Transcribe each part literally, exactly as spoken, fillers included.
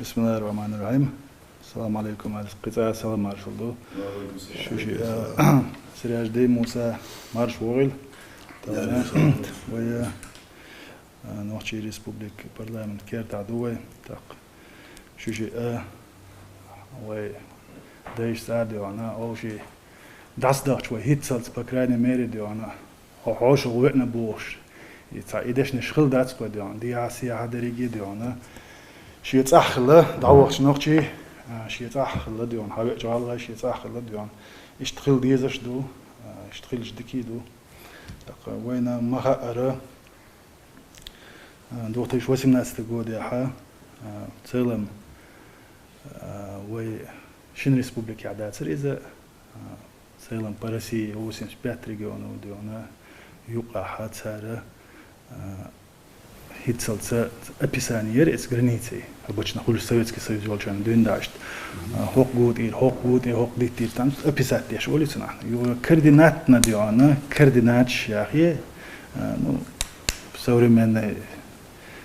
بسم الله الرحمن الرحيم. السلام عليكم. Аз кхы цкъа салам маршал ду. Шу ши, а, Сираждин, Муса, марша вогӀийла. Тахана вай, а, Нохчий Республика парламента керта ду вай. Так. Шу ши, а, вай дайшца а дувцаш, овший дӀасадахча вай хӀинццалц, по крайней мере, дувцаш, хьо-, хьошалгӀа веана бохаш. И цхьа и дешнаш хила дац кхо дувцаш, дехьа-сехьа деррига а дувцаш. Ший цӀагӀа хила дӀавахача нохчий, а, ший цӀагӀа хила дувцаш, хьавеача гӀалгӀай ший цӀагӀа хила дувцаш. Иштта хила дезаш ду, а, иштта хилча дика ду. ТӀаккха вайна ма хаъара, а, две тысячи восемнадцатый годехьа, а, в целом, а, вай шин республикехь дацар из, а, в целом по России восемьдесят пять регионов дувцаш, юкъахьа цара, а, хӀинццалца описание яр эцу границей, обычно хуьлуш Советский Союз йолча хана дуьйна даьшта. А, хӀокху гу тӀера, хӀокху гу тӀера, хӀокху диттера, там описать деш волу цунах. Юха координатно дувцаш, координаташ яхе, а, ну, современный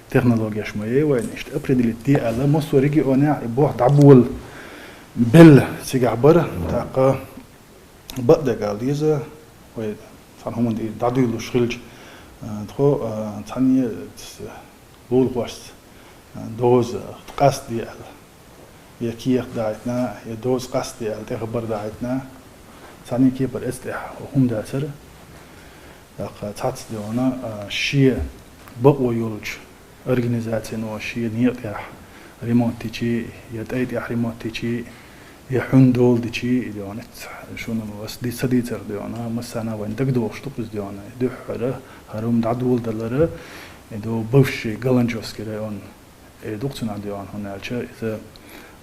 технологеш ма е вайна, иштта определить де аьлла, массо а регионехь и бохь дӀаболабелла цигахь бар, тӀаккха бакъдерг ала деза, вай цхьана хӀуманна тӀера дӀадуьйлалуш хилча, а, тхо, а, цхьанне а ц-, лулахошца, а, доза къастаде аьлла, я кехат дахьийтина, я доза къастаде аьлла, тӀехбар дахьийтина, цхьанне а кепара эцу тӀехь хӀума дацара. ТӀаккха цхьацца дувцаш, а, шен бакъо йолча организацино шен некъа тӀехь ремонт дичи, я тӀай тӀехь ремонт дичи, я хьун дола дичи, и дувцаш, шуна ас ди-, ца дийцар дувцаш, массарна а вайна дагадогӀуш ду-кх из дувцаш, дуьххьара хӀара хӀума дӀадоладалара, и ду бывший Галанчожский район, и ду-кх цунах дувцаш, хӀунда аьлча иза,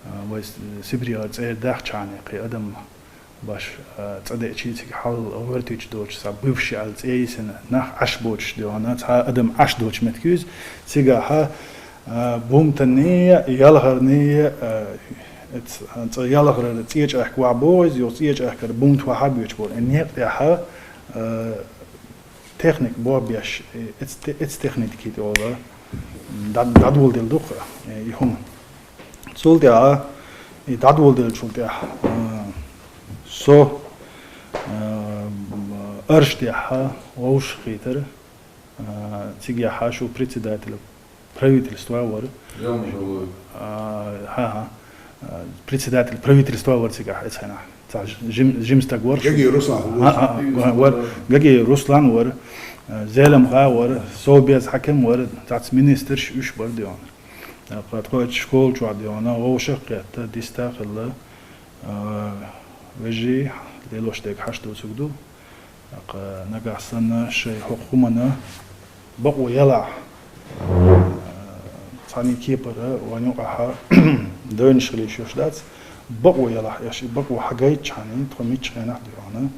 а, вай С-, СибрегӀа цӀера дахча хана кхин адам баш, а, цӀа деача цига хьал гӀоьртича доцуш, цхьа бывший аьлла цӀе йисина нах Ӏаш боцуш дувцаш, цхьа адам Ӏаш доцуш меттиг ю иза. Цигахьа, а, бумтанний, ялхарний, а, эц-, цӀа ялхарара ЦӀечӀаьхка вахь боху иза, юха ЦӀечӀаьхкара бумта вахь боцуш болу. И некъа тӀехьа, а, техник бохбеш, э, эц-, те-, эц техники тӀе ола, м, дӀа-, дӀадоладелла ду-кх, э, и хӀума. Цул тӀаьхьа, и дӀадоладеллачул тӀаьхьа, э, со, э, м, Оьрсийчохь вовшахкхетар, э, цигахьа шу председатель правительства вара. Зелимхан вара. А, хӀа-хӀа. А, председатель правительства вара цигахь эцу хенахь. Цхьа жим-, жима стаг вара. Гаги Руслан вара. ХӀа-хӀа, вара. Гаги Руслан вара. А, Зелимха вара. Совбез хьаким вара. Цхьацца министраш уьш бара дувцаш. ТӀаккха тхо эцу школа чохь дувцаш, вовшах а кхетта, диста а хилла. А, вежарий, лелош дерг хьашт доцург ду. ТӀаккха нагахь санна шайн хӀокху хӀуманна бакъо ялахь, а, цхьанне а кепара вайна юкъахьа девнаш хила йиш йолуш дац, бакъо ялахь, аша и бакъо хьагайтча хьанна, тхо мичча хенахь дувцаш,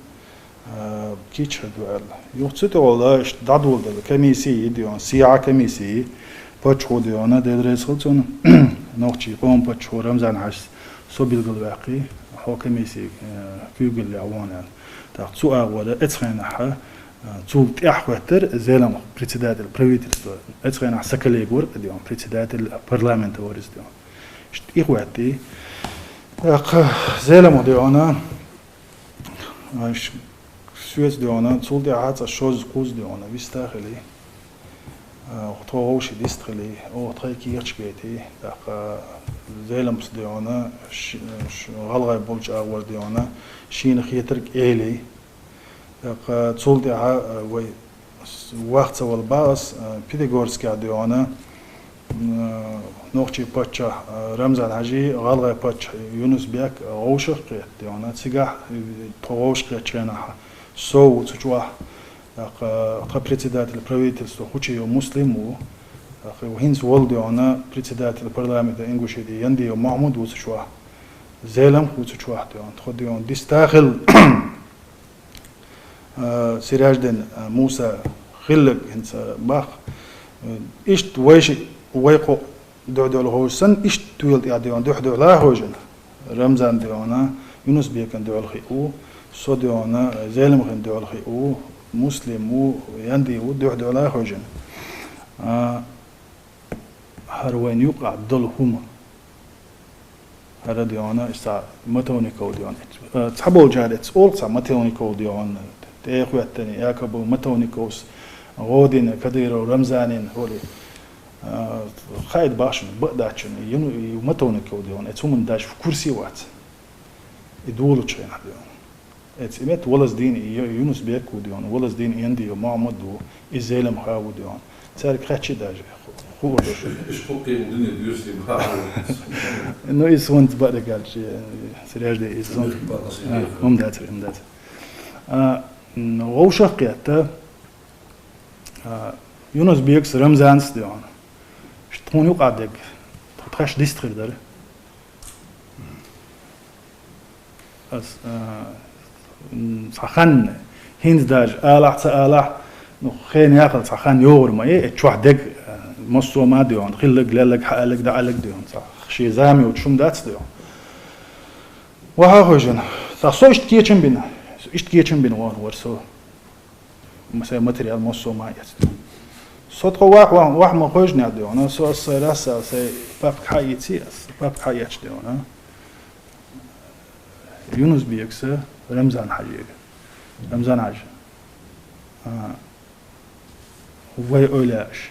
а, кийча хир ду аьлла. Юха цу тӀехула иштта дӀадоладелла комисси дувцаш, сиха комисси, паччахьо дувцаш, Дела реза хила цунна, нохчийн къоман паччахьо Рамзан-Хьаьжас со билгалваьккхи, хьо комисси, э, куьйгаллехь вон аьлла. ТӀаккха цу агӀора эцу хенахьа, э, цул тӀаьхьа хӀоьттира Зелимхан председатель правительства. Эцу хенахь сан коллега вара кхидӀа, председатель парламента вара иза дӀа. Иштта и хӀоьттий. ТӀаккха Зелимхан дӀа, э, ш-, соьца дӀа, цул тӀаьхьа цхьа шозза-кхузза дӀа вист а хилий. Э, тхо вовшийн дист хилий, оха тхайн кехаташ гайтий, тӀаккха Зелимхас дӀа, ш-, ш-, гӀалгӀай болчу агӀор дӀа, шена хетарг элий. ТӀаккха цул тӀаьхьа, э, вай с-, ваха ца вала бах ас, э, Пятигорскехь дӀа, э, нохчийн паччахь, э, Рамзан-Хьаьжи, гӀалгӀай паччахь Юнус-Бек, э, вовшах а кхетта дӀа, цигахь, э, тхо вовшах кхеттачу хенахь, со ву цу чохь. ТӀаккха тхан председатель правительства Хучиев Муслим ву. ТӀаккха хӀинца волу дӀа председатель парламента Ингушетии Яндиев Махьмуд ву цу чохь. Зелимхан ву цу чохь дӀа. Тхо дӀа диста хилла, а, Сираждин, а, Муса хилларг хӀинца бах. Иштта вай ши, вай кхо дуьхьал-дуьхьал ховш санна, иштта тоьла тӀехь дӀа дуьхьал-дуьхьал а хевшина. Рамзан дӀа, Юнус-Бекан дуьхьал хи ву, со дӀа, Зелимхан дуьхьал хи ву, Муслим ву, Янди ву, дуьхьал-дуьхьал а хевшина. А, хӀара вайна юкъахь долу хӀума. Ара дегӀана, иштта Матовников дегӀана. Э, цхьаболчар эц оал цхьа Матовников дегӀана. ТӀехьа хӀоьттина, якобы Матовниковс гӀо дина Кадыров Рамзанна хьоли. Э, хайд башун, бакъдачун, юну, и Матовников дегӀана, эц хӀуман даже в курсе вац. И долча хенахь дегӀана. Эц имет Валаздин, и Юнус-Бек ва дегӀана, Валаздин Энди ва, Мухьаммад ва, и Зелимха ва дегӀана. Царга хаьттача даже ху-, хуур да. Иш хукхи у дуне дюрси бахьа. Ну, из хӀанз бакъдерг аьлча, Сиражди, из хӀанз. Бакъдерг. А, хӀама дац, хӀама дац. А, м, вовшах кхетта, а, Юнус-Бекс Рамзанс дегӀана. Ш-, тхона юкъа дег, тхо тхаш дист хир дара. Ас, а, м, цхьа хан, хӀинца даже алахь, ца алахь, ну, хен яхал цхьа хан йогӀур ма е, э, чохь дег, а, массо а ма дегӀана, хилларг, лелларг, хьаалларг, дӀаалларг дегӀана, цхьа шен зама йоцуш хӀама дац дегӀана. Ваха хожан, цхьа со иштта кечам бина, иштта кечам бина вон вар со. Масала, материал массо а ма эцна. Со тхо вах, вах, вах ма хожнехь дегӀана, со ас сай расса, сай папка хьаийци, ас папка хьаэцча дегӀана. Юнус-Бекса Рамзан-Хьажега. Рамзан-Хьажа. А, вай эвлаяаш.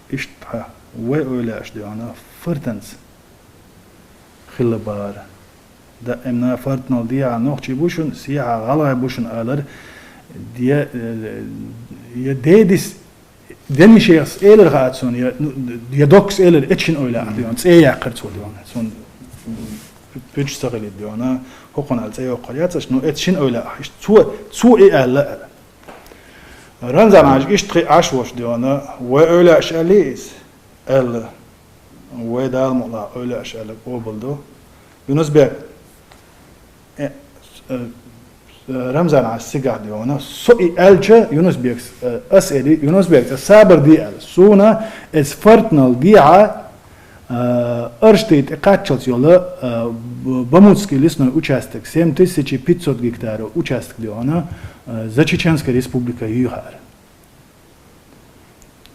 Иштта хьа, вай эвлаяаш дегӀана, фартанца хилла бара. Да, имна фартнал дехьа нохчий бу шун, сехьа гӀалгӀай бу шун алар, де, э, е дедис, денна шехас элар хаьа цунна, е, ну, е доккхас элар, эц шин эвлаяах дегӀана, цӀе яьккхар цо дегӀана. Цунна пуч ца хилийта дегӀана, хӀокхунна ала цӀе йоккхар яцаш, ну, эц шин эвлаяах. Иштта цо, цо и аьлла. Рамзан-Хьажа иштта хи Ӏаш вош дегӀана, вай эвлаяаш аьлла из, аьлла. Вай Дала мукъалахь эвлаяаш аьлла къобал ду. Юнус-Бек, э, э, Рамзан-Хьажа цигахь дегӀана, со и аьлча, Юнус-Бекс, э, ас эли, Юнус-Бек, цӀа сабар де аьлла. Суна эц фартнал дехьа, э, Орште тӀа кхаччалц йола, э, Б-, Бамутский лесной участок, семь тысяч пятьсот гектаров участок дегӀана, э, за Чеченская республика юйхар.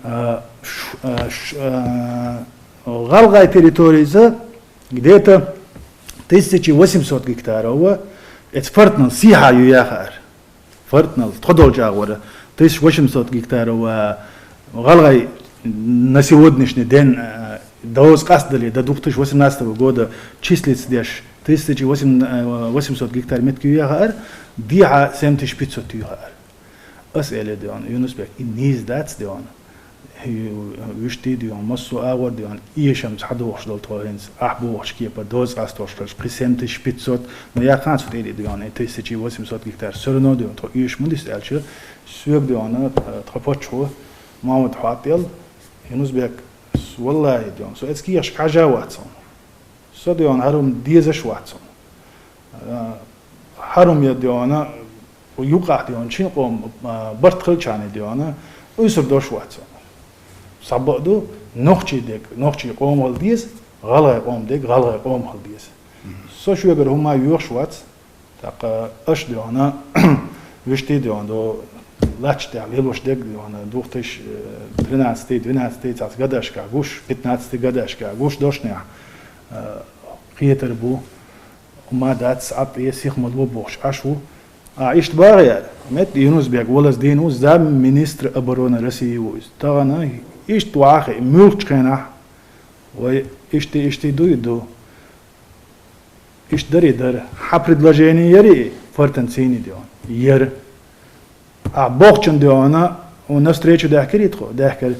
А, ш-, а, ш-, а, гӀалгӀай территорийца где-то тысяча восемьсот гектаров ва, эц фартнал сехьа ю яхар. Фартнал, тхо долча агӀора, тысяча восемьсот гектаров ва, гӀалгӀай на сегодняшний день, а, довз къастдале, до двух тысяч восемнадцатого года числиться деш, тысяча восемь, а, восемьсот гектар метка ю яхар, дехьа семь тысяч пятьсот ю яхар. Ас эле дегӀана, Юнус-Бек, и нийса дац дегӀана. Вуьшта дегӀана, массо а агӀор дегӀана, эшамца хьадохуш дола тхо хӀинца, ахь бохуча кепара, довз къастош хилча, кхы семь тысяч пятьсот, но яханца тӀери дегӀана, и тысяча восемьсот гектар, всё равно дегӀана, тхо эш ма дис аьлча, соьга дегӀана, тха паччахьо, Мухьаммад хьоаттел, Юнус-Бек, с-, валлахӀи дегӀана, со эцкий яхаш хьажа вац хьона. Со дегӀана хьарум дезаш вац хьона. А, хьарум я дегӀана, юкъахь дегӀана, шин къом, а, барт хилча дегӀана, уйсур дош вац хьона. Сабаъ ду, нохчий дег, нохчий къом хила деза, гӀалгӀай къом дег, гӀалгӀай къом хила деза. Со шугара хӀума йоьхуш вац, тӀаккха аша дегӀана, вуьшта дегӀана, до лач тӀехь лелош дег дегӀана, двух тысяч тринадцатый, двенадцатый цхьацца гадашка гуш, пятнадцатый гадашка гуш дошнехь, а, кхетар бу, ма дац, Ӏатта сиха ма ло бохуш Ӏаш ву. А, иштта багӀа яр, мет Юнус-Бек, Валаздин ва, замминистра обороны России ва из. Тахана иштта вахе, муьлххачу хенахь, вай иштта, иштта дуй ду. Иштта дари дар. Хьа предложени яри, фартан цийни дегӀана. Яр. А бохчун дегӀана, у навстречу даьхкари тхо, даьхкар,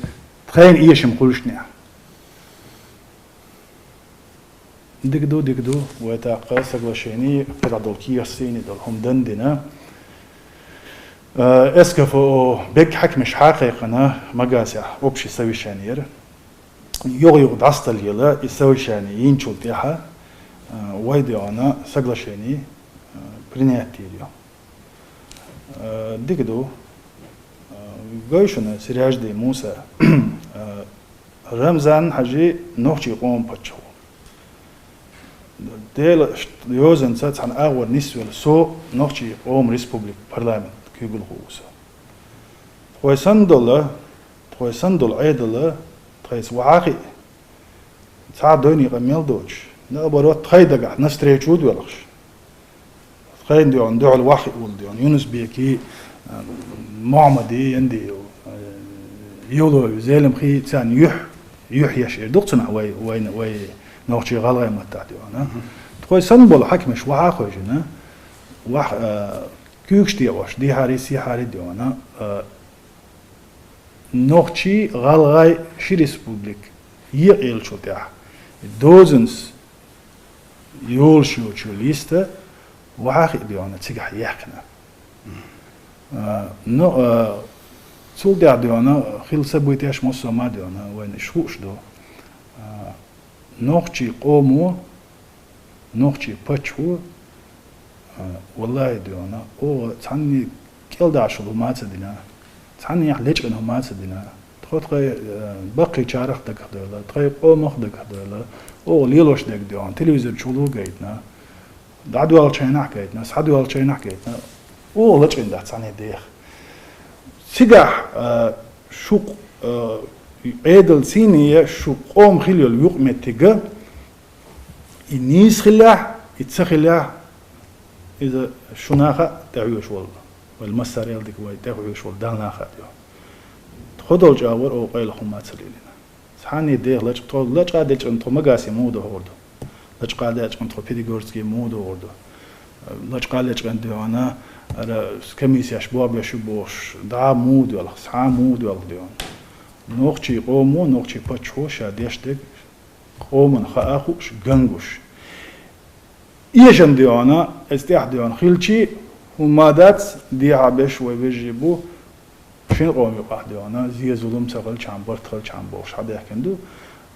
тхайна эшам хуьлушнехь. Дика ду, дика ду, вай тӀаккха соглашени, кхидӀа долу кехат сийни долу хӀума дан дина. Э, СКФО бегга хьаькамаш хьакхайкхина Магасехь общий совещание яра. Юха-юха дӀасадала ела, и совещание йинчул тӀаьхьа, э, вай дегӀана соглашени, э, принять йийр ю. Э, дика ду. Э, гой шуна, Сиражди Муса, э, Рамзан-Хьажи нохчий къоман паччахь ву. Делан йозанца цхьана агӀор нисвелла со нохчий къоман республика парламент куьйгалхо ву со. Тхой санна долу, тхой санна долу Ӏедал, тхайца вахьа хиъ, цхьа дойне къа мел доцуш, Наоборот, тхай дагахь навстречу доалаш. Тхайна, дий хьона, духьал вахи улла, дий хьона, Юнус-Беки, а, Мухьаммади, Янди, а, Евлови, Зелимхи, царна юхь, юхь еш эр ду-кх цунах вай, вай, вай нохчий-гӀалгӀай маттахь, дий хьона. Тхоай санна бола хьакимаш вахьа хойжина, вахь, а, куьйгаш декъош, дехьари, сехьари, дий хьона, а, нохчий-гӀалгӀай ши республика екъаеллачул тӀехьа дозанца йолаш йолча йиста вахьа хи, дий хьона, цигахь яьккхина. А, ну, а, цул тӀехьа, дий хьона, хилла событеш массо а ма, дий хьона, вайна уж хууш да. А, нохчий къомо, нохчий паччахьо, а, валлахӀи, дий хьона, оаха цхьанне кӀелдашал хӀума ца дина, цхьаннех лечкъина хӀума ца дина. Тхо тхоай, а, баккхийчарах дагадойла, тхоай къомах дагадойла, оаха лелош дерг, дий хьона, телевизор чу гайтна, дӀадоалача хенахь гайтна, схьадоалача хенахь гайтна, оаха лачкъийна дац цхьанне дех. Цигахь, а, шун, а, Ӏедал цӀийне, шун къома хила йола юкъ-моттиг, и нийса хилалехь, и ца хилалехь, из шуна хаа тӀехьа веш вола, вай массарел дика вай тӀехьа веш вола Далла хаа, дий хьона. Тхо долча агӀор оаха къайла хӀума ца лелийна. Цхьанне дех лачкъа, тхо лачкъа а лечкъина, тхо Магасе муха дохар ду? Лачкъа а лечкъина, тхо Пятигорске муха дохар ду? Лачкъа а лечкъина, дий хьона, ара комиссеш бохабеш ю бохаш, дӀа муха доалх, схьа муха доалх, дий хьона? Нохчий къомо, нохчий паччахьо ша деш дерг къоман хаа хууш, ган гуш. Эшам, дий хьона, эцу тӀехьа, дий хьона, хилча, хӀума дац, дехьа беш вай вежарий бу, шин къома юкъахь, дий хьона, зе-зулам ца хилча, барт хилча бохаш хьадаьхкина ду.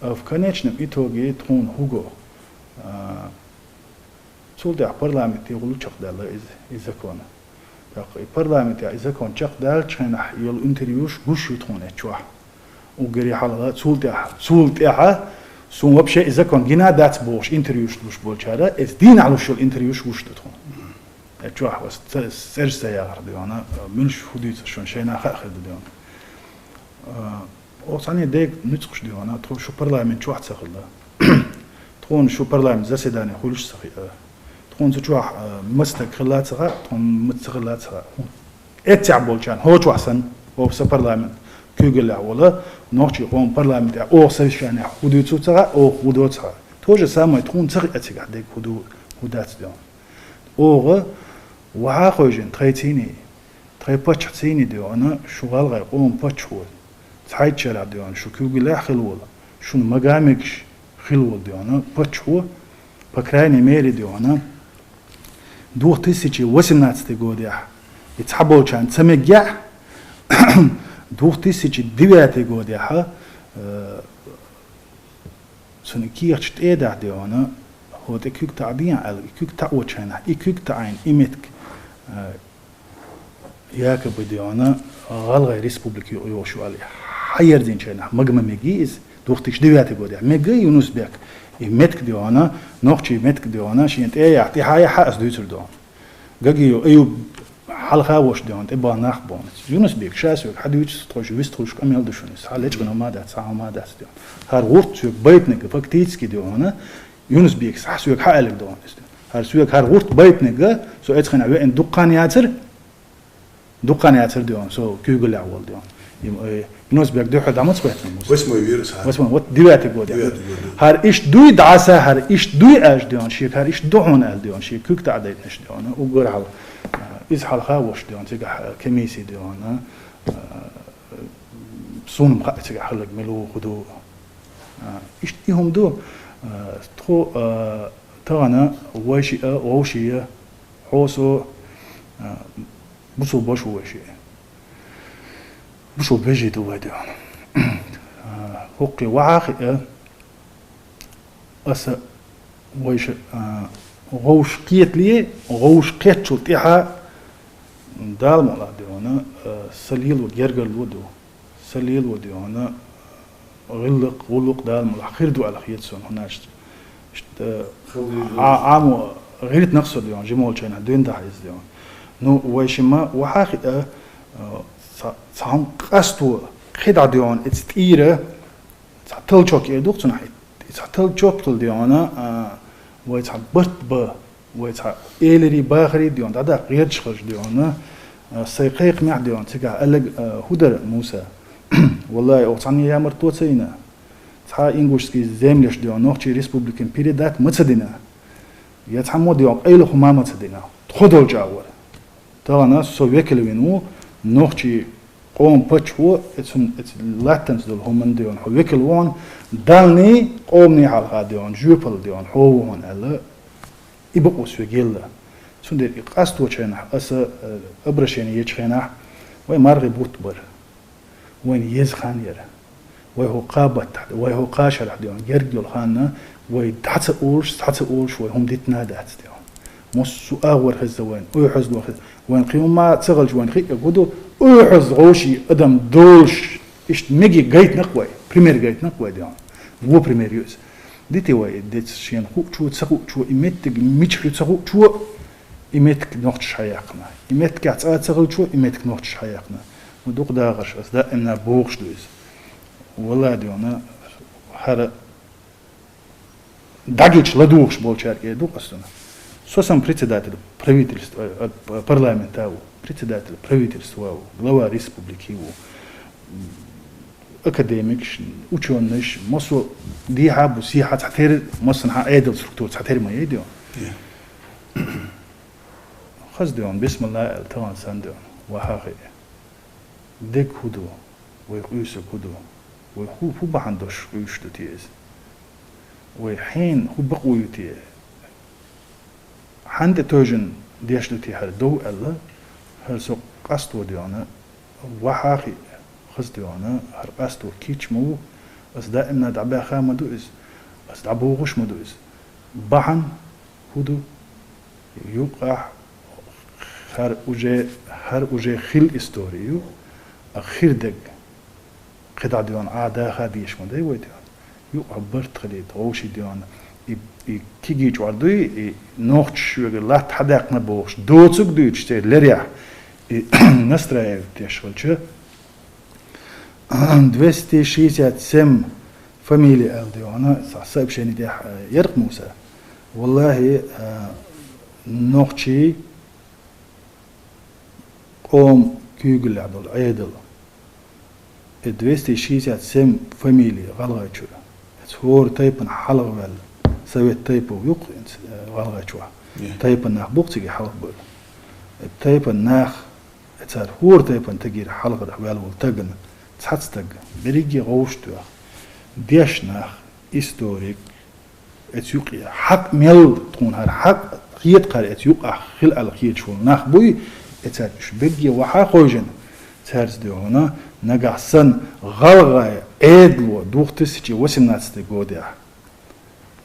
А в конечном итоге тхона хӀу го? А, цул тӀехьа парламенте гӀолла чакхдаьлла из, из закон. ТӀаккха и парламенте и закон чакхдаьллача хенахь йола интервьюш гуш ю тхона эцу чохь. Уггаре хьалха, цул тӀехьа, цул тӀехьа, сона вообще и закон гина дац бохаш интервьюш луш болчара, эцу дийнахь луш йола интервьюш гуш ду тхона. Эцу чохь ас ца-, цӀераш ца яхар, дий хьона, муьлш хӀу дуьйцу шуна, шайна хаа хир ду, дий хьона. А, оаха цхьанне дега нуьцкъаш, дий хьона, тхо шун парламент чохь ца хилла. Тхона шун парламент заседани хуьлуш ца хиъ. Тхона цу чохь, а, маца стаг хилла ца хаьа, тхона маца ца хилла ца хаьа. Эццехь болчарна, хӀокху чохь санна, оаха сан парламент куьйгаллехь вола, нохчий къоман парламентехь оаха совещанехь хӀу дуьйцу ца хаьа, оаха хӀу до ца хаьа. То же самое тхона ца хиъ цигахь дега хӀу ду, хӀу дац, дий хьона. Оаха вахьа хойжина тхай цӀийне, тхай паччахь цӀийне, дий хьона, шун гӀалгӀай къоман паччахьо, цхьайтта шарахь, дий хьона, шун куьйгаллехь хила вола, шуна мага мегаш хила вола, дий хьона, паччахьо, по крайней мере, дий хьона, две тысячи восемнадцатый годехь и цхьаболчарна ца меггехь, две тысячи девятый годехь, э, цунна кехаташ тӀе а дахьа, дий хьона, хӀо тӀе куьг таӀа дийна аьлла, и куьг таӀоча хенахь, и куьг таӀийна, и меттиг, а, якобы, дий хьона, гӀалгӀай республика ю-, йолуш ю аьлла, хьаерзийнача хенахь мага ма мегий иза, две тысячи девятый годехь. Мега Юнус-Бек, и меттиг, дий хьона, нохчий меттиг, дий хьона, шена тӀе а яхьа, тӀе хьа а яхьа, ас дуьйцур ду хьуна. Гагиев Аюб хьалха а волуш, дий хьона, тӀе баха нах бохуш. Юнус-Бек ша соьга хьадуьйцу, тхойша вистхуьлуш къамел ду шуна иза. Хьан лечкъина хӀума дац, цхьа хӀума дац, дий хьона. ХӀара гӀурт соьга байтинарг фактически, дий хьона, Юнус-Бека схьа соьга хьаоьллиг ду хьуна иза. ХӀара соьга хӀара гӀурт байтинарг, со эцу хенахь веана дуккха хан яцара, дуккха хан яцара, дий хьона, со куьйгаллехь волу, дий хьона. Им, э, Юнус-Бек дуьххьал дӀа маца хӀоьттина ву со? Восьмой вира со. Восьмой, вот девятый год. Девятый год, да. ХӀара иштта дуй дӀаса, хӀара иштта дуй аьлча, дий хьона, шега хӀара иштта ду хьуна аьлла, дий хьона, шега куьг таӀа дайтинарш, дий хьона, уггар хьалха, э, иза хьалха а волуш, дий хьона, цигахь, э, комисси, дий хьона, э, суна-м хаьа цигахь хилларг мила ву, хӀу ду. А, иштта и хӀума ду, а, тхо, а, тахана вай шиъ а, вовший а, хьо, со, а, бусалба ваша ву вай шиъ. Бусалба вежарий ду вай, дий хьона. А, хӀокхе вахьа а хиъ а, аса вайша, а, вовшах кхетале, вовшах кхетачул тӀехьа Дала мукъалахь, дий хьона, а, са лело гергарло ду. Са лело, дий хьона, гӀиллакх, гӀуллакх Дала мукъалахь хир ду аьлла хета суна хӀунаршца. Иштта, а, Ӏамо гӀиртинарг со, дий хьона, жима волчу хенахь дуьйна дахьа иза, дий хьона. Ну, вайша ма вахьа а хиъ а, а, цхьа, цхьа хӀума къасто кхидӀа, дий хьона, эца тӀера, цхьа толчок эр ду-кх цунах, и цхьа толчок хилла, дий хьона, а, вай цхьа барт ба, вай цхьа элири бахари дийон, дӀадаккха гӀерташ хилча дийон, а, сай кхайкхамехь дийон, цигахь аьлларг, а, хӀу дар, Муса? ВаллахӀи, оха цхьанне ямарт тоца йина. Цхьа ингушский землеш дийон, нохчий республикан передать ма ца дина. Я цхьаммо дийон, къайла хӀума ма ца дина. Тхо долчагӀвар. Тахан со векал вина ву, нохчий къоман паччахьо, эцун, эц латтанца дола хӀуман дийон, хьо векал ву хьона, Даллий, къоманий хьалха дийон, жоьпалла дийон, хьо ву хьона аьлла, и бакъо соьга елла. Цундела и къасточа хенахь, аса, э, обращение еча хенахь, вай маргӀи бутт бар. Вайна еза хан яр. Вай хӀокха баттахь, вай хӀокха шарахь дийон, герга йола хан, вай дӀа ца олуш, цхьа ца олуш, вай хӀума дитина дац дийон. Массо а агӀор хеза вайна, уй хьозло хеза. Вайна кхин хӀума ца хилча, вайна хиъ гу ду, уй хьоза гӀовший адам долуш, иштта меги гайтинакх вай, пример гайтинакх вай дийон. Во пример ю иза. Дити вай, деца шена хуучо, ца хуучо, и меттиг мичахь ю ца хуучо, и меттиг нохчаша хьаяьккхина. И меттигехь цӀа ца хилчо, и меттиг нохчаша хьаяьккхина. Ну, дукха дагӀарш, ас даимна бохуш ду иза. ВаллахӀи дийон, хӀара дӀагича ладугӀуш болчаьрга эр ду-кх ас цунна. Со сам председатель правительства, э, э, парламента ву, председатель правительства ву, глава республики ву. Академикаш, учёныйш, массо а дехьа а бу, сехьа а цхьатерра, массанхьа Ӏедал структура цхьатерра ма яй дийон. Е. Хаза дийон, бисмилла аьлла, тахан санна дийон, вахьа хиъ. Дег хӀу ду, вай къуьйсург хӀу ду, вай хӀу, хӀу бахьан долаш къуьйсуш ду те иза? Вай хьенан хӀу бакъо ю те? Хьан тӀе тевжина деш ду те хӀара дов аьлла, хӀара со къасто дийон, вахьа хиъ, хаза дийон, хӀара къасто кийча ма ву, ас даимна дӀабаьха ма ду иза, ас дӀабохуш ма ду иза. Бахьан хӀу ду? Юкъахь хӀара уже, хӀара уже хилла истори ю, а хир дерг кхидӀа дийон Ӏа даха дезаш ма дай вай дийон. Юкъахь барт хилийта, гӀовший дийон, и, и кегий чкъор дуй, и нохчаша шуьга латта хьадаьккхина бохуш, доцург дуьйцуш церан лерехь, и настраивать деш хилча, двести шестьдесят семь фамили аьлла дийон, цхьа сообщени тӀехь, э, яр-кх, Муса. ВаллахӀи, э, нохчий къоман куьйгаллехь дола Ӏедал. И двести шестьдесят семь фамили ГӀалгӀайчуьра. Эц хӀора тайпан хьалхаваьлла, совет тайпов ю-кх, э, ГӀалгӀайчохь. Е. Тайпан нах бу-кх цига хьалхабевлла. Э, тайпан нах, э, цар хӀора тайпан тагера хьалхара ваьлла волу тагана цхьацца таг берриге гӀовшт вех. Дешна нах, историк, эца юкъе хьакъ мел, тхуна хӀара хьакъ хетар, эца юкъахь хила аьлла хеташ волу нах буй, эцаьрга уьш берриге вахьа хевшина, цаьрца дийон, нагахь санна гӀалгӀай Ӏедало две тысячи восемнадцатый годехь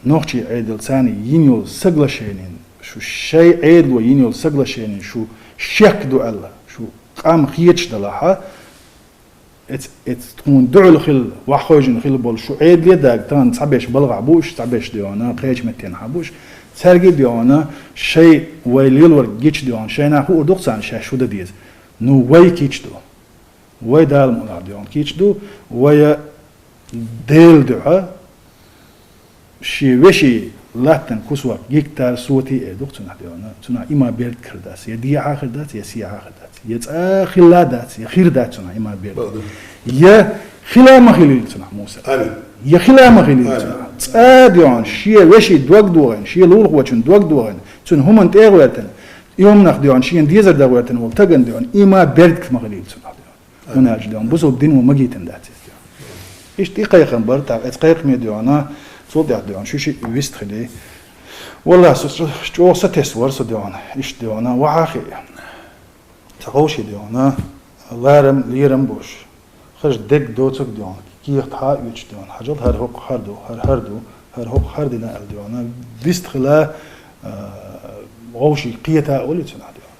нохчий Ӏедал царна йина йолу соглашенин, шу шайн Ӏедало йина йолу соглашенин шу шек ду аьлла, шу къам хеташ далахьа, эц-, эц тхуна дуьхьал хила, вахьа хевшина хила болу шу Ӏедале а даьлла, тахана цхьаберш балхахь бу уьш, цхьаберш дийон, кхечу меттехь бу уьш, цаьрга а дийон, шайн вай лелорг гича дийон, шайна хуур ду-кх царна шаьш хӀу дан деза. Ну, вай кийча ду. Вай Дала мукъ лахь дийон кийча ду, вай Делан дуьхьа шен вешин латтан кусок, гектар, сотий эр ду-кх цунах дийон. Цунах иман бердиг хир дац, я дехьа хир дац, я сехьа хир дац, я цкъа хилла дац, я хир дац цунах иман бердиг. Бакъду. Я хила ма хилийла цунах, Муса. Амин. Я хила ма хилийла Амин. Цунах. Цкъа дийон, шен вешин дог дохийна, шен лулахочун дог дохийна, цуьнан хӀуманна тӀе а гӀоьртина, и хӀуманах дийон, шена дезар дан гӀоьртина волу тагана дийон, иман бердиг ма хилийла цунах дийон. ХӀунда аьлча дийон, бусалба дин ву магийтина дац иза дийон. Иштта и кхайкхам бара, тӀаккха эца кхайкхаме дийон, цул тӀаьхьа дийон, шу шиъ вист хили. Валлахь, со чӀо-, чӀогӀа сатесна вара со дийон, иштта дийон, вахьа хиъ. Цхьа гӀовший дийон, ларам, лерам болуш. Хаза дерг доцург дийон, кехат хьа а оьцуш дийон, хьажал, хӀара хӀокху хӀара ду, хӀара хӀара ду, хӀара хӀокху хӀара дина аьлла дийон. Вист хила, а, гӀовший кхета а олий цунах дийон.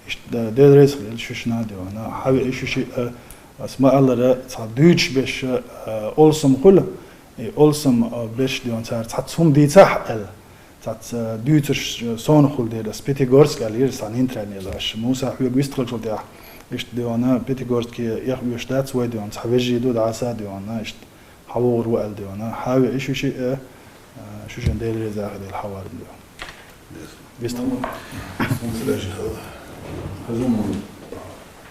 Иштта Дела реза хила шу шина дийон. Хьан веа шу шиъ, а, ас ма-аллара, цхьа дуьйцуш берш, а, олсам хуьлу, и олсам, а, берш дийон цара цхьацца хӀума дийцахь аьлла. Цхьацца дуьйцурш, а, сона хуьлу дера, ас Пятигорск аьлла йира сан интернет аша. Муса хьоьга вист хилчул тӀехь, иштта дийон, Пятигорске эхь оьшуш дац вай дийон, цхьа вежарий ду дӀаса дийон, иштта хьан вогӀур ву аьлла дийон. Хьан веа шу шиъ, а, Шоашта Даьла раьза хилва, Даьла хьалхара духьа. Вест. Ну, хаза ма.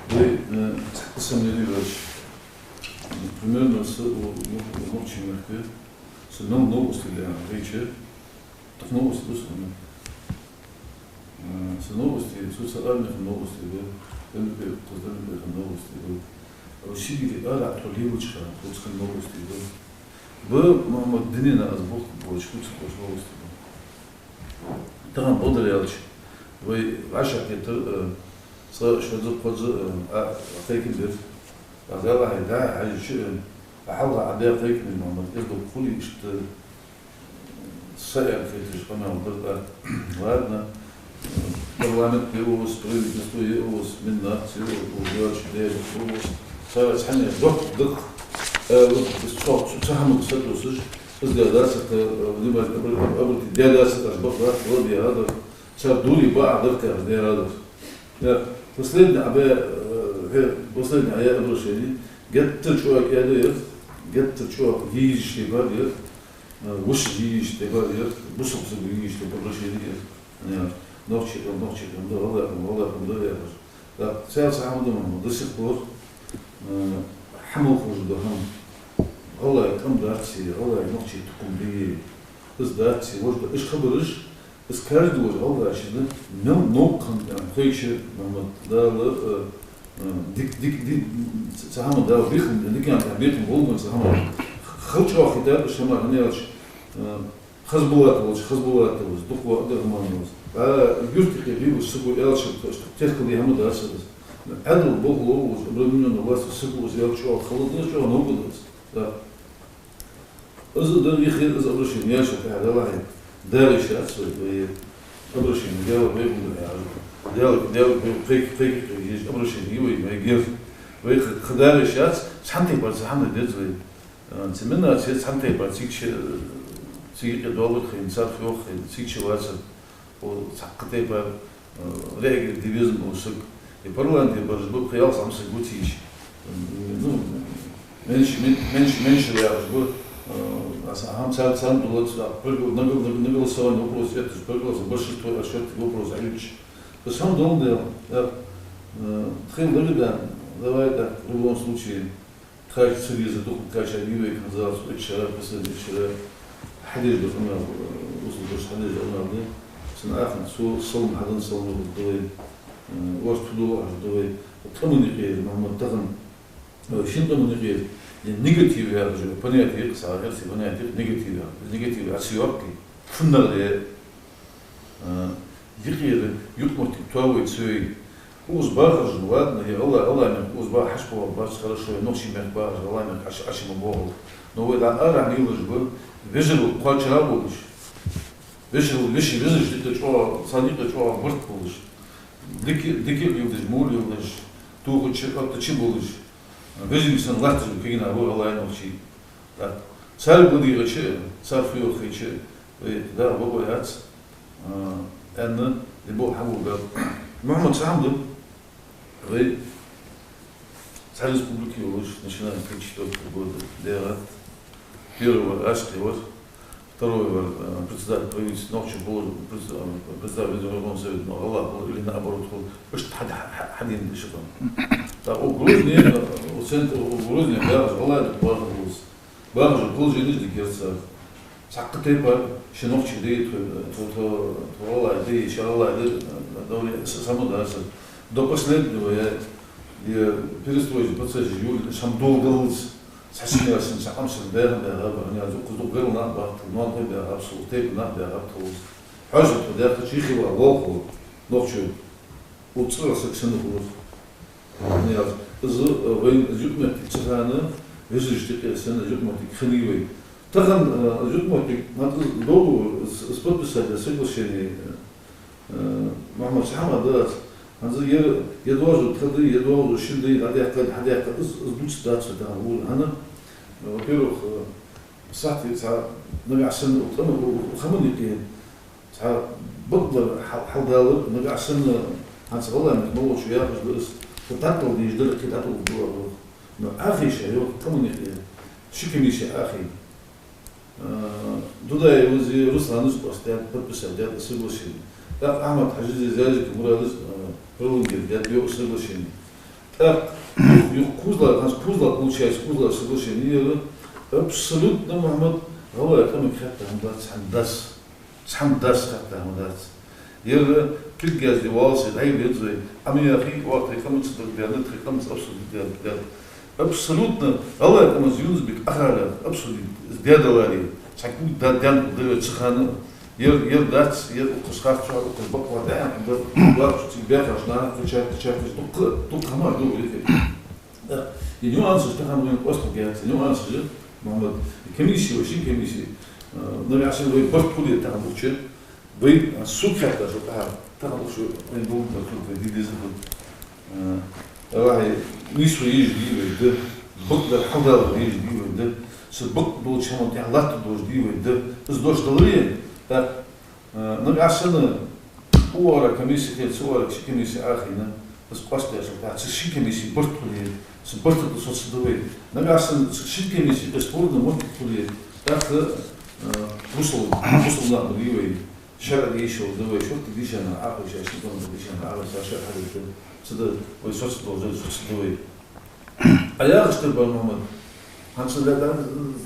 Вай, э, цхьаккха сомнени вац. Примерно са у, у, у нохчий мехка, са нов-, новости да, рече, так новости да са. Э, са новости, са, са армех новости да, Эмпе, Куздампех новости да. А Сибире ара тхо лелача хана, куцхан новости да. Ба, Мухьаммад, дунен аз боху болча куцах болча новости да. Тахан бакъдар аьлча, вай вӀашагӀкхетар, э, цкъа шозза-кхозза, э, а, кхайкам бир. Аз аьлар-кх, дӀа-хьа хьажача, э, а хьалха Ӏа даь кхайкамаш, Мухьаммад, из дукха хуле иштта, э, са аьнна хеташ къамаьл бар, а, ладно, э, парламент я укхаза, правительство я укхаза, миннат я укхаза, укхаза, Даьла я укхаза. Цхьа цхьанне доккха, доккха, э, вот, из цо, цу, цу хӀаманга сатувсаш, из даь дацар-кх, э, внимание обра-, обратить даь дацар, аш бакъ дац, ладно, я хӀадар. Цар дури бакъахьа дар-кх, аш даь хӀадар. Я, последний Ӏа баь, э, хӀе, последний Ӏа яь обращени, геттара чӀоагӀа кӀаьда яр, геттара чӀоагӀа йийзаш тайпара яр, э, вуш йийзаш тайпара яр, бусалба сага йийзаш тайпара обращени яр. Я, нохчий къам, нохчий къам да, гӀалгӀай къам, гӀалгӀай къам да яхаш. ТӀаккха цар цхьа хӀама да, Мухьаммад, до сих пор, э, хьа мел ховш да хӀама. ГӀалгӀай къам дац е, гӀалгӀай, нохчий тукхам да е, из дац е, вож да, уж хабараш, из каждый вож гӀалгӀачо да, мел новкъа хинна тӀехьа хайча, Мухьаммад, Дала, э, э, дик, дик, дик, цхьа хӀама Дала бекхам, дикан тӀехьа бекхам болга цхьа хӀама. Хала чӀоагӀа хетар уж хӀама, хӀана аьлча, э, Хазбулат волча, Хазбулат волча, дукха ва Абдурахьман волча. А юрта юкъе бегаш саг ва аьлча, то, что теркал е хӀама дац из. Ӏаьдала болхло волча, обременённый властью саг ва из аьлча, чӀоагӀа хала да из, чӀоагӀа новкъа да из. Да. Из дар йихе, из обращени яьча тӀехьа, Даьла хьалха, дагӀаш яц вай, вай обращени, Даьла пайхамара яьхар. Даьла, Даьла пайхамара кхайка, кхайка, кхайка езаш обращени я вай, вай гер. Вай кхы, кхы дагӀаш яц, цхьан тайпара цхьа хӀама деза вай. Э, цу миннатаца цхьан тайпара цига чу, цига юкъе доаллар хайна, цар фу йоах хайна, цига чу вацар. О, цхьаккха тайпара, э, реагировать де безам бола саг. И парламенте бараш ба, пхи-ялх цхьа саг ва цига. М, ну, меньше, мен-, меньше, меньше яхаш ба, э, аз хӀама цар, царна дулац, а, прыг-, на гол-, на гол-, на голосование вопрос этташ, проголосовал, большинство отсчёт вопрос Ӏаювцаш. То есть хӀама дола дела, э, э, тхоай дагадоагӀа, давай так, в любом случае, Тхоай ца веза дукха кхаьча диве ханзалца, итт шера, последний итт шера, хьадеш да къамаьл, э, услугаш хьадеш да къамаьл да. Цун ахӀан цо салам хьаденна, салам да вай, э, орц фу дола ахьаш да вай. Къаман юкъера, Мухьаммад, тахан, э, шин къаман юкъера, е негатив яхаш, понятие я-кх, цхьа эрсий понятие я-кх, негатив яхаш. Негатив яхар ца йоаккхий, фуннагӀа да. А, юкъера юкъмоттиг тоавой, цой. Укхаза бахараш, ладно, е ГӀалгӀай, ГӀалгӀай мехка укхаза баха хьажа бохаб бац, хорошо, е нохчий мехка бахараш, ГӀалгӀай мехка Ӏочу, Ӏочу ма бохал. Но вай дӀа арахьа мелаш ба, вежарий кхоачара болаш. Вежарий, веший вежарашта юкъе чӀоагӀа, царна юкъе чӀоагӀа барт болаш. Дика, дика леладеш, во леладеш, тохача, оттача болаш. Вежарий санна латташ ба кагий нах ба гӀалгӀай, нохчий. ТӀаккха царга ладийгӀача, цар фу йоах хайча, вай дагӀа бакъо яц, а, аьнна, из бола хьавоагӀа. Мухьаммад, цхьа хӀама да, вай цхьа республика йолаш, начиная с тридцать четвёртого года даьгӀад. Первый вар Ашкъи вар, второй вар, э, председатель правительства, нохчо хулар, предс-, э, председатель Верховного Совета, но гӀалгӀа хулар, или наоборот хулар, иштта хьа-, хьа-, хьа-, хьадена да шоана. ТӀаккха укх Грозне, э, у центр, у Грозне баьгӀаш гӀалгӀай дукха бахар хулаш. Бахаш положенеш дика яр цар. Цхьаккха тайпара ши нохчий да, тхо, тхо, тхо, тхо гӀалгӀай да, ши гӀалгӀай да, э, давле с-, само дар цар. До последнего я, я перестроечный процесс жули, шам долгаллалц. Цхьа ши ясен, цхьа къам санна баьгӀа, баьгӀа, баьгӀа, я зуккха, зуккха гаргара нах бахтал, ноанахой баьгӀа, псо, тайпан нах баьгӀа, пхалус. Хьажа тхо даьхача, хила валхо, нохчо, у цӀагӀа саг санна хулар. Яц. Из, э, вайна из юкъмоттиг цу хана, вежарашта юкъе санна из юкъмоттиг хиннай вай. Тахан, э, из юкъмоттиг, нах из договор, из, из подписать даь соглашение, э, Э, Мухьаммад, цхьа хӀама дац. ХӀанз ер, е доазув тха да, е доазув шин да, хьадаьккха, хьадаьккха, из, из дувца дац вай тахан гӀулакх. ХӀана, э, во-первых, э, сахьте цхьа нагахьа санна укх къаман, укх, укх хӀаман юкъе цхьа бакъдар хьал-, хьалдалар, нагахьа санна хӀанз гӀалгӀай мехка мел волчо яхаш да из, тхо дӀатӀадала дезаш дар, кхы дӀатӀадала дезаш дар. Но Ӏохайша, йоах, къаман юкъе ши комисси Ӏохайна. Э, Дудаев Руслана из къоастадаьд, подписать даьд из соглашени. ТӀаккха Ахьмад-Хьажи, Зязиков Мурада из, э, пролонгировать даьд из соглашени. ТӀаккха юха, юха Кузлаев, хӀанз Кузлаев, получается, Кузлаев соглашени яр, абсолютно, Мухьмад, гӀалгӀай къамага хаьтта хӀама дац, цхьан дас. Цхьан дас хаьтта хӀама дац. Ер пиргазди валси дӀайла еза вай. Ӏа ма яхий, оаха тхоай къамаца даьннад, тхоай къамаца обсудить даьннад. Абсолютно гӀалгӀай къамаца Юнус-Бик Ӏахалах обсудить даьдаларе, цхьа куг да-, даьнна хургда вай цу хана. Ер, ер дац, ер укхаза харцахьа, укхаза бакъвар да, аьнна, дар, дар, цига баьхача наха, кхычарга, кхычарга, дукха, дукха хӀама ду вай. Да. И нюансаш тахан вайна къоастаргьяц, нюансаш, Мухьмад, комисси, вай шин комисси, э, нагахьа санна вай барт хуле тахан ухча, вай, а, суд хаттар шу тахан, тахан ухча, вай дулма дар хӀама вай дидеза хӀама. Э, вай нийсве езаш дий вай да, бакъдар хьалдалар езаш дий вай да, са бакъ долча хӀаман тӀехьа латта долаш дий вай да, из дош даларе, тӀаккха Э, нагахьа санна укх оагӀорахьа комисси хиле, цу оагӀорахьа ши комисси Ӏохайна, из къоастадаьчул тӀехьагӀа цу шин комисси барт хуле, цу барта тӀа соцаргда вай. Нагахьа санна цу шин комисси тӀа спорни моттиг хуле, тӀаккха, э, бусалба, бусалба нах ба вай, шарӀа дийшар да вай, шортта дийша нах Ӏохайша, шин комисси дийша нах Ӏохайша, шарӀа хьадийша, цу тӀа вай соцаргдолаш да, соцаргда вай. Ӏа яхаш тӀабар, Мухьмад. ХӀанз ла-, ла-,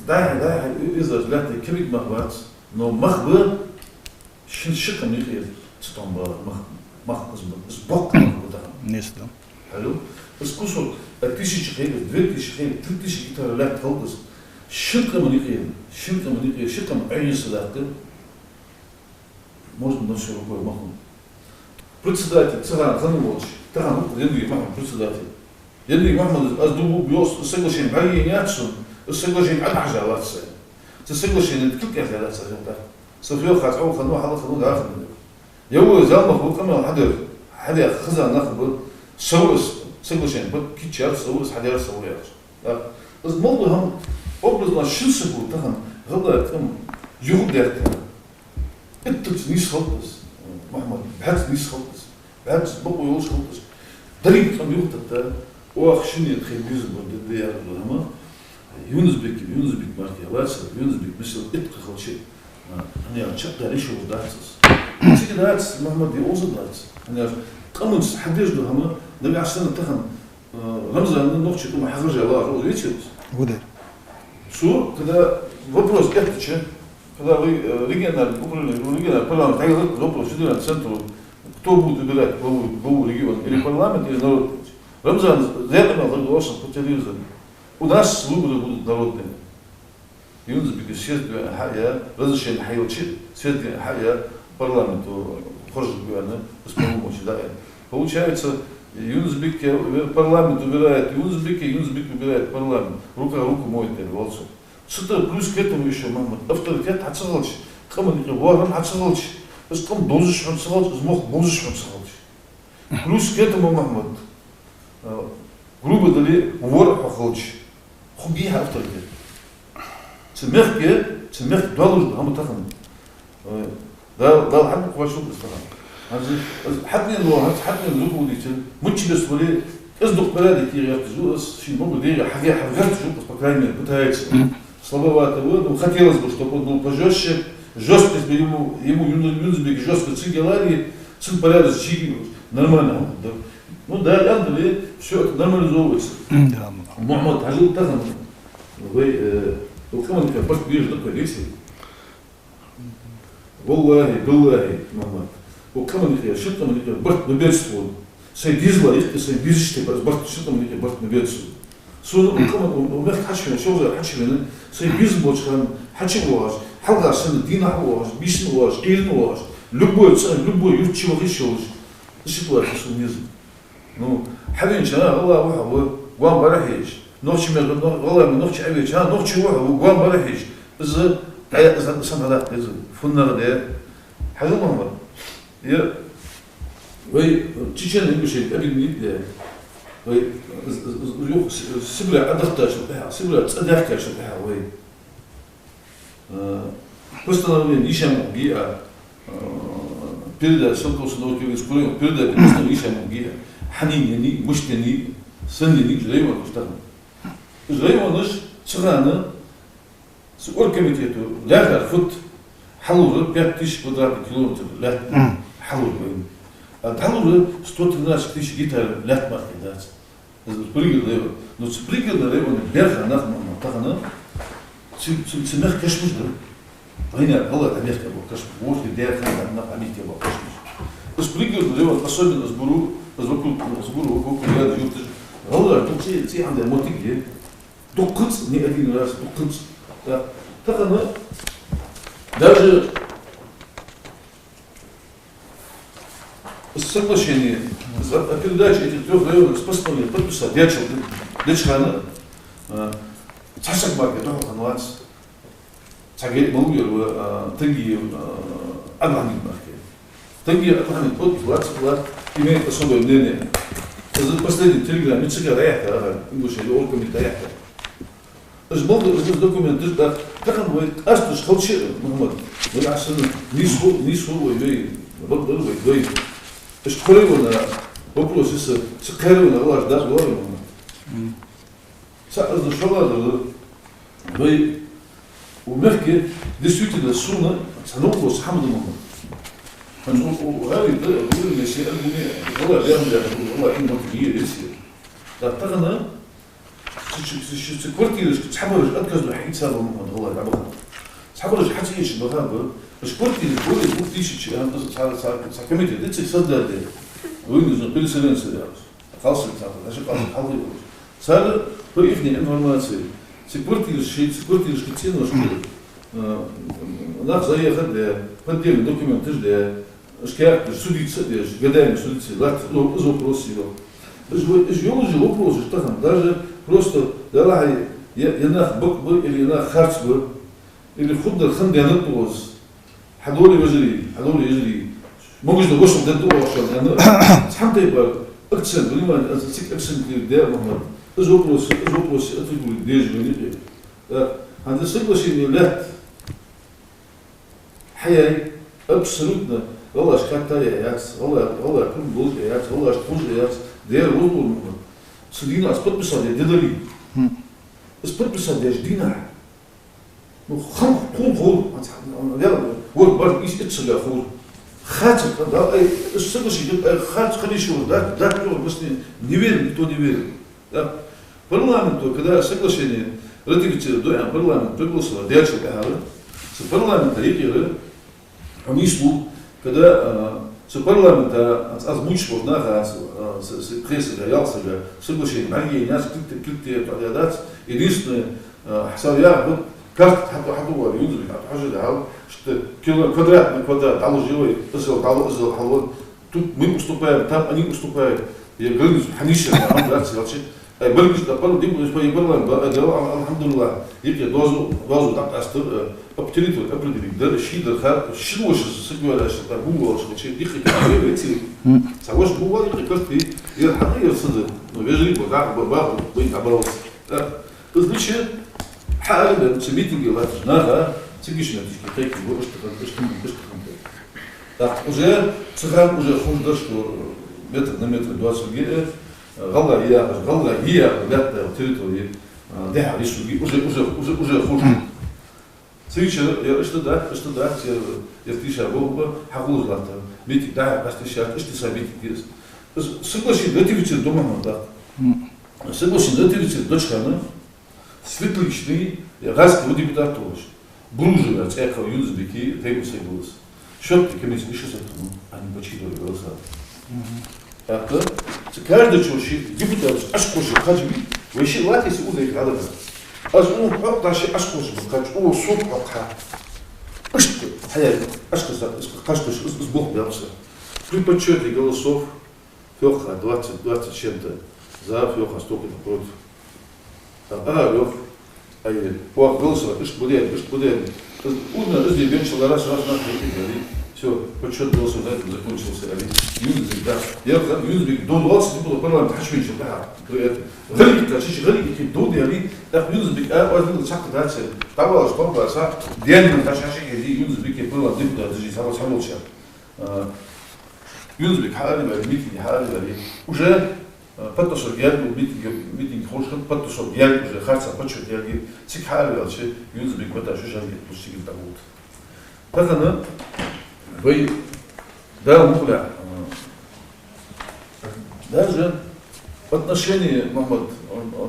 дӀа-хьа, дӀа-хьа, из лаьтта кулг мах бац, но мах ба, шин ши къам юкъера цу тӀом бала мах, мах из ба, из боккха мах ба тахан. Нийса да. Хьажал, из кусок, а, тысяча хилар, две тысячи хилар, три тысячи гектара лаьтта хилар из. Шин къаман юкъера, шин къаман юкъера, ши къам Ӏойна са даккха, можно на всё рукой махнуть. Председатель, цу хана хинна волча, тахан укх Яндыгов Мухьмад председатель. Яндыгов Мухьмада аз дув буъ йоах, из соглашени бӀаргаяйнаяц сона, из соглашени Ӏодахьаш вац са. Цу соглашени кулг кӀезига дац аз йоах тӀаккха. Са фу йоах, хьа цхьа хиннав, хьалха хиннав, дӀахо хиннав. Е вай зал ма хул къамаьл хьадар, хьадаьха хеза нах ба, сов из соглашени, ба кийчъяьр, сов из хьадаьр, сов яхаш. ТӀаккха из мел дола хӀама, образно, шин саго тахан гӀалгӀай къам юхадаьхкар. Иттаза нийса хилац из, Мухьмад, бӀаьзза нийса хилац из, бӀаьзза бокъо йолаш хилац из. Деррига къам юхатетта, оаха шинне тхоай безам бар да, да яхар да хӀама. Юнус-Бик, Юнус-Бик мара лаьца, Юнус-Бик мисал итт кхы хилча, а, хӀана аьлча чакхдала йиш йолаш дац из. Цига дац, Мухьмад, е оза дац. ХӀана аьлча къаманца хьадеш да хӀама, нагахьа санна тахан Э, Рамзан нохчий къаман хьахаржа лаьрхӀа, видите? Вода. Цо, когда вопрос эттача, когда вай, э, региональный управление, ну, региональный парламент хьайла вопрос федеральный центру, кто будет выбирать главу, главу региона, или парламент, или народ. Рамзан зеркъа мел дог дош по телевизору. У нас выборы будут народными. Юнус-Бика съезд ве хьаяь, разрешени хьаелча, съезд ве хьаяь, парламента хоржаргваьнна, из полномочи даь. Получается, Юнус-Бика ве-, парламент выбирает Юнус-Бика, Юнус-Бик выбирает парламент. Рука руку моет, аьле, валцо. Цу тӀа плюс к этому ещё, Мухьмад, авторитет хьа ца хилча, къаман юкъе вахар хьа ца хилча, из къам довзаш хьона ца хилча, из мохк бовзаш хьона ца хилча. Плюс к этому, Мухьмад, э, грубо дале, вор хьо хилча, хургья хьа авторитет. Цу мехка, цу мехка доаллаш да хӀама тахан. Э, Дала, Дала хьакъ кхоачалда из тахан. ХӀанз, хьатӀавена ло, хӀанз хьатӀавена ло хулийца, мичча беса вале, из дукха паради кий гӀерташ ва из, шин могу дегӀа хьаге хьагӀерташ ва из, по крайней мере, пытается. Слабовато вы, ну, хотелось бы, чтобы он был пожёстче. Жёсткость бы ему, ему Юн-, Юнус-Бика жёстко цигелари, цин порядок чиги нормально, да. Ну да, яндали, всё это нормализовывается. Да, ну. Мухьмад, хьажал тахан, вай, э, укх къаман юкъе барт безаш да кхы, видите? Валлахьи, биллахьи, Мухьмад. Укх къаман юкъе, шин къаман юкъе барт ма безац сона. Сай дезала юкъе, сай безача тайпара барт, шин къаман юкъе барт ма безац сона. Сона укх къаман, укх мехка хьачувена, шозза хьачувена, сай безам болча хана хьачувоагӀаш, хьалхара санна дийнахьа воагӀаш, бийсанна воагӀаш, Ӏуйранна воагӀаш, любой цӀагӀа, любой юрта чу ваха йиш йолаш, из ситуаци сона еза. Ну, хьавенача хана гӀалгӀа ва хьо, ва, гоама бӀарахьежаш. Нохчий мел, нох-, гӀалгӀай мел нохчий Ӏовенача хана нохчий ва хьо, ва, гоама бӀарахьежаш. Из дӀа-, из санна хьадаккха деза. ФуннагӀа де. Хьажал, Мухьмад. Е, вай чечено-ингушей объединить де. Вай, з-, з-, з-, юха С-, Сибре Ӏодахийтачул тӀехьагӀа, Сибре цӀадаьхкачул тӀехьагӀа вай. Э, постановлени йиша ма хургья, э, передать, Салтыков Садовский Куреев передать, постановлени йиша ма хургья. Хьанна еннай, мишта еннай, санна еннай, уж районаш тахан. Уж районаш цу хана Цу оргкомитето лаьрхӀар фуд? Хьалура пять тысяч квадратных километр лаьтта хьалура вайна. А дӀалура сто тринадцать тысяч гектар лаьтта мара дац. Из пригородный район. Ну, цу пригородный районе баьха нах ма, ма тахан. Цу, цу, цу мехка кашамаш да. Вайна гӀалгӀай мехка бола кашамаш. ВорхӀе даь хана нах Ӏамийта бола кашамаш. Из пригородный район, особенно из Буру, из вокруг, из Буру, вокруг ряда юрташ. ГӀалгӀай дукха цӀи, цӀи хьанде мотиг е. Дуккханца, не один раз, дуккханца. Да. Тахан даже соглашение, за, о передаче этих трёх районов с постановлением подписать деча, деча хана, а, цхьа саг мара духьал хиннавац. Цхьа гайта малув ер ва, а, Тангиев, а, Абдул-Хьамид мара. Тангиев Абдул-Хьамид, вот, двадцать два, имеет особое мнение. Из последний телеграмма, мичча дӀаяхьийта, ага, ингуши, или оргкомитета дӀаяхьийта. Из малув, из документаш да, тахан вай къаьстта халче, Мухьаммад, вай Ӏасана, нийсхо, нийсхо вай, вай, раббар вай, вай. Из кхоараваьнна вопрос, из, из кхоараваьнна гӀалгӀаша дӀа валар, Мухьаммад. М. Цхьа аз шоллагӀдар, вай, у мехка действительно сона цхьа новкъост хӀама да, Мухьаммад. ХӀанз у, у гӀари да, гӀури леси, аргуни, гӀалгӀай дерн да, гӀалгӀай иман тӀа е леси. Да, тахан, цу, цу, цу, цу, цу квартирашка цхьабараш отказ ду хьаийца ба, Мухьаммад, гӀалгӀай дӀабаха. Цхьабараш хьацӀаэца баха ба. Уж квартираш более двух тысяч, а, цхьа, цхьа, цхьа комитет, дицциг создать даь. Вайна из переселенцы яхаш. Кхалсаг цхьа, даже кхалсаг хьалха йолаш. Цар, по ихней информации, цу квартираш ши-, цу квартирашка цӀенош, э, нах заехать даь, поддельный документаш даь, шкаьрташ судиться деш, годами судиться, латт, ну, из вопрос йола. Из во-, из йола уже вопрос, уж тахан, даже просто, далахьа, е, е нах бакъ ба, или е нах харц ба, или хургдар хинна денад оаз. Хьадоле, вежарий, хьадоле, вежарий. Могаш да вошал дед оаш, аьнна, цхьан тайпара акцент, внимание, аз цига акцентировать даь, Мухьаммад. Из вопрос, из вопрос отрегулировать деш вайна юкъе. Э, хӀанз соглашение лаьтта хьаяьй, абсолютно гӀалгӀаша кхетта яц, гӀалгӀа, гӀалгӀа кхы болаш яц, гӀалгӀашта ховш яц, дера возлур, Мухьаммад. Цу дийнахьа аз подписать даь ди дале. Хм. Аз подписать деча дийнахьа Ну, хам, хам, хам, вот бар из итт сага хул. Хацар, да, ай, из соглашение, ай, хац, конечно, да, да, кто, просто не верил, никто не верил. Да. Парламент, то, когда соглашение ратифицировать, да, парламент проголосовал, дальше, да, с парламента, региона, Хьона нийслу, когда, а, цу парламента, аз, аз мучаш волча наха, аз, а, с, с, пхе сага, ялх сага, соглашение, бӀаргаяйнаяц, кликте, кликте, тоададац. Единственное, а, хьсав яхар, карта хьатӀа, хьатӀавар, Юнус-Бек, хьатӀа хьожадаьд, что кило-, квадрат на квадрат, дӀалуш я вай, иззал дӀало, иззал хьало. Тут мы уступаем, там они уступают. Я границу хьанийсъяр, хьан дац, ялчи. Ай, баргаш да, пар-, дим, из пай, парлан, ба, а, дела, ал-, алхьамдулиллахӀ, юкъе дозу, дозу дӀакъастар, э, ап территория определить дар, ши дар, хар, ши лоша сагвараш, та гугвалаш, чи дихи, дихи, дихи. М. Са вош гугвал, юкъе карти, ер хьака, ер сада, ну, вежарий ба, гах ба, ба, ба, ба, ба, ба. Э, из личи, хьаалим, цу митинге латташ наха, цигиш метришки, кайки, бу, ишта хан, ишта хан, ишта хан. Так, уже, циган уже ховш да, что метр на метр двадцать ге, ГӀалгӀай яхаш, гӀалгӀай яхаш лаьтта территория, а, дехьа рисуги, уже, уже, уже, уже ховш. Цигача, я ишта дац, ишта дац, я, я тийша болх ба, хьахулаш латта. Митинг дӀа, ас тийша, ишта са митинг деза. Соглашение ратифицировать ду, Мухьаммад, да. Соглашение ратифицировать деча хана, Светличный, я гӀазкхий ва депутат волаш. Буружева цӀаькха Юнус-Беки тайпа саг волаш. Счётный комиссия иштта саг хиннав, они почитывали голоса. Мгм. ТӀаккха цу каждый чо ший депутаташ ашкхоша кхаьчбий, вай шиъ латте се узайка хьалага. Аз ун хьокха ши ашкхоша ба кхаьча, ун сот хьокха. Иштта, хьаяй, ашкхоша, кхаьчташ, из, из болх баьб са. При подсчёте голосов Фёха двадцать, двадцать с чем-то за, Фёха столько-то против. Там, ага, Лёх, ай, оаха голосовать, ишта бу ден, ишта бу ден. Урна из ден бенчал раз, раз, раз, раз, раз. Всё, подсчёт голосов на этом закончился, али. Юнус-Бек, да. Я, Юнус-Бек, до двадцать было парламент, хьачминчал, да. При этом. ГӀалгӀай, чичи гӀалгӀай, ки до ден, али. Так, Юнус-Бек, а, а, Юнус-Бек, чакх даци. Там валаш, там валаш, а. Ден, там, чачи, али, Юнус-Бек, парламент, депутат, даже, сама, сама, сама. А, Юнус-Бек хьаараваьле, митинге хьаараваьле, уже Подтасовка яьлар, митинг, митинг ховш хиннад, подтасовка яьлар уже, харцахьа почёт яьлар, цига хьаараваьлча, Юнус-Бек мотт шоаш яьлча, тӀаккха цигара дӀагӀоргда. Тахан вай Дала мукъалахь, даже отношение, Мухьаммад,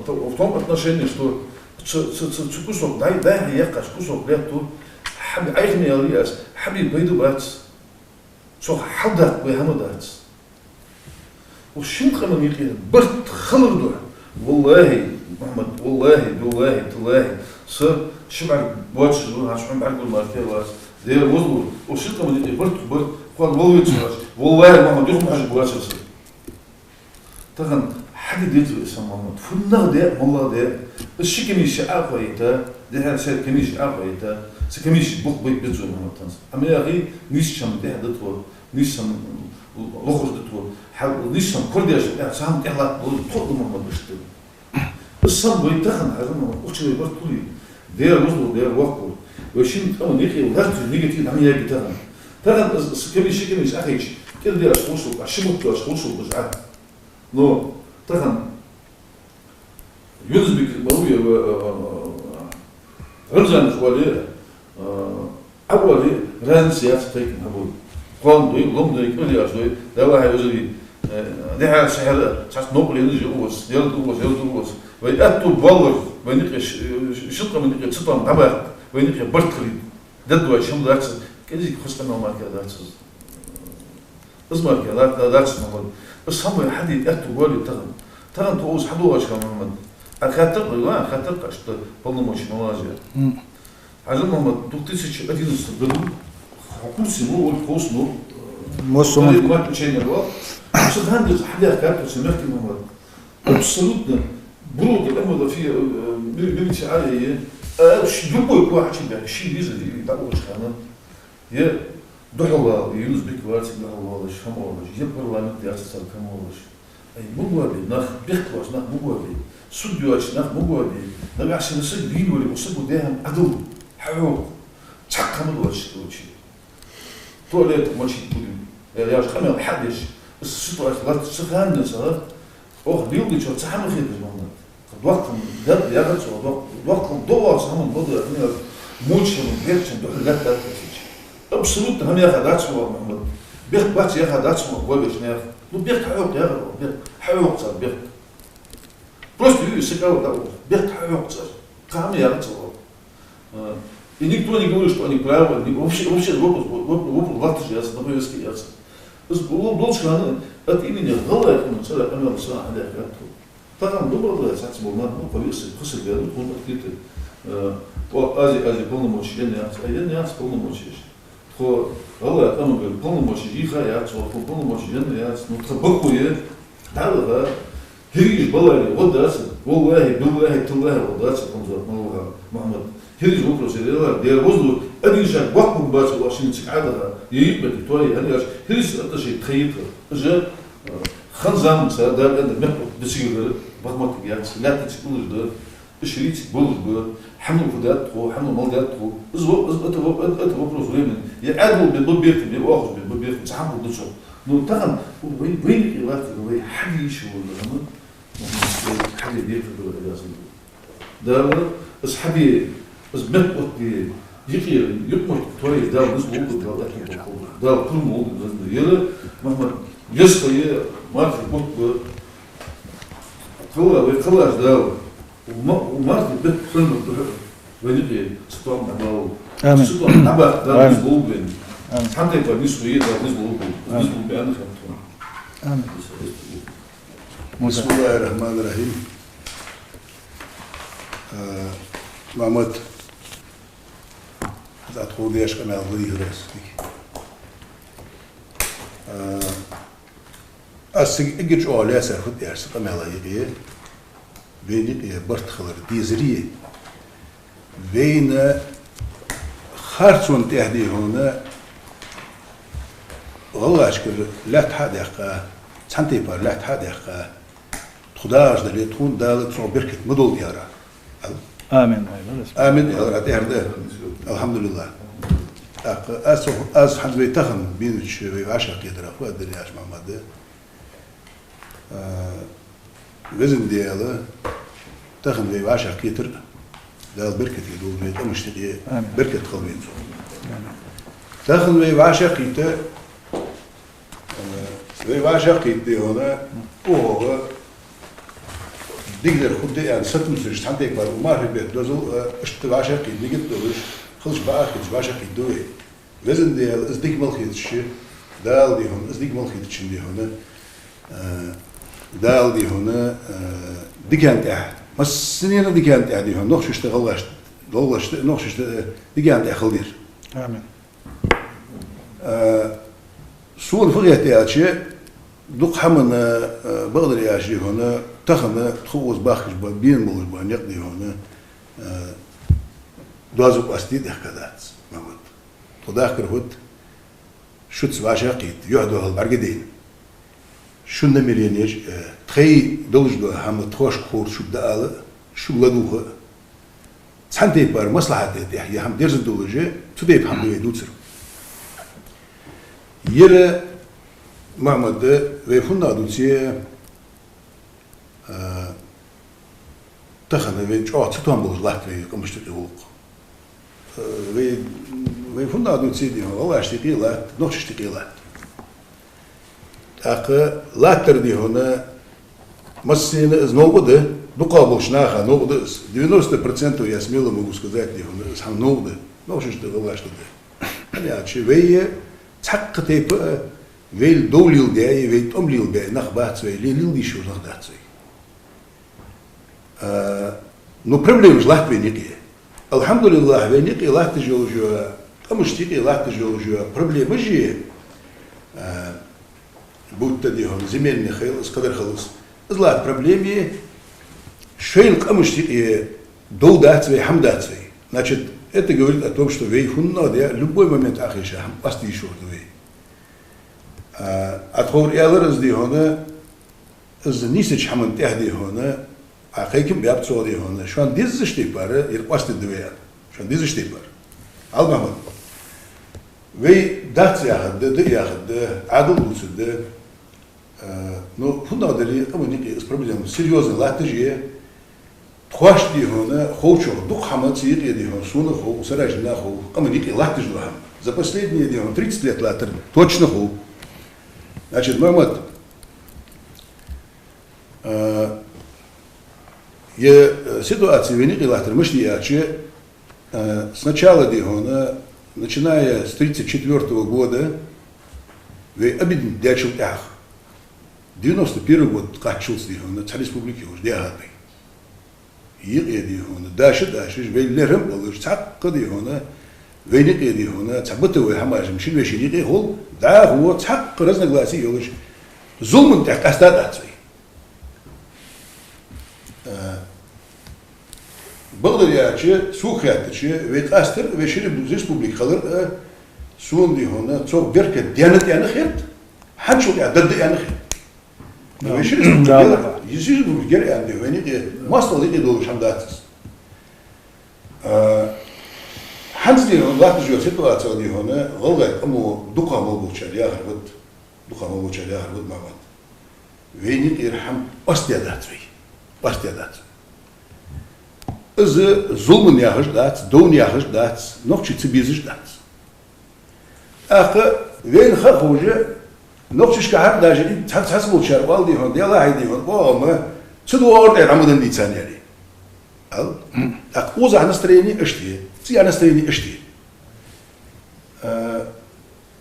в том отношении, что цу, цу, цу, цу кусок, дай, дай хьа яьккхача кусок лаьтта, хьаби айхьа мел яц, хьаби пайда бац. Цох хьалдаккха вай хӀама дац. Укх шин къаман юкъе барт хилар духьа. Валлахьи, Мухьаммад, валлахьи, биллахьи, таллахьи, са ши бӀарг боацаш ва, хӀанз хьона бӀаргагур мара кхы вац. Дера возалур, укх шин къаман юкъе барт, барт, кхоана вала вецаш вац. Валлахьи, Мухьаммад, юха ма хьажа боацар са. Тахан хьаде деза вай, Исам Мухьаммад. ФуннагӀа де, моллагӀа де. Из ши комисси Ӏохайийтар, дехьара ши комисси Ӏохайийтар. Цу комиссис бух бе беза вай, Мухьаммад, тхона. Амма яхий, нийсача хӀаман тӀехьа да тхо, нийсача хӀаман лохаш да тхо. Хьа-, нийсача хӀаман корадеш, тӀехьа цхьа хӀама тӀехьа латта долаш тхо да, Мухьаммад, иштта. Из санна вай тахан, хӀанз ма укх чу вай барт хуле, Дала возалур, Дала воккха волва. Вай шин къаман юкъе ларца негатив дӀа ма ягӀий тахан. Тахан из, из комисси, ши комисси Ӏохайча, кӀира де аш ховш хул, а ши бутт аш ховш хул, баш Ӏа. Но тахан Юнус-Бек ма вий, э, э, э, Рамзанаш оале, э, Ӏа оале, разница яц тайкан хьабой. Кхоана дой, лом дой, кӀира де аш дой, давай хьай узари, э, дехьара шахьара цхьацца новкъарло енна жи увас, ялат увас, ялат увас. Вай аьттув боаллар, вайна юкъе ш-, ш-, шин къаман юкъе цатоам дӀабаккха, вайна юкъе барт хилийта. Даддой шим дац, кӀезига хоза къамаьл мара кхы дац из. Из мара кхы да-, да-, дац, Мухьаммад. Из хӀама вай хьаде аьттув боале тахан. Тахан тхо укхаза хьадоагӀача хана, Мухьаммад, Ӏа хаьттар, ва, хаьттар, иштта полномочи малаш я. М. Хьажал, Мухьаммад, две тысячи одиннадцатом году хьо курсе ма вий, хьо курсе ма вий, Мосуман. Талиб мать учения вал. Цу хана деза хьадаьхкад тхо цу мехка, Мухьаммад. Абсолютно. Буро да амала фи, э, ми-, милиция, а, э, э, ш-, любой кхо хьачубаьхка, ший виза, и дӀаухача хана. Е духьалвала, е Юнус-Бек вацар духьалвалаш, хӀама оалаш, е парламент яц цар хӀама оалаш. Ай, ма гобе, нах бехк боацаш, нах ма гобе. Суд йоацаш нах ма гобе. Нагахьа санна саг вийна вале, укх саго даь хӀама Ӏадал хьахьокх. Цхьаккха хӀама доацаш, короче. Туалет мочить будем. Е, яхаш къамаьл хьадеш. Из ситуаци латтача хана денз, оаха леладечох цхьа хӀама хеташ, Мухьаммад. Доккха хӀама да яхар цо, док-, доккха хӀама да оаха цхьа хӀама, ма да, муча хӀама, герча хӀама духьал лаьттад тхо цу чу. Абсолютно хӀама яха дац хьона, Мухьаммад. Бехк бац яха дац хьона, гобеш наьха. Ну, бехк хьахьокх яхар, бехк хьахьокх цар, бехк. Просто юй сакъал да, бехк хьахьокх цар. Кхы хӀама яхар цо. А, и никто не говорит, что они правы, ни-, вообще, вообще вопрос, воп-, вопрос латташ яц, на повестке яц. Из бо-, болча хана от имени ГӀалгӀай къаман цӀерагӀа къамаьл сона хьадаьхкад тхо. Тахан дубарла цхьацца бола нах, ну, повестка, кхы саг ваьннав, тхона открыто, э, о, Ази, Ази полномочеш енна яц, а енна яц полномочеш. Тхо ГӀалгӀай къаман полномочеш йийха яц, тхона полномочеш енна яц, ну, тха бакъо я, дӀаваха, хӀирий уж баларе, гӀо дац, валлахӀи, биллахӀи, таллахӀи, гӀо дац, Хамзат, маллахӀа, Мухьаммад. ХӀирий уж вопрос я, Дала, Дала возалур, один шаг боккха бац, вай шин цига Ӏадаха, е юкъе тоае, хӀана аьлча, хӀирий уж отношение тха я тха. Уж, э, хан-заманца, Дала аьнна, мехка дицигар, бахматик яц, лаьтта цига уллаш да, Уж хӀирий цига болаш ба, хьанал фу даьд тхо, хьанал мала даьд тхо. Из во-, из, это во-, это, это вопрос времени. Е Ӏаьдал бе-, бе-, бехкам, е оахаш бе-, бе-, бехкам, цхьа хӀама хургдацар. Ну, тахан вай, вайна юкъе латтар, вай хьаде йиш йолаш да хӀама, вай хьаде дехар да вай обязан. Дала, из хьаде, из мет отде, юкъера, юкъ-мохк тоае, Дала низ лулда, Дала аьттув болба. Дала пурам лулда, низ лулда. Ер, Мухьаммад, еза хьо е, мархий бутт ба, кхелла, вай кхеллача Дала. Ма-, мархий бетта хьона духьа вайна юкъе цатоам дӀабаллалда. Амин. Цатоам дӀабаккха Дала низ лулба вайна. Амин. Цхьан тайпара нийса хьо е, Дала низ лулба. Амин. Низ лулба аьнна хетт хьона. Амин. بسم الله الرحمن الرحيم. Э, Мухьаммад, хӀанз тхога деш къамаьл ма дий хьона аз. Э, аз цига эггара чӀоагӀа лаьцар фуд аьлча, цу къамаьла юкъе вайна юкъе барт хилар дезарий, вайна харцон тӀехьа дий хьона гӀалгӀашкара лаьтта хьа а даьккха, цхьан тайпара лаьтта хьа а даьккха, тхо дагӀаш дале, тхона Дала цох беркат ма долда, яра. Амин. Амин, яра, тӀехьа да. АлхьамдулиллахӀ. ТӀаккха аз, аз хӀанз вай тахан бийнача вай вӀашагӀкхетарах фу аргдар аьлча, Мухьаммад, а, Везан Даьла, тахан вай вӀашагӀкхетар, Дала беркате долда вай къамашта юкъе, амин, беркат хилда вайна цох. Амин. Тахан вай вӀашагӀкхийтта, э, вай вӀашагӀкхийтта, дий хьона, укхаза дикадар хургда аьнна сатувсаш, цхьан тайпара укх мархий бетта дозал, э, иштта вӀашагӀкхийтта нигат долаш, хилча бакъахьа хилча вӀашагӀкхийтта да вай. Везан Даьла, из дика мел хеташ, Дала, дий хьона, из дика мел хетачоа, дий хьона, э, Дала, дий хьона, э, дикан тӀехьа, массанена дикан тӀехьа, дий хьона, нохчашта, гӀалгӀашта, гӀалгӀашта, нохчашта, э, дикан тӀехьа хилда ер. Амин. Э, сона фу хет аьлча, дукха хӀамана, э, бакъдар аьлча, дий хьона, тахан тхо укхаза бахкаш ба, бена болаш ба никъ, дий хьона, э, доазув къоастаде дехка дац, Мохьмад. Тхо дахкар хӀаьта, шуца вӀашагӀкхийтта, юхь-духьал бӀаргадайна. Шун намеренеш, э, тхоай долаш дола хӀама тхоашка ховра шуга дӀаала, шуга ладувгӀа. Цхьан тайпара маслахьата тӀехьа ер хӀама дерза долаш, цу тайпара хӀама да вай дувцар. Ер, Мохьмад, вай фуннагӀа дувце, а, тахан вай чӀоагӀа цатоам болаш латт вай къамашта юкъе гӀулакх. Э, вай, вай фуннагӀа дувце, дий хьона, гӀалгӀашта юкъе латт, нохчашта юкъе латт. ТӀаккха латтар, дий хьона, массанена из новкъа да, дукхагӀа болча наха новкъа да из. Девяносто процентов, я смело могу сказать, дий хьона, из хӀама новкъа да. Нохчашта да, гӀалгӀашта да. ХӀана аьлча вай цхьаккха тайпа а, вай дов лелабе а, вай тӀом лелабе а нах бац вай, ле-, леладе йиш йолаш нах дац вай. А, ну, проблемаш латт вайна юкъе. АлхьамдулиллахӀ, вайна юкъе латташ йола, къамашта юкъе латташ йола проблемаш, а, будто, дий хьона, земельный хилда из, кхыдар хилда из. Из латта проблема, шоайла къамашта юкъе дов дац вай, хӀама дац вай. Значит, это говорит о том, что вай фуннагӀа де, любой момент Ӏохайша, хӀама къоастаде йиш йолаш да вай. А, Ӏа тховра аьлар из, дий хьона, из нийсача хӀаман тӀехьа, дий хьона, Ӏа кхайкам баьб цох, дий хьона, шоана дезача тайпара ер къоастаде да вай аьнна. Шоана дезача тайпара. Ӏалам Ахьмад. Вай дац яхар да, да яхар да, Ӏадал дувцар да. Э, ну, фуннагӀа дале а, къаман юкъе из проблема серьёзни латташ я. Тхоашта, дий хьона, ховчох дукха хӀама цу юкъе, дий хьона, сона хов, сараш нах хов, къаман юкъе латташ дола хӀама. За последние, дий хьона, тридцать лет латтар точно хов. Значит, Мохьмад, а, е, э, ситуация вайна юкъе латтар мишта я аьлча, э, сначала, дий хьона, начиная с тридцать четвёртого года, вай объединить даьчул тӀехьагӀа, девяносто первый год кхаччалца, дий хьона, цхьа республика йолаш даьхад вай. Юкъе, дий хьона, даша а дашаш, вай лерхӀам а болаш, цхьаккха, дий хьона, вайна юкъе, дий хьона, цхьа бытовой хӀамаш шин вешийна юкъе хул, дӀахо цхьаккха разногласи йолаш, зуламан тӀехьа къаьста а дац вай. Э, бакъдар аьлча, сога хаьттача, вай къаьстар, вай ши реп-, республика хилар, э, сона, дий хьона, цох беркат денна тӀена хет, хӀанзчул тӀехьа даргда аьнна хет. Да. Вай ши республика, да, гер-, да, из ши республика гер аьнна, дий хьона, вайна юкъе, моастагӀал юкъе долаш хӀама дац из. А, хӀанз, дий хьона, латташ йола ситуация, дий хьона, гӀалгӀай къамо дукха мел болчар яхар ва, дукха мел болчар яхар ва, Мохьмад. Вайна юкъера хӀама къоастадаь дац вай. Къоастадаь дац. Из зуламан яхаш дац, довн яхаш дац, нохчий ца безаш дац. ТӀаккха вайна ха а ховш, нохчашка хьакъ даже цхьа-, цхьацца болчар оал, дий хьона, делахьа, дий хьона, богӀама, ца дугӀа ор тӀера хӀама дан дийцан яри. Ал? ТӀаккха укхаза настроени иштта я, цигара настроени иштта я. Э,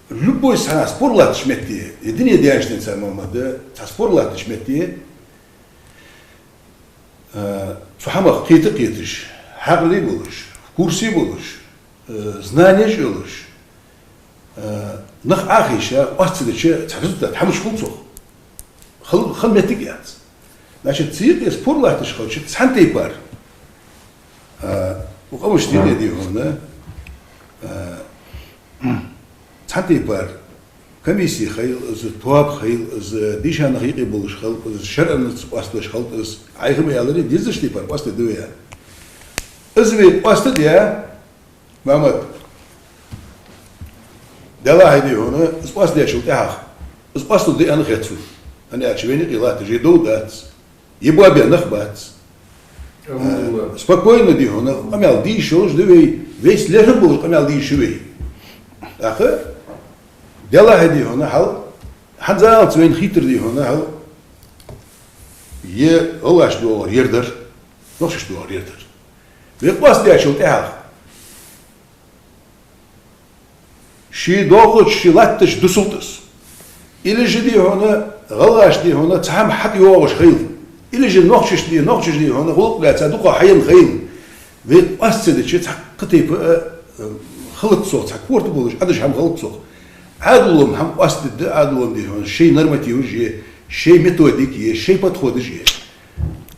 любой цхьа спор латтача метте, е дуне даьннача денца, Мохьмад, цхьа спор латтача метте, э, цу хӀамах кхета а кхеташ, хьаькъал а болаш, курс а болаш, э, знанеш а йолаш, э, нах Ӏохайша, къоастадича цхьа результат хӀамаш хул цох. Хал-, хала моттиг яц. Значит, цу юкъе спор латташ хилча, цхьан тайпара, а, укх къамашта юкъе, дий хьона, а, цхьан тайпара комисси хийла из, тоаба хийла из, дийша нах юкъе болаш хилба из, шарӀаца къоасталуш хилба из, Ӏайха ма аьлар, дезача тайпара къоастаде да вай. Из вай къоастадаь, Мохьмад, делахьа, дий хьона, из къоастадаьчул тӀехьагӀа, из къоасталургда аьнна хет сона. ХӀана аьлча вайна юкъе латташ я дов дац. Е боабе нах бац. Э, спокойно, дий хьона, къамаьл де йиш йолаш да вай, вайца лерхӀам болаш къамаьл де йиш я вай. ТӀаккха, делахь а, дий хьона, хьал, хӀанзалца вайна хийтар, дий хьона, хьал, е гӀалгӀашта доагӀар ер дар, нохчашта доагӀар ер дар. Вай къоастадаьчул тӀехьагӀа ший доагӀача, ший латтача дусалда из. Или же, дий хьона, гӀалгӀашта, дий хьона, цхьа хӀама хьатӀайоагӀаш хилийла. Или же нохчашта, дий, нохчаша, дий хьона, гӀулакх лаьца дукха хьаенна хилийла. Вай къоаста ца дича, цхьаккха тайпа, э, э, хилац цох, цхьа корта болаш Ӏадаш хӀама хилац цох. Ӏаьдало-м хӀама къоастадергда, Ӏаьдало-м, дий хьона, шоай нормативаш я, шоай методика я, шоай подходаш я.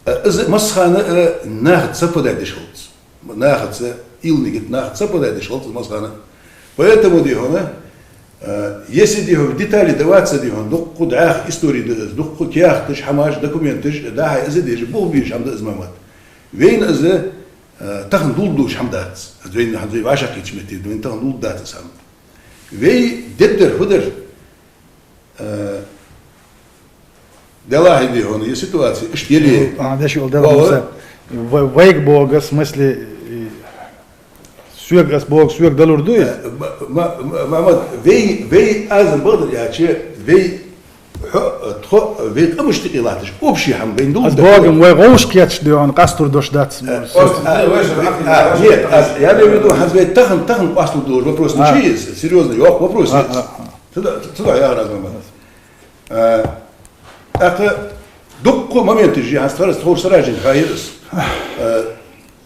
Э, из массахана, э, нахаца совпадать деш хилац. Нахаца, уйла-нигат нахаца совпадать деш хилац массахана. Поэтому, дий хьона, э, если, дий хьона, в детали вдаваться, дий хьона, дукха дӀаьха истори да из, дукха каьхаташ, хӀамаш, документаш, дӀа-хьа из деш, бух беш хӀама да из, Мухьаммад. Вайна из, э, тахан дулдуш хӀама дац. Из вайна, хӀанз вай вӀашагӀкхийтача метте, вайна тахан дулдац из хӀама. Вай дергдар, фу дар, э, делахь а, дий хьона, е ситуаци иштта яле. А, деш йола дела, Ва-, ва- Муса. Вай-, вайга боху, в смысле, и, соьга ас боху, соьга далур ду из? Э, ма-, ма-, ма-, Мухьаммад, вай, вай аз-м бакъдар аьлча, вай хьо, тхо, вай къамашта юкъе латташ, общий хӀама вайна дулда. Аз боху-м, вай гӀовш кхеташ, дий хьона, къастор дош дац. Э, ос-, а, ос-, а, нет, аз, я имею в виду, хӀанз вай тахан, тахан къоасталургдолаш вопрос ничего из, серьёзный, йоккха вопрос я из. Цудухьа, цудухьа яхар аз, Мухьаммад. Э, тӀаккха дукха моменташ я, хӀанз тхоай, тхоай саражин хьайр из. Э,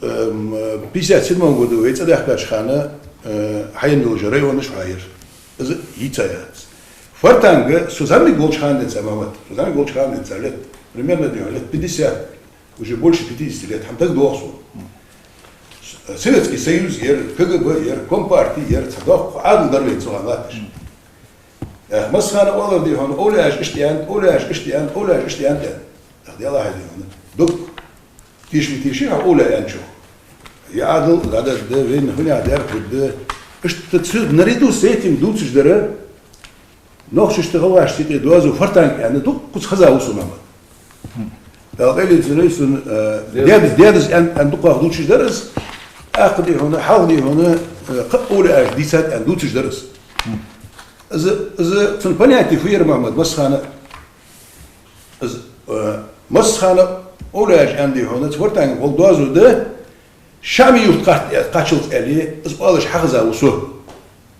эм, пятьдесят седьмом году вай цӀадаьхкача хана, э, хьаенна йолча районаш хьайр. Из йийца яц. Фортанга со зӀамига волча хана денз, Мухьаммад, со зӀамига волча хана денз, лет, примерно, дий хьона, лет пятьдесят, уже больше пятидесяти лет, хӀама дагадоагӀа сона. С-, Советский Союз яр, КГБ яр, Компарти яр, цхьа доккха Ӏаьдал дар вайна цу хана латташ. Эх, массахана оалар, дий хьона, овлияаша иштта аьннад, овлияаша иштта аьннад, овлияаша иштта аьннад, аьнна. Эх, делахь а, дий хьона, дукха тешаме теший хьо овлияаша аьнначох. Е Ӏаьдал дӀададда, вайна хӀунех даьр хургда. Иштта цу, наряду с этим дувцаш дар, нохчашта, гӀалгӀашта юкъе доазув Фортанга аьнна, дуккхаза хеза ва сона, Мухьаммад. Дала къайле цунна, э, дедас, дедас аьнна, аьнна дукхагӀа дувцаш дар из. ТӀаккха, дий хьона, хьалха, дий хьона, э, кхы а овлияаша дийцад аьнна дувцаш дар из. Из, из цун понятие фу яр, Мухьаммад, массахана? Из, э, массахана овлияаша аьннад, дий хьона, цу Фортанга гӀолла доазув да, Шами-Юрта кхаччалца аьле, из оалаш хьахеза ва со.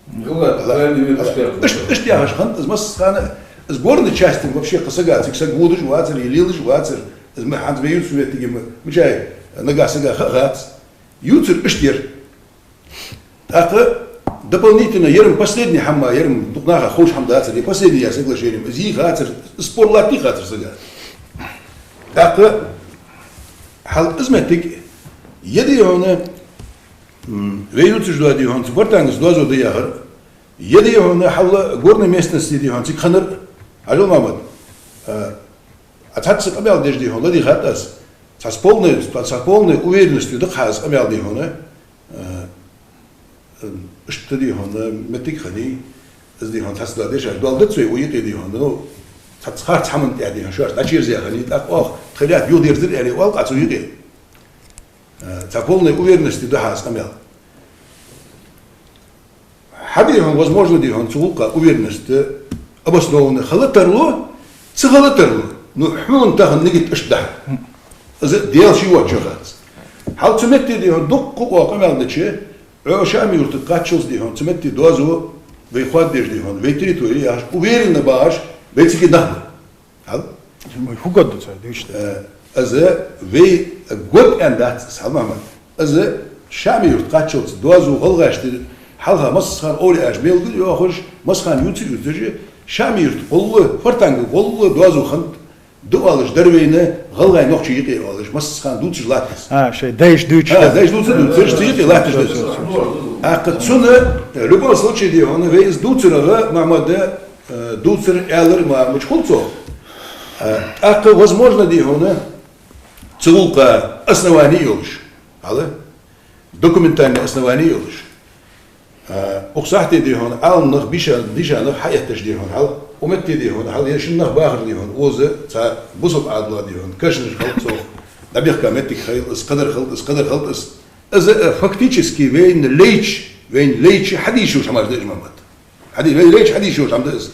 Гала, гала, гала, гала. Иштта, иштта яхаш хиннад из массахана, из горный части вообще кхы сага, цига саг водаш вацар, е лелаш вацар, из ма хӀанз ма ювцар моттиг, ма, мичай, нагахь сага ха а хац. Ювцар иштта яр. ТӀаккха дополнительно, ер-м последний хӀама, ер-м дукха наха ховш хӀама дацар, е последний яр соглашени, из йийхацар, спор латта йийхацар сага. ТӀаккха хьал из моттиг, е, дий хьона, м, вай ювцаш дола, дий хьона, цу Фортанга доазув да яхар, е, дий хьона, хьал горной местности, дий хьона, цига хиннар, Хьажал-Мухьаммад, а, а цхьацца къамаьл деш, дий хьона, ладийгӀад аз, цхьа с полной, цхьа с полной уверенностью да-кх аз къамаьл, дий хьона, э, э, иштта, дий хьона, моттиг хиннай, из, дий хьона, цхьацца дола дешаш дола дац вай укх юкъе, дий хьона, ну, цхьацца харц хӀаман тӀа, дий хьона, шоаш дӀачуерзаяь хиннай, тӀаккха оаха тха лаьтта юхадерзар аьле оал-кх Ӏа цу юкъе. Э, цхьа полной уверенностью да-кх аз къамаьл. Хьа, дий хьона, возможно, дий хьона, цу гӀулакха уверенность обоснованно хила тарлу, ца хила тарлу. Ну, хьона тахан нигат иштта да. Из Дала ший воацача хац. Хьал цу метте, дий хьона, дуккха а къамаьл дича, Ӏо Шами-Юрта кхаччалца, дий хьона, цу метте доазув вай хоададеш, дий хьона, вай территори яхаш, уверенно багӀаш, вай цига нах ба. Хьал? Ма фу год ду цар, дийш да. Э, из вай год аьнна дац, Хьажал-Мухьаммад. Из Шами-Юрта кхаччалца доазув гӀалгӀашта, хьалха массахана овлияаша мел ду йоахаш, массахана ювца а ювцаш, Шами-Юрта гӀолла, Фортанга гӀолла доазув хиннад, да оалаш дар вайна, гӀалгӀай-нохчий юкъе оалаш, массахана дувцаш латт из. А, шоай дайша дувцаш. А, дайша дувцаш, дувцаш, цу юкъе латташ да из. ТӀаккха цунна, э, в любом случае, дий хьона, вай из дувцарах, Мухьаммад, э, дувцар, аьлар ма мича хул цох. Э, тӀаккха, возможно, дий хьона, цу гӀулакха основани йолаш. Хьал? Документальный основани йолаш. Э, укх сахьте, дий хьона, Ӏаламнах, бийша-, дийша нах хьаэтташ, дий хьона, хьал? Укх метте, дий хьона, хьал ер шин нах бахар, дий хьона, укхаза цхьа бусалба Ӏаьдала, дий хьона, кашамаш хилда цох, дӀабехка моттиг хийла из, кхыдар хилда из, кхыдар хилда из. Из, э, фактически вайна лайча, вайна лайча хьадийша йолаш хӀамаш да уж, Мухьаммад. Хьади-, вайна лайча хьадийша йолаш хӀама да из.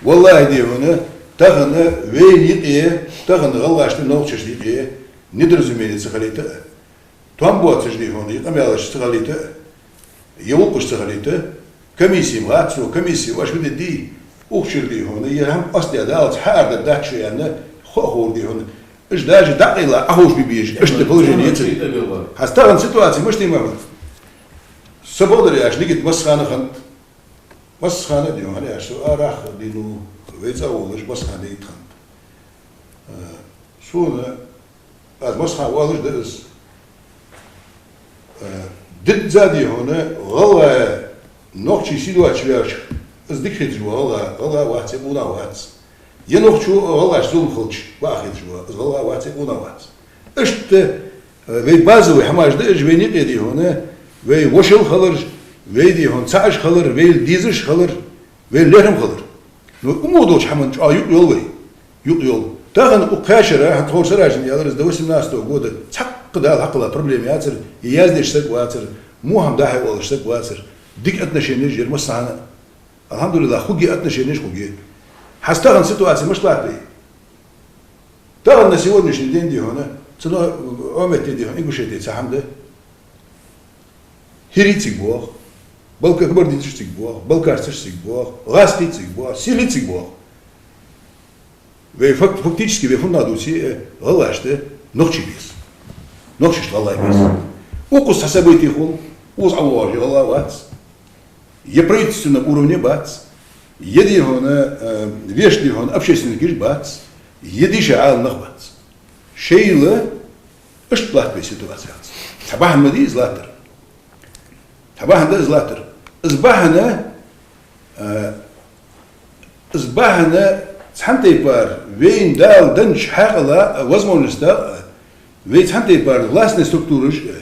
Валлахьи, дий хьона, тахан вайна юкъе, тахан гӀалгӀашта, нохчашта юкъе недоразумени ца хилийта а, том боацаш, дий хьона, е къамаьлаш ца хилийта а, е гӀулакхаш ца хилийта, комисси ма гӀатцо, комисси ваш ма дедий, укх чура, дий хьона, е хӀама къоастадаь даллалца хьаардар дац шо аьнна, хо а ховра, дий хьона. Уж даже дӀакъайла Ӏоховшабе безаш, иштта положени я цар. Хьа, тахан ситуаци мишта я, Мухьаммад? Са бакъдар аьлча, нигат массахана хиннад. Массахана, дий хьона, хӀана аьлча, со арахьа, дий хьона, вай цӀагӀа волаш массахана нигат хиннад. Э, сона Аз массахана оалаш да из. Э, дизза, дий хьона, гӀалгӀай, нохчий сий доацаш ваьлча, из дика хеташ ва гӀалгӀа, гӀалгӀа вац е къонах вац. Е нохчо гӀалгӀашта зулам хилча, бакъахьа хеташ ва, из гӀалгӀа вац е къонах вац. Иштта, э, вай базовый хӀамаш да уж, вайна юкъе, дий хьона, вай вошал хилар, вай, дий хьона, цхьааш хилар, вай дезаш хилар, вай лерхӀам хилар. Но уму долча хӀаман чӀоагӀа юкъ йол вай. Юкъ йол. Тахан укх кхаь шера, хӀанз тховра Сараждин аьлар из, до восемнадцатого года цхьаккха Дала хьакхелла проблема яцар, е яздеш саг вацар, во хӀама дӀа-хьа оалаш саг вацар, дика отношенеш яр массахана. Алхьамдулиллахь, хургья отношенеш, хургья. Хьа, тахан ситуаци мишта латт вай? Тахан на сегодняшний день, дий хьона, цу Ӏомете, дий хьона, Ингушете цхьа хӀама да. ХӀирий цига боагӀа, балка-, кабардинцаш цига боагӀа, балкарцаш цига боагӀа, гӀазкхий цига боагӀа, сийлий цига боагӀа. Вай фак-, фактически вай фуннагӀа дувце, э, гӀалгӀашта нохчий беза. Нохчашта гӀалгӀай беза. Укхаза цхьа событи хул, укхаза Ӏовоагӏаш гӀалгӀа вац. Е правительственном уровне бац, е, дий хьона, э, вешта, дий хьона, общественникаш бац, е дийша Ӏалам нах бац. Шоайла иштта латт вай ситуаци. Цхьа бахьан ма дий из латтара. Цхьа бахьан да из латтара. Из бахьан, э, из бахьан цхьан тайпара вайна Дала деннача хьаькъала, возможностал, вай цхьан тайпара властни структураш, э,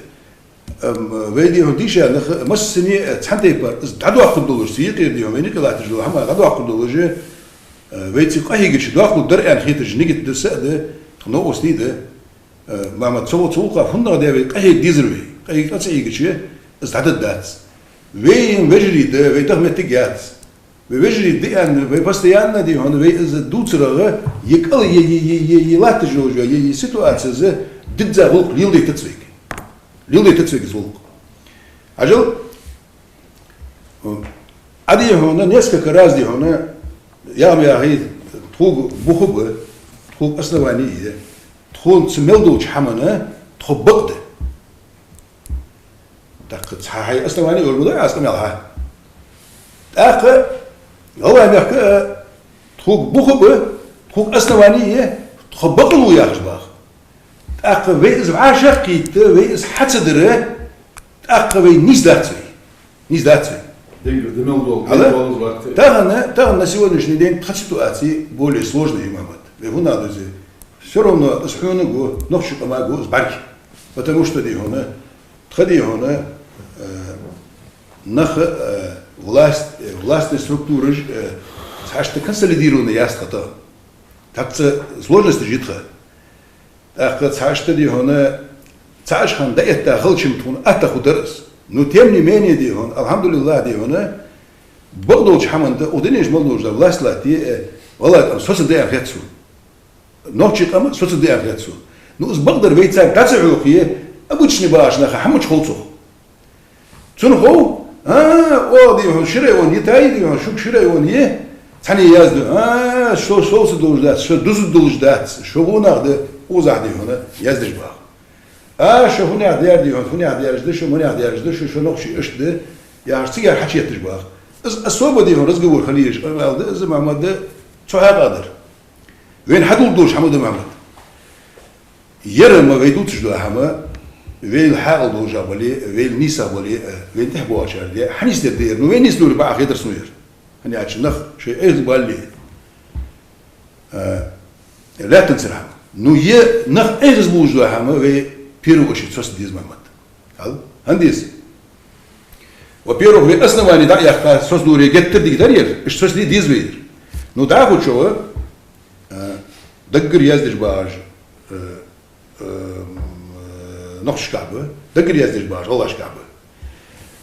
Ам, вай, дий хьона, дийша нах массане а цхьан тайпара из дӀадоаккхаргдолаш, цу юкъера, дий хьона, вайна юкъе латташ дола хӀама дӀадоаккхаргдолаш, а, вай цига къахьийгача доаккхаргдар аьнна хеташ нигат да, са а да, тха новкъостий да. А, Мухьаммад, цу, цу гӀулакха фуннагӀа де вай къахьега дезар вай, къахьега ца хьийгача, из дӀадергдац. Вай вежарий да, вай даха моттиг яц. Вай вежарий да аьнна, вай постоянно, дий хьона, вай из дувцарах, е кӀал, е, е, е, е, е латташ йолаш, е, е ситуаци из дизза гӀулакх леладайтац вайга. Леладайтац вайга из гӀулакх. Хьажал, а, дий хьона, несколько раз, дий хьона, ягӀма яхий, тхога бух ба, тхога основани я, тхона цу мел долча хӀамана тхо бакъ да. ТӀаккха цхьа хьай основани оалаш ма дий аз къамаьл хьа. ТӀаккха гӀалгӀай мехка, а, тхога бух ба, тхога основани я, тхо бакълу яхаш бах. ТӀаккха вай из вӀашагӀкхийтта, вай из хьа ца дара, тӀаккха вай нийса дац вай. Нийса дац вай. Денгара да мел дола, хьала? Мел дола из варте. Тахан, тахан на сегодняшний день тха ситуаци более сложная, Мухьаммад. Вай хӀана деза? Всё равно из хьона го, нохчий къаман го из бӀарг. Потому что, дий хьона, тха, дий хьона, э, нах, э, власть, э, властни структураш, э, цхьашта консолидированни яц тха тӀа. ТӀаккха сложносташ я тха. ТӀаккха цхьашта, дий хьона, цхьа хӀама дӀаэтта хилча-м тхона атта хургдар из. Но тем не менее, дий хьона, алхьамдулиллахь, дий хьона, бакъдолча хӀаман тӀа, укх дунен чу мел долаш да власть латте, э, гӀалгӀай къам соцаргда аьнна хет сона. Нохчий къам соцаргда аьнна хет сона. Ну, из бакъдар вай царга дӀа ца хьокхе, обычни бахаш наха хӀама ца хов цох. Цунна хов, а, о, дий хьона, ши район я, тӀа, дий хьона, шуга ши район я, цхьанне яздеш, а, шо совцаргдолаш дац, шо дузаргдолаш дац, шо гӀо нах да, укхазахь, дий хьона, яздеш бах. А, шо хӀанех дар, дий хьона, хӀанех дараш да, шо манех дараш да, шо, шо нохчий иштта да, яхаш, цигара хьачуетташ бах. Из особо, дий хьона, разговор хила езаш къамаьл да из, Мухьаммад, да, цу хьакъехьа дар. Вайна хьадоаладеш дола хӀама да, Мухьаммад. Ер ма вай дувцаш дола хӀама, вайла хьаькъал долаш бале, вайла нийса бале, вайна тӀехьа боагӀачар де, хьанийсдер да ер, ну вайна нийсдер бакъахьа хетар сона ер. ХӀана аьлча нах шоай эхь бале, а, лаьттан цар хӀама. Ну е нах эхь болаш дола хӀама вай первую очередь соцаргда деза, Мухьаммад. Хьал? ХӀана деза? Во-первых, вай основани дӀа а яьккха, соцадаре геттара дика дар ер, иштта соцаде деза вай ер. Ну, дӀахо чӀоагӀа, э, даггара яздеш багӀаш, э, э, м, э, нохчашкахь ба, даггара яздеш багӀаш гӀалгӀашкахь ба.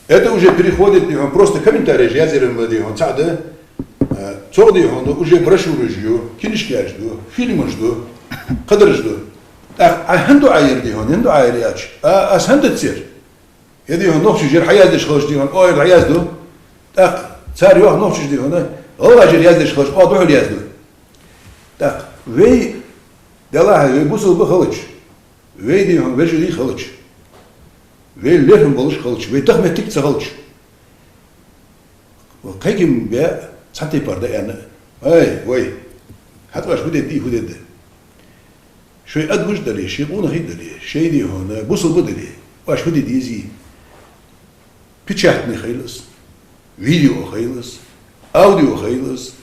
Это уже переходит, дий хьона, просто комментареш язъяраш ма, дий хьона, цхьа да, э, цох, дий хьона, уже брошюраш ю, кинишкаш ду, фильмаш ду, кхыдараш ду. ТӀаккха Ӏа хӀана ду Ӏа ер, дий хьона, хӀана ду Ӏа ер аьлча? А, аз хӀана дац ер? Е, дий хьона, нохчаша ер хьаяздеш хилча, дий хьона, оаха ер хьаязду. ТӀаккха цар йоах нохчаша, дий хьона, гӀалгӀаша ер яздеш хилча, оаха духьал язду. ТӀаккха вай, Далла хьа, вай бусалба хилча, вай, дий хьона, вежарий хилча, вай лерхӀам болаш хилча, вай даха моттиг ца хилча, кхайкам бе, цхьан тайпара да аьнна: «Ай, вай, хӀаьта оаш фу дергда, фу дергда? Шоай адамаш дале, шоай къонахий дале, шоай, дий хьона, бусалба дале, оаш фу де дезий?» Печатный хилар из, видео хилар из, аудио хилар из,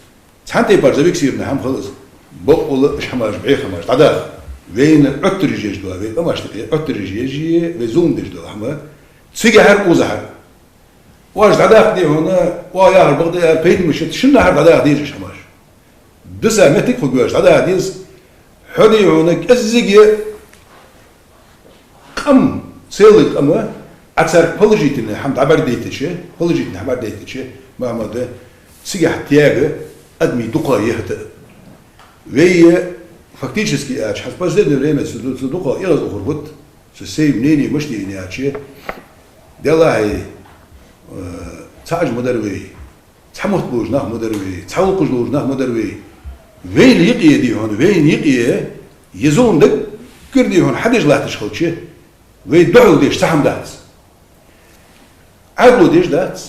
цхьан тайпара зафиксированный хӀама хилар из. Бокъонца уж хӀамаш, бӀеха хӀамаш дӀадаха. Вайна Ӏоттараш еш дола, вай къамашта юкъе Ӏоттараш еш е, вай зулам деш дола хӀама цигахьара, укхазахьара. Оаш дӀадаккха, дий хьона, оаха яхар бакъда аьнна, пайда ма бий, шиннахьара дӀадаха дезаш хӀамаш. Даса моттиг хургйолаш дӀадаха деза. Хьо, дий хьона, кӀеззига къам, целый къам, Ӏа царга положительный хӀама дӀабӀаргадайтача, положительный хӀама бӀаргадайтача, Мухьаммад, цигахьа тега адамий дукха я хӀаьта. Вай, фактически аьлча, хӀанз последнее время цу, цу дукха эгӀаз ухар хӀаьта, цу сай мнение мишта я аьлча, Далла хьа, э, цхьа Ӏаж ма дар вай, цхьа мотт болаш нах ма дар вай, цхьа гӀулакхаш долаш нах ма дар вай. Вайна юкъе, дий хьона, вайна юкъе, е зулам даггара, дий хьона, хьадеш латташ хилча, вай духьал деш цхьа хӀама дац. Ӏаьдало деш дац,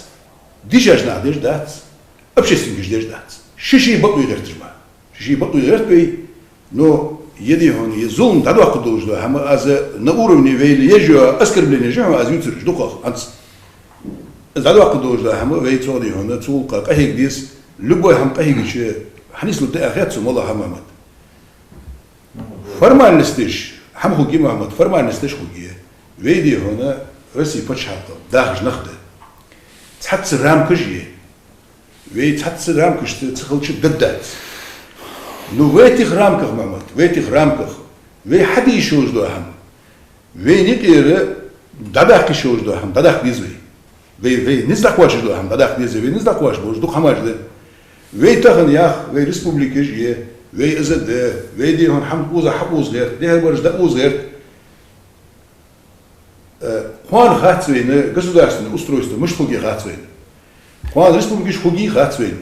дийшача наха деш дац, общественникаша деш дац. Ший-ший бакъвий гӀерташ ма. Ший-ший бакъвий гӀерт вай, но е, дий хьона, е зулам дӀадоаккхаргдолаш дола хӀама, аз на уровне вай еш йола оскорбление я хьона аз ювцараш дукхагӀа хӀанз. Из дӀадоаккхаргдолаш дола хӀама вай цох, дий хьона, цу гӀулакха къахьега деза, любой хӀама къахьийгача хьанислургда аьнна хет сона, валлахӀи, Мухьаммад. Формальносташ хӀама хургья, Мухьаммад, формальносташ хургья. Вай, дий хьона, Россе паччахьалкхе дахаш нах да. Цхьацца рамкаш я. Вай цхьацца рамкашца ца хилча даргдац. Ну, в этих рамках, Мухьаммад, в этих рамках вай хьаде йиш йолаш дола хӀама, вайна юкъера дӀадаккха йиш йолаш дола хӀама дӀадаккха деза вай. Вай, вай низ дӀакхоачаш дола хӀама дӀадаккха деза, вай низ дӀакхоачаш болаш дукха хӀамаш да. Вай тахан ях, вай республикаш я, вай из да, вай, дий хьона, хӀама укхаза хьаукхаза гӀерт, дехьа бараш дӀаукхаза гӀерт. Э, кхоана хац вайна государственное устройство мишта хургья хац вайна. Кхоана республикаш хургья хац вайна.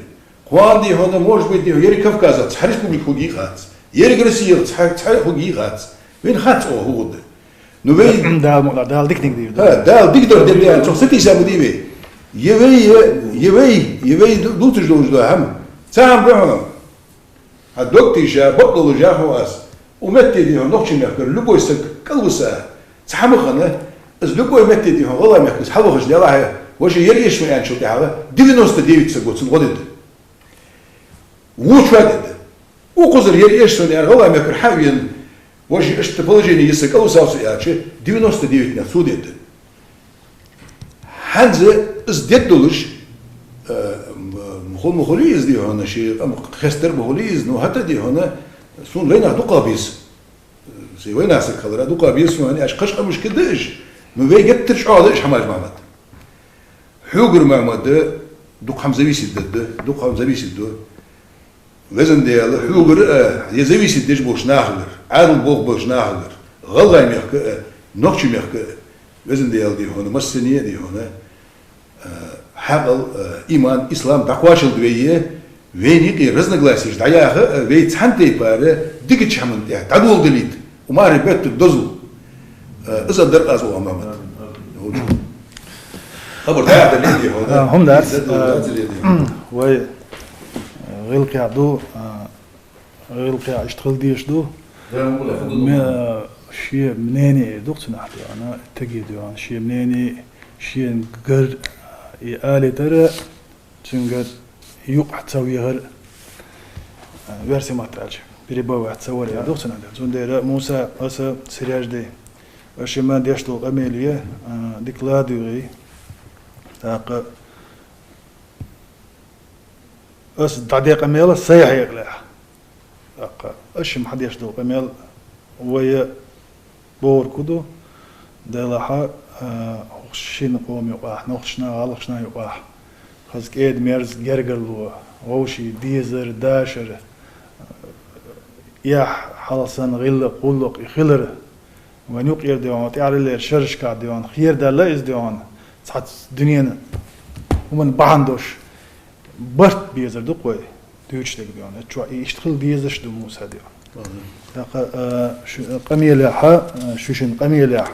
Кхоана, дий хьона, может быть, дий хьона, еррига Кавказах цхьа республика хургья хац. Еррига Россех цхьа, цхьа хургья хац. Вайна хац оаха хӀу хургда. Ну, вай Дала мукъ лой, Дала диканиг дийр. ХӀа, Дала дика дар дергда аьнна, цох сатийса ма дий вай. Е вай, е, е вай, е вай ду-, дувцаш долаш дола хӀама. Цхьа хӀама да хьона. Хьа дог тийша, бакъдолаш я хьона аз. Укх метте, дий хьона, нохчий мехкара любой саг кӀалвиса, цхьа хӀама хинна, из любой метте, дий хьона, гӀалгӀай мехка из хьалвахача, Далла хьа, вӀаший ер эшаш ва аьнначул тӀехьагӀа девяносто девять саго цунна гӀо дергда. Воча дергда. Укхазара ер эшаш ва аьнна гӀалгӀай мехкара хьа а вена, вӀаший иштта положение я са, кӀалвисав со аьлча, девяносто девять нах цо дергда. ХӀанз из дергдолаш, э, м, м, хул ма хулий из, дий хьона, ший къам хестар ма хулий из, ну, хӀаьта, дий хьона, сона вайнах дукхагӀа беза. Сай вайнах саг хилара дукхагӀа беза сона, хӀана аьлча кхыча къамашка да уж, ну, вай геттара чӀоагӀа да уж хӀамаш, Мухьаммад. Хьогара, Мухьаммад, дукха хӀама зависит да, дукха хӀама зависит да. Везан Даьла, хьогара а, е зависит деш болча нахагара, Ӏаьдал болх беча нахагара, гӀалгӀай мехка а, нохчий мехка а, Везан Даьла, дий хьона, массане а, дий хьона, а, хьаькъал, а, иман, ислам дӀакхоачалда вай, вайна юкъе разногласеш дӀаяха а, вай цхьан тайпара дикача хӀаман тӀа дӀадоладалийта. Укх мара беттарг дозал. Э, из а дар аз оаха, Мухьаммад. Хабар дӀа а дале, дий хьона. А, хӀама дац, из а дар а, дозал, дий хьона. Вай, э, гӀиллакхе ду, э, гӀиллакхе иштта хила дезаш да. Да, хӀама хул, хӀама хул. Ме-, э, ший мнение да-кх цунах, дий хьона, тагий да-кх, ший мнение, ший гар, э, алийтар, цунгара юкъе ца вехар, э, версий маттахь аьлча, перебивать ца вар, да-кх цунах. Цудухьа, Муса, аса, Сережа дай, вай шоай ма деш дола къамаьл я, э, дика ладувгӀий, тӀаккха Аз дӀаде къамаьл сай хьекъалехь. ТӀаккха аз шоана хьадеш дола къамаьл вай бохург хӀу ду, делахь а, хӀокху шин къома юкъахь, нохчашна, гӀалгӀашна юкъахь, хаза кӀеда-мерза гергарло, вовшийн дезар, дашар, яхь, хьал санна гӀиллакх, гӀуллакх и хилар, вайна юкъера дегӀан, тӀаьхьарчу шерашкахь дегӀан, хера даьлла иза дегӀан, цхьацца дуьненан хӀуманна бахьана долуш барт безар ду-кх вай дуьйцуш дерг дегӀан. Эццахь и иштта хила дезаш ду, Муса дегӀан. Мгм. ТӀаккха, а, шу-, къамелехь, а, шу шин къамелехь.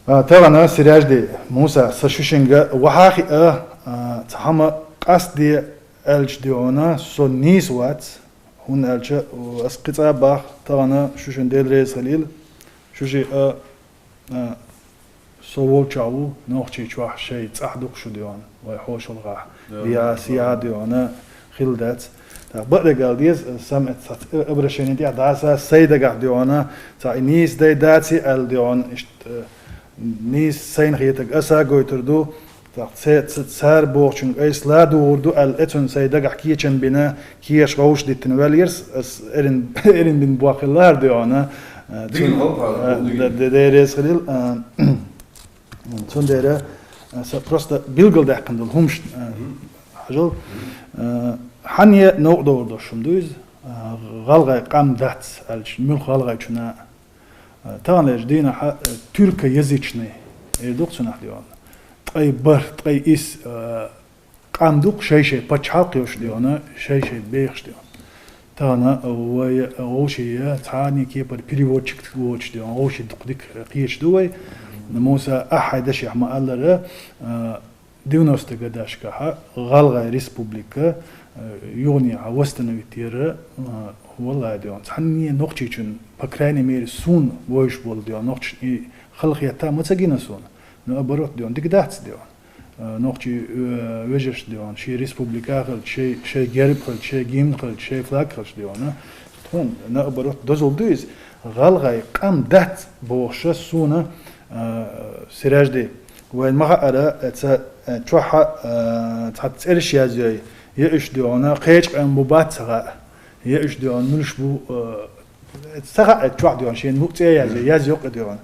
А, тахана Сиражди, Муса, сан шу шинга вахьа а хиъна, а, цхьа хӀума къастаде аьлча дегӀан, со нийса вац, хӀунда аьлча, у, ас кхин цкъа а бах, тахана шу шин Дела реза хилийла, шу шиъ, а, а, со волчохь ву, Нохчийчохь шайн цӀахь ду-кх шу дегӀан, вай хьошалгӀахь, Да, я, да. Сияхь дегӀан, хилла дац. ТӀаккха бакъдерг ала деза, сан эццахь обращени тӀехь дӀаса, сай дагахь дегӀан, цхьа и нийса дай дац аьлла дегӀан, иштта, нийса сайна хетарг аса гойтур ду, тӀаккха ца-, ца-, цара бохучуьнга айса ладугӀур ду аьлла, эцунна сай дагахь кечам бина, кеша вовшах диттина ваьллера ас, ас эрна, эрна бина бохилла хӀара дегӀан, а, Дигна цун-, хӀокху а, хӀара д-, д-, Дела реза хилийла, а, цундела, а, сан просто билгалдаьккхина долу хӀумаш, а, Мгм. хьажал, Мгм. а, хьанна а новкъа довр долуш хӀума ду иза, а, гӀалгӀай къам дац аьлча, муьлхха гӀалгӀайчунна а, таханлерчу дийнахь, э, тюркоязычный, эр ду-кх цунах дегӀан. Ткъе бархӀ, ткъе исс, э, къам ду-кх шай-шай пачхьалкх йолуш дегӀан, шай-шай бехаш дегӀан. Тахана вай, э, вовшийн цхьана кепара переводчик воцуш дегӀан, вовшийн дукха дика, э, кхеташ ду вай. Муса, ахь хьайн дашехь ма-аллара, э, девяностые годашкахь гӀалгӀай республика, э, юханехьа восстановить яр, э, валлахӀи дегӀан. Цхьанне а нохчичун, по крайней мере, суна вевзаш болу дегӀан нохчашна и хала хетта ма ца гина суна. Наоборот дегӀан, дика дац дегӀан. Э, нохчий, э, вежаршна дегӀан, шен республика хилча, шен, шен герб хилча, шен гимн хилча, шен флаг хилча дегӀан. Тхуна, наоборот, дозалла ду иза. ГӀалгӀай къам дац бохуша суна, э, Сиражди. Вайна ма хаъара, э, ца, э, чохь, э, цхьацца цӀераш язйой, я уьш дегӀан кхечу къам бу бац ца хаьа, я уьш дегӀан муьлш бу, э, ца хаьа, э, чохь дегӀан шена мукъа цӀе язйой, язйо-кх дегӀан.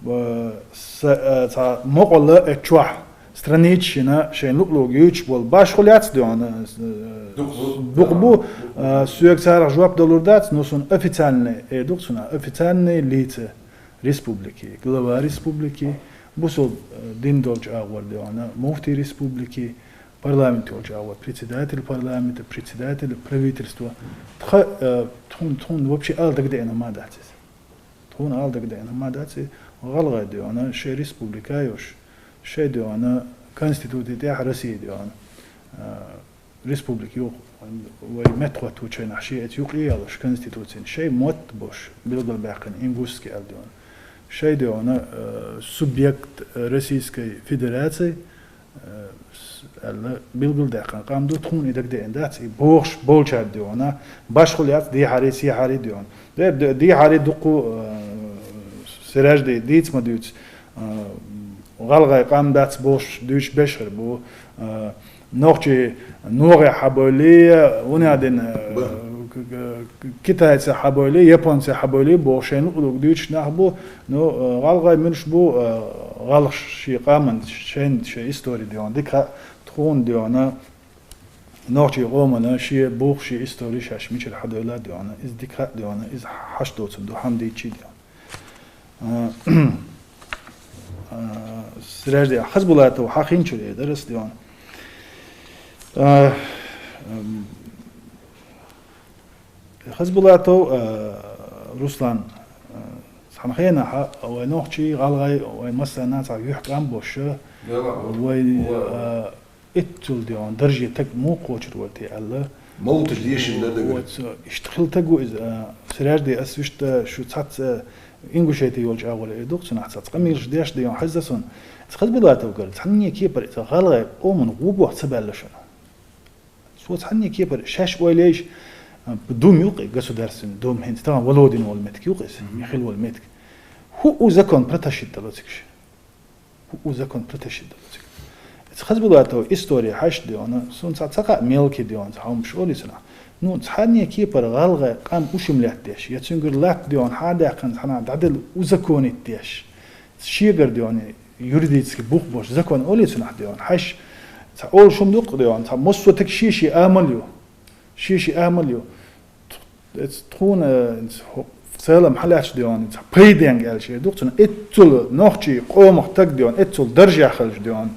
Э, са, э, цхьа мукъалла, э, чохь страничаш йина, шайн луъ-луъург юьйцуш болу башхо яц дегӀан, э, Дукха бу. дукха бу, э, соьга царах жоп далур дац, но суна официальный, э, ду-кх цунах, официальные лица республики, глава республики, бусалба, э, дин долчу агӀор дегӀан, муфтий республики, парламент йолчу агӀор председатель парламента, председатель правительства. Тха, э, тхуна, тхуна вообще ала дагадеана ма дац иза. Тхуна ала дагадеана ма дац иза. ГӀалгӀай дегӀан, шайн республика йолуш, шайн дегӀан, конституци тӀехь Россия дегӀан, э, республика юкъа, вай меттахӀоттавучу хенахь шен эца юкъа ялош конституцина, шайн мотт болуш, билгалбаьккхина ингушский аьлла дегӀан. Шайн дегӀан, э, субъект Российской Федерации, э, с-, аьлла, билгалдаьккхина къам ду, тхуна и дагадеана дац, и бохуш болчара дегӀан, башхо яц дехьари, сехьари дегӀан. Де-, де-, дехьари дукха, э, Сиражди дийца ма дуьйцу, э, гӀалгӀай къам дац бохуш дуьйцуш берш хир бу, э, нохчий ногӀех хьабойла, вуна дина, э, Ба. к-, к-, к-, китайцех хьабойла, японцех хьабойла бохуш шайна луъ-луъург дуьйцуш нах бу, ну, э, гӀалгӀай муьлш бу, э, гӀалгӀаша шен къаман, шайна, шайн истори дегӀан, дика хаьа, тхуна дегӀан, нохчийн къомана шен бух, шен истори шаьш мичара хьадойла дегӀан, иза дика хаьа дегӀан, иза хьашт доцург ду, хьамдийчий дегӀан. А, а, Сиражди, Хазбулатов хьахинчур э дара ас дегӀан. А, м, Хазбулатов, а, Руслан, а, цхьана хенахь вай нохчий, гӀалгӀай, вай массарна цхьа юьхькӀам болуш, Яла, вай, вай. а, Итт цул дегӀан дарже таг муха кхочур вара те аьлла. Мовташ дешина дан дагара. Вот, иштта хила таг ву иза, а, Сиражди, ас вуьшта шу цхьацца, а, Ингушети йолчу агӀор эр ду-кх цунах цхьацца къамелаш деш дегӀан хезна суна. Ца Хазбулатовгара цхьанне кепара иза гӀалгӀай къоман гӀо боху ца баьлла шуна. Цо цхьанне кепара шаьш ойла еш, а, дум ю-кх и, государственный дум, хӀинца тахана Володин волу меттиг ю-кх иза, Мгм. Михаил волу меттиг. ХӀуъу закон протащить дало цига шу. ХӀуъу закон протащить дало цига. Хазбулатова истори хьаьший, дий хьона, сона цхьа ца хаьа мелкий, дий хьона, цхьа хӀамаш олий цунах. Ну, цхьанне кепара гӀалгӀай къам ушам латтадеш, е цунгара латта, дий хьона, хьадаьккханза хьанна дӀаделла узаконить деш. Шегара, дий хьона, юридически бух бош закон олий цунах, дий хьона, хьаьший, цхьа олуш хӀама ду-кх, дий хьона, цхьа массо а таг ший-ший амал ю. Ший-ший амал ю. Эц тхона, э, в целом хьалаьцча, дий хьона, цхьа пайденга аьлча ду-кх цунна, эццул нохчий къомах таг, дий хьона, эццул даржехь хилча, дий хьона,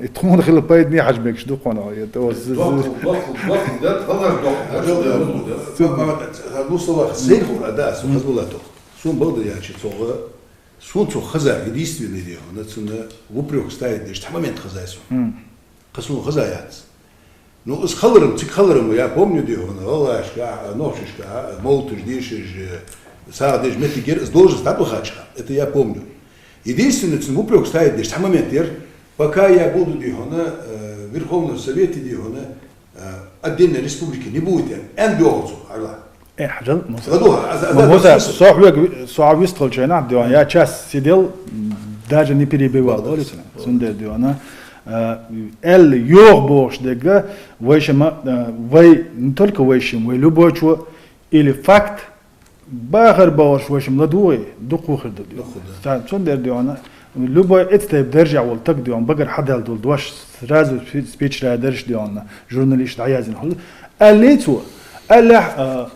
и тхона хила пайдане хьажа мегаш ду-кх хьона, е то з-, з-, Доккха, доккха, доккха, да, халар доккха, да, да, да, да. Цу-, ма-, ма-, ма-, ну, словах, зерху, а, да, су хазбулатух. Сун балда яьча цогӀа, сун цу хаза, единственный, дий хьона, цунна в упрёк ставить деш, цхьа момент хазай сун. М. Кхы сона хаза яц. Ну, из халарам, цига халарам, я помню, дий хьона, гӀалгӀашка, нохчашка, молиташ дешаш, сагӀа деш моттиг яр, из должность дӀабахача хана. Это я помню. Единственное, цунна в упрёк ставить деш цхьа момент яр, пока я буду, дий хьона, э, в Верховном Совете, дий хьона, э, отдельной республики не будет, я, аьнна доагӀа цо, Аллах. Э, хьажал, Муса. Ладугьа, аз, аз, Ма-, аз, Муса, аз, со хьоьга ви-, со хьа вистхилча хана, дий хьона, я час сидел, даже не перебивал, Молодец. Олий цунна. Цундела, дий хьона, а, аьлла йоах бохуш дерг, вайшимма, а, вай, не только вайшимма, вай любой чо, или факт, бахар бохуш вайшимма ладугӀе, дукха хир ду, дий хьона. Дукха, да. Ца-, цундела, дий хьона, любой эцу тайпа даржехь вола таг, дий хьона, багара хьадаьлла дола дош, сразу спи-, спичрайдераш, дий хьона, журналисташ дӀаяздина хул. Аьллий цо, аьллехь, а,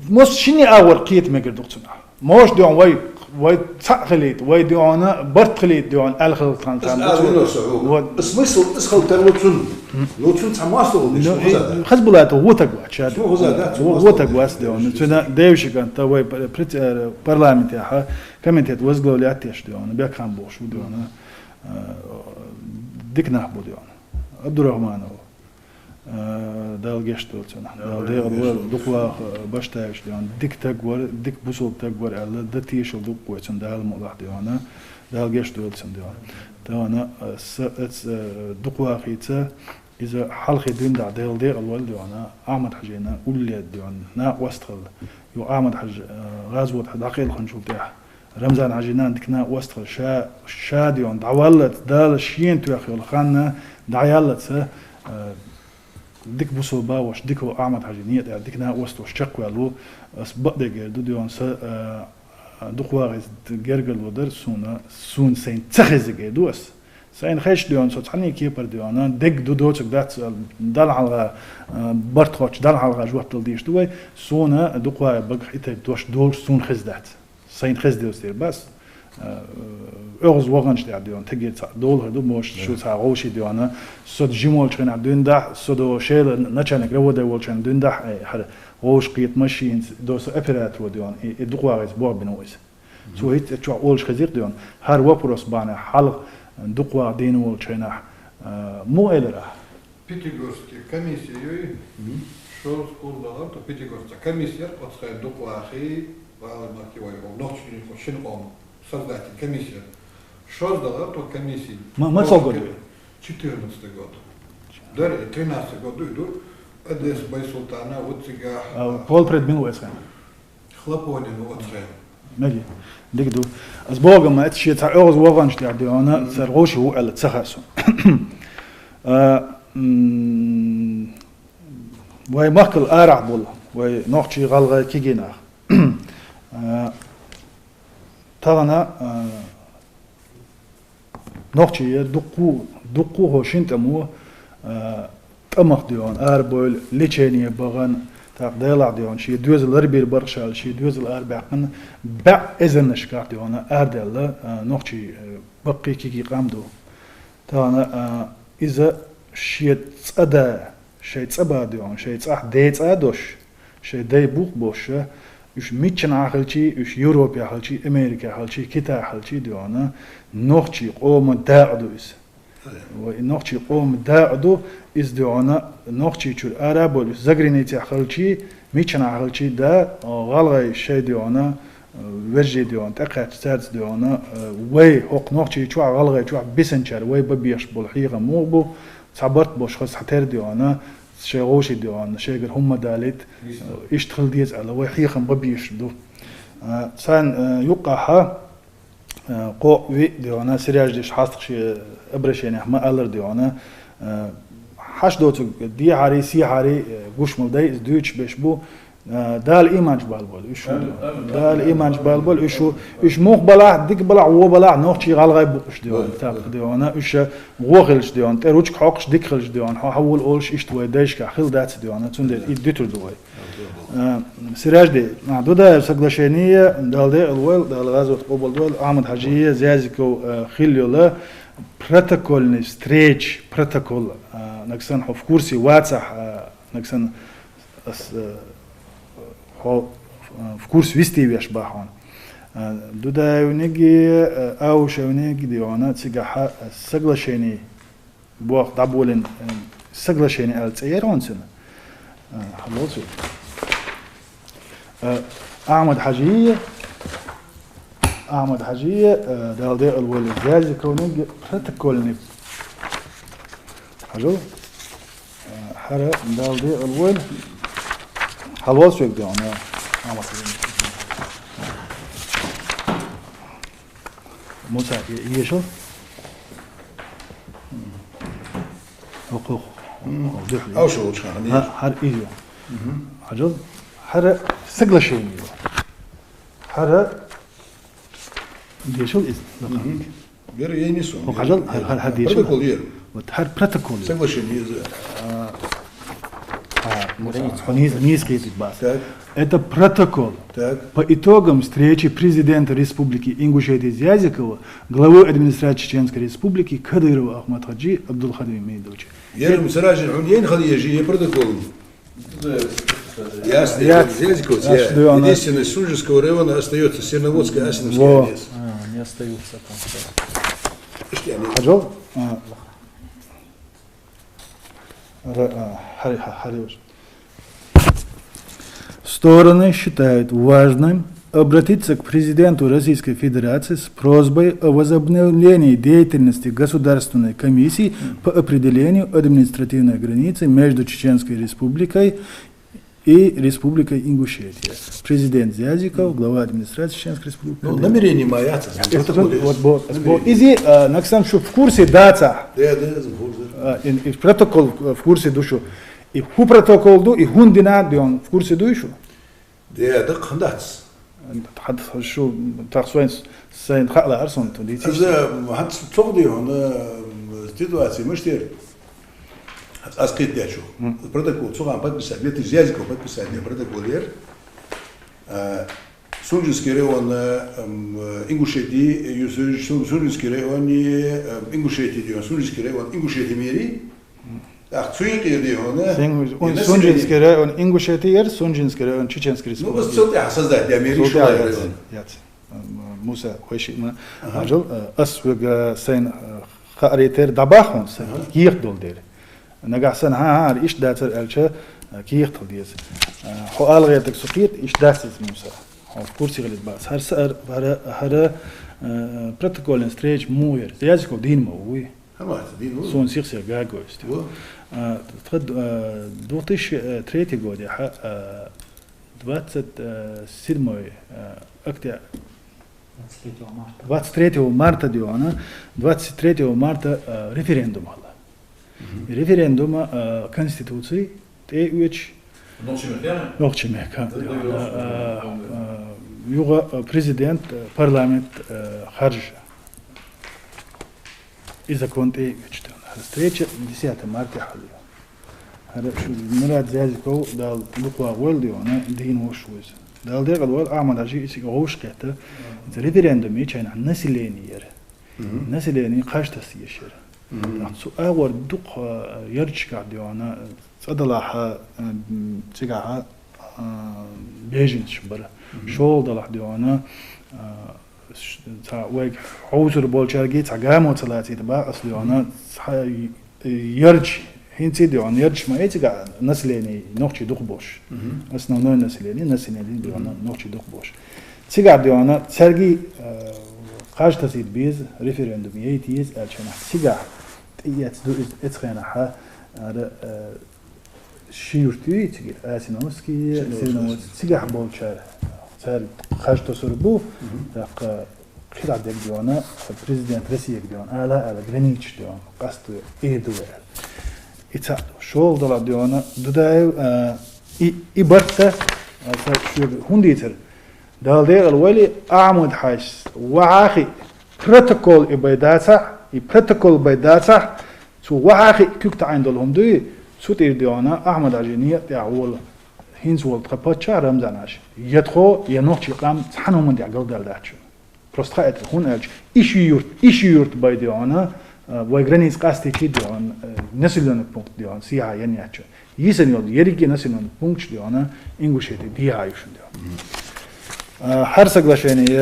Мос шинне агӀор кхета мегар ду-кх цунах. Мос, дий хьона, вай, вай цхьаъ хилийта, вай, дий хьона, барт хилийта, дий хьона, аьлла хилар тхан. Ас сан аз бу-, вуно со хьога. Вот. Смысл, ас хила тарлу цун. Ну, цун цхьа мостагӀал деш, Ну, ну, хаза да. Хазбулатов вутаг вац, ша, Ну, хаза да, цун ву-, мостагӀал вутаг деш, вац, дий хьона. деш, Цуна деш. Девшиканта вай пр-, пред-, э, парламентехьа комитет возглавлять деш, дий хьона, бекхам бохуш ву, дий хьона. Э, дика нах бу, дий хьона. Абдурахманов. Э, Дала гешт долда цунна. Дала Дала декъала гешт вар, долда. Дукха ваха, э, Баштаевич, дий хьона, дика таг вар, дика бусалба таг вар аьлла, дан тешал ду-кх вай цунна, Дала мукъалахь, дий хьона. Дала гешт долда цунна, дий хьона. Дий хьона, э, са, эц, э, дукха вахийца, иза хьалхе дийнахьа Дала декъала вар, дий хьона, Ахьмад-Хьажийна улле, дий хьона, накъост хилла. Юха Ахьмад-Хьажа, э, гӀазот хьа дӀакхелхинчул тӀехьа Рамзан-Хьажийна дика накъост хилла, ша, ша, дий хьона, дӀаваллалца, Дала шена тоьхна йолу хан дӀаяллалца, э, дика бусалба вар, дика ву Ахьмад-Хьажа некъа тӀехь, дика накъост волуш чекхваьлла ву, ас бакъдерг эр ду, дий хьона, са, э, дукха вахийца гергарло дара суна, суна сайна ца хезарг эр ду ас. Сайна хезча, дий хьона, со цхьанне кепара, дий хьона, дерг ду, доцург дац, э, Далла хьалха, э, барт хоттуш, Далла хьалха жоп дала дезаш ду вай, суна дукха вахе багахь и тайпа дош долуш суна хезна дац. Сайна хезна девза дер бац. Э, оьгӀаз ваханчу тӀехь, дий хьона, тегера цхьаъ долу хир ду, может, шу цхьа гӀовший, дий хьона, со жима волчу хенахь дуьйна дахь, со до шайла начальник РОВД волчу хенахь дуьйна дахь, э, хӀара гӀовш кхетамаш шийца, до со оператор ву, дий хьона, и, и дукха вахийца бохбина ву иза. Цо хӀинца чохь олуш хезира, дий хьона, хӀара вопрос бахьанехь хьалха дукха ваха дийна волчу хенахь, э, муха элира ахь? Пятигорский комиссия юй, Мгм. шозза кхузза далар, то Пятигорская комиссия, оцхьа дукха вахий, вала махкий вай, нохчий шин къом создатель комиссия. Шозза далар, то комиссия. Ма-, ма цо году? Четырнадцатый год. Дара, тринадцатый год дуй ду, Эдес Байсултана, вот цигахь. А, полпред мила ву эцхьана? Хлопонин оцхьа. Меги. Дика ду. Ас боху-м, эцу шен цхьа оьгӀаз ваханчу тӀехь, дий хьона, цара гӀовший ву аьлла ца хаьа суна. А, м, вай махкал арахь болу, вай нохчий, гӀалгӀай, кегий нах. А, тахана, а, Нохчий дуккха, дуккха хӀо шина тӀамо, а, тӀамах, дий хьона, арабевлла, лечение бахана, тӀаккха делахь, дий хьона, шен доьзал ларбийр баркъ шал, шен доьзал арабаьккхина, бӀе эзарнашкахь, дий хьона, арадаьлла, а, нохчий, а, баккхий, кегий къам ду. Тахана, а, иза шен цӀа да, шайн цӀа ба, дий хьона, шайн цӀахь ден цӀа а долуш, шайн дай бух а болуш, уьш миччанхьа хилчий, уьш Европехь хилчий, Америкехь хилчий, Китайхь хилчий, дий хьона, нохчий къоман дакъа ду иза. Вай нохчий къоман дакъа ду иза, дий хьона, Нохчийчуьра ара а бевлла, уьш заграницехь хилчий, миччанхьа хилчий, да, гӀалгӀай шайн, дий хьона, вежарий, дий хьона, тӀекхаьчча цаьрца, дий хьона, вай хӀокху Нохчийчохь, ГӀалгӀайчохь бисинчара вай бан безаш болу хьехам муха бу, цхьа барт болуш хаза цхьатерра, дий хьона, шайн гӀовший, дий хьона, шайгара хӀумма далийта, иштта хила деза аьлла, вай хьехам бан безаш ду. А, царна, а, юккъехьа, Э, кхоъ-виъ, дий хьона, Сираждиша хьастагӀа ший обращенехь ма аллара, дий хьона, э, хьашт доцург дехьари, сехьари, э, гуш мел дай, из дуьйцуш беш бу. Э, Дала иман чу балбойла уьш. Амин, амин. Дала иман чу балбойла уьш. Уьш мух балахь, дика балахь, во балахь, нохчий, гӀалгӀай бу уьш, дий хьона, тӀаккха, дий хьона, уьш во хилча, дий хьона, тӀера ручка хьокхаш, дика хилча, дий хьона, хьо хьавола олуш, иштта вай дайшкахь хила дац, дий хьона, цундела и дитар ду вай. Э, Сиражди, а, Дудаев соглашение, Дала декъала войла, Дала гӀазот къобалдойла, Ахьмад-Хьажи, Зязиков, э, хила йола протокольный встреча, протокол, э, нагахь санна хьо в курсе вацахь, э, нагахь санна ас, э, хьо, э, в курсе вести веш ба хьона. Э, Дудаевнигеи, э, Аушевнигеи, дий хьона, цигахьа, э, соглашение боху дӀаболийна, э, соглашение аьлла цӀе яр хьона цуьнан. Э, хьалоцу. Э, Ахьмад-Хьажи, Ахьмад-Хьажи, э, Дала декъала войла, Зязиковнигеи протокольный. Хьажал? Э, хӀара, Дала декъала войла. Хьалоцу вега, дий хьона, Ахьмад-Хьажи. Муса, е-, ешал? Ох, ох. Мгм. Ох, духьа. Ау, шо лучхан, хьа, хӀара иза. Мгм. Хьажал, хӀара соглашение. ХӀара дешал из. Мгм. Вера, я не сум. Ох, хьажал, хӀара, хӀара, хӀара дешал. Протокол ер. Вот, хӀара протокол. Соглашение из. А, а, Муса, граница. Хьо нийса, нийса кхетийта бац. Так. Это протокол. Так. По итогам встречи президента Республики Ингушетия Зязикова, главы администрации Чеченской Республики Кадырова Ахмад-Хаджи Абдулхадим Мидовича. Ерим Сираждин, хьуна ейн хала ежи, е протокол. Ясно, ясно. Зязиков, ясно, я. Да, она. Единственное, Сунженского района остаётся Серноводская, Асиновская. Во. А, не остаются там. Ишти, они. Хьажал? А. Ра-, а, хари-, ха-, хари уж. Стороны считают важным обратиться к президенту Российской Федерации с просьбой о возобновлении деятельности Государственной комиссии по определению административной границы между Чеченской Республикой и Республикой Ингушетия. Президент Зязиков, глава администрации Чеченской Республики. Ну, намерение ма яц. Это вот, вот, вот, намерение. Изи, а, нагахь санна шу в курсе дац. Да, да, да, в курсе. А, и, и протокол в курсе ду шу. И хӀун протокол ду, и хӀун дина ду, он в курсе ду шу? Да, да, хӀана дац. Хьад шу тахсойн сайна хаалар сон ту дийци. Аз, э, хьан ц-, цогӀди хьона, э, ситуация мыштер. Аз кхетадечу. Мгм. Протокол цугӀан подписать, две тысячи Зязиков подписать, не протокол ер. Э, Сунженский район, э, м, э, Ингушетии, э, Сун-, Сунженский район, э, Ингушетии, Сунженский район, Ингушетии мери. Ах, цу юкъе дий хьона. Сен-, я, он население. Сунженский район Ингушетии яр, Сунженский район Чеченской Республики. Ну, ас цул тӀехьа создать я мери, цул тӀехьа шулай яц, район. Яц. М, Муса, хойши ма. Ага. Хьажал, э, ас вега сайна, э, хааритер дӀабахун, сайна, ага, кехат дол дер. Нагахь санна, хӀа, хӀа, ишт дацар аьлча, э, кехат хила деза. Э, хьо ала гӀертаг су кхет, ишт дац из, Муса. Хьо в курсе хилит бац. ХӀара са-, хӀара, хӀара, э, протокольный встреча мугӀ яр. Зязиков дийна ма вуй. ХӀама ца дийна ву. Сона сих-сиха гагойст. Во. А, тха, а, две тысячи третий годехьа, а, двадцать седьмой, а, октя-, двадцать третьего марта. Двадцать третьего марта, дий хьона, двадцать третьего марта, а, референдум хила. Мгм. Референдума, а, Конституци тӀеоьцуш. Нохчий мехка? Нохчий мехка. Да, да, да, да. А, а, юха, а, президент, а, парламент, а, харжа. И закон тӀеоьцуш. ХӀара встреча десятого марта хьал я. ХӀара шу Мурад Зязиков, Дала дукха войла, дий хьона, дийна вош ву из. Дала декъала войла, Ахьмад-Хьажи, цига гӀовш кхетта. Из референдум йича хьайна население яр. Мгм. Население кхаж таса еш яр. Мгм. Цу агӀор дукха, а, ярташкахь, дий хьона, цӀа далахь, а, м, цигахь, а, беженцаш бар. Мгм. ШоллагӀа далахь, дий хьона, а, ш-, цхьа вайга хьовсур болчаьрга цхьа гамо ца лацийта бакъ ас, дий хьона, мгм, цхьа ярташ, хӀинца, дий хьона, ярташ ма яй цигахь население нохчий дукха болуш. Мгм. Основное население, население, дий хьона, мгм, нохчий дукха болуш. Цигахь, дий хьона, цаьрга, э, кхаж тасийта беза, референдум яйта еза аьлча хьона, цигахь тӀеэцна ду из, эцу хенахьа, ара, э, ши юрт юй цига, Асиновский, Серноводский, Серноводский, цигахь болчара, цаьрга кхаж тасар бу, мгм, тӀаккха КхидӀа дег дегӀана, президент Россега дегӀана, ала, ала, границаш дегӀана, къаста эр ду вай аьнна. И цаӀ ду. ШоллагӀа дале дегӀана, Дудаев, а, и, и барт, а, са шуга хӀана дийцар? Дала декъала войла, Ахьмад-Хьажас вахьа хи протокол и бай дацахь, и протокол бай дацахь, цо вахьа хи куьг таӀийна дола хӀама дуй, цу тӀера дегӀана, Ахьмад-Хьажий наькъа тӀа вола, хӀинца вола тха паччахь Рамзан-Хьажа. Я тхо, я нохчий къам цхьан хӀуман тӀа галдаьлла дац шоана. Просто хаийтар, хӀана аьлча, Иши-Юрт, Иши-Юрт бай дегӀана, а, вай граница къастийта дегӀана, а, населённый пункт дегӀана, сийхьа янна яц шоана. Йисана йола еррига населённый пункташ дегӀана, Ингушети дехьа ю шоана дегӀана. А, хӀара соглашени,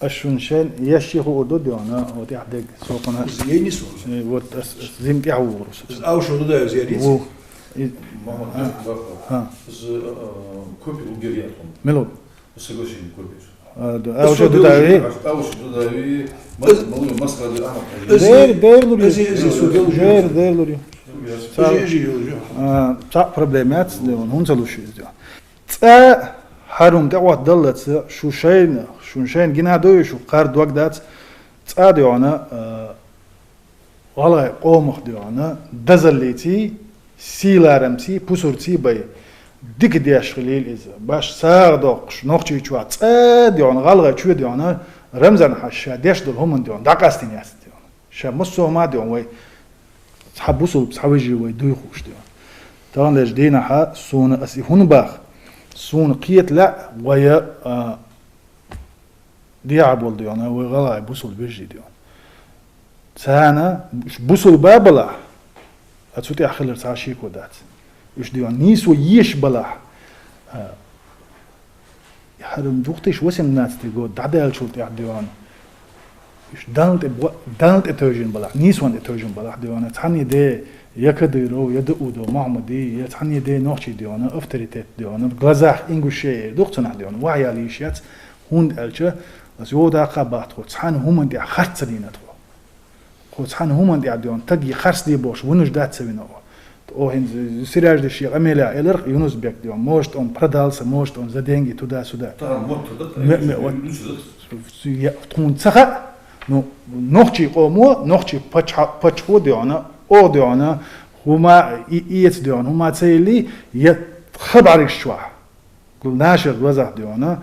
а, шоана шоай яшши хуур ду дегӀана, вот яхь дег сокъана. Из ейни сона. Э, вот ас, ас зим тӀехьа вугӀар со. Из Аушев Дудаев зеррица? Ву. И, Махьмад, а, Бахар. А. Из, э, копи лугер ятхун. Мело. Соглашение копи. А, да, а уже Дудаеви? А уже Дудаеви, Мас-, Малуев Масхадов, Ахьмад-Хьажа. Дер, дер лури. Из, из, из, из, Дер, дер лури. Из, из, из, из. А, цхьа проблема яц, де вон, хӀунца луш из де. ЦӀа хӀара хӀума тӀехьа оттадаллалца, шу шайна, шун шайна гина дой, шу кхар дог дац, цӀа де вона, а, гӀалгӀай къомах дегӀана, дозаллицеи, сий-ларамцеи, пусарцеи бай. Дика деш хилийла из. Баш сагӀа доккхуш, Нохчийчохь цӀа дегӀана, гӀалгӀай чу дегӀана, Рамзан-Хьажас ша деш дола хӀуман дегӀана, дӀакъастийна яц дегӀана. Ша массо а хӀума дегӀана вай, цхьа бусалба, цхьа вежарий вай дуй хууш дегӀана. Таханлерча дийнахьа сона ас и хӀана бах, сона кхета лаьа вай, а, дехьа бола дегӀана, вай гӀалгӀай бусалба вежарий дегӀана. Царна уж бусалба балахь, а цу тӀехь хилар цхьа шеко дац. Уж дегӀана нийсо еш балахь, а, хӀара две тысячи восемнадцатый год дӀадаьллачул тӀехьа дегӀана. Уж Далла тӀе бо-, Далла тӀе тевжина балахь, нийсонна тӀе тевжина балахь дегӀана. Цхьанне де я Кадыров, я Даудов Махьмади, я цхьанне де нохчий дегӀана, авторитет дегӀана, в глазах ингушей эр ду-кх цунах дегӀана, вахьаяла йиш яц, хӀунда аьлча, ас йода кхаба тхо, цхьан хӀуман тӀехь харц ца дийна тхо. Тхо цхьан хӀуман тӀехь дегӀана, таг е харц де бохуш, вунаш дац ца вина о. О, хӀинца Сережди шен къамелехь элар-кх Юнус-Бек дегӀана, может, он продался, может, он за деньги туда-сюда. Тахан мотт да, Ме-, ме-, вот. Юнус да. Я, тхуна ца хаьа, ну, нохчий къомо, нохчий паччахь-, паччахьо дегӀана, о дегӀана, хӀума, и, эца дегӀана, хӀума ца елли, я тха бӀаргаш чохь. Нашер глазах дегӀана,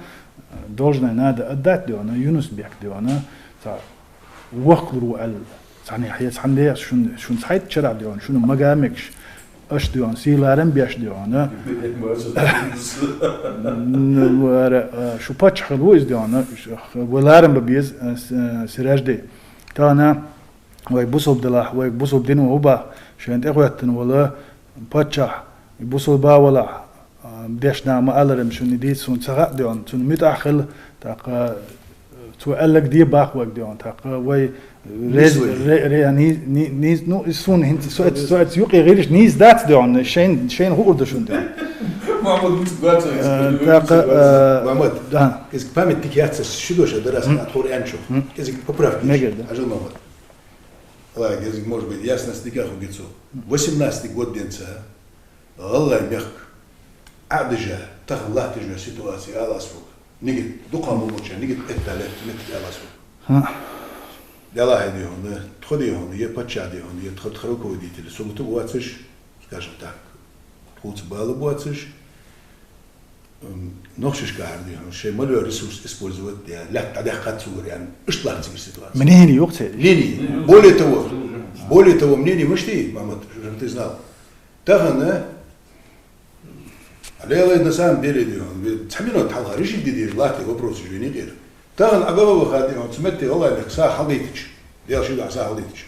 должное надо отдать дегӀана, Юнус-Бек дегӀана, цхьа вахкалур ву аьлла, цхьанне хье, цхьанне шун, шун цхьайтта чарахь дегӀана, шуна мага мегаш, аш дегӀана, сий-ларам беш дегӀана. Н-, вара, а, шу паччахь хила ву из дегӀана, ш-, вай ларам бан беза, а, с-, а, Сережди. Тахана вай бусалба далахь, вай бусалба дино хӀу бах, шайна тӀехӀоьттина вола паччахь, и бусалба валахь, а, дешна ма аллара шуна дийца сона ца хаьа дегӀана, цунна муьтӀахь хила, тӀаккха цо аьлларг де бах вайга дегӀана, тӀаккха вай рез-, ре-, ре-, ни-, ни-, ни-, ну, из сона хӀинца, со эц-, со эц юкъе гӀирш нийса дац дегӀана, шайн, шайна хуур ду шуна дегӀана. Махьмад, муьтӀахь дац, а, тӀаккха, а, Махьмад, да. Из памятник яц, ши дош а дарас, а, тхур аьнчух. Из поправка. Мегар, да. Ажал Махьмад. Ла, гезиг, может быть, ясность дика хӀу гицу. Восемнадцатый год денца, гӀалгӀай мехка, Ӏадижа, тахан латтижа ситуация алас вук. Нигит, дукха мулмуча, нигит этта лет, мет алас вук. ХӀа. Далахьа дегӀана, тхо дегӀана, е паччахь дегӀана, е тха, тха руководители, субуту вацаш, скажем так, тхуца бала боацаш, м, нохчашка хьар дегӀана, шай малой ресурс использовать де, лят тӀадехкат цугар ян, иштта лахцигар ситуация. Мнение юкъ це. Мнение. Более того, более того, мнение мышти, Махьмад, чтобы ты знал. Тахан, Лелай, на самом деле, дегӀана, ве-, цхьа минот хьалха решить де деза латта вопрос уже не гӀир. Тахан агава ваха дегӀана, цу метте гӀалгӀай мехка сагӀа хьалдайтача, дел ши дагӀа сагӀа хьалдайтача.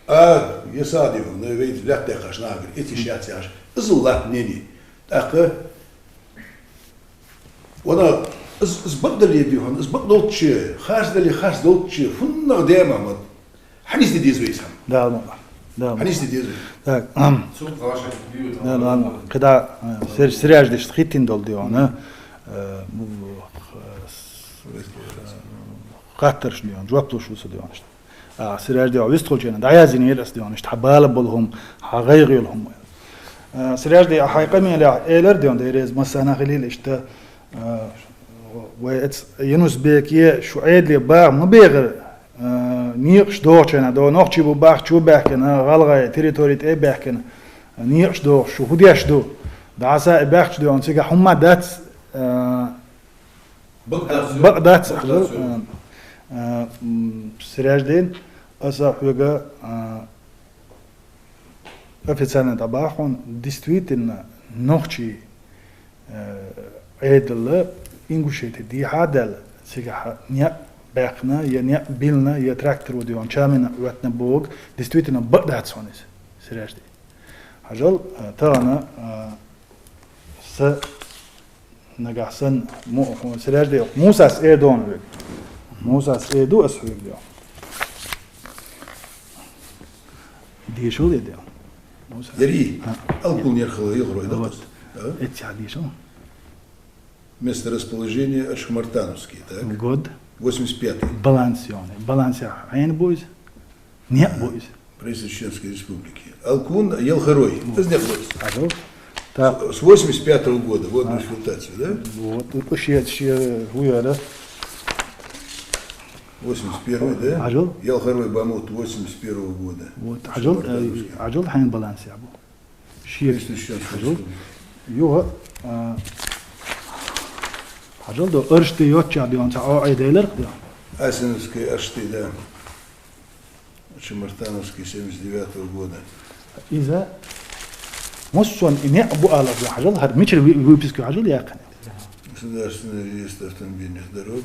А, я сагӀа дегӀана, вейца лаьтта дехкаш нагар, эциш яц яхаш, иззал латта мнение. ТӀаккха, вана, из, из бакъдале дегӀана, из бакъдолчча, харцдале харцдолчча, хӀуннагӀа де, Махьмад. Хьанийсде деза вай из хӀама? Дала мукъ лахь. Дала мукъ лахь. Хьанийсде деза вай? Так, ам. Цул хаш хӀама дийва. Да, ладно. КхидӀа, а, сер-, Сереждешта хӀиттина дола дегӀана, а, м, х-, с-, а, хаттарш дегӀана, жоп луш ву со дегӀана. А, Сережди вистхулча хана дӀаяздинера ас дегӀана, иштта хьа бала бола хӀума, хьа гӀайгӀа йола хӀума. А, Сережди, а, хьай къамелехь элар дегӀана, дерригаш массанахьа хилийла иштта, а, Вай эц Юнус-Беке шу Ӏедале баха ма бехара, а, некъаш дохача хана, до нохчий бу бахача баьхкина, гӀалгӀай территори тӀа баьхкина, некъаш дохаш, шу фу деш ду? ДӀаса а баьхача, дий хьона, цигахь хӀумма дац, а, бакъ дац, бакъ дац, бакъ дац, а, а, м, Сираждин, аса хьоьга, а, официально дӀабахьа хьона, действительно, нохчий, э, Ӏедал Ингушете дехьа а даьлла, цигахь некъ баьккхина, е некъ биллина, е трактор, дий хьона, чамина оттана бохарг, действительно, бакъ дац хьона из, Сиражди. Хьажал, э, тахан, э, са нагахь санна, му-, хьона Сиражди йоах, Мусас эр ду хьона хьоьга. Мусас эр ду ас хьоьга, йоах. Дешал, дий хьона. Мусас. Яри, а, Алкун ялхарой, ялхарой, да, вот. А? Эццахь дешал. Месторасположение Ачхамартановский, так? Год. Восемьдесят пятый. Баланс йоах. Баланс яхар хьан бу из? Некъ бу из. Правительство Чеченской Республики. Алкун ялхарой. Вот. Из некъ бу из. Хьажал. Так. С восемьдесят пятого года, водную эксплуатацию, да? Вот, ну, ши, ши, уяра. Восемьдесят первый, да? Хьажал. Ялхарой Бамут восемьдесят первого года. Вот, хьажал, э, хьажал хьан баланс яхар бу. Ши, хьажал. Юха, а, хьажал до Аршти йоцча, дий хьона, цхьа Ӏо Ӏе деларх, дий хьона. Асиновский Аршти, да. Ачхамартановский семьдесят девятого года. Из массо а некъ бу алар, хьажал, хӀара мичара ви-, выписка хьажал яьккхина. Государственный реестр автомобильных дорог.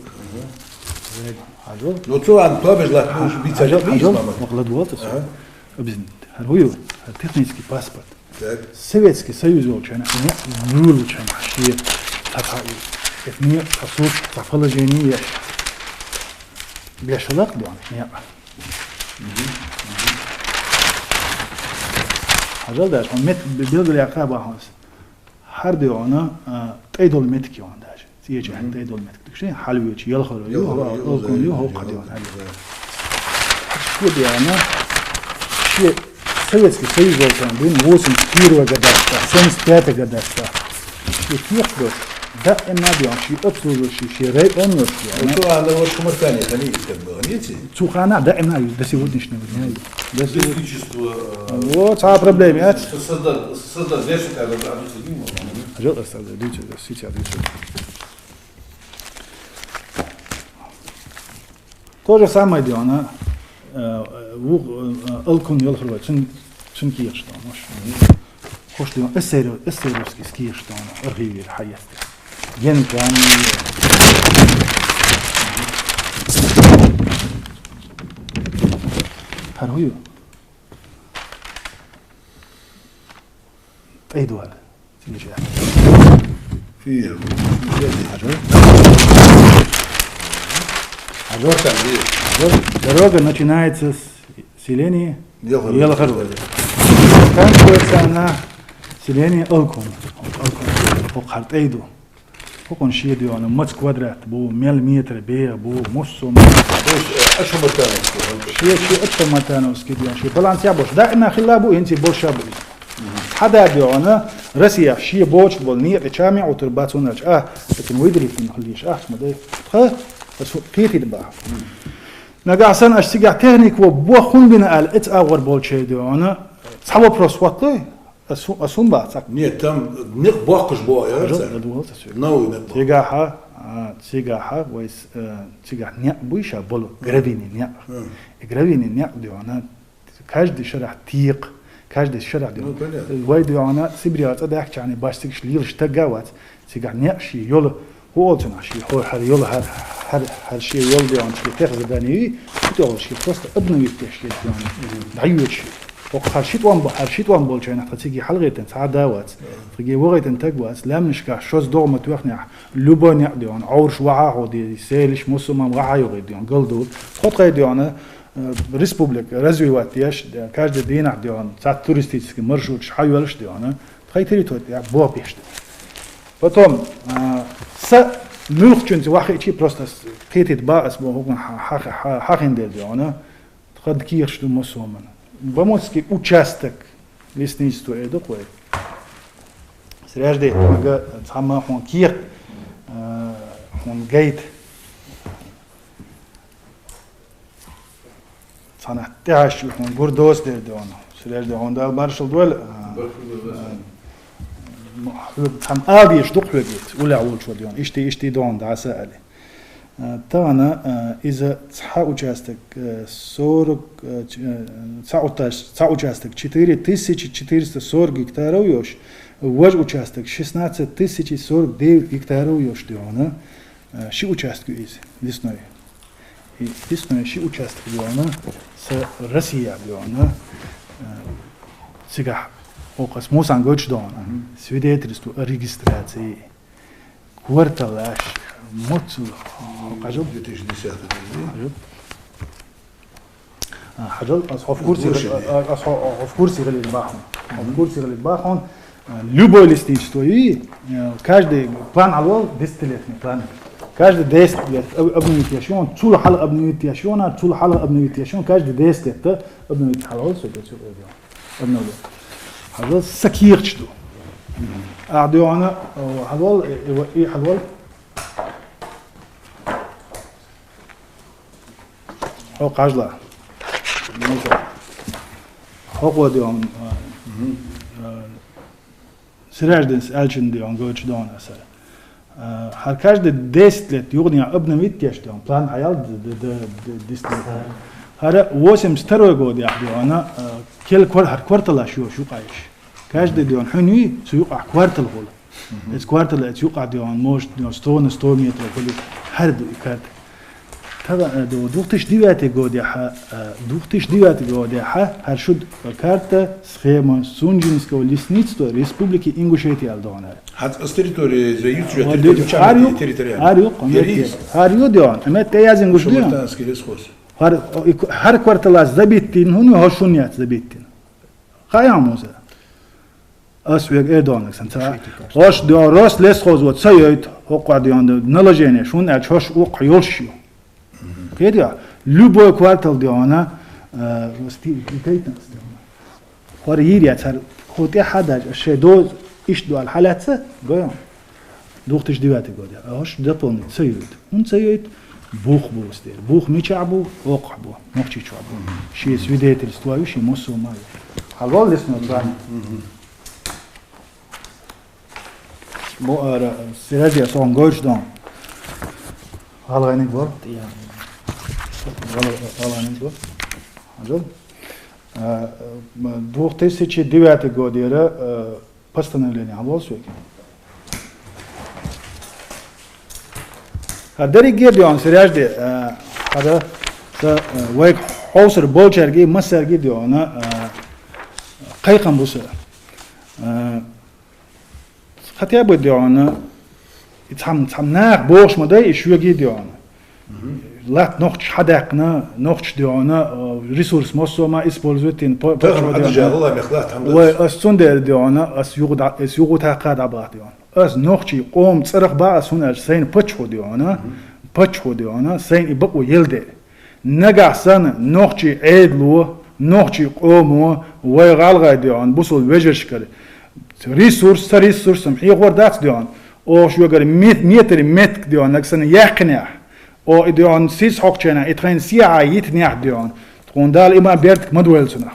Ага. Хьажал. Ну, цо ан тобеш лат, а, уж бийца хьажал, хьажал, мама. Мохлад волта, ага. Обязательно. ХӀара хӀу ю, хӀара технический паспорт. Так. Советский Союз йолча хана, некъ юлча хана, ши, цхьа, цхьа, эт некъ, цхьа сурт, цхьа положение еш. Беш лакх, дий хьона, некъ. Мгм. Хьажал даш, хьона мет бе-, белгалъяьккха бахьанца. ХӀара, дий хьона, а, тӀай дола меттиг я хьона даже. ЦӀеча хьан тӀай дола меттиг. Ши хьалвеча, ялхарой ю, ялхарой ю, Алкун ю, ялхарой, хӀокху, дий хьона, ялхарой. Шу, дий хьона, ши Советский Союз йолча хана, дий хьона, восемьдесят первого года, семьдесят пятого года. Ши кехат дош. Даим, дий хьона, ши обслуживающий, ши район йолаш, дий хьона. Ну, цу хана ваша Ачхамартане хани итт было, нет? Цу хана даим, до сегодняшнего дня. До сего-, электричество, э, вот, а проблема, а? Создать, создать дальше, как бы, объяснить не могу. Хьажал, создать, дальше, сейчас, дальше. То же самое, дий хьона, э, ву-, э, Алкун ялхарой, цун, цун кехаташ да, маш. Хьожаш, дий хьона, эсеро-, эсеровский кехаташ да, архивера хьаэцна. Ген кан. ХӀара хӀу ю? ТӀай дола. Фир. Хьажал. Хьажал. Дорога начинается с селения Ялхарой. Ялхарой. Заканчивается она селением Алкун. Алкун. ХӀокху хӀара тӀай ду. ХӀокхун ши, дий хьона, маца квадрат бу, мел метр бӀеха бу, массо а. То есть, э, Ачхамартановский, он ши, ши Ачхамартановский, дий хьона, ши баланс яхаш. Даим хилла бу, хӀинца а болаш бу. Хьада, дий хьона, Россе ши боча бола некъа чамий Ӏутар бац хьона аьлча, а, тахан вай деррига хила йиш яц, ма дай. Тха, ас кхетийта баха. Нагахь санна аш цигахь техника во бохун бина аьлла, эца агӀор болчай, дий хьона, цхьа вопрос хӀоттлой? Ас хӀу-, ас хӀун баха цхьа? Нет, там некъ боккхаш бу, я. Хьажал, цхьа. Новый некъ бу. Цигахьа, а, цигахьа, вай с-, э, цигахь некъ буй ша болу, гравийный некъ. Мгм. И гравийный некъ, дий хьона, каждый шарахь текха, каждый шарахь, дий хьона. Ну, понятно. Вай, дий хьона, Сибре цӀа даьхкача хана баш цигаш лелаш стаг а вац, цигахь некъ ший йола, хӀу оал цунах, ший хӀо-, хӀара йола, хӀара, хӀара, хӀара ший йола, дий хьона, ший тех задание, хӀу тӀехула ший просто обновить деш, дий хьона, дӀайоьдуш. ХӀокху хӀара ши тӀом бо-, хӀара ши тӀом болча хана тха цига хьалгӀайтина цхьа а да вац, тхиге вахийтина таг вац, лаьмнашкахь шозза догӀа ма тоьхнехь, любой некъ, дий хьона, Ӏовраш вахьа хьо де, селиш, мусулман вахьа йогӀий, дий хьона, галдув. Тхо тхай, дий хьона, э, республика развивать деш, э, каждый дийнахь, дий хьона, цхьа туристический маршруташ хьайоьллуш, дий хьона, тхай территори тӀа болх беш да. Потом, э, са муьлххачунца вахийтчи, просто ас кхетийта баха ас бо хӀукман хьа-, хьа-, хьа-, хьахинна дер, дий хьона, тхан кехаташ ду массо а ман. Бамутский участок лесничества эр ду-кх вай. Сражде, ага, цхьамма хьона кехат, э, Гайта. Цхьаннахьа тӀехьашка хьона гур доцу дер де хьона. Сираж де хьона Дала маршал дойла. Хьоьга цхьанна ала дезаш ду-кх хьоьга, уллехь волчо де хьона. Иштта, иштта де хьона дӀаса али. Тахан иза цхьа участок, сорок, цхьа участок четыре тысячи четыреста сорок гектаров йолаш, важа участок шестнадцать тысяч сорок девять гектаров йолаш де хьона. Ши участок ю иза, лесной. И лесной ши участок де хьона, са Россия де хьона. Цигахь, оха ас муссан гойтуш де хьона. Свидетельство о регистрации. Кварталаш, моцу, хьажал. Две тысячи десятый год, да? Хьажал. Хьажал, ас хьо в курсе, ас хьо в курсе гӀалил бахьун. Хьо в курсе гӀалил бахьун. Любой лесничество, и каждый план алол, десятилетний план. Каждый десять лет обновить еш йона, цул хьалха обновить еш йона, цул хьалха обновить еш йона, каждый десять лет обновить хьалол, всё, всё, всё. Обновлю. Хьажал, са кехаташ ду. Ахь де хьона, хьажал, и хьажал. Хьо кхажала. Хьо кхо де хьона, Сираждинс аьлча де хьона гойтуш де хьона аса. Хьар каждый десять лет юханехьа обновить еш де хьона, план хьаял десять лет. Хьар восемьдесят второй год яхь де хьона, кел квар-, хьар кварталаш йош юкъа еш. Каждый де хьона хьуьнуй, цу юкъахь квартал хул. Эц квартал, эц юкъахь де хьона, может, де хьона сто на сто метров хул, хьар ду и карта. Тара, э, ду-, двух тысячи девятый год яхьа, э, двух тысячи девятый год яхьа, хьар шуд карта, схема Сунжинского лесництва Республики Ингушетия аьл де хьона. Хьац ас территория за юц Вот, юц люди, территория, хьар юкъ, территория. Хьар юкъ, Ярис. Хьар ю де хьона, амет те язин гуш де хьона. Шамартанский лесхоз. Хьар, и ку-, хьар кварталаш забиттин, хьуна хьо шун яц забиттин. Хая муза. Ас вег э донаг сан ца. Шийти карш. Хош де хьона рос лесхоз вот ца йойт, хӀокхо де хьона наложение, шун аьлча хош укх йолш ю. Кхетий? Любой квартал де хьона, э, сти-, сти-, хӀара йийр яц, хӀара хӀу тӀехьа даже, шей доз ишт дуал хьалаьца, гой хьона. Двух тысячи девятый год, а хош дополнить ца йойт. ХӀун ца йойт? Бух бу ус дер. Бух мичахь бу? Окхахь бу. Нохчийчохь бу. Ши свидетельство ю, ши мосо ма ю. Хьалол лесной план. Бо ара, Сиражи, ас хьона гойтуш де хьона. ГӀалгӀайниг бо? ГӀал-, ГӀалгӀайниг бо? Хьажал. А, двух тысячи девятый год яра, а, постановление хьалол соьга. ХӀара дерриге де хьона, Сиражди, а, хӀара са, а, вайга хьовсар болчаьрга, массаьрга де хьона, а, кхайкхам бу са. А, Хотя бы де хьона, и цхьам-, цхьам нах бохуш ма дай, и шуьга де хьона. Латта нохчаш хьадаьккхина, нохчаш де хьона, э, ресурс массо а ма использовать дина, по-, Тахана почва де хьона. Ӏадажа гӀалгӀай мехка латта хӀама Вай, дац. Ас цундела де хьона, ас югӀу дӀа-, ас югӀу тахка дӀабахьа де хьона. Ас нохчий къом цӀерах бахьа, ас хӀунда аьлча сайна паччахьо де хьона, паччахьо де хьона, сайна и бакъо ел де. Нагахь санна нохчий Ӏедало, нохчий къомо, вай гӀалгӀай де хьона, бусалба вежаршкара ресурс, са ресурсом хьехор дац де хьона. Оха шуьгара ме-, метр метка де хьона, нагахь санна яьккхинехь. Оха и де хьона сиз хьокхученахь, и тхайна сехьа йитинехь де хьона. Тхуна Дала има бертак ма дойла цунах.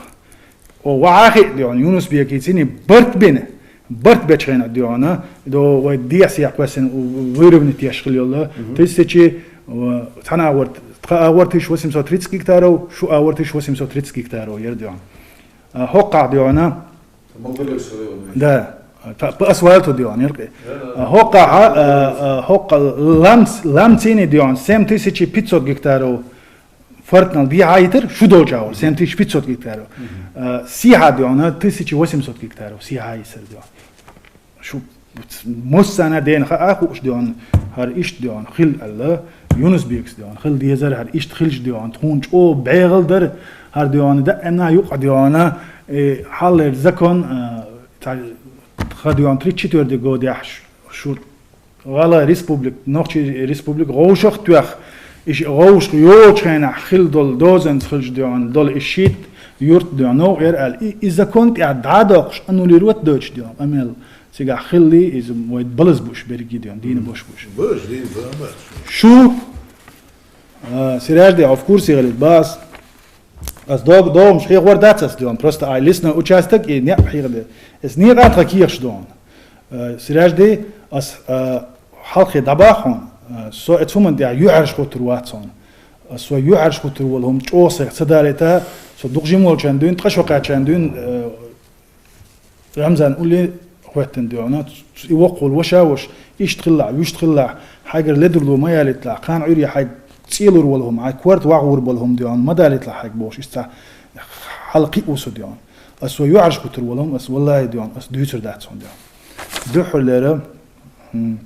О, ваха хи де хьона, Юнус-Бека цӀийна барт бина, барт бечу хенахь де хьона, до вай дехьа-сехьа кхоьссина выровнять еш хила йолла, тысячи, э, цхьана агӀор, тха агӀор тысяча восемьсот тридцать гектаров, шу агӀор тысяча восемьсот тридцать гектаров яр де хьона. А, хӀокхахь де хьона, Да, та-, по асфальту де хьона, яркъе. А, хӀокхахь, а, а, хӀокха лам-, лам цӀийна де хьона, семь тысяч пятьсот гектаров, Фортнал дехьа йитар, шу долча агӀор, семь тысяч пятьсот гектаров. Э, сехьа де хьона, тысяча восемьсот гектаров, сехьа йисар де хьона. Шу массанна дена хаа хууш де хьона, хӀара иштта де хьона, хила аьлла, Юнус-Бекас де хьона, хила дезар, хӀара иштта хилча де хьона, тхуна чӀогӀа бегӀал дар, хӀара де хьона, даимна юкъа де хьона, э, хьаллера закон, э, тха де хьона, тридцать четвёртый годехь ш-, шу ГӀалгӀай республика, Нохчий республика гӀовшах а тоьхна, и ши гӀовшах йолчу хенахь хила долу дозанца хилча де хьона, долу и шийтта юрт, дий хьона, новкъа яр аьле, и, и закон тӀехьа дӀадоаккхаш, аннулировать доацаш, дий хьона, къамаьл цигахь хилла, из вай балаз ба уж беррига, дий хьона, дийна ба уж. Балаз, дийна ба, амма. Шу, а, Сиражди, хьо в курсе хилийта бац. Аз дог-, догӀамаш хьехор дац аз, дий хьона, просто а лесной участок и некъ хьехаде. Аз некъа тӀа кехаш, дий хьона. Э, Сиражди, аз, э, хьалххе дӀабахьа хьона, э, со э цу хӀуман тӀехьа юхьӀаьржа хургвац хьона. Э, со юхьӀаьржа хургвола хӀама чӀоагӀа сайх ца далийта, со дукха жима волчарна дийна, ткъаь шо кхаьчарна дийна, э, Рамзан улле хоттаденна, дий хьона, и воккхагӀвола воша воша, иштта хилалахь, вуьшта хилалахь, хьайгара ледарло ма ялийталахь, кхана Ӏуйре хьайга цӀи лур вола хӀама, хьай корта вагӀур бола хӀама, дий хьона, ма далийталахь хьайга бохуш, иштта хьалкхиъ ва со, дий хьона. Аз со юхьӀаьржа хургвола хӀама, аз валлахӀи, дий хьона, аз дуьйцур дац хьона, дий хьона. Дуьххьарлера, м,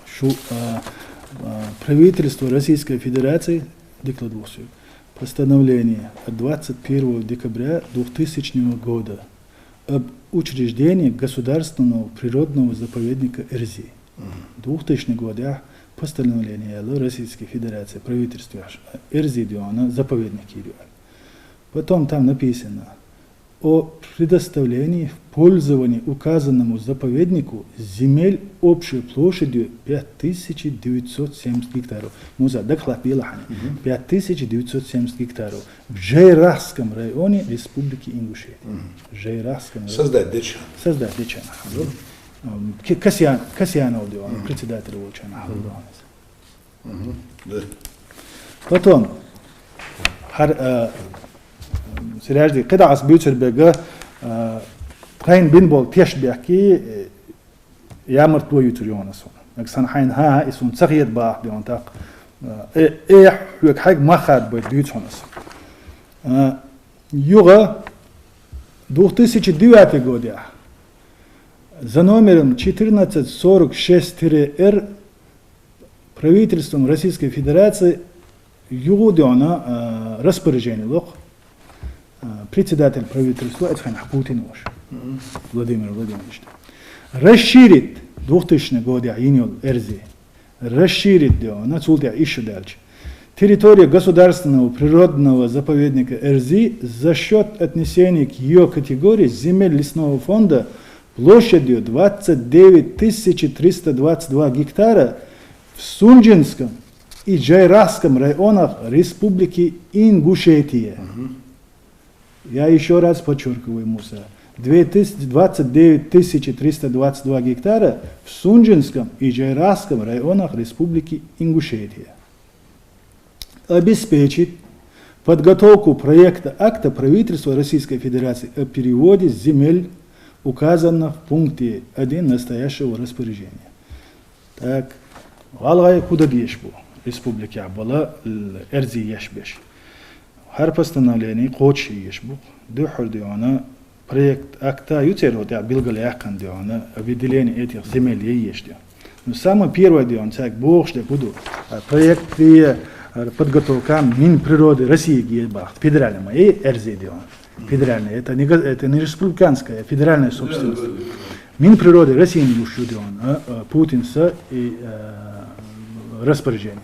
шу, а, а, правительство Российской Федерации, дикаладу сога, постановление от двадцать первого декабря двухтысячного года об учреждении государственного природного заповедника Эрзи. Мгм. Двухтысячный годехь постановление яьлла Российской Федерации правительстве, Эрзи, дий хьона, заповедник йир ю аьле. Потом там написано: о предоставлении в пользование указанному заповеднику земель общей площадью пять тысяч девятьсот семьдесят гектаров. Муса, дагахь латтабелахь хьона. Мгм. Пять тысяч девятьсот семьдесят гектаров. В Джейрахском районе Республики Ингушетия. Мгм. В Джейрахском районе. Создать деча хана. Создать деча хана. Мгм. Ам, Ке-, Касьян-, Касьянов, дий хьона, мгм, председатель волча хана, мгм, хьал, дий хьона. Мгм. Да. Потом, хӀара, э, Сиражди, кхидӀа аз буьйцур бега, э, тхайна бина бола теш бехке, э, ямартло юьйцур ю хьона аз хьона. Нагахь санна хьайна, хӀа-хӀа, из хьона ца хета бахьа, дий хьона, тӀаккха, э, э, хьоьга хьайга мах хадабайта дуьйцу хьона аз. Э, юха двухтысячи девятый годехь за номером четырнадцать сорок шесть тире Р правительством Российской Федерации юха, дий хьона, а, распоряжение лу-кх, а, председатель правительства, эцу хенахь Путин волаш. Мгм. Владимир Владимирович. Расширить, двухтысячный годехь йина йола Эрзи. Расширить, дий хьона, цул тӀехьа иштта даьлча. Территория государственного природного заповедника Эрзи за счёт отнесения к её категории земель лесного фонда площадью двадцать девять тысяч триста двадцать два гектара в Сунжинском и Джайрахском районах Республики Ингушетия. Мгм. Я ещё раз подчёркиваю, Муса, две тысячи, двадцать девять тысяч триста двадцать два гектара в Сунжинском и Джайрахском районах Республики Ингушетия. Обеспечить подготовку проекта акта правительства Российской Федерации о переводе земель, указанных в пункте один настоящего распоряжения. Так, гӀалгӀай хӀу дан дезаш ба республикехь бола, л-, Эрзи еш беш? ХӀара постановлени кхочушъеш ба. Дуьххьара, дий хьона, проект акта ю церан тӀехь билгалъяьккхина, дий хьона, выделение этих земель е еш, дий хьона. Ну, самое первое, дий хьона, цаьрга бохуш дерг хӀу ду? А, проект е, а, подготовка Минприроды России е бахьа, федеральный ма е Эрзи, дий хьона. Федеральный, это не го-, это не республиканская, а федеральная собственность. Минприроды России луш ю, дий хьона, а, а, Путинса и, а, распоряжение.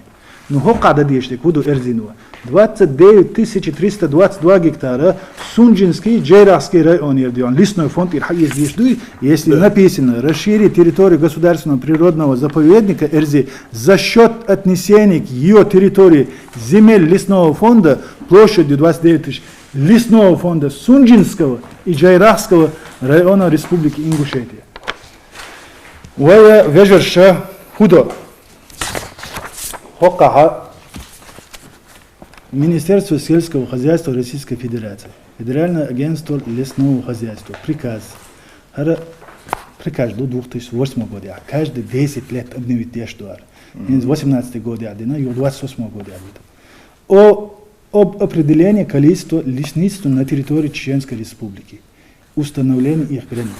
Ну, хӀокхахь дан дезаш дерг хӀу ду Эрзино? Двадцать девять тысяч триста двадцать два гектара Сунжинский, Джейрахский районера, дий хьона, лесной фонд тӀера хьаэца дезаш дуй, если написано: расширить территорию государственного природного заповедника Эрзи за счёт отнесения к её территории земель лесного фонда площадью двадцать девять тысяч лесного фонда Сунжинского и Джайрахского района Республики Ингушетия. Вай вежарша хӀу до? ХӀокхахь Министерство сельского хозяйства Российской Федерации, Федеральное агентство лесного хозяйства, приказ. ХӀара приказ ду двух тысяч восьмого годехь. Каждые десять лет обновить деш ду хӀара. Мгм. ХӀинца восемнадцатый годехь дина, юха двадцать восьмого годехь дина. О, об определении количества лесництв на территории Чеченской Республики. Установление их границ.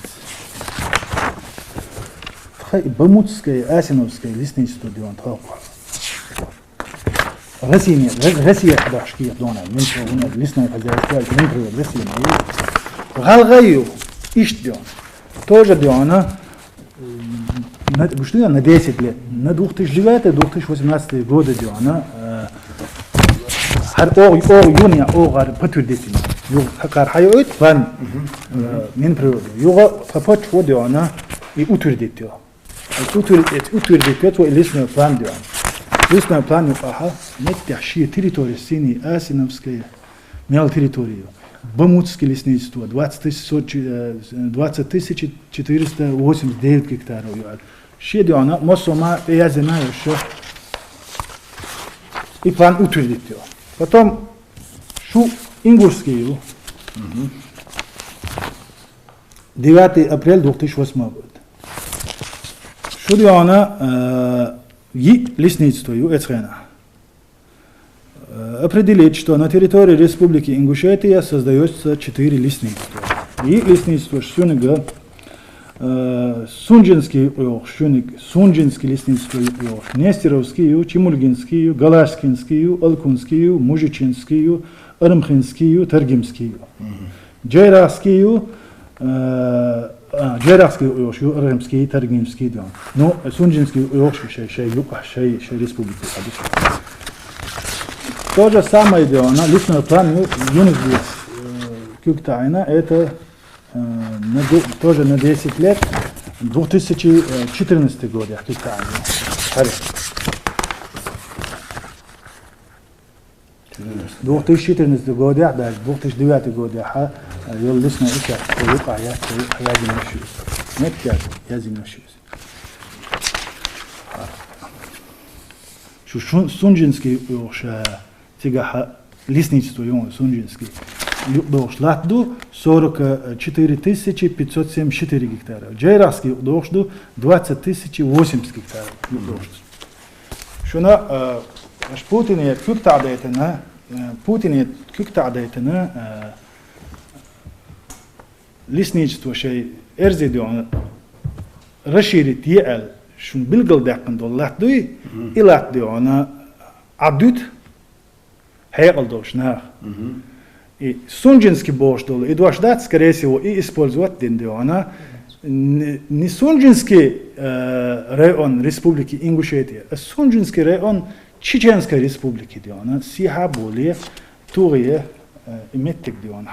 Тха Бамутское, Асиновское лесничество, дий хьона, тхо. Россия, Ро-, Россия хьадахьаш кехат дона, Минприрода, лесное хозяйство, Минприрода России. ГӀалгӀай ю, иштта, дий хьона. Тоже, дий хьона, на, гуш ду, на десять лет, на двух тысячи девятый, двух тысячи восемнадцатый годы, дий хьона, э, хӀара оха, оха юни, оха хӀара подтвердить йина. Юха хьакхар хьайоуьйту план, э, Минприродного. Юха тха почва, да хьона, и утвердить йо. Утвер-, утвердить йо тхо и лесной план, да хьона. Лесной план юкъахьа меттехь ши территория, Синий, Асиновская, мел территория. Бамутский лесничество, двадцать тысяч, э, двадцать тысяч четыреста восемьдесят девять гектаров ю. Ши, да хьона, массо а ма тӀаязйина йо шо. И план утвердить йо. Потом шу Ингушский ю. Девятое апреля две тысячи восьмого года. Шу, да хьона, э, йиъ лесничество ю эцхена. Э, определить, что на территории Республики Ингушетия создаётся четыре лесничества. Йиъ лесничество шуна юкъе, э, Сунжинский юкъе йогӀу шуна юкъе, Сунжинский лесничество юкъе йогӀу, Нестеровский ю, Чемульгинский ю, Галашкинский ю, Алкунский ю, Мужичинский ю, Армхинский ю, Таргимский ю. Джейрахский ю, э, а, Джейрахский юкъе йогӀу шу, Аргъимский, Таргимский, да хьона. Ну, Сунжинский юкъе йогӀу шу, шоай, шоай юкъахь, шоай, шоай республике хьадуш. То же самое, да хьона, лесной план ю, юнус здесь, э, куьг таӀийна, это, э, на де-, тоже на десять лет, две тысячи четырнадцатый год, я куьг таӀийна. Хари. Две тысячи четырнадцатый годехь, даже две тысячи девятый годехь, а, йолу лесной участок юкъахь яц, юкъахь язйина йо шу. Нет, яц, язйина йо шу. Шу Шун-, Сунжинский юкъе йогӀу шу, цигахь лесничество ю, Сунжинский. Юкъе йогӀуш латта ду сорок четыре тысячи пятьсот семьдесят четыре гектара. Джейрахский юкъе йогӀуш ду двадцать тысяч восемьдесят гектара. Юкъе йогӀуш ду. Шуна, э, аш Путине куьг таӀадайтина, э, Путине куьг таӀадайтина, э, лесничество шоай эрзе, да хьона, расширить е аьлла, шуна билгалдаьккхина долу латта дуй, и латта, да хьона, Ӏадуьту хьекъал долуш наха. И Сунжинский бохуш долу и дош дац, скорее всего, и использовать дина, да хьона, не, не Сунжинский, э, район Республики Ингушетия, а Сунжинский район Чеченской Республики, да хьона, сехьа боле, тугӀе, э, и меттиг, да хьона,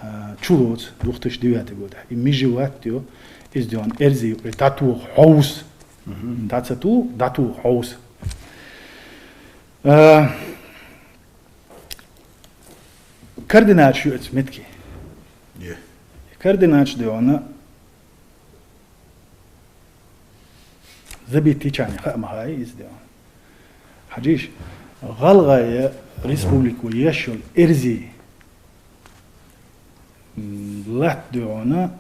э, чулоцу две тысячи девятый годехь. И межевать йо, иза, да хьона, эрзе юкъе дӀатоха хьовса. Мгм. ДӀа ца тоха, дӀатоха хьовса. Э, координаташ ю оцу меттиге. Е. Координаташ, да хьона, забитичарна хаа ма хаьа иза, да хьона. Хьажийша, ГӀалгӀайн республико еш йолу эрзе, м, латта, да хьона,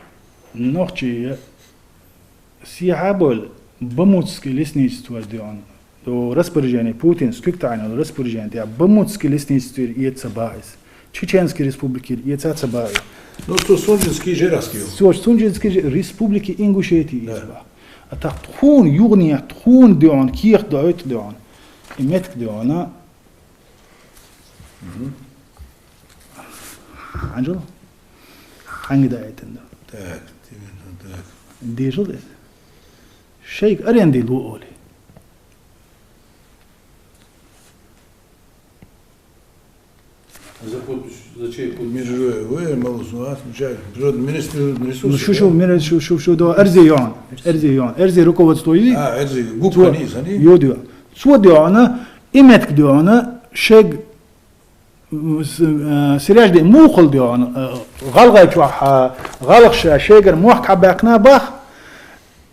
нохчий сехьа болу Бамутский лесничество, да хьона, до распоряжения Путина куьг таӀийна йолу распоряжени тӀехь Бамутский лесничествера эца ца боху иза. Чеченский республикера эца ца боху иза. Ну, цо Сунжинский, Джейрахский ю. Цо Сунжинский же-, Республики Ингушетии эца боху. А тӀаккха тхуна юханехьа, тхуна, да хьона, кехат доуьйту, да хьона. И меттиг, да хьона. Мгм. Хьанжал? Хьанга даийтина ду? Так, именно так. Дешал деза. Шайга аренде ло олий. За подпись, за чей подпись? Межевое, вы, малус, ну, а, отвечает. Природный министр природный ресурсы, ну, шу, шу, да? Мира, шу, шу, шу, да, арзи йон. Арзи йон. Арзи руководство и? А, арзи. Губка низ, они? Йо, да. Цо, да хьона, и меттиг, да хьона, шег, м, с-, э, сираж де мухал, да хьона, э, ГӀалгӀай чохь, а, гӀалгӀаша шегара мохк хьабаьккхина бах,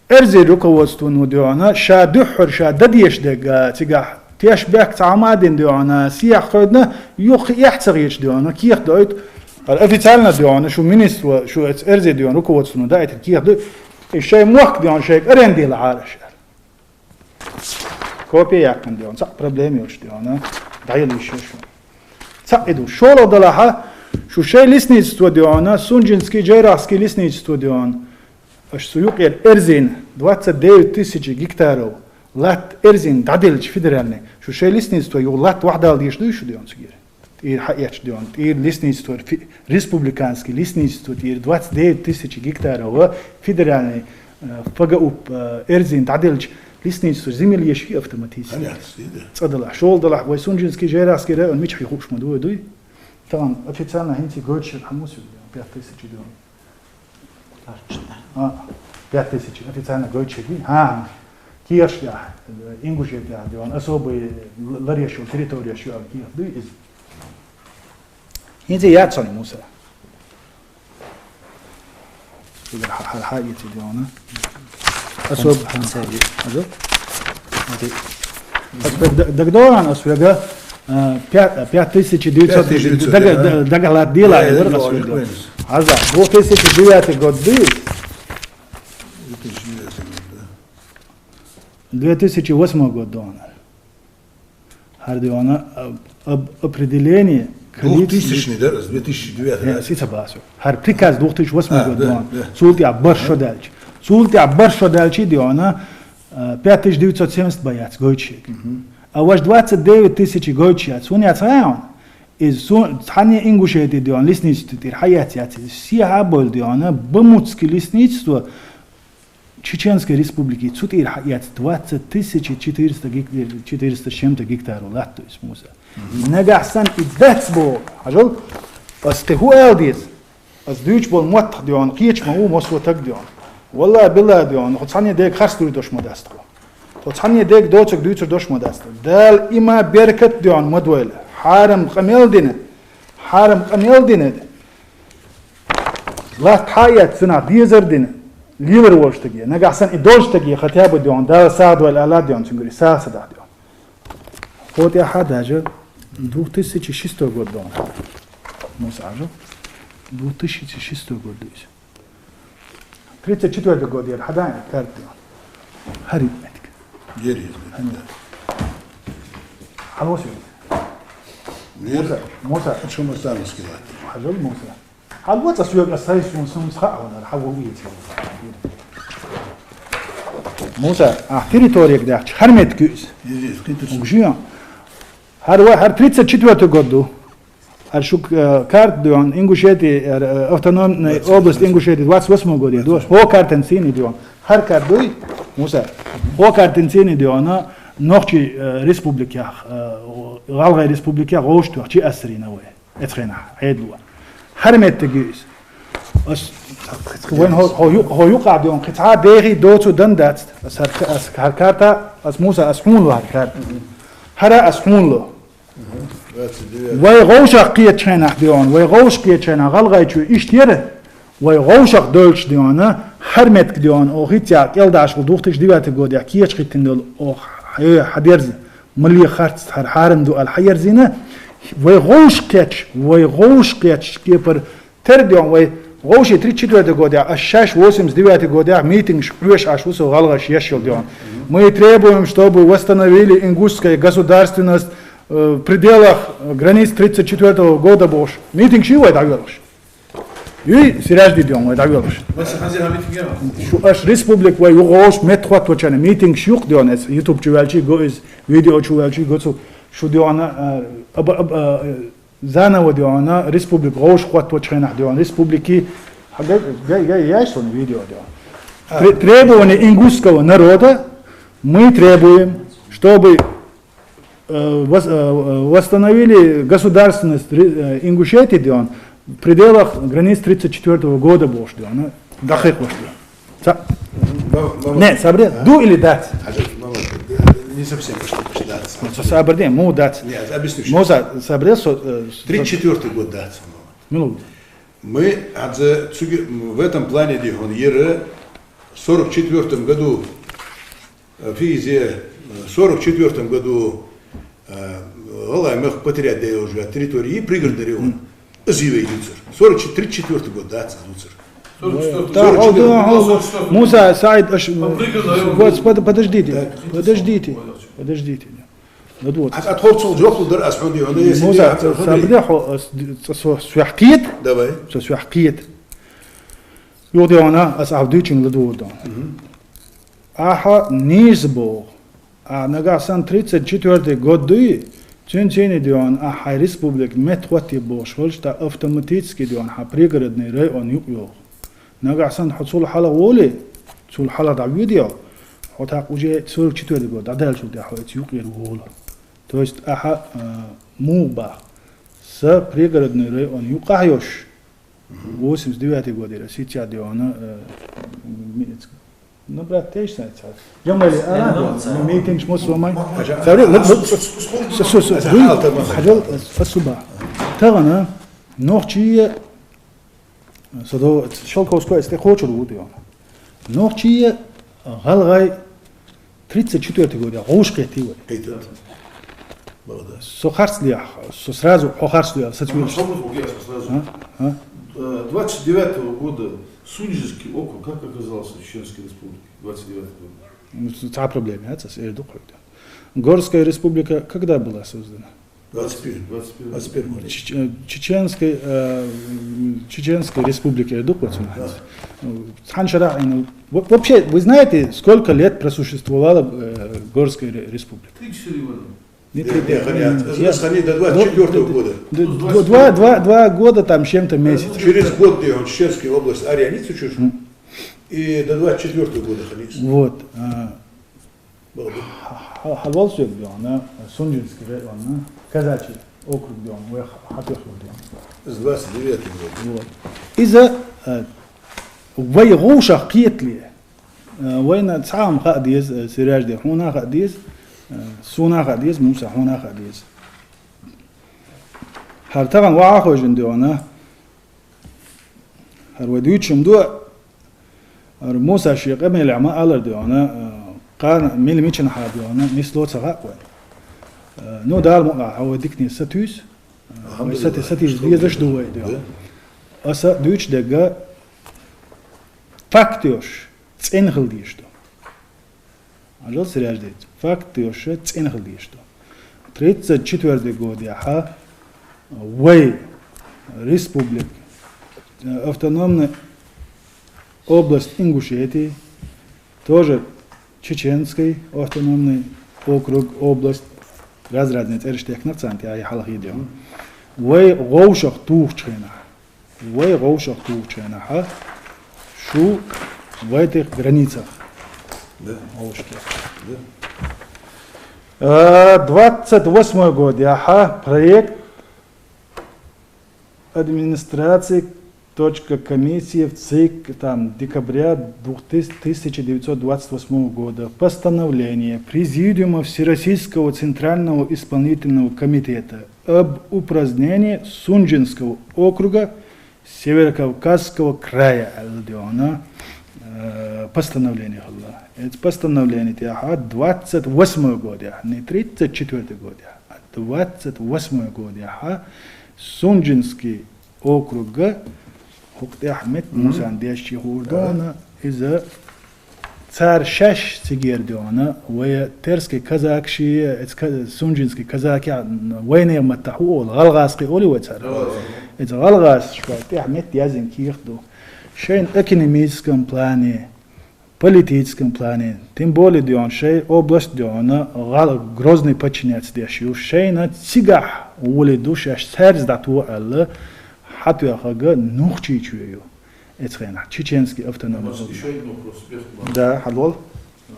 Эрзи руководствоно, да хьона, ша дуьххьара ша дан дезаш дерг, а, цигахь тешнабехк цхьа хӀума а дина, да хьона, сехьа хевдина, юха эхь ца хеташ, да хьона, кехат доуьйту. Официально, да хьона, шу министро, шу эц эрзи, да хьона, руководствоно даийтина кехат ду. И шайн мохк, да хьона, шайга аренде лахьара аша. Копия яьккхина, да хьона, цхьа проблема йолуш, да хьона, дӀаяла йиш йолуш. Цхьаъ и ду. ШолгӀа делахь, шу шайн лесничество, да хьона, Сунжинский, Джейрахский лесничество, да хьона. Аша цу юкъера эрзийна двадцать девять тысяч гектаров латта эрзийна дӀаделча федеральный, шу шайн лесничество юха латта вахьдала дезаш дуй шу, да хьона, цигара? ТӀера хьаэцча, да хьона, тӀера лесничество, фе-, республиканский лесничество тӀера двадцать девять тысяч гектаров федеральный, э, ФГУП, э, эрзийна дӀаделча лесничество земель еш хи автоматически. Понятно, да. ЦӀа делахь. ШолгӀа делахь, вай Сунжинский, Джейрахский район мичахь хи хууш ма ду вай, дуй? Тахан официально хӀинца гойташ хӀама муса я, пять тысяч дона. А, пять тысяч официально гойташ хӀама. ХӀа, хӀа. Кехаташ тӀа, э, Ингушетия тӀа дона, особый л-, лареш йола территореш ю аьнна кехат ду из. ХӀинца яц хьона, Муса. Цигара хьа-, хьа-, хьаийца дона. Особ-, хӀанз, хӀанз. Ас вега д-, дагадоагӀа, ас вега, а, пя-, пять тысяч девятьсот, пять тысяч девятьсот, дага-, да? Да, дага лат дела, да, да, да, ас вега. Хаза, две тысячи девятый год ду? Две тысячи девятый год, да. Две тысячи восьмой год дона. ХӀара дона, а, об-, определение количества. Двухтысячный, да, с две тысячи девятого, э, да? Сица басу. ХӀара приказ две тысячи восьмой год дона. А, да, да. Цул тӀехьа бархӀ шо даьлча. Цул тӀехьа бархӀ шо даьлча дона, а, пять тысяч девятьсот семьдесят боец гойташ хилар. Мгм. А вож двадцать девять тысяч гойташ яц. Цун яц хьона. Из цу-, цхьанне Ингушетии дона лесничество тӀера хьаэц яц. Из сехьа бола дона, Бамутский лесничество, Чеченской Республики, цу тӀера хьаэц двадцать тысяч четыреста гек-, четыреста с чем-то гектар латт из, Муса. Мгм. Нагахь санна и дац бо, хьажал, ас тӀа хӀу ала деза? Ас дуйча бола мотт дона, кхеташ ма ву массо таг дона. Валлахь, биллахь дона, хьо цхьанне дега харц дуй дош ма дац тхо. Хьо цхьанне дега доцург дуйцур дош ма дац тхо. Дала има беркат дона ма дойла. Хьарам къамел дина, хьарам къамел дина. Латта хьаэц цунах дезар дина, лелар волча стага. Нагахь санна и долча стага, хотя бы дона, Дала сагӀа дойла ала дона, цунгара сагӀа са дахь дона. Хьо тӀехьа даже две тысячи шестой год дона. Муса, хьажал. Две тысячи шестой год ду из. Тридцать четвёртый год яр, хьадаьннад карта дона. ХӀара итт метка. Ер из. ХӀара итт. Хьалвоса. Ер. Муса, Муса. Хьажал, Муса. Хьажал, Муса. Хьалвоца соьга сай сун сумс хааванар, хьаву вийци. Муса, а территорияга даьхча, хӀара метка ю из. Из, из, кхеташ. Угжи. ХӀара ва, хӀара тридцать четвёртый год ду. ХӀара шуга, э, карта дона, Ингушетия, э, автономная область Ингушетия, двадцать восьмой год я. Хьо картан цӀена дона. ХӀара карта дуй, Муса. Хьо картан цӀена дона, Нохчий, э, республикех, э, ГӀалгӀай республикех гӀовшт вахчи ассарина вай. Эцхенахь, Ӏедало. ХӀара метка ю из. Ас, вайн хьо, хьо ю-, хьо юкъа дона, кхы цхьа дехи доцу дан дац. Ас хӀара, ас хӀара карта, ас Муса, ас хьона лу хӀара карта. ХӀара ас хьона лу. Мгм. Двадцать девять. Вай гӀовшах кхетача хенахь дона, вай гӀовшах кхетача хенахь, ГӀалгӀайчоь иштта яр, вай гӀовшах долча дона, хӀара метка дона, оха хӀинца кӀелдашал две тысячи девятый годехь кеча хӀиттина дола, оха хьа-, хьадерза. Мале харц хӀара хьарам ду аьнна хьаерзийна, вай гӀовшах кхетача, вай гӀовшах кхетача кепара тера дона вай гӀовший тридцать четвёртый годехь, аш шаьш восемьдесят девятый годехь митингаш хьоьшуш Ӏаш ву со гӀалгӀаша еш йола дона. Мы требуем, чтобы восстановили ингушская государственность, э, в пределах границ тридцать четвёртого года бохуш. Митингаш ю вай дӀавоьлхуш. Юй, Сиражди дона вай дӀавоьлхуш. Вай са хазир хӀама митинг яр? Шу аш республика вай югӀовш меттахӀоттавачарна митингаш юкъ дона, эс YouTube чу ваьлчий го из, видео чу ваьлчий го цу, шу дона, а, аба-, аба-, а, заново дона, республика гӀовш хӀоттавача хенахь дона, республики, га-, га-, га-, яй сона видео дона. А. Тре-, требование ингушского народа, мы требуем, чтобы э, вос-, э, восстановили государственность Ри-, э, Ингушетии дона в пределах границ тридцать четвёртого года бохуш дона. Дакъикъ ваш дона. Ца-, Мама, мама. Не, сабре, а? Ду или дац? А, мама, э, не совсем, почти, почти дац. Ну, ца сабре, му дац. Не, объясню щас. Му са-, сабре, со-, э, со-, тридцать четвёртый год дац, мама. Минут. Мы, а, за-, цуги-, м, в этом плане дихун, ера, в сорок четвёртом году Э, физе, э, в сорок четвёртом году, э, ГӀалгӀай мехка потерять даь йолча территории Пригородный район. Из вай дувцар. Сорок четыре, тридцать четвёртый год дац из дувцар. Сорок четвёртый. Да, сорок четвёртый. Хьо, хьо, Муса, Саид, аш-, По Пригородному району. Вот, под-, подождите, подождите, подождите. Вот, вот. А, а тхов цул жоп дар ас хьуна, хьуна, если Муса, не, а, сабре, хьо, ас, ц-, со, соьх кхет? Давай. Со, соьх кхет. Юха дона, ас Ӏа дуйчунга ладувгӀа дона. Мгм. Ахьа нийса боху. А нагахь санна тридцать четвёртый год дуй, цуьнан цӀийне дона, ахьа хьайн республика меттахӀотте бохуш хилча, тӀаккха автоматически дона хьан Пригородный район юкъ йоху. Нагахь санна хьо цул хьалха волий, цул хьалха дӀавоьдий хьо, хьо тӀаккха уже сорок четвёртый год дӀадаьллачул тӀехьа хьо эца юкъера волу. То есть ахьа, а, муха баха. Са Пригородный район юкъахь йолаш, восемьдесят девятый годера, сица дегӀана, э, ми-, ну, брат, тешна ца. Джамали, а, митинч мус вамай. Саври, лаб, лаб. Су, су, су, су, хажал, э, спасибо. Тагана, нохчи, э, садо, Шелковская, эсте хочур ву дегӀана. Нохчи, э, гӀалгӀай, тридцать четвёртый год, я гӀуш кхетий вай. Кхетад. Молодец. Со харц лехь, со сразу хьо харц лехь, со цвет. Мама, сразу, я сразу. А? А? Э, двадцать девятого года Сунжинский округ как оказался в Чеченской Республике? Двадцать девятый год. Ну, ц-, цхьа проблема яц, ас эр ду хьога. Горская республика когда была создана? Двадцать первый. Двадцать первый. Двадцать первый. Чеч-, э, Чеченской, э, м, Чеченской республика эр ду хьога. Да. Цхьан шера, ну, во-, вообще, вы знаете, сколько лет просуществовала, э, Горская ре-, республика? Три, четыре года. Не, не, три, не, хани, не, от, я, от, хани до двадцать четвёртого года. Д-, д-, два, два, два года там с чем-то месяц. Через год, где он, Чеченская область, Арианица чуть. М. И до двадцать четвёртого года хани. Вот, а, Молодец. Ха-, ха-, хьавол соьга дегӀана, Сунжинский района, казачий округ дегӀана, вай ха-, хьатоьхна дегӀана. С двадцать девятого года. Вот. Иза, э, вай гӀушах кхетале, э, вайна цхьа хӀама хаа деза, э, Сережа, хьона хаа деза, э, сона хаа деза, Муса, хьона хаа деза. ХӀара тахан ваха хожин дегӀана, хӀара вай дуьйцуш ма ду, хӀара Муса ший къамаьлах ма аллара дегӀана, э, кхана мила мичахьа дегӀана, нисло ца хаьа вайна. Э, ну, Дала мукъагӀа хьо вай дикане сатуьйса, э, вай сати-, сатийса дезаш ду вай дегӀана. Аса дуьйцуш дерг факт йолаш, цӀена хила дезаш ду. Хьажал, Сережа, факт йолаш, цӀена хила дезаш ду. Тридцать четвёртый годехьа вай республика, э, автономная область Ингушетии, тоже Чеченский автономный округ, область, раз-разные цӀераш технар царна тӀехьа хьалхе дегӀана. Вай гӀовшах тухучу хенахь, вай гӀовшах тухучу хенахьа, шу вайтих границах. Да. ГӀовшке. Да. Э, двадцать восьмой годехьа проект администрации, точка, комиссии в ЦИК, там, декабря двух тыс-, тысяча девятьсот двадцать восьмого года, постановление Президиума Всероссийского Центрального Исполнительного Комитета об упразднении Сунжинского округа Северокавказского края, аьлла дегӀана, э, постановление хилла. Эцу постановлени тӀехьа двадцать восьмой годехьа, не тридцать четвёртый годехьа, а двадцать восьмой годехьа Сунжинский округа хӀокху тӀехь метта Мусан деш чехур дегӀана, иза цара шаьш цигара дегӀана, вай терский казакаш, эцу ка-, сунжинский казакех, вайнех маттахь хӀу олу, гӀалгӀазкхий олий вай цара? ГӀалгӀаз. Эцу гӀалгӀазаш вай тӀехь метта яздина кехат ду. Шайна экономическом плане, политическом плане, тем более дегӀана шайн область дегӀана гӀал-, Грозный подчинять деш ю, шайна цигахь волий ду шаьш цаьрца дӀатоха аьлла, хьатоьхнарг Нохчийчоь ю. Эцу хенахь Чеченский автономный округ. Ещё один вопрос, Бехтман. Да, хьадола. А,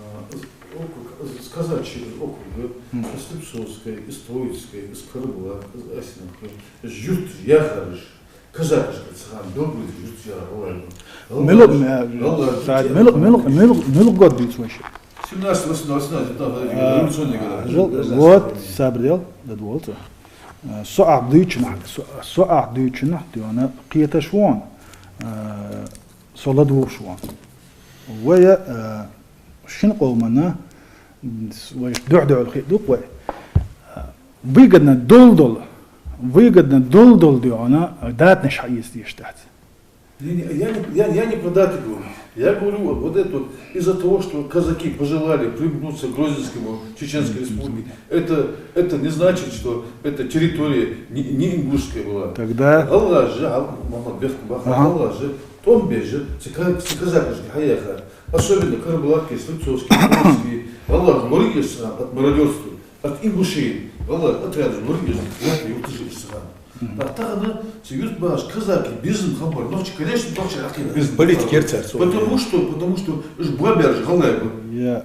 округ, а, сказать через округ, да? Мгм. Из Слепцовской, из Троицкой, из Карабулак, из Асиновки, из юрт яхараш, казакашка цхьана добрый юрт яхар валай. Милу-, Аллах, милу-, милу-, милу-, милу год дуьйцу вайша? Семнадцать, восемнадцать, восемнадцать, да, да, революционный года. А, жил-, вот, сабрел, да, дволца. Э, со ахь дуьйцунахь, со, со ахь дуьйцунахь, дегӀана кхеташ вон, э, со ладугӀуш вон. Вай, э, шина къомана, м, вай дуьхь-дуьхьал хи дукх вай. Э, выгодно долу-долу, выгодно долу-долу дегӀана датанаш хьаэца дезаш дац. Не, не, я не, я, я не про даты говорю. Я говорю вот, вот это вот, из-за того, что казаки пожелали примкнуться к Грозненскому Чеченской Республике, это, это не значит, что эта территория не, не ингушская была. Тогда гӀалгӀаза же, гӀал-, Мухьаммад Бехтман, ага, гӀалгӀаза же, тӀом беш же, цу ка-, цу казакашка хьаяха. Особенно карабулакский, слепцовский, троицкий, гӀалгӀаза лоргеш царна от мародёрства. От ингушей, гӀалгӀай отрядаш лоргеш, лаьтта юрташ ишта хана. Мгм. А тахан цу юрт бахаш казаки безам хабар, нохчий, конечно, нохчий Ӏакхийна. Безам. Политика яр цар. Потому что, потому что уж бабераш гӀалгӀай ба. Я.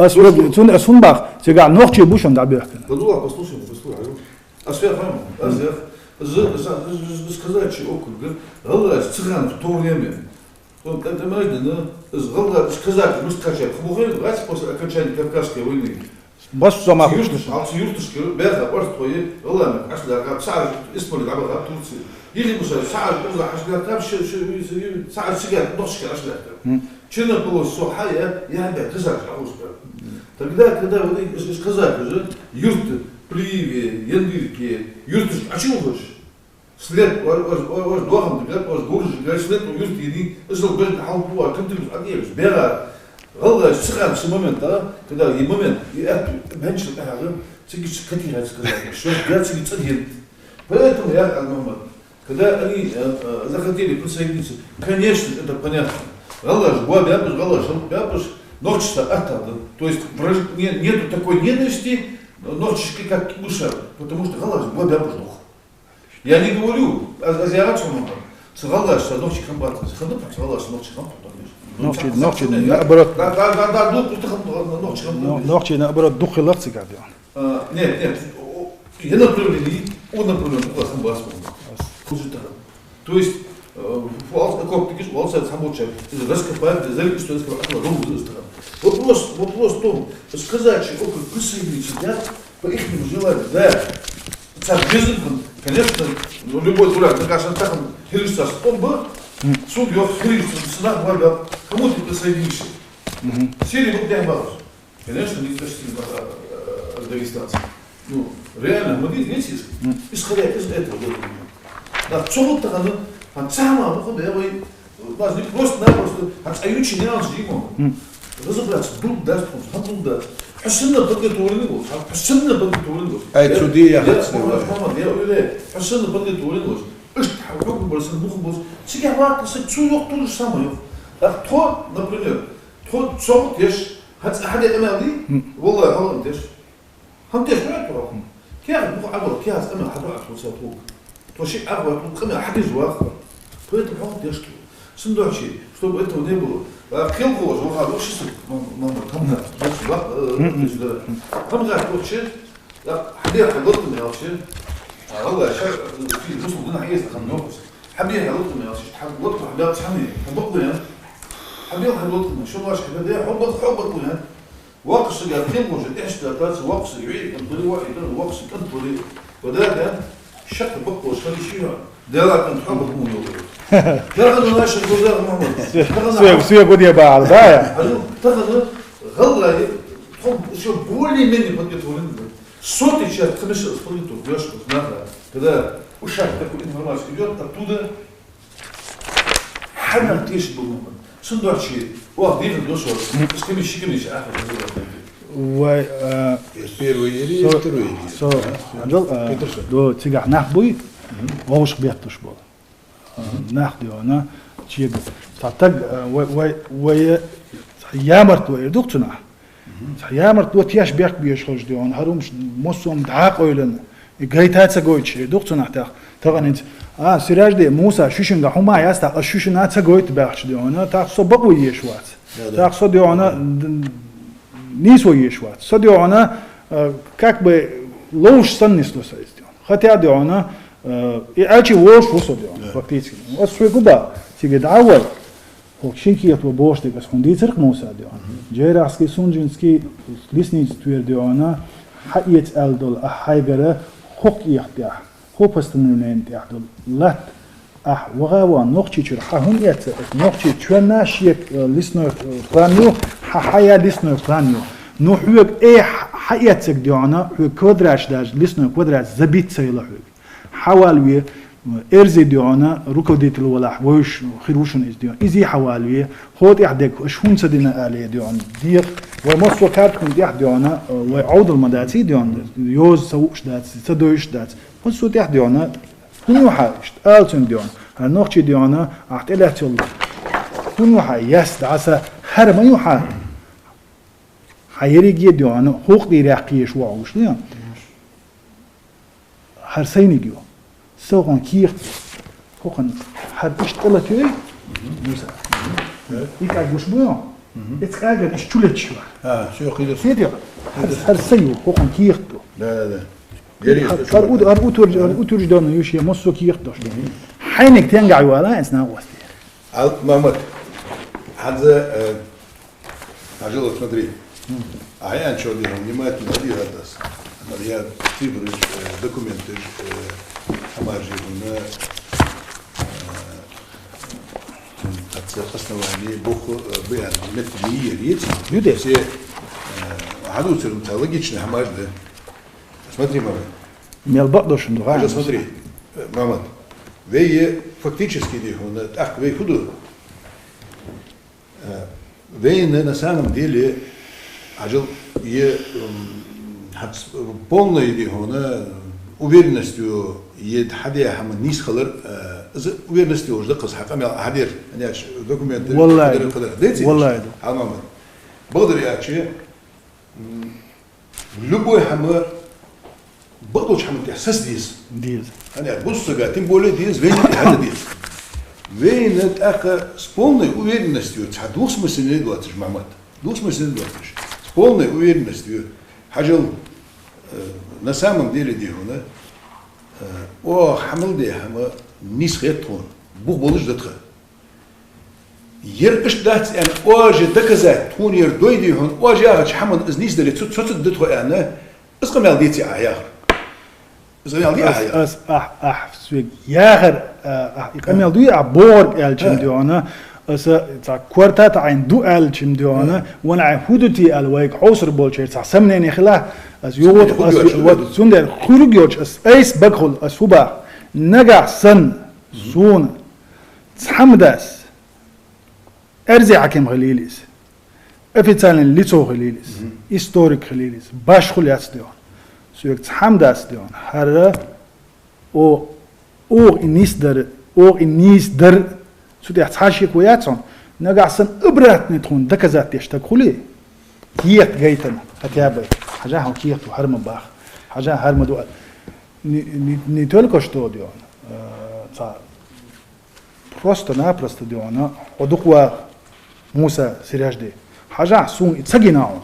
Ас вег, цун ас хӀун бах, цигахь нохчий бу шун дӀабехкана. Да ну ладно, послушай, послушай. Ас вег хам, ас вег. З-, з-, з-, з-, з-, казачий округ, гӀалгӀаша ца хиннача то время. Он, это можно, да? Из гӀалгӀа, из казак, русский казак, хабухай, вац после окончания Кавказской войны. Бас сама юрташ, хушта. Алцы юрташка, бяха, орстхой, гӀалгӀа, ашла, габ, саӀар, Исмаил, габ, габ, Турция. Или, мисал, саӀар, гӀалгӀа, ашла, габ, ши, ши, ши, ши, саӀар, сига, нохчашка, ашла, габ. М. Чина полос со хая, я, бя, казак, ахуш, габ. Тогда, когда вот эти, из, из казак уже, юрт, Плиеве, Яндырке, юрташ, а чего хочешь? След, ваш, ваш, ваш, ваш дохам дигат, ваш гуржи гай, след у юрт йини, изал бен хал буа, кантилус адиевс, бера. ГӀалгӀаша ца хиннача момента, когда и момент, и ат, меньше тахаган, циги катира сказать, что я циги цадьен. Поэтому я, Мухаммад, когда они, э, э, захотели присоединиться, конечно, это понятно. ГӀалгӀаш, гуа бяпаш, гӀалгӀаш, бяпаш, нохчашца аттада. То есть враж-, не-, нету такой ненависти, э, нохчашки, как к мышам, потому что гӀалгӀаш, гуа бяпаш нох. Я не говорю, аз, аз яхац хьона, цу гӀалгӀашца нохчий хам бац, хиннаб цу гӀалгӀашца нохчий хам, конечно. Нохчий, нохчий, наоборот. Да, да, да, да, ну, просто хам, нохчий хам, но-, конечно. Нохчий, наоборот, дукха хила цигахь, да. А, нет, нет, о, о, е направление, о направление, о хам бац хьона. Ас. Хуже так. То есть, э, фалс окоп тикиш, фалс ат хабоча, из раскопать, из исторического акла, ровно из того. Вопрос, вопрос в том, сказать, что округ присоединиться, да, по ихнему желанию, да. Цар безумхан, конечно, ну, любой дурак, да, конечно, так он, хириш цар стом бы, суд ёх хириш, цар сынах варгал, кому ты присоединишься? Мгм. Сирия вот дяхбалаш. Конечно, не почти, а, а, а, дагестанцы. Ну, реально, мы здесь, видите, мгм, исходя из этого, вот, да, цо вот так оно, а сама, ну, куда я, Нас не просто-напросто, а цаючи не он жимо. М. Разобраться, дуд даст он, хам дуд даст. Хьо санна подготовленный волаш, хьо санна подготовленный волаш. Ай, я, цуди я, я, хацна, Мухаммад, Мухаммад, я уверяю, хьо санна подготовленный волаш. Ишт хьо хьукм барсан, мухам барсан. Цига вака са цу ёх то же самое ёх. А тхо, например, тхо цо теш, хац хьаде амал ди, м, валлахӀи, хьо теш. ХӀама теш ма яц тхо. Кехат бух Ӏабал, кехат къамаьл хьадоагӀа тхо ца тхога. Тхо шиъ Ӏабал тхога къамаьл хьадеш ваха. Поэтому хӀама теш тхо. СендугӀчи, чтобы этого не было. А кхел хулаш, ваха, ваха ши саг, мам-, мама, камна, ваха, ваха, э, мгм, то есть, да. Хьама гӀаш ваха ши, да, хьабе хьалотта мел ши. А, валлахӀи, шар, э, фи, мусул дин хьаэца хам нохус. Хьабе хьалотта мел ши, хьалотта хьабе цхьани, хьабакъ ваьн. Хьабе хьалотта мел, шо ваш хьабе, хьабакъ, хьабакъ ваьн. Воккхача сага кхел гӀожа тӀехьашка дац, воккхача сага виъ кӀант вале, ваӀ, итан воккхача кӀант вале. Вада да, шаккха бакъош хали ши хьо. Дела кӀант хьо бакъ му йолу. Тахан наша гуда Мухаммад. Тахан Суе, суе гуде бахьал, да, я? Хьажал, тахан гӀалгӀай, тхо ещё более-менее подготовлены были. Сотый часть, конечно, подготовка, я что знаю, когда ушах такой информация идёт оттуда, хьанал тешаш болу хӀума. СендугӀчи, оаха дийхар до со, м, скамиш, ши камиш ахьа хаза. Вай, а, первый или со-, второй или? Со-, да? Анжел, а, Петрушев. До цигахь нах буй, мгм, вовшах бетташ болу. А, мгм, нах дегӀана, чега. Цхьа таг, а, вай, вай, вай, ямарт вай эр дух цунахь. Цхьа ямарт до теш бехк беш хилча дегӀана, хӀара хӀумаш массо а дӀакъойлана, и гайта ца гойтуш, э, дух цунах тӀехь. Тахан хӀинца, а, Сиражди, Муса, шуьшинга хӀума яц тӀаккха, ас шуьшина ца гойту баьхча дегӀана, тӀаккха со бакъо еш вац. Да, да. ТӀаккха со дегӀана, д-, нийсо еш вац. Со дегӀана, э, как бы ловш санна нисло со из дегӀана. Хотя дегӀана, э, и Ӏачи волуш ву со дегӀана, да, фактически. Ас шуьга губа, цига дӀа а вай. ХӀокху шин кехат ву бохуш дерг ас хьуна дийцарх, Муса, дегӀана. Мгм. Джейрахский, Сунжинский лесницатвера дегӀана, хьаэца аьлла долу ахь хьайгара хӀокху кехат тӀехь, хӀокху постановлени тӀехь долу латта ахь ваха а ван Нохчийчуьра хьан хӀунда эцна, аса Нохчийчоьнна шен, э, лесной, э, план ю, хьан хьан я лесной план ю. Ну хьоьга, э, хьан эцнарг дегӀана, хьоьга квадрат даже, лесной квадрат забит ца йила хьоьга. Хьавалаве, эрзе дегӀана, руководитель валахь, вевзаш хир ву шуна иза дегӀана. Иза хьавалаве, хӀокху тӀехь дерг аша хӀунда ца дина алий дегӀана. Декъа, вай массо а картахула тӀехь дегӀана, вай Ӏовдал ма даций дегӀана, йоза ца вууш дац, ца девзаш дац. Массо а тӀехь дегӀана, хӀун ю хьан иштта, ала цуьнга дегӀана. ХӀара нохчий дегӀана, ахь тӀелаьцна йолу. ХӀун ю хьан, яс дӀаса, хӀара ма ю хьан. Хьан ерриге а дегӀана, хӀокху дийрехь кхийш ву хьуна, вуш ду? ХӀара сайниг ю. Со хьуна кехат. ХӀокхунна хӀара иштта кӀалатоьй? Муса. И кӀаг гуш бу хьуна? Эц кагар иш чу леташ вар. А, всё, кхидас. Сидех. Хар, хар са ю, хӀокхун кехат ду. Да, да, да. Гери хар, хар ут-, хар утверждённый ю ше, массо кехат дош. Хьайниг тенгахь вала, эс нагӀост. Ал, Мамат, хьанза, э, Ажал, вот смотри. А я ничего делал, внимательно, один раз. Я цифры, э, документы, э, хӀамаш, э, э, отца основания, буху, э, быян, метод не ели, есть? Люди. Все, э, хьадувцар ца логичный хӀамаш да. Смотри, Мамат. Мел бакъдош ду, Ажал, смотри, э, Мамат. Вай фактически дий хьона, тӀаккха вай фу ду? Э, вайна на самом деле, Ажал, е, м, хьац-, полной дий хьона уверенностью е хьаде хӀама нийса хилар, э, из уверенностью уж даккхас хьа къамаьл хьадер, аьнна, документы, валлахӀи, кхыдар, ду. Кхыдар. Деций? ВаллахӀи, ду. Хьамамар. Бакъдар аьлча, м, любой хӀама бакъдолча хӀаман тӀа саца деза. Деза. ХӀана аьлча, бусалба сага, тем более деза, вайна тӀа хӀама деза. Вайна тӀаккха с полной уверенностью, цхьа двусмысленный доацаш, Мамат. Двусмысленный доацаш. С полной уверенностью. Хьажал, э, на самом деле дий хьона, э, о, хьамал де хӀама нийса хет тхона. Бух болаш да тха. Ер иштта дац аьнна, оаш доказать, тхона ер дой дий хьона, оаш яхача хӀаман из нийса дале, цу, цу, цу да тхо аьнна, из къамаьл деций Ӏа яхар? Из къамаьл дий Ӏа яхар? Ас, ас, ахь, ахь, соьга яхар, а, ахь, и къамаьл дуй ахь бохарг аьлча-м дий хьона, аса цхьа корта тӀа Ӏайна ду аьлча-м дий хьона, вайна Ӏай фу дутий аьлла вайга хьовсар болчар цхьа сомнение хила, ас югӀот, ас, вот, цундела хуьрг йоч, ас айса бага хул, ас фу бах. Нагахь санна сона цхьа хӀама дац, эрзий хьаким хилийла из, официальный лицо хилийла из, историк хилийла из, башха хул яц дий хьона. Соьга цхьа хӀама дац дий хьона. ХӀара о, оаха и нийса дар, оаха и нийса дар, цу тӀа цхьа шеко яц хьона. Нагахь санна обратный тхона доказать деш стаг хуле, кехат гайтана, хотя бы. Хьажахь, хьо кехат ву, хӀара ма бах. Хьажахь, хӀара ма ду. Не, не, не только что дий хьона, э, цхьа просто-напросто дий хьона, хьо дукха ваха, Муса Серяжди. Хьажахь, сона и ца гина хьона.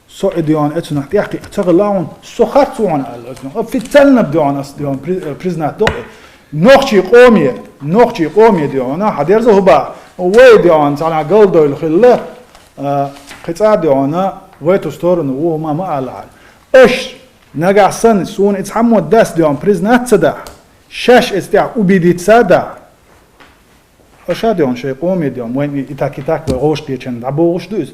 Со и дий хьона, эцунах тӀехкхиа ца хилла хьона, со харц ва хьона аьлла, ас официально дий хьона, ас дий хьона при-, э, признать до. Нохчий къоме, нохчий къоме дий хьона, хьадерза хӀуба, вай дий хьона, цхьана галдойла хилла, э, кхы цхьа дий хьона, вай ту сторону ву хӀума ма алахьара. Аш нагахь санна, сона и цхьа хӀама дац дий хьона, признать ца дахь, шаьш эцу тӀехь убедиться дахь, аша дий хьона, шоай къоме дий хьона, вайна и так, и так, вай гӀовшкхечен дӀабохуш ду из.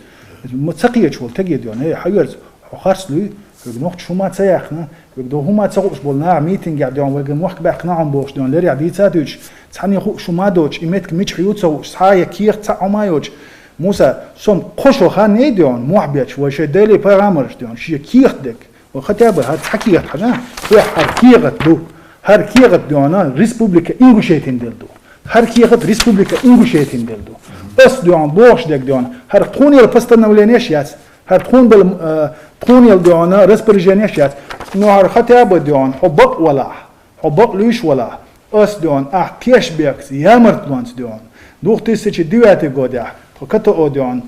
Ма ца кхеташ вола теге дий хьона, хӀей, хьаверза, хьо харц луй, вайга нохчаша хӀума ца яьккхина, вайга дов хӀума ца хууш бола нах митинге дий хьона, вайга мохк баьккхина хьона бохуш дий хьона, лерехь дийца дуьйцуш, цхьанне хууш хӀума доацаш, и меттиг мичахь ю ца хууш, цхьа е кехат цхьа хӀума йоацаш. Муса, со-м кхо шо ханна дий хьона, мохь беча, вай шоай Даьлеи пайхамарашта дий хьона, шоай кехат дег. Вай хотя бы хӀара цхьа кехат хьажа, вай хӀара кехат ду. ХӀара кехат дий хьона Республика Ингушетин дел ду. ХӀара кехат Республика Ингушетин дел ду. Ас дий хьона бохуш дег дий хьона, хӀара тхона яла постановленеш яц, хӀара тхона бала, э, тхона яла дий хьона распоряженеш яц. Но хӀара хотя бы дий хьона, хьо бакъ валахь, хьо бакълуьйш валахь, ас дий хьона, ахь кеш бехкаца, ямартлонца дий хьона, двух тысячи девятый годехь, тхо КТО дий хьона,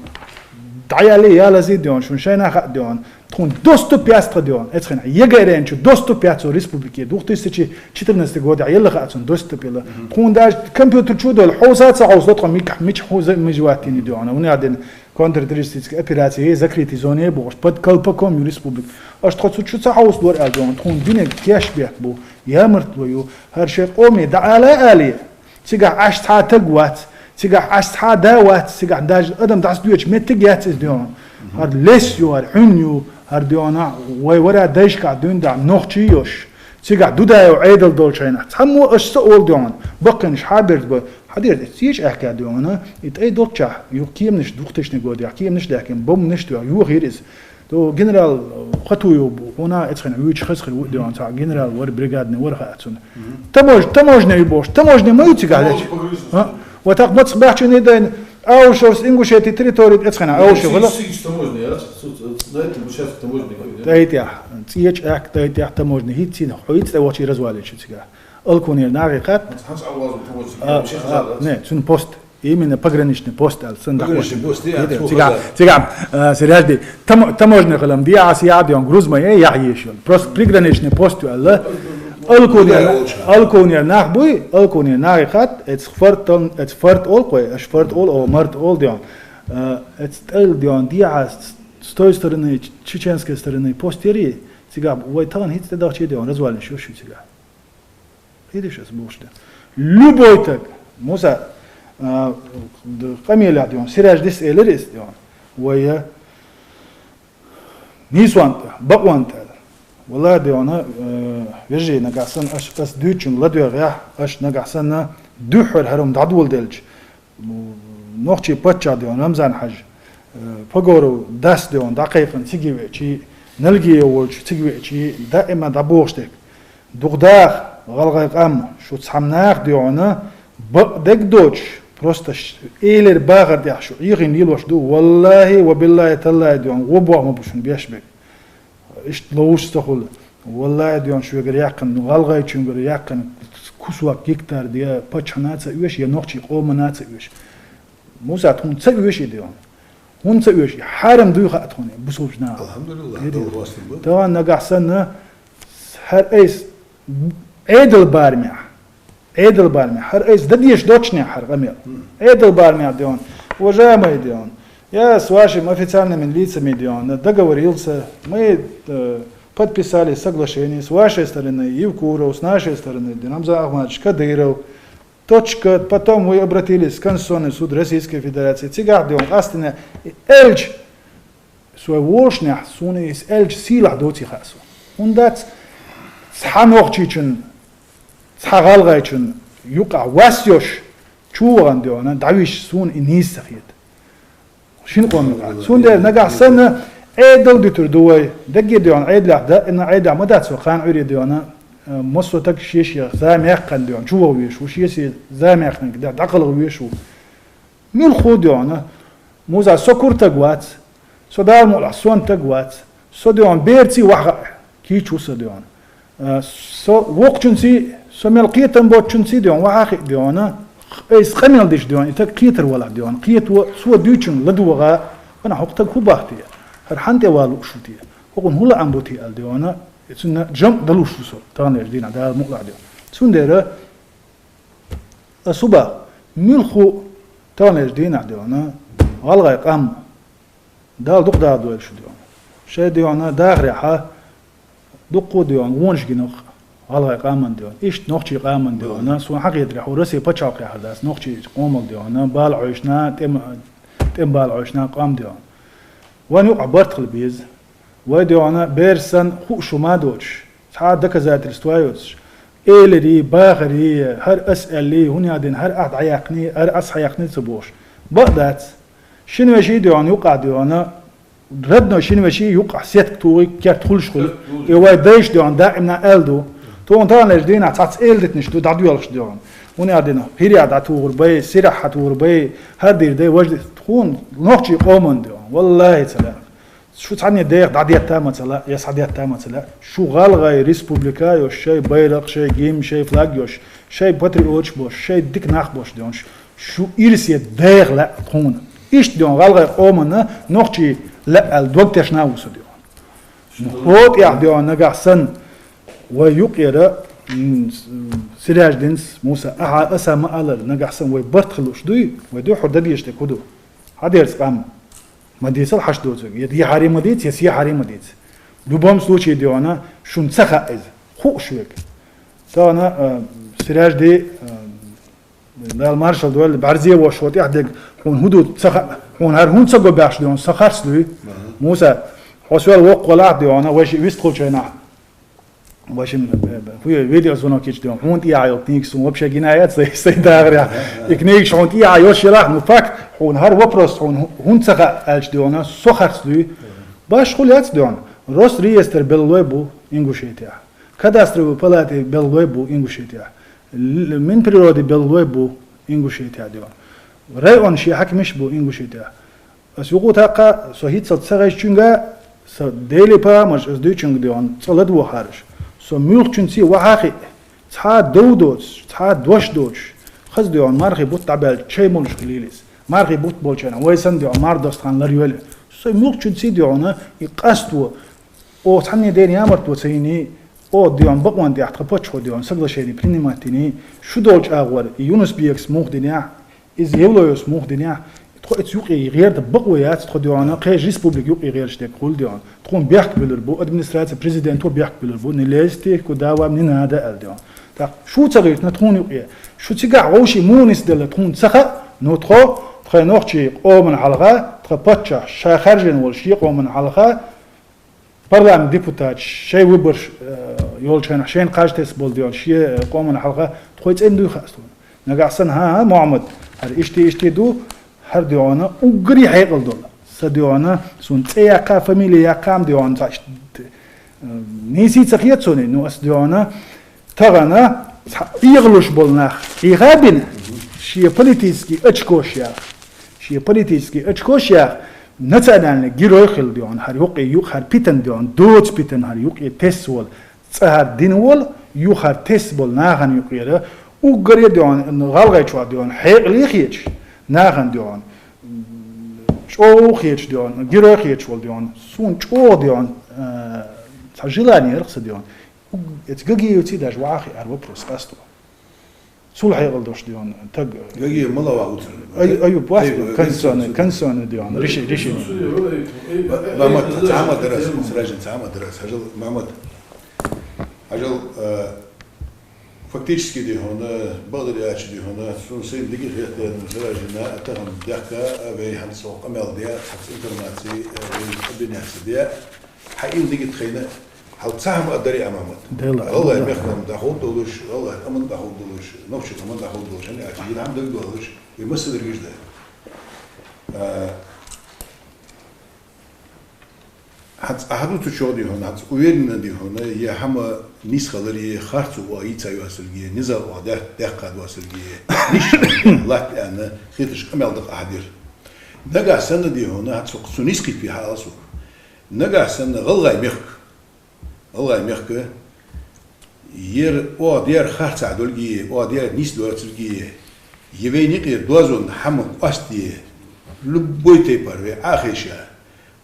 дӀаяле ялазе дий хьона, шун шайна хаа дий хьона, тхона доступ яц тха дий хьона, эцхьана ЕГЭ ренчу доступ яц цу республике, двух тысячи четырнадцатый годехь елла хаа цун доступ елла. Тхона даже компьютер чу а дола, хьовса а ца хьовсало тхо микахь, мича хьо за-, мижа ваттийна дий хьона, вуна дина контртеррористическая операция, закрытый зоне бохуш, под колпаком ю республика. Аш тхо цу чу ца хьовсалора аьлла дий хьона, тхона динарг кеш бехк бу, ямартло ю, хӀара шоай къоме дӀаала алий. Цигахь Ӏаш цхьа таг вац, цигахь Ӏаш цхьа да вац, цигахь даже адам дӀасадоьдуш меттиг яц из дий хьона. ХӀара лес ю, хӀара хьун ю, хӀара дий хьона, вай вара дайшкахь дуьйна дахь нохчий йош. Цигахь Дудаев Ӏедал долчу хенахь. Цхьаммо аш ца олу дий хьона, баккхийнаш хьаберзабо, хьадерза, эцу цеча аьхка дий хьона, и тӀай долччахь, юха кеманаш двухтысячный годехь, кеманаш даьхкина, бомбанаш дий хьона, юха йира иза. То генерал Хатуев бу, хьуна эцхьана вуьйчу хаза хир ву дий хьона, цхьа генерал вара, бригадный вара хаа цунна. Тамож-, таможня ю бохуш, таможня ма ю цигахь лечу. А? Вот так мацах баьхчуний дайна, Аушевс, Ингушетий территори эцхьана, Аушев хила. Сигич таможня яц, цу, цу, на этом участке таможня никакой, да? ТӀай тӀехь, цеча аьхка тӀай тӀехь таможня, хӀинца хьо хӀинца тӀе вахчий развалить ю цигахь. Алкунера нахе кхатта. Хьанца Ӏавазу таможня, а, вообще а, хаза, да? Не, цуьнан пост. Именно пограничный пост аьле санна дӀакхоачаш. Пограничный пост, я, я, цу цига, хоза. Цига, а, Сиражди, тамо-, таможня хилам диа, а сиядион груз ма е, яхь еш йола. Просто приграничный пост аьле. Алкунера, да, Алкунера нах буй, Алкунера нах хат, эц форт, эц форт ол кхой, аш форт ол, о, март ол дион. А, эц тӀел дион, диа с, с той стороны, ч-, чеченской стороны пост ери, цига вай тахан хӀинца тӀедахчий дион, развалин шо шу цига. Видишь, ас бохуш да. Любой таг, Муса, а, д-, къамелехь дион, Сираждис элира из дион. Вай, а, нийсонта, бакъонта аьле. Валла диона, а, вежарий, нагахь санна аш, ас дуьйцучун ладоьгӀехь, аш нагахь санна дуьххьара хӀара хӀума дӀадоладелча, нохчий паччахь дион, Рамзан-Хьажа, э, Погоров дас дион, дӀакхайкхина цига веачий, Нальгиев волча цига веачий, даима дӀабохуш дерг. Дукха даха, гӀалгӀай къам, шу цхьа нах диона, бакъдерг доцуш, просто ш-, элира бахар тӀехь шу Ӏехийна лелош ду, валлахӀи ва биллахӀи таллахӀи диона, гӀо боху ма бу шуна беш берг. Иштта ловш ца хуьлу. Валлахьи, доьхна шуьгара яьккхина, гӀалгӀайчуьнгара яьккхина кусок гектар де паччахьна ца оьшу, е нохчий къомана ца оьшу. Муса, тхуна ца оьшу и доьхна. ХӀунда ца оьшу? Хьарам дуй хаьа тхуна, бусулба наха. АлхьамдулиллахӀ, Далла хастам ба. Тахана нагахь санна, хӀара айса Ӏедал бармехь. Ӏедал бармехь, хӀара айса дан дезаш доцчунехь хӀара къамел. Ӏедал бармехь, доьхна. Уважаемый, доьхна, я с вашими официальными лицами, доьхна, договорился, мы, э, подписали соглашение с вашей стороны, Евкуров, с нашей стороны, доьхна, Рамзан Ахматович Кадыров. Точка. Потом вы обратились в Конституционный суд Российской Федерации. Цигахь, доьхна, къаьстина элча со воллушехь, суна из элча сийлахь доций хаьа сона. ХӀунда аьлча цхьа нохчийчун, цхьа гӀалгӀайчун юкъахь вас йолуш, чувахана, доьхна, дӀависча, суна и нийса ца хета. Шин къоман юкъахь. Цундела нагахь санна Ӏедал дитур ду вай. Даггара, доьхна, Ӏедалехь да, и Ӏедалехь ма дац вай, кхана Ӏуьйре, доьхна, э, массо а таг шен-шен зама яьккхина, доьхна, чуваха везаш ву, шен-шен зама яьккхинарг дӀакхалха везаш ву. Муьлхха, доьхна, Муса, со кура таг вац, со Дала мукъалахь, сон таг вац, со, доьхна, берций ваха кийча ву со, доьхна. Э, со вокхачунций, со мел кхетам боцучунций, доьхна, ваха хиъ, доьхна, айса къамел деш, доьхна, и таг кхетар валахь, доьхна, кхетаво, цо дуьйцунга ладогӀа, вана хӀокху таг хӀун бах те, хӀара хьан тӀе вала лууш ву те, хӀокхунна хӀун лаам бу те аьлла, доьхна, и цунна жамӀ далуш ву со, таханлерча дийнахь Дала мукъалахь, доьхна. Цундела ас хӀун бах, муьлхха таханлерча дийнахь, доьхна, гӀалгӀай къам, Дала дукха дала дойла шу, доьхна. Шайн, доьхна, дахарехьа дуккха, доьхна, вонаш гина гӀалгӀай къаман, доьхна. Иштта нохчий къаман, доьхна. Суна хьахетарехь, хӀу Россе пачхьалкхехьара дац, нохчий къомал, доьхна, бала Ӏойшна, тӀем-, тӀем бала Ӏойшна къам, доьхна. Вайна юкъахь барт хила беза. Вай, доьхна, бераш санна хууш хӀума доцуш, цхьа доказательства йоцуш, элирий, бахарий, хӀара ас аьллий, хӀунда аьлла, хӀара ахь дӀаяьккхиний, хӀара ас хьаяьккхиний ца бохуш. Бакъ дац. Шина веший, доьхна, юкъахь, доьхна, родной шина веший юкъахь сетка тухий, керта хуьлуш хуьлу. И вай дайша, доьхна, даимна аьлла ду. Тхуна таханлерча дийнахь цхьацца эладитанаш ду дӀадоьлхуш, доьхна. ХӀунда аьлла, хӀирехь дӀатухур бай, сирехь хьатухур бай, хӀара дийр дай, важа дийр. Тхуна нохчий къоман, доьхна, валлахьи, ца лаьа. Шу цхьанне деха дӀадетта а ма ца лаьа, я схьадетта а ма ца лаьа. Шу гӀалгӀай республика йолуш, шайн байракх, шайн гимн, шайн флаг йолуш, шайн патриоташ болуш, шайн дика нах болуш, доьхна, шу ирсе деха лаьа тхуна. Иштта, доьхна, гӀалгӀай къоманна нохчий лаьа аьлла дог тешна а ву со, доьхна. ХӀотӀехь, доьхна, нагахь санна вай юкъера, м, с-, Сираждинца, Муса, ахьа, аса ма аллара, нагахь санна вай барт хила лууш дуй, вай дуьххьара дан дезаш дерг хӀун ду? Хьадерза къам. Ма дийцал хьашт доцург. Я дехьарий ма дийца, я сехьарий ма дийца. В любом случае, доьхна, шуна ца хаьа иза. Хууш верг. Тахана, а, Сиражди, а, Дала маршалла дойла, бӀарзе вош хӀотӀехь дерг, хьуна хӀун ду ца хаьа, хьуна хӀара хӀунда ца го баьхаш, доьхна, со харц дуй. Аха. Муса, хьо соьл воккхавалахь, доьхна, вай шиъ вистхулчу хенахь. Вашим, э, хӀу е видеозвонок йича, доьхна, хьуна тӀехьа йолу книга суна вообще гина яц, сай, сай дахарехь. И книгаш хьуна тӀехьа йолуш елахь, ну, факт, хьуна хӀара вопрос, хьуна хӀу-, хӀунда ца хаьа аьлча, доьхна, со харц дуй. Башхула яц, доьхна. Росреестр беллалой бу Ингушетехь. Кадастровый палата беллалой бу Ингушетехь. Л-, Минприроды беллалой бу Ингушетехь, доьхна. Район шен хьаькамаш бу Ингушетехь. Ас юкъа тӀаккха, со хӀинццалц ца хезчуьнга, сан Делан пайхамарша ас дуьйцучуьнга, доьхна, цкъа ладогӀараш. Со муьлххачунций ваха хиъ, цхьа дов доцуш, цхьа дош доцуш, Хаза, дий хьона, мархий бутт дӀабаьлча, чай молаш хилийла из. Мархий бутт болча хана, вай санна, дий хьона, мар доста хана ларйойла. Со муьлххачунца, дий хьона, и къасто, оаха цхьанне дена ямарт во ца йийний, оаха, дий хьона, бакъонна тӀехьа тха паччахьо, дий хьона, соглашени принимать дийний, шу долча агӀор, и Юнус-Бекас мух динехь, из Евлоевс мух динехь, тхо эца юкъе гӀерта бакъо яц, тхо, дий хьона, кхыча республика юкъе гӀерташ дерг хул, дий хьона. Тхона бехк биллар бу, администраци президента бехк биллар бу, не лезьте, куда вам не надо, аьлла, дий хьона. ТӀаккха шу ца гӀиртина тхона юкъе. Шу цигахь вовший муха нисделла тхона ца хаьа, но тхо, тхай нохчий къоман хьалха, тха паччахь ша хаьржина волча ший къоман хьалха, парламент депутаташ шоай выбораш, э, йолча хана шоайна кхаж тесса бола, дий хьона, ший, э, къоман хьалха тхоай цӀен дуй хаьа тхона. Нагахь санна, хӀа, хӀа, Мухьаммад, хӀара иштта, иштта ду, хӀара, дий хьона, уггаре хьекъал дола. Са, дий хьона, сона цӀи яьккха, фамили яьккха-м, дий хьона, цхьа иштта, э, нийса ца хет сона, ну, ас, дий хьона, тахан цхьа эгӀалуш бола нах хьийха бина, ший политически очкош яха. Ший политически очкош яха, национальный герой хилла, дий хьона, хӀара юкъе, юкъ-, хӀара питана, дий хьона, доца питана хӀара юкъе тесса вола, цӀа хӀара дина вола, юха хӀара тесса бола нахана юкъера, уггаре, дий хьона, гӀалгӀайчоа, дий хьона, хьекъале хеташ, нахана, дий хьона, чӀоагӀа хеташ, дий хьона, герой хеташ вола, дий хьона, сона чӀоагӀа, дий хьона, э, цхьа желание яр-кх са, дий хьона. Уг-, эца Гагиевца даже ваха хиар вопрос къасто. Цул хьекъал долаш, дий хьона, таг. Гагиев мала ваха уцар? Ай-, Аюб вац, Аюб, конституционный, Аюб. Конституционный, дий хьона, реши-, решение. Ма-, Мамат, цхьа хӀама дар аз, Сираждин, цхьа хӀама дар аз. Хьажал, Мамат. Хьажал, э, фактически, дий хьона, бакъдар аьлча, дий хьона, сона сайна дика хетадаьд Сираждина, а тахан даьхка, а вай хӀанз цох къамаьл даь, цхьацца информаци, э, вай объединяться даь. Хьа ил дика тхайна, хьал цхьа хӀама а дарий, Мамат. Дела, ГӀалгӀай дела. Мехка-м дӀаховргдолаш, гӀалгӀай къаман дӀаховргдолаш, нохчий къаман дӀаховргдолаш, хӀана аьлча, дина хӀама дагадоалаш, вай массадаргаш да. А, хӀанз Ӏа хьадувцачох, дий хьона, хӀанз уверенно, дий хьона, е хӀама нийса хиларе, харцо оаха йийца йоацалга, низагӀа оаха даь-, даьккха доацалга, нийсача хӀаман тӀа латт аьнна, хеташ къамаьл да-кх Ӏа хьадир. Нагахь санна, дий хьона, хӀанз цу, цу нийса кхетаве хьаала сога. Нагахь санна ГӀалгӀай мехка, ГӀалгӀай мехка, ер оаха даьр харцахьа долга, оаха даьр нийса доацалга, е вайна юкъера доазон хӀама къоастаде, любой тайпара вай Ӏохайша,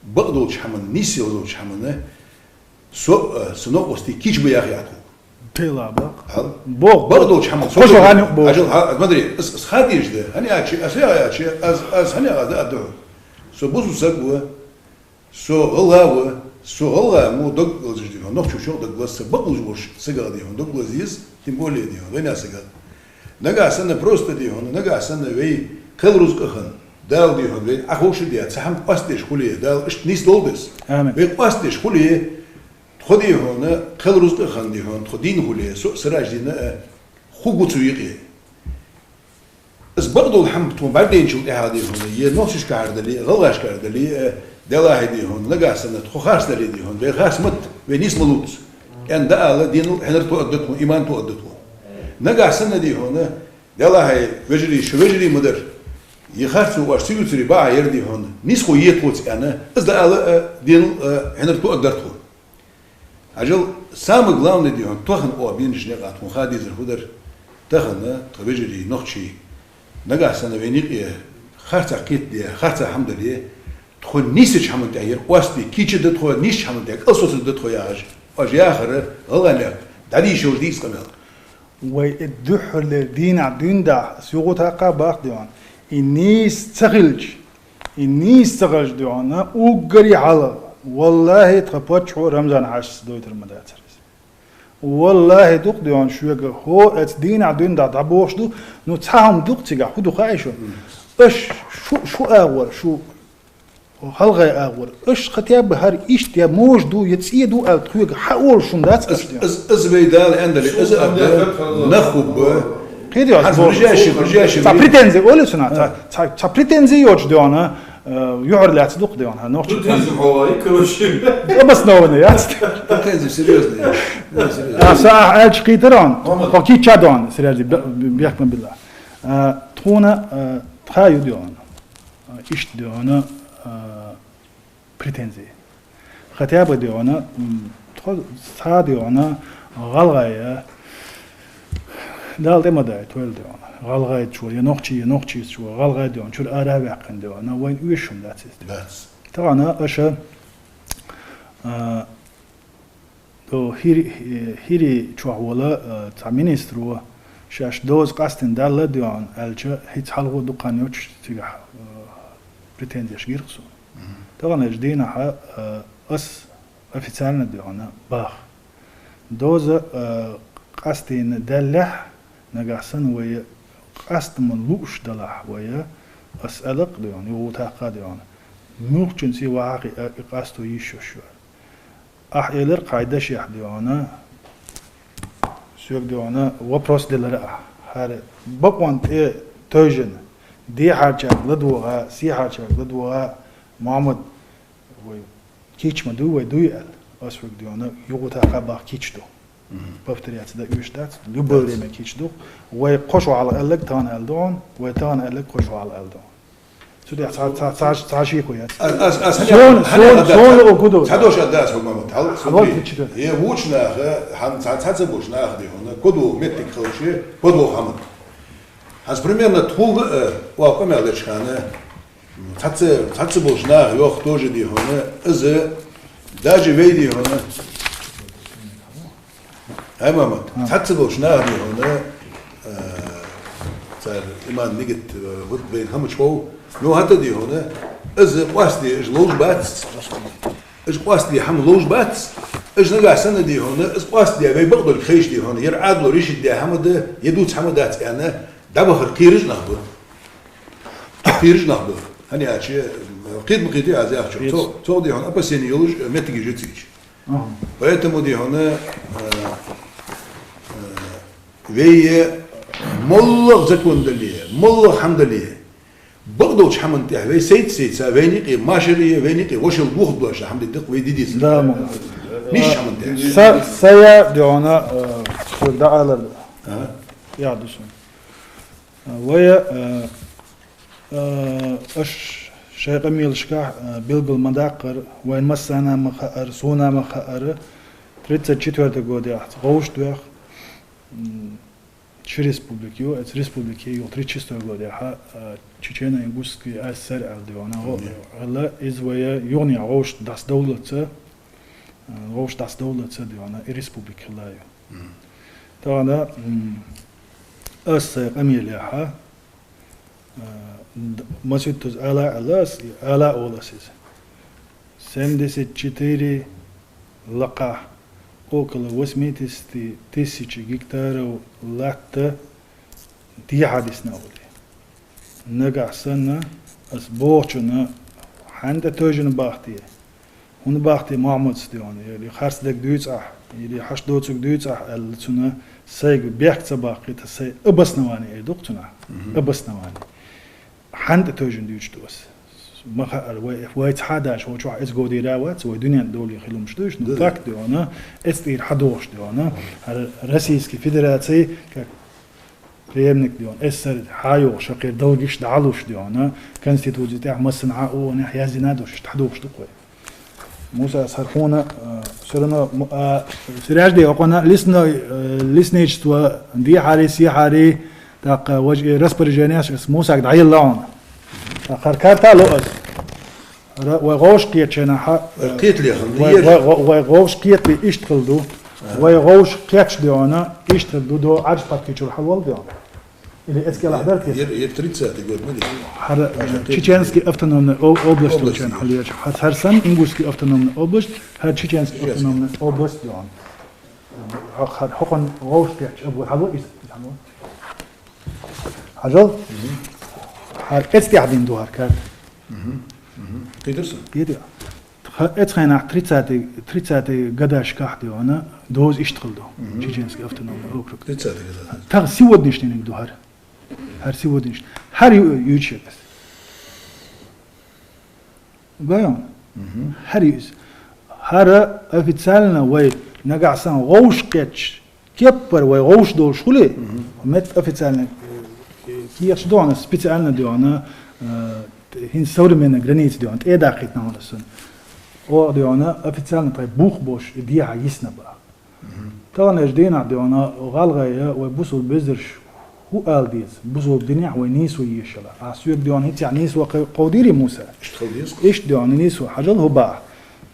бакъдолча хӀаман, нийса йолча хӀаман, со а, са новкъостий кийча ба яхе Ӏа тхога. Тела бакъ. Хьал? Бох, бакъдолча хӀаман со кхо шо хана юкъе боху. Хьажал, хьа-, смотри, аз, аз хьадийша да, хӀана аьлча, аз яха аьлча, аз, аз хӀана яха аз да а ду. Со бусалба саг ва, со гӀалгӀа ва, со гӀалгӀа мо дог лазаш, дий хьона, нохчочох дог лазаш, са бакълуш волча сагах, дий хьона, дог лаза еза, тем более, дий хьона, вайнаьха сагах. Нагахь санна просто, дий хьона, нагахь санна вай кхел рузкъа хинна, Дала, дий хьона, вай Ӏоховшадаь, цхьа хӀама къоастадеш хуле, Дала иштта нийса долда из. Амин. Вай къоастадеш хуле, тхо, дий хьона, кхел рузкъа хинна, дий хьона, тхо дийна хуле, со а Сираждин а, хургва цу юкъе. Из бакъдола хӀама тхона бӀаргадайначул тӀехьагӀа, дий хьона, е нохчашкара дале, гӀалгӀашкара дале, э, Даллахьа, дий хьона, нагахь санна тхо харц дале, дий хьона, вай харц ма да, вай нийса ма лувц. КӀен дӀаала, денал хьинар тоъаргда тхона, иман тоъаргда тхона. Нагахь санна, дий хьона, Даллахьа, вежарий, шо вежарий ма дар. Е харцо оаш ца ювцаре бакъахьа яр, дий хьона, нийсхо е тхоца аьнна, из дӀаала, э, денал, э, хьинар тоъаргдар тхона. Хьажал, самое главное, дий хьона, тахан оаха бенача наькъа тхона ха дезар фу дар, тахан тха вежарий, нохчий, нагахь санна вайна юкъе харцахьа кхетаде, харцахьа хӀама дале, тхо нийсача хӀаман тӀа ер къоастаде кийча да тхо, нийсача хӀаман тӀа кӀалсоцаргда тхо яхаш, оаш яхар, гӀалгӀай мехка, дӀадийша йолаш да из къамаьл. Вай э духхьарлера дийнахьа дуьйна дӀа, ас юхатаккха бакъ, дий хьона. И нийса ца хилча, и нийса ца хилча, дий хьона, уггаре хьалха, валлахӀи, тха паччахьо Рамзан-Хьажас дойтар ма дацар из. ВаллахӀи, дукха, дий хьона, шуга, хӀо, эца дийнахьа дуьйна дӀа дӀабохаш ду, ну, цхьа хӀама дукха цигахь, фу ду хаьий шоана? Аш шу, шу агӀор, шу гӀалгӀай агӀор, аш хотя бы хӀара иштта я мож ду, я цӀе ду аьлла, тхоьга хьаоалаш хӀама дац аш, дий хьона. Аз, аз вай Дала аьннадале, аз а да, нах хургба. Кхетий, хӀанз бо-, ближайший, ближайший цхьа время претензи оалий цунах, цхьа, цхьа, цхьа претензи йоацаш, дий хьона, э, юхьар лаьца дукха, дий хьона, нохчий. Претензи хьо вай, короче. Обоснованный яц. Претензи серьёзные. Да, серьёзные. А, са ахь аьлча кхийтар хьона, хьо кийча, дий хьона, серьёзно, бе-, бе-, бехк ма билла. А, тхона, а, тха ю, дий хьона. А, иштта, дий хьона, а, претензи. Хотя бы, дий хьона, м, тхо цхьа, дий хьона, гӀалгӀай, Дала тӀема дайтойла, дий хьона, гӀалгӀайчо, е нохчий, е нохчийчо, гӀалгӀай, дий хьона, чура ара а ваьккхина, дий хьона, вайна оьшуш хӀама дац из. Дац. Тахан аша, а, до хӀир-, хӀирий чохь вола, а, цхьа министро шаьш доза къастийна даьлла, дий хьона, аьлча, хӀинца хьалхо дукха хан йоццуш цигахь, а, претензеш гир-кх суна. Мгм. Тахан аша дийнахьа, а, ас официально, дий хьона, бах. Доза, а, къастийна даьллехь, нагахь санна вай къастам лууш далахь вай, ас аьлла-кх, дий хьона, юха тӀаккха, дий хьона, муьлххачунца вахахь а и къасто йиш йолаш ю. Ахь элира-кх хьай дашехь, дий хьона, соьга, дий хьона, вопрос делира ахь. ХӀара бакъонна тӀе тевжина, дехьарчаьрга ладувгӀа, сехьарчаьрга ладувгӀа, Мухьаммад, вай кийча ма дуй, вай дуй аьлла. Ас хьога, дий хьона, юха тӀаккха бах кийча ду. Мгм. Повторяться дан оьшуш дац, любое время кийча ду. Вай кхо шу хьалха аьлларг тахан аьлла ду хьона, вай тахан аьлларг кхо шу хьалха аьлла ду хьона. Цу тӀехь цхьа, цхьа, цхьа, цхьа шеко яц. Ас, ас, ас, Сона, хӀана, сона, хӀана сона дац? Укх ду. Цхьа дош а дац, хӀама ма тал. Хьавал тичи ду. Е вуч наха, хӀан, цхьа, цхьа ца буш наха, дий хьона, кодо меттиг халчи, кодо хӀама. Хьас примерно тхога, э, ва къамел дечхана, цхьацца, цхьацца болча наха йоах тоже, дий хьона, из даже вай, дий хьона. Ай, Мухьаммад, а, цхьацца болча наха, дий хьона, а, цар иман, нигат, а, хӀуд вайна хӀама чхов. Ну, хӀаьта, дий хьона, из къоастаде, уж ловш бац. Уж къоастаде хӀама ловш бац. Уж нагахь санна, дий хьона, из къоастаде вай бакъдолга ховш, дий хьона, яр Ӏаьдало решить даь хӀама да, е дувца хӀама дац аьнна, дӀабахар кхераш нах ба. Кхераш нах ба. ХӀана аьлча, кхета ма кхетий аз яхачох. Кхета. Цо, цо, дий хьона, опасени йолаш меттигаш я цига. Аха. Поэтому, дий хьона, э, э, вай моллагӀа закон дале, моллагӀа хӀама дале, бакъдолча хӀаман тӀехь вай сайца-сайца, вайна юкъе машар е, вайна юкъе вошал бохадош хӀама де дакъа вай дидис. Да, мо. Миш хӀаман тӀехь. Са, сая, дий хьона, э, хьога дӀаалар. Ага. Я ду сона. Вай, э, э, аш шай къамелашкахь, э, белгал ма даккхара, вайна массанена ма хаьара, сона ма хаьара, тридцать четвёртый годехь вовшахтоха, м, ши республика ю, эцу республике юха тридцать шестой годехь, э, Чечено-Ингушский АССР аьлла, дий хьона, гӀо-, мгм, аьлла, из вай юханехьа вовшах дӀасадовллалца, э, вовшах дӀасадовллалца, дий хьона, и республика хилла ю. Мгм. Тахан, м, ас сай къамелехь, э, д-, масийттаза ала а аьлла ас, ала а оал ас из. Семьдесят четыре лакхахь, около восьмидесяти тысячи гектаров латта дехьа дисна оал. Нагахь санна ас бохучунна хьанна тӀе тевжина бахте, хӀунда бахте Мухьаммадца, дий хьона, или харц дерг дуьйцахь, или хьашт доцург дуьйцахь аьлла, цунна сайга бехк ца баккхийта, сай обоснование эр ду-кх цунах. Мгм. Обоснование. Хьанна тӀе тевжина дуьйцуш ду ас. Ма хаьара, вай, вай цхьа а даш, вай чохь эцу годера вац, вай дуьнен дола хила хӀумаш ду уж, ну, да, да, факт, дий хьона, эцу тӀера хьадохуш, дий хьона, хӀара Российски Федераци, как преемник, дий хьона, СССР хьайоагӀаш, шаккхе долгаш дӀалуш, дий хьона, Конституци тӀехь массанхьа а ООН-ехь яздина долаш, иштта хьадохуш ду-кх вай. Муса, ас хӀара хьона, э, всё равно, м-, а, сираж де окъона лесной, э, лесничество дехьари, сехьари, тӀаккха важа и распоряженеш ас Мусага дӀаелла хьона. ТӀаккха хӀара карта лу ас. Ра-, вай гӀовш кхетача хана, э, вай кхетале хӀама вай, лер. Вай гӀо-, вай гӀовш кхетале иштта хила ду. Ага. Вай гӀовш кхеташ, дий хьона, иштта хила ду, до Ӏарж пхи чура хьалвола, дий хьона. Или эцкелахь дар те? Ер, ер тридцатый год ма дий. ХӀара, э, Чеченский автономный о-, область, область, хьалвеча. ХӀа-, хӀара санна Ингушский автономный область, хӀара Чеченский автономный область, дий хьона. Хьо-, хьо-, хӀокхунна гӀовш кхетача обла хьалу из, хьалу. Хьажал? Мгм. ХӀара эцу тӀехь дина ду хӀара карта. Мгм. Мгм. Кхетар со? Кхетар. Ха-, эцу хенахь тридцатый, тридцатый годашкахь, дий хьона, доза иштта хила ду. Мгм. Чеченский автономный округ. Тридцатый годаш. Тахан сегодняшний ду хӀара. ХӀара сегодняшний. ХӀара ю-, юьйцуш я ас. Гой хьона? Мгм. ХӀара ю из. ХӀара официально вай нагахь санна гӀовш кхетача кеппара вай гӀовш долаш хуле, мгм, метта официально, э, кехаташ ду хьона, специально ду хьона, э, хӀинца современный граница ду хьона, тӀадаккхийтина хьона ас цунна. Оаха ду хьона официально тхай бух болаш и дехьа йисна бах. Тахан дийнахьа, дий хьона, гӀалгӀай вай бусалба везараш фу ала деза, бусалба динехь вай нийсо ешалахь. Аз соьга, дий хьона, хӀинццехь нийсо кхы-, кховдийрий, Муса? Иштта хила деза. Иштта, дий хьона, нийсо хьажал хӀу бахьа.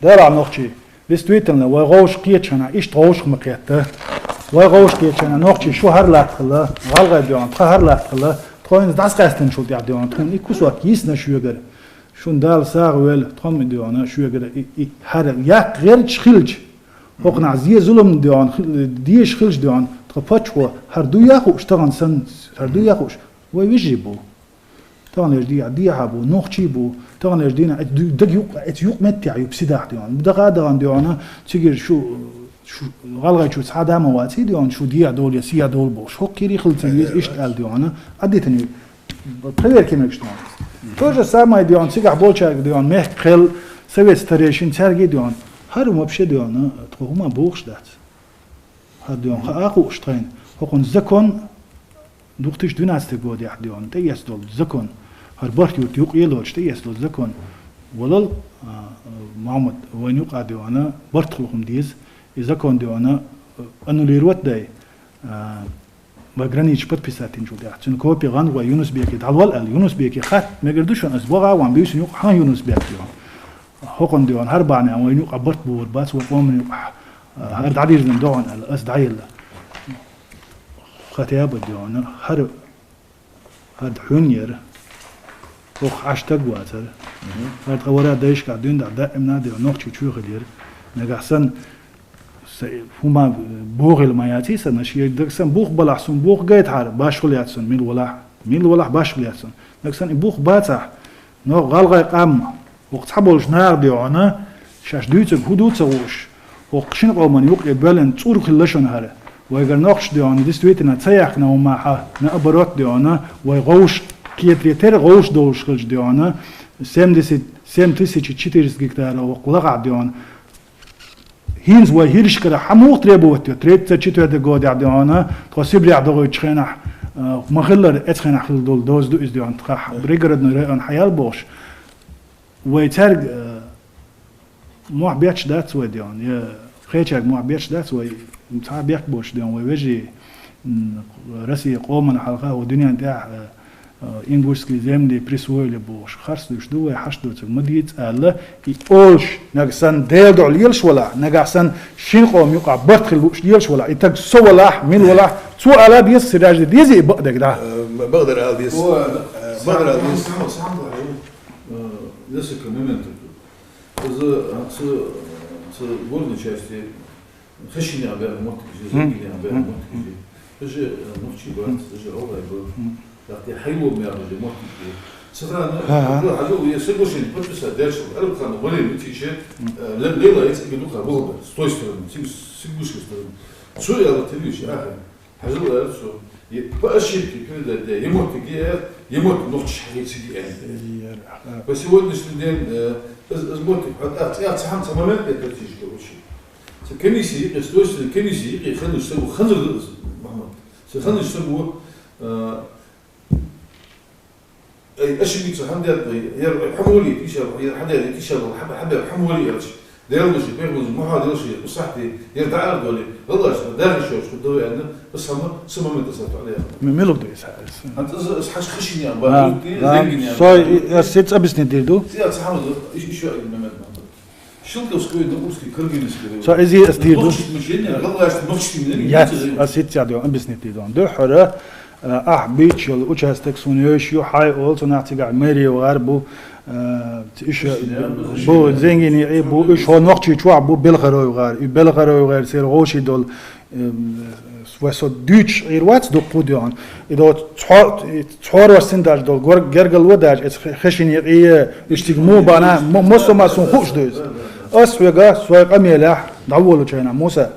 Дала нохчий, действительно, вай гӀовш кхетача хана, иштта гӀовш ма кхетта. Вай гӀовш кхетача хана, нохчий шу хӀара латта хилла, гӀалгӀай, дий хьона, тха хӀара латта хилла, тхо хӀинца дӀасакъаьстинчул тӀехьа, дий хьона, тхона и кусок йисна шуьгара. Шун Дала сагӀа велла, тхо-м, дий хьона, шуьгара и, и хӀара яккха гӀерташ хилча, хӀокхунах зе-зулам, дий хьона, хи-, дезаш хилча, дий хьона, тха паччахьо хӀара дуй а хууш, тахан санна хӀара дуй а хууш, вай вежарий бу. Тахан дийнахьа дехьа бу, нохчий бу. Тахан дийнахьа эц ду-, даг юкъ-, эц юкъ-меттехь ю псидахь, дий хьона. Дакъа а дахана, дий хьона, цигара шу, шу гӀалгӀайчо цхьа да ма ваций, дий хьона, шу дехьа довле, сия довла бохуш. ХӀокхо кхерий хила ца веза, иштта аьлла, дий хьона, Ӏадитани проверка мегаш, дий хьона. То же самое, дий хьона, цигахь болчаьрга, дий хьона, мехка кхел, совет старейшин, цаьрга, дий хьона, хӀара вообще, дий хьона, тхо хӀума бохуш дац. ХӀара, дий хьона, хаа хууш тхайна, хӀокхун закон, две тысячи двенадцатый годехь, дий хьона, тӀаэцна дола закон, хӀара барт юрта юкъе лоацаш тӀаэцна дола закон, валлал, а, Мухьаммад, вайна юкъа, дий хьона, барт хул хӀума деза, и закон, дий хьона, аннулировать дай, а, вай границаш подписать динчул тӀехьа. Цун копи гӀанд вай Юнус-Беке дӀавала аьлла. Юнус-Беке хатта мегар ду шуна, ас богӀа ван бийсан юкъа хьан Юнус-Бек, дий хьона. ХӀокхунна, дий хьона, хӀара бахьанехь вайна юкъа барт бувр бац, вай къомана юкъа, а, хӀара дӀадирзина догӀан аьлла, ас дӀаелла. Хотя бы, дий хьона, хӀара, хӀара хьун яр, хӀокху Ӏаш таг вацар. ХӀара тӀе вара дайшкахь дуьйна дӀа даимна, дий хьона, нохчий чу хилира. Нагахь санна, са-, хӀума бохийла ма яций сан, шен даг сан бух балахь, сона бух гайтахьара, башхал яц сона, мила валахь, мила валахь, башхал яц сона. Нагахь санна и бух бацахь, нох гӀалгӀай къам, хӀокху цхьаболчу наха, дий хьона, шаьш дуьйцург хӀун ду ца хууш, хӀокху шина къоман юкъе боьллина цӀур хилла шуна хӀара. Вайгара нохчаша, дий хьона, действительно ца яьккхина хӀума хьа, наоборот, дий хьона, вай гӀовш кхетаре тера гӀовш долуш хилча, дий хьона, семьдесят семь тысяч четыреста гектара хӀокху лакхахь, дий хьона, ХӀинца вай хӀиршкара хьан муха требовать йо? Тридцать четвёртый годехь, дий хьона, тхо Сибрехь догӀуьйтучу хенахь, а, ма-хиллара, эцу хенахь хилла долу доза ду иза, дий хьона, тхан пригородный район хьаяьлла бохуш. Вай цаьрга, а, мохь бетташ дац вай, дий хьона, я кхечаьрга мохь бетташ дац вай, цхьа бехк боцуш, дий хьона, вай вежарий, м, Россия къомана хьалха, вай дуьнен тӀехь, а, а, ингушские земли присвоили бохуш, харц дуьйш ду вай, хьашт доцург ма дийца аьлла, и олуш, нагахь санна Делан дуьхьа лелаш валахь, нагахь санна шин къоман юкъахь барт хила лууш лелаш валахь, и таг со валахь, мила валахь, цо ала деза, сиражда деза и бакъдерг дӀа. Э, бакъдар ала деза. О, э, бакъдар ала деза. Сам, сам, сам, э, несколько моментов. Из, э, ца, ца горной части Хашине а баьхна моттигаш я, Зенгине а баьхна моттигаш я. Даже, э, нохчий бац, даже гӀалгӀай бац. Так, я хьайвол мягӀа же моттиг я. Ца хана, хьажал, я соглашение подписать даьчул, Арабхан вале митиче, э, ле-, лела яц ига духа валба, с той стороны, с, с ингушской стороны. Цо яла тевиш, ахай. Хьажал, аьлла цо. Е, по ошибке передать даь, е моттиг я, е моттиг нохчаша хьахийцаде аьнна. По сегодняшний день, э, из, из моттиг, а, а, а, цхьа хӀама, цхьа момент я практически очень. Цу комиссия юкъе, с той стороны комиссия юкъе ханаш сагу, ханаш да из, Мухьаммад. Цу ханаш сагу, э, ай, ошибиться хьан даьд вай, яр хьан вали, тиша, яр хьан даьд, тиша, хьан, хьан даьд, хьан вали, яр. Делуши, бехлуши, мухьа делуши, усахти, яр даӀар доли, гӀалаш, дагӀи шош, хӀу дове аьнна, ас хӀама, са момента сату Ӏалия. М-, мила ду иза? ХӀанз ас, ас хьаш хашине а, а, ба, а, зенгине а, со, ба, и, ас сиц объяснить дийр ду? Зи, ас хӀама ду, иш-, ещё один момент надо. Щелковской, Наурский, Каргинский район. Со изи ас дийр ду? Нохчий мужчина, гӀалаш, нохчий мужчина, яц, ас сиц а ду, объяснить дийр ду. Дуьххьара, Э, ахь бийцаш йолу участок суна йойш ю, хьай олу, цунах цигахь мэрия вахар бу, э, иш бу, зенгине а бу, иш хӀо нохчий чохь бу, Белхарой вахар. И Белхарой вахар сера гӀоший долу, э, вай со дуьйцуш Ӏийр вац дуккха, дий хьона. И до цхьо-, цхьор вац син даже долу гор-, гергало даже, эца хе-, хешине къие, иш цига му бана, мо-, мосо ма суна хууш ду иза. Ас хьоьга, сой къамелехь, дӀаволучу хенахь, Муса,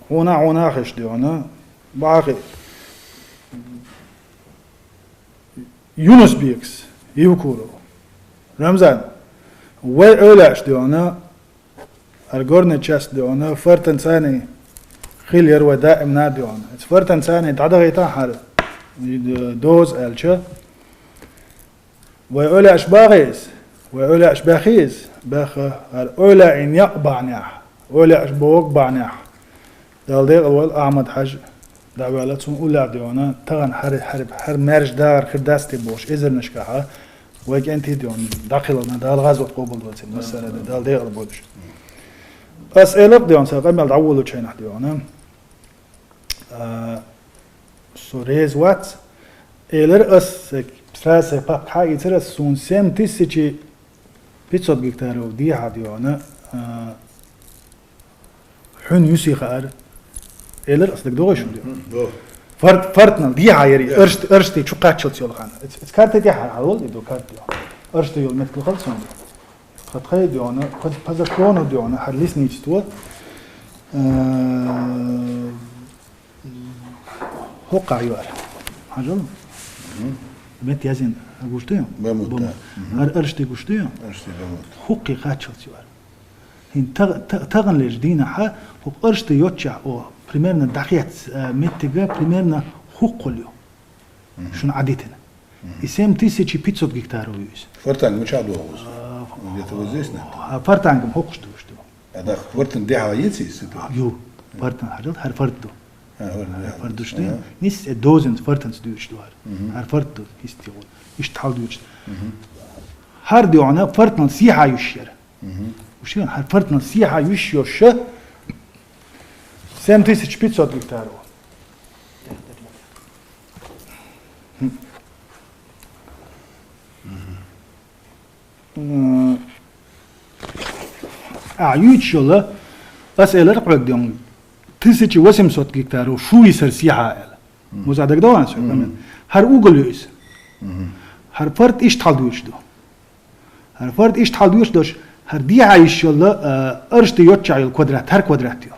хьуна, хьуна хеш, дий хьона. Бахи. Юнус-Бекас, Евкуров. Рамзан, вай эвлаьаш, дий хьона, хӀара горная часть, дий хьона, Фортенцани хила яр вай даимна, дий хьона. Эца Фортенцани дӀадахийта хӀара, доза аьлча, вай эвлаьаш бахи иза, вай эвлаьаш баьхи иза, баьхха, хӀара эвлаийн некъ бахьанехь, эвлаьаш боху бахьанехь. Дала декъала войла, Ахьмад-Хьажа дӀаваьлла, цун уллехь, дий хьона, тахан хӀара, хӀара, хӀара маьрша дагӀар хир дац те бохуш, эзарнашкахьа вай кӀентий, дий хьона, дӀакхелхина, Дала гӀазот къобалдойла цун массане а, Дала декъала бойла уж. Ас элар, дий хьона, са къамаьл дӀаволалуча хенахь, дий хьона, а, со реза вац, элар ас, сай, сразу сай папка хьаийцар ас, сона семь тысяч пятьсот гектаров дехьа, дий хьона, а, хьона юсий хаар, элар ас, дагадогӀий шуна, дий хьона? Мгм, до. Фарт-, фартнал дехьа яр из, Э. Оршт-, Орштий чу кхаччалца йолу хан. Эц-, эц карта тӀехьа хьалвол, и ду карта, дий хьона. Оршта йолу меттиг хала цунна. Тхан тхай, дий хьона, по, по закону, дий хьона, хӀара лесничество, э, хӀокхахь ю хӀара. Хьажал? Мгм. Метта язйина, гуш ду хьуна? Бамут, Бамут. Да. Мгм. ХӀара Оршта гуш ду хьуна? Оршта, Бамут. ХӀокхе кхаччалца ю хӀара. ХӀинца таг-, та-, таханлерчу дийнахьа хӀокху Оршта йоцчохь оха примерно дӀахецна, а, меттига примерно хӀокхул ю. Мгм. Шуна Ӏадитина. Мгм. И семь тысяч пятьсот гектаров ю иза. Фартанга мичахь догӀу иза? А, где-то вот здесь, наверное. А фартанга хӀокхуш ду уж ду. А, да, фартан дехьа яц иза, сита? Ю. Фартан хьажал, хӀара фарт ду. А, фарт, да. Фарт ду уж ду. Ага. Нийса э дозанца фартанца дуьйцуш ду хӀара. Мгм. ХӀара фарт ду, хӀистте гӀо. Иштта хьал дуьйцуш. Мгм. ХӀара, дий хьона, фартнал сехьа юьсуш яр. Мгм. Уж ю хӀара фартнал сехьа юьсуш йолуш семь тысяч пятьсот гектаров. М. А, юьйцуш йолу, ас элар хьоьга, дий хьона, тысяча восемьсот гектаров шу йисар сехьа аьлла. Мгм. Муза дагадогӀий хьуна со? Мгм. ХӀара угол ю иза. Мгм. ХӀара фарт иштта хьал дуьйцуш ду. ХӀара фарт иштта хьал дуьйцуш долуш, хӀара дехьа йисча йолу, а, Оршта йоцчохь йолу квадрат, хӀара квадрат ю.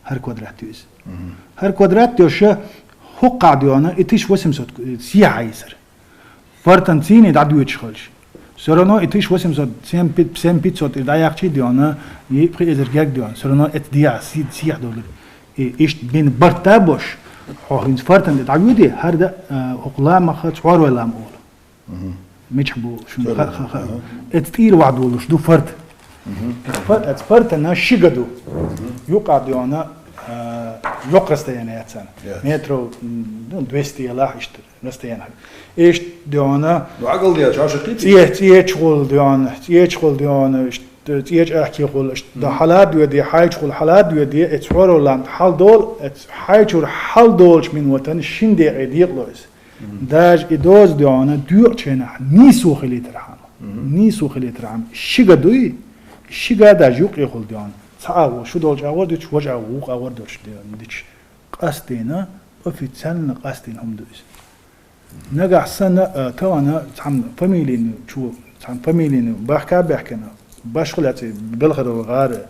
ХӀара квадрат ю иза. Мгм. ХӀара квадрат йолуш, хӀокхахь, дий хьона, и тысяча восемьсот сехьа йисар. Фартан цӀийне дӀадоьдуш хилча. Всё равно и тысяча восемьсот, семь пи-, семь пятьсот и дӀаяьккхича, дий хьона, и пхи эзар герга, дий хьона, всё равно эцца дехьа се-, сехьа долура. И иштта бина барт а бош, хьо хӀинца фартан тӀе дӀавоьдий, хӀара да, а, хӀокху ламах цхьорой лам олу. Мгм. Мичахь бу шуна ха-, ха-, ха-, Ага. Эца тӀера вахь долуш ду фарт. Мгм. Эца фар-, эца фартана ши га ду. Мгм. Юкъа, дий хьона, а, йоккха расстояние яц царна. Яц. Метров, м, ну, двести ялахь иштта расстояние. Иштта, дий хьона, Ну, Ӏагалдаьлча, хьаша кхетий? цӀе-, цӀеча гӀулла, дий хьона, цӀеча гӀулла, дий хьона, иштта цӀеча ахке гӀулла, иштта Мгм. хьала а доьдий, хьайча гӀулла хьала а доьдий, эца хьорой лам хьалдолу, эца хьайчуьра хьалдолучу минотан шин декъе декъало иза. Мгм. Даже и доза, дий хьона, доькъучу хенахь нийсо хилийтархьама. Мгм. Нийсо хилийтархьама. Ши га дуй, ши га даже юккъехула, дий хьона. Цхьа агӀо шу долчу агӀор дуьтуш, важа агӀо вукху агӀор долуш, дий хьона, диташ. Къастийна, официально къастийна хӀума ду иза. Нагахь санна, а, тахана цхьана фамилина чу, цхьана фамилина бахка а баьхкина, башха лаьцна белхарал гӀара,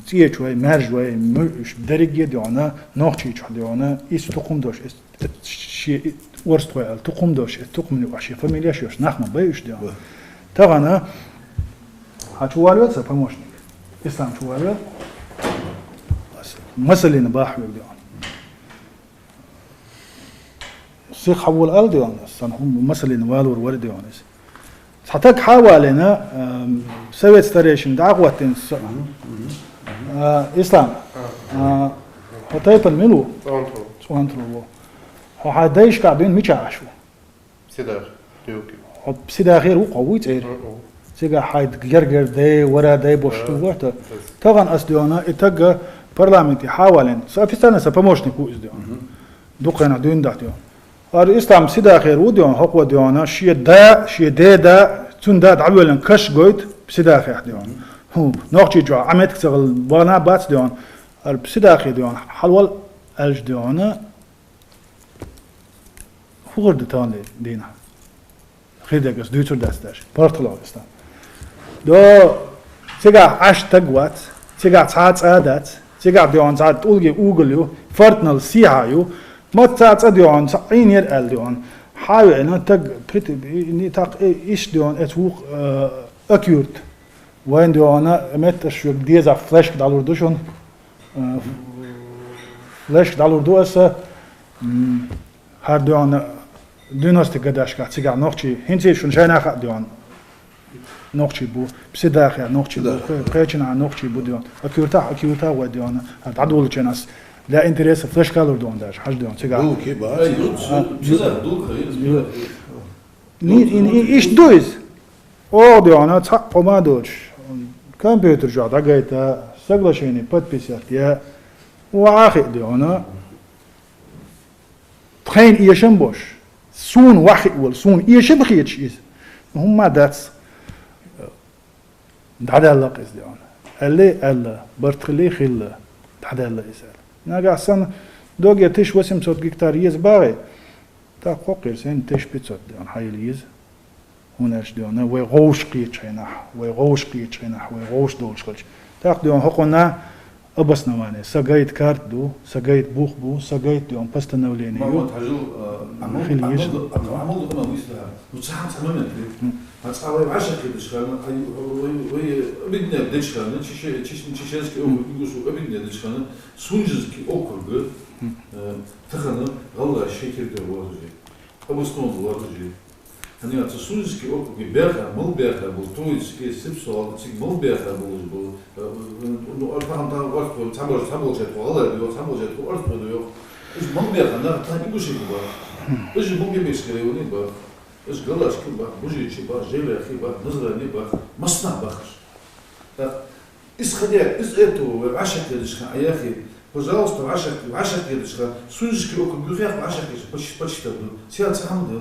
цӀеча вай, маьрша вай, му-, дерриге, дий хьона, нохчийчохь, дий хьона, иза тукхум долуш, иза Шен орстхой аьлла, тукхум долуш, э, тукхуман юкъахь шен фамилеш йолуш нах ма бай уьш, дий хьона. Тахана хьан чу валавелла сан помощник? Ислам чу валавелла? Масалина бахьа вега, дий хьона. Сиха хьавола ала, дий хьона, сан хӀума масалина валор вара, дий хьона, иза. Цхьа таг хьа а валийна, ам, совет старейшин дӀа а хӀоттийна со-, а, Ислам, а, хьо тайпана мила ву? ЦӀонтарал. ЦӀонтарал ву. Хьо хьайн дайшкахь дуьйна мичахь Ӏаш ву? Псидахе, Тевкин. Хьо Псидахера ву, хьо вуй цӀера? М-м. Цигахь хьайн гергара дай, вара дай бош ду вахта. Тахана ас, дий хьона, и таг парламенте хьа а валийна. Со официально сан помощник ву иза, дий хьона. Дукха хенахь дуьйна дахь, дий хьона. ХӀара Ислам Псидахера ву, дий хьона, хӀокхо, дий хьона, шен да, шен ден да, цуьнан да дӀавоьллина каш гойту Псидахехь, дий хьона. ХӀу, Нохчийчохь Ӏа меттиг ца хилла вахана а бац, дий хьона. ХӀара Псидахе, дий хьона, хьалавала аьлча, дий хьона, хӀун хир ду таханлера дийнахь? Хир дерг ас дуьйцур дац даже. ПаргӀатхула ву Ислам. До, цигахь Ӏаш таг вац, цигахь цхьа а цӀа дац, цигахь, дий хьона, цхьа тӀулге угол ю, фартнал сехьа ю, маца цхьа цӀа, дий хьона, цхьа Ӏийнера аьлла, дий хьона. Хьа а веана, таг прит-, и-, и-, так, и-, иштта, дий хьона, эца вукху, э, Акъюрт. Вайн, дий хьона, метташ шуьга деза флешка дӀалур ду шуна. Э, флешка дӀалур ду аса, м, хӀара, дий хьона, девяностый годашкахь цигахь нохчий, хӀинца шуна шайна хаьа, дий хьона, Нохчий бу, Псидахе нохчий бу, Псидахе. Кхе-, кхечанхьа нохчий бу, дий хьона. Акиртах, Акиртах вай, дий хьона. А дӀадолалуча хенахь, для интереса флешка лур, дий хьона, даже, хьажа, дий хьона, цигахь. Бу, ки, ба, а, ю-, а, ю-, Псидах, ду, ю-, ду, и, и, и, иштта ду из. Оаха, дий хьона, цхьаккха хӀама долаш, компьютер чу дӀагайта, соглашени подписать яь, ва Ӏахи, дий хьона. Тхайна эшам бош, сона вахи вал, сона эшам хеташ из. Ну, хӀама дац. ДӀадаьлла-кх из, дий хьона. Аьле, аьлла, барт хиле, хилла, дӀадаьлла из, аьлла. Нагахь санна доге тысяча восемьсот гектар еза багӀе, тӀаккха хоккхийра сайна тысяча пятьсот, дий хьона, хьайла еза. ХӀана аьлча, дий хьона, вай гӀовш кхетача хенахь, вай гӀовш кхетача хенахь, вай гӀовш долаш хилча. ТӀаккха, дий хьона, хӀокхунна обоснование. Са гайта карта ду, са гайта бух бу, са гайта, дий хьона, постановление ю. Махьмуд-Хьажал, а, Ӏамал, хила еза. Ӏамал ду, Ӏамал ду, Ӏамал ду, ислам. Ну, цхьа хӀама, цхьа момент. М. ХӀанз вай вӀашагӀкхетача хана, ай, вай, вай объединять деча хана, Чече-, Чече-, Чеченский округ, Ингушский объединять деча хана, Сунженский округ, м, э, тахан гӀалгӀай ший территоре лоархӀаш я. Обоснованно лоархӀаш я. ХӀана аьлча Сунженский округе баьха, мел баьха бола, Троицке, Сипсо-ГӀала, цига мел баьха болаш бола, э, ну, ар-, тахан, тахан орстхой, цхьабараш, цхьаболчар тхо гӀалгӀай ба йоах, цхьаболчар тхо орстхой да йоах. Уж мел баьха нах тахан ингушашка ба. Уж Малгобекский районе ба. Уж галашка ба, бужийче ба, желяхе ба, назране ба, массанахьа бахаш. Так, исходя из этого, вай вӀашагӀкхетача хана, а яхе, пожалуйста, вӀашагӀ-, вӀашагӀкхетача хана, Сунженский округ юхе вӀашагӀкхетача, почти, почти так ду. Цхьа хӀама да.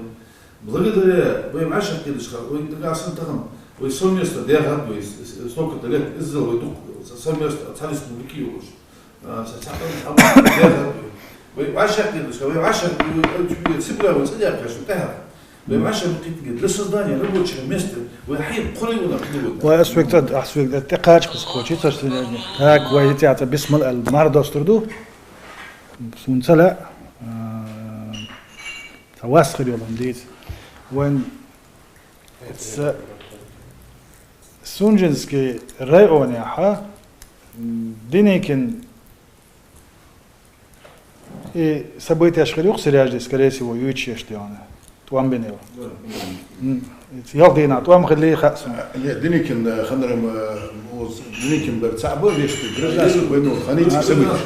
Благодаря вай вӀашагӀкхетача хана, вай дагахь санна тахан, вай совместно даьхад вай с-, с-, столько-то лет, иззал вай дукха совместно цхьа республика йолаш. А, са цхьа хӀама даьхад вай. Вай вӀашагӀкхетача хана, вай вӀашагӀ-, вай, вай, вай цӀи бла вай цӀи даьккхача тӀехьа. Вай вӀашагӀкхетаргда для создания рабочего места, вай хьай кхоре вана хилавода. Вай аспект, аспект, тӀакхача хӀанз кхочи царцинарни. Так, вай хӀинца бисмал аьлла, мара достур ду. Сона ца лаьа, а, цхьа вас хир йолан дийца. Вайн, эца Сунженский районехьа, м, Деникин И событияш хир юкъ Сиражди, скорее всего, юйчеш дий хьона. ТӀом бинел. М, ялх дийнахьа тӀом хилли хаьа сона. Не, Деникин, э, ханарам, э, оз, Деникин бар цаӀ ба, вешта гражданский войну, ханийци событияш.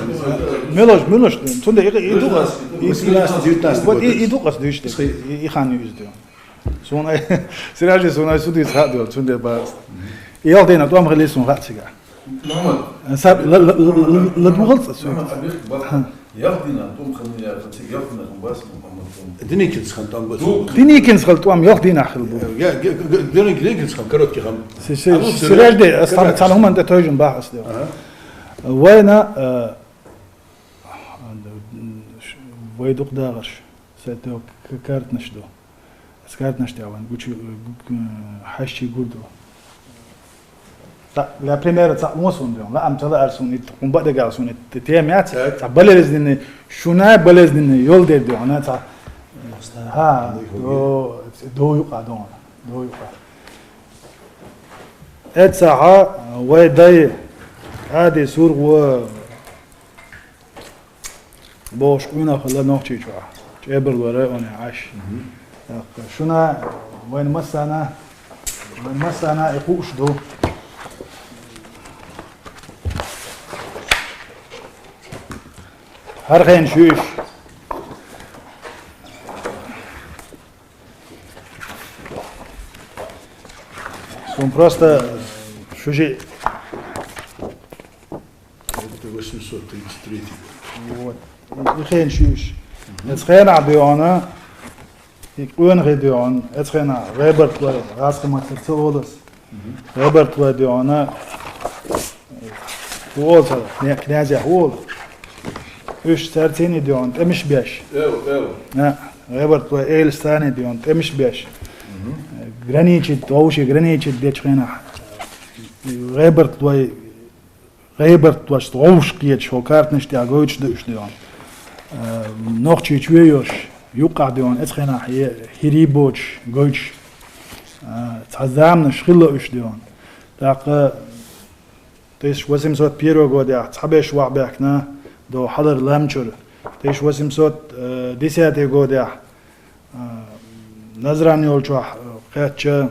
Милош, милош, цунда и, и ду, восемнадцатый, девятнадцатый вот и, год. И ду къас дуьйш, и, и хан юз дий. Сона, Сиражди сона судиц хаа дий, цунда ба. И ялх дийнахьа тӀом хилли сона хаьа цига. Мухьаммад. Са-, ла-, ла-, ла-, ла-, ладувгӀал цо. Мухьаммад, объект ба. Хьа. Ялх дийнахьа тӀом хинна яхар, цига ялх дийнахьа хинна бац, Мухьаммад, тӀом. Деникинца хинна тӀом ялх дийнахьа хиннаб. Э, я, ге-, ге-, Деник-, Деникинца хинна короткий хӀама. Се-, се-, а ну, Сиражди, Сиражди, ас цхьан, цхьан хӀаман тӀа тойжан баха ас дий. Ага. Вайна, э, вай дукха дагӀараш, сай тӀа к-, карташ ду. Ас карташ тӀа ван гучи, э, гу-, э, хьаьший гур ду. Ца, для примера, цхьа мо сона дий хьона, лаам ца лаар сона итт, хӀун бакъдагал сона итт, тема яц, так, цхьа болезненный, шуна болезненный йол дер дий хьона, цхьа, хьа, до, до юкъа дона, до юкъа. Эццахьа вай дай, Ӏади сургӀо, бохаш къонах хилла Нохчийчохь, ЧӀебарлой районе Ӏаш. Мгм. ТӀаккха шуна, вайна массана, вайна массана и хууш ду. ХӀара хенаш ю уж. Сона просто шузи. Это восемьсот тридцать третий год. Вот. И хенаш ю уж. Мгм. Эцу хенахь дий хьона, и къонахий дий хьона, эцу хенахь ГӀебартлой, гӀазкхий маттара ца олаш. Мгм. ГӀебартлой дий хьона, хӀу оал цар, кня-, князь хӀу оал. Уж царцене дий хьона тӀемаш беш. Эв, эв. А, ГӀебартлой Элиста царцене дий хьона тӀемаш беш. Мгм. Граничит, вовши граничит дечу хенахь. ГӀебартлой, ГӀебартлошта вовшах кхеташ, хӀо карташ тӀехь гойтуш да уж дий хьона. Э, Нохчийчу вейош, юккъахь дий хьона, эцу хенахь е-, хӀирий боцуш, гойтуш. Э, цхьа заманаш хилла уж дий хьона. ТӀаккха тысяча восемьсот первого годехь цхьаберш вахьабаьхкина, до хьалар лам чура. Тысяча восемьсот десятый годехь, а, Назрань йолчохь, а, кхаьчча,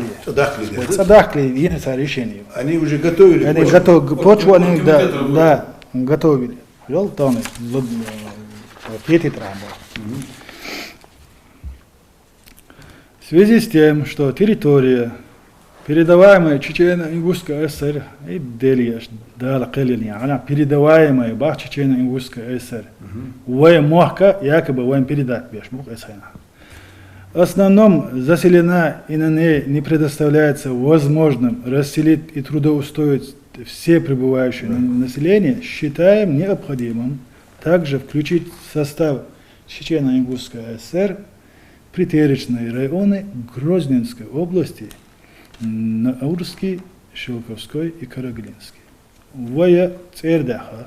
даккхале. ЦӀа даккхале, да? ЦӀа даккхале, енна цар решени. Они уже готовили почву. Они готов-, почву они, да, да, готовили. Хьал тани, лад-, э, петит рама. Мгм. В связи с тем, что территория, передаваемая Чечено-Ингушской ССР, и Дели аш Дала кхеллина, она передаваемая бах Чечено-Ингушской ССР. Мгм. Вай мохк якобы вайна передать беш мух эсхайна. В основном заселена и на ней не предоставляется возможным расселить и трудоустроить все пребывающие на-, население, считаем необходимым также включить в состав Чечено-Ингушской ССР притерочные районы Грозненской области, Наурский, Шелковской и Карагалинский. Вай цӀера даьха,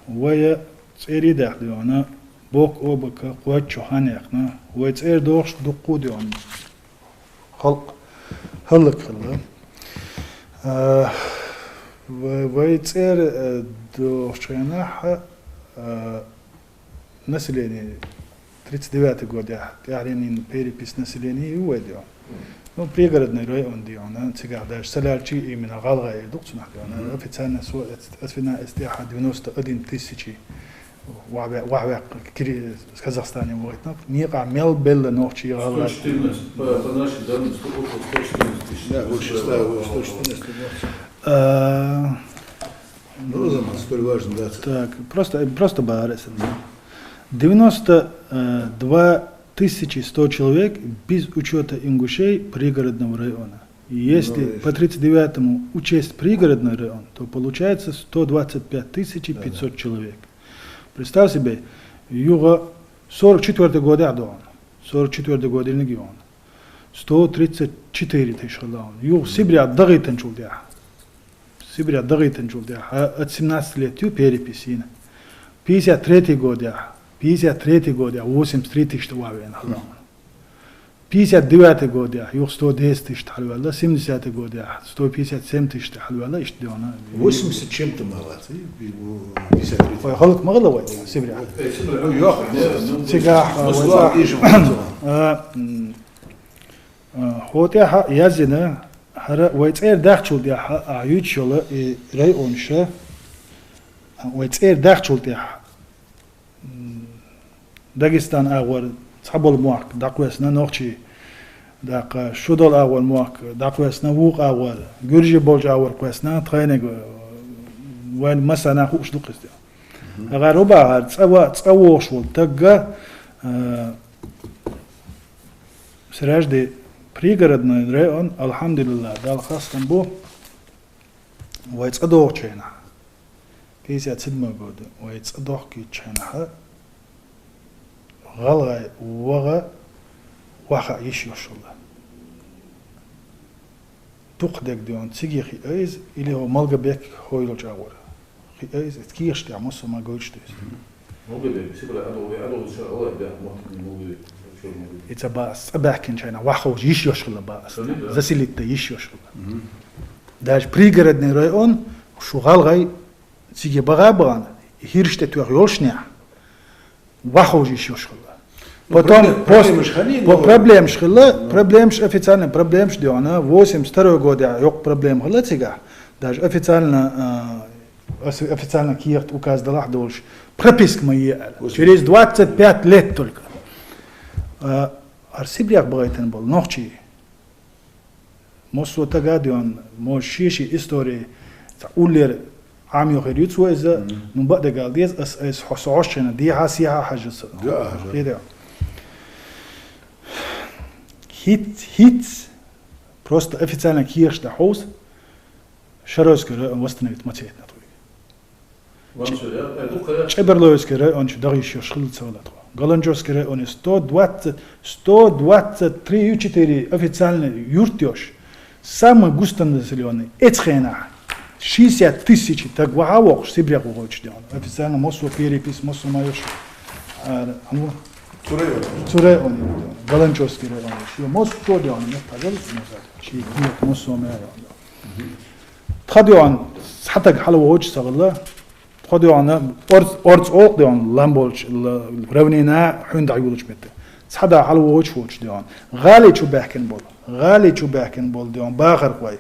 вай цӀера даьха да хьона, бок обака кхоаччо хьанехна, вай цӀера дохаш дуккха да хьона. Халкъ хӀаллакьхилла. А, ва-, вай цӀера, а, дохаш хьанехна, а, население тридцать девятый годехь тӀехьаренна перепись населения ю вай да хьона. Ну, пригородный район да хьона, цигахь даже Салялчи именно ГӀалгӀай дукха цунах да хьона. Мгм. Официально со-, эц-, эцвина эц тӀехьа девяносто один тысячи вахве-, вахвекх кири-, с Казахстане вахийтнаб. Никъа мел белла нохчий ГӀалгӀай. Сто четырнадцать, по, по нашим данным, сто, около сто четырнадцать тысяч. Да, больше ста, сто четырнадцать. А, Ну, Рамзан, столь важный, да. Так, просто, просто барес. Девяносто два тысячи сто человек без учёта ингушей пригородного района. И если по тридцать девятому учесть пригородный район, то получается сто двадцать пять тысяч пятьсот человек. Представь себе, юха сорок четвёртый годехь да хьона. Сорок четвёртый годерниг я хьона. Сто тридцать четыре тыш хилла хьона. Юха Сибре дӀагӀийтачул тӀехьа. Сибре дӀагӀийтачул тӀехьа, а, от семнадцати лет ю перепись йина. Пятьдесят третий годехь, пятьдесят третий годехь восемьдесят три тыш тӀа вахаваьнна хилла хьона. Пятьдесят девятый годехь юха сто десять тысяч хьалваьлла, семидесятый годехь сто пятьдесят семь тысяч хьалваьлла, иштта дона. Восемьдесят чем-то мало, и, и, пятьдесят три. Ой, хӀалак ма хилла вай, Сибре. Э, Сибре, ну, йоах, не, ну, цигахь, ну, вай слава цигахь. Божьему. А, м, а, хӀо тӀехьа язйина, хӀара вай цӀера дахчул тӀехьа, а, юьйцуш йола и районаш, а, вай цӀера дахчул тӀехьа. Дагестан агӀор цхьабола мохк дӀакхоьссина, нохчий, тӀаккха шудола агӀор мохк дӀакхоьссина, вукх агӀор, гуьржий болча агӀор кхоьссина, тхайниг, э, вайна массанена хууш ду-кх из. Мгм. АгӀар хӀу бахар, цӀа ва-, цӀа вогӀуш вола тагга, э, Сражди, Пригородный район, алхьамдулиллахӀ, Далла хастам бу, вай цӀа дохкуча хана. Пятьдесят седьмой года вай цӀа дохкуча хана гӀалгӀай ваха, ваха йиш йолаш хилла. Дукха дег дона цига хи айз, или хӀо Малгобек хьо йолча агӀор. Хи айз, это кехаш тӀа массо а ма гойташ да из. Малгобек, Сибре, Адо, Адо, ша, Аллах, бяхь, мотт, не Малгобек, чё Малгобек. И цӀа бац, цӀа баьхкинча хана ваха ховш йиш йолаш хилла бац. Заселить да йиш йолаш хилла. Мгм. Даже Пригородный район, шу гӀалгӀай цига баха бахан, хӀирш тӀа тоьхаш йолаш нехь, ваха ховш йиш йолаш хилла. Ну, потом проблем-, пос-, проблемаш хилла, по-, но проблемаш хилла, ну, проблемаш, официальни проблемаш дона, восемьдесят второй года йоккха проблема хилла цига. Даже официально, а, ос-, официально кехат, указ далахь долаш, прописка ма е аьлла. Через двадцать пять лет только. А, ар Сибрех багӀайтан бола нохчий. Массо а тага дона, мо ший-ший истори, цхьа уллера Ӏамийна хир ю цо из, ну, бакъдерг ала деза, ас, ас хьо со хьошчена дехьа-сехьа хьажа со. Да, да. Хире. ХӀиц, хӀиц, просто официально кехаш тӀа хьовса, Шаройский район восстановить ма ца хетнад тхоьга. Чеберлоевский район чу дагӀа йиш йолаш хилла ца вала тхо. Галанчожский районе сто двадцать, сто двадцать три и четыре официально юрт йолаш. Самый густонаселённый, эцу хенахь шестьдесят тысяч таг ваха воккхуш, Сибрех вогӀуш дона. Официально массо а перепись, массо а ма йолаш. А, ну, цу районе. Цу районе дона. Галанчожский районе. Ши массо а дона, меттахьа дала, ши кехат массо а ма йолаш. Тха дона цхьа таг хьалвоагӀаш ца хилла. Тха дона орц-, орц оалаш дона лам болча, л-, равнина хьуна дӀайолалуча метте. Цхьа да хьалвоагӀаш волча дона. ГӀали чу баьхкина бола. ГӀали чу баьхкина бола дона. Бахархой.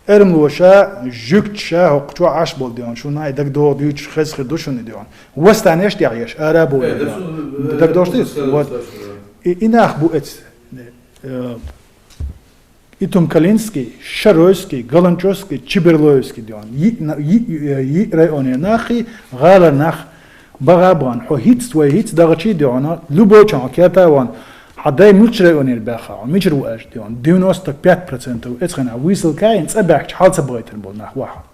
Эрмалоша, жуьгташа, хӀокху чу Ӏаш бола дона. Шуна и дагадоагӀа дуьйцуш хеза хир ду шуна и дона. Восстанеш тӀехь еш, арабо. Э, да, дона. Шу-, э, дагадоагӀаш да из? Э, вот. Да, да. И, и нах бу эц, э, Итум-Калинский, Шаройский, Галанчожский, Чеберлоевский дона. Йиъ на-, йиъ, йиъ, йиъ районе нахи, гӀалара нах баха бахан. Хьо хӀинца, вай хӀинца дагӀача дона, любой чан керта ван, хьа дай мичара районера баьха, мичара ву аьлча дона, девяносто пять процентов эцхена высылкаин цӀа баьхкача хьал ца багӀайтар бола нах ваха.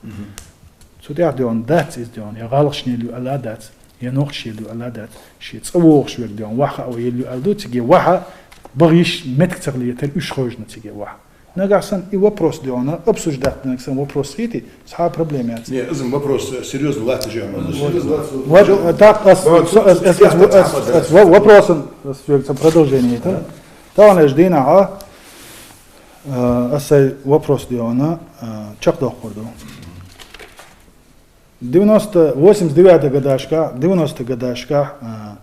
Цу тӀехь дона дац из дона, я гӀалгӀашна ел ю аьлла дац. Я нохчашна ел ю аьлла дац, ший цӀа вогӀуш вер дона, ваха а ва ел ю аьлла ду, цига ваха баха йиш меттиг ца хилийтар уьш хойжна цига ваха. Нагахь санна и вопрос дона, обсуждать нагахь санна вопрос хити, цхьа проблема яц. Не, из вопрос, э, серьёзно латташ я. Вот, так, ас, ас, ас, ас, ас, ас, во-, вопросан, ас, продолжение это. Тахан эш дийнахьа, э, ас сай вопрос дона, э, чакхдоккхур ду. Девяносто, восемьдесят девятый годашка, девяносто годашка, а,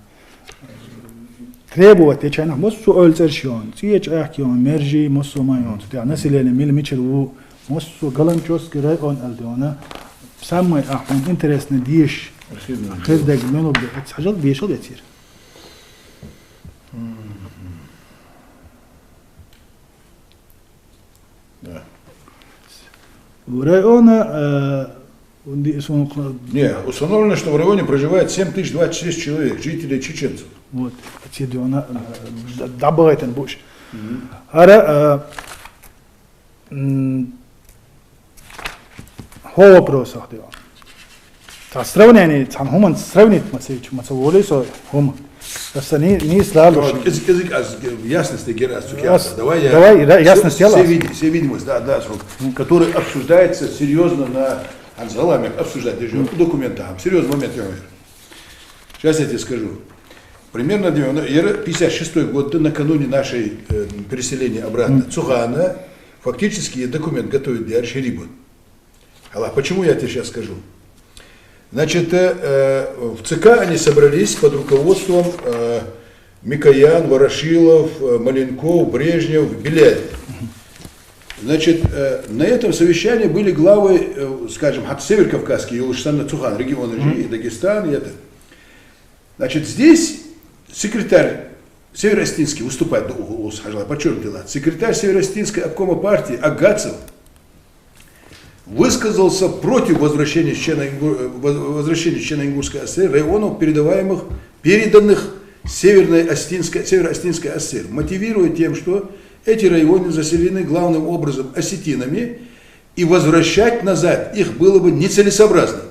требовать деча хана, массо а ойла цӀераш йона, цӀеча ахка йона, мержи, массо а ма йона. Цу тӀехь население мила мичара ву, массо а Галанчожский район аьлла дона. Самый ахун интересный деш. Архивный. Архив дег мел бе, эц хьажал, дешал эцир. Да. В районе, э, ди-, сун-, Не, установлено, что в районе проживает семь тысяч двадцать шесть человек, жителей чеченцев. Вот, отсюда она, э, да, да, бывает, он больше. Мгм. Ара, э, м, хӀо вопросах дела. Цхьа сравнение, цхьан хӀуманца сравнить ма ца йича, ма ца волий со хӀума. Аса ни-, нийса лалуш. Давай, кӀезиг-кӀезиг аз ясность гера аз цу кӀелда. Давай я давай, да, ясность все, яла все аз. Види-, все видимость, да, да, срок, который обсуждается серьёзно на, а, за вами обсуждать, даже в документах, серьёзный момент, я говорю. Сейчас я тебе скажу. Примерно девяносто, яра пятьдесят шестой год, да, накануне нашей, э, Переселение обратно. Цу хана фактически документ готовить даьраш хӀирий ба. Хьажал, почему я тебе сейчас скажу. Значит, э, э, в ЦК они собрались под руководством э, Микоян, Ворошилов, э, Маленков, Брежнев, Беляев. Значит, э, на этом совещании были главы, э, скажем, хӀанз северокавказские, йолаш санна цу хана регионаш, и Дагестан, и это. Значит, здесь секретарь Северо-Осетинский выступает, ну, у-, у-, хьажал, подчёркнуто латт. Секретарь Северо-Осетинского обкома партии Агацев высказался против возвращения Чечено-Ингу-, э, воз-, возвращения Чечено-Ингушской АССР районов, передаваемых, переданных Северной Осетинской, Северо-Осетинской АССР, мотивируя тем, что эти районы заселены главным образом осетинами, и возвращать назад их было бы нецелесообразно.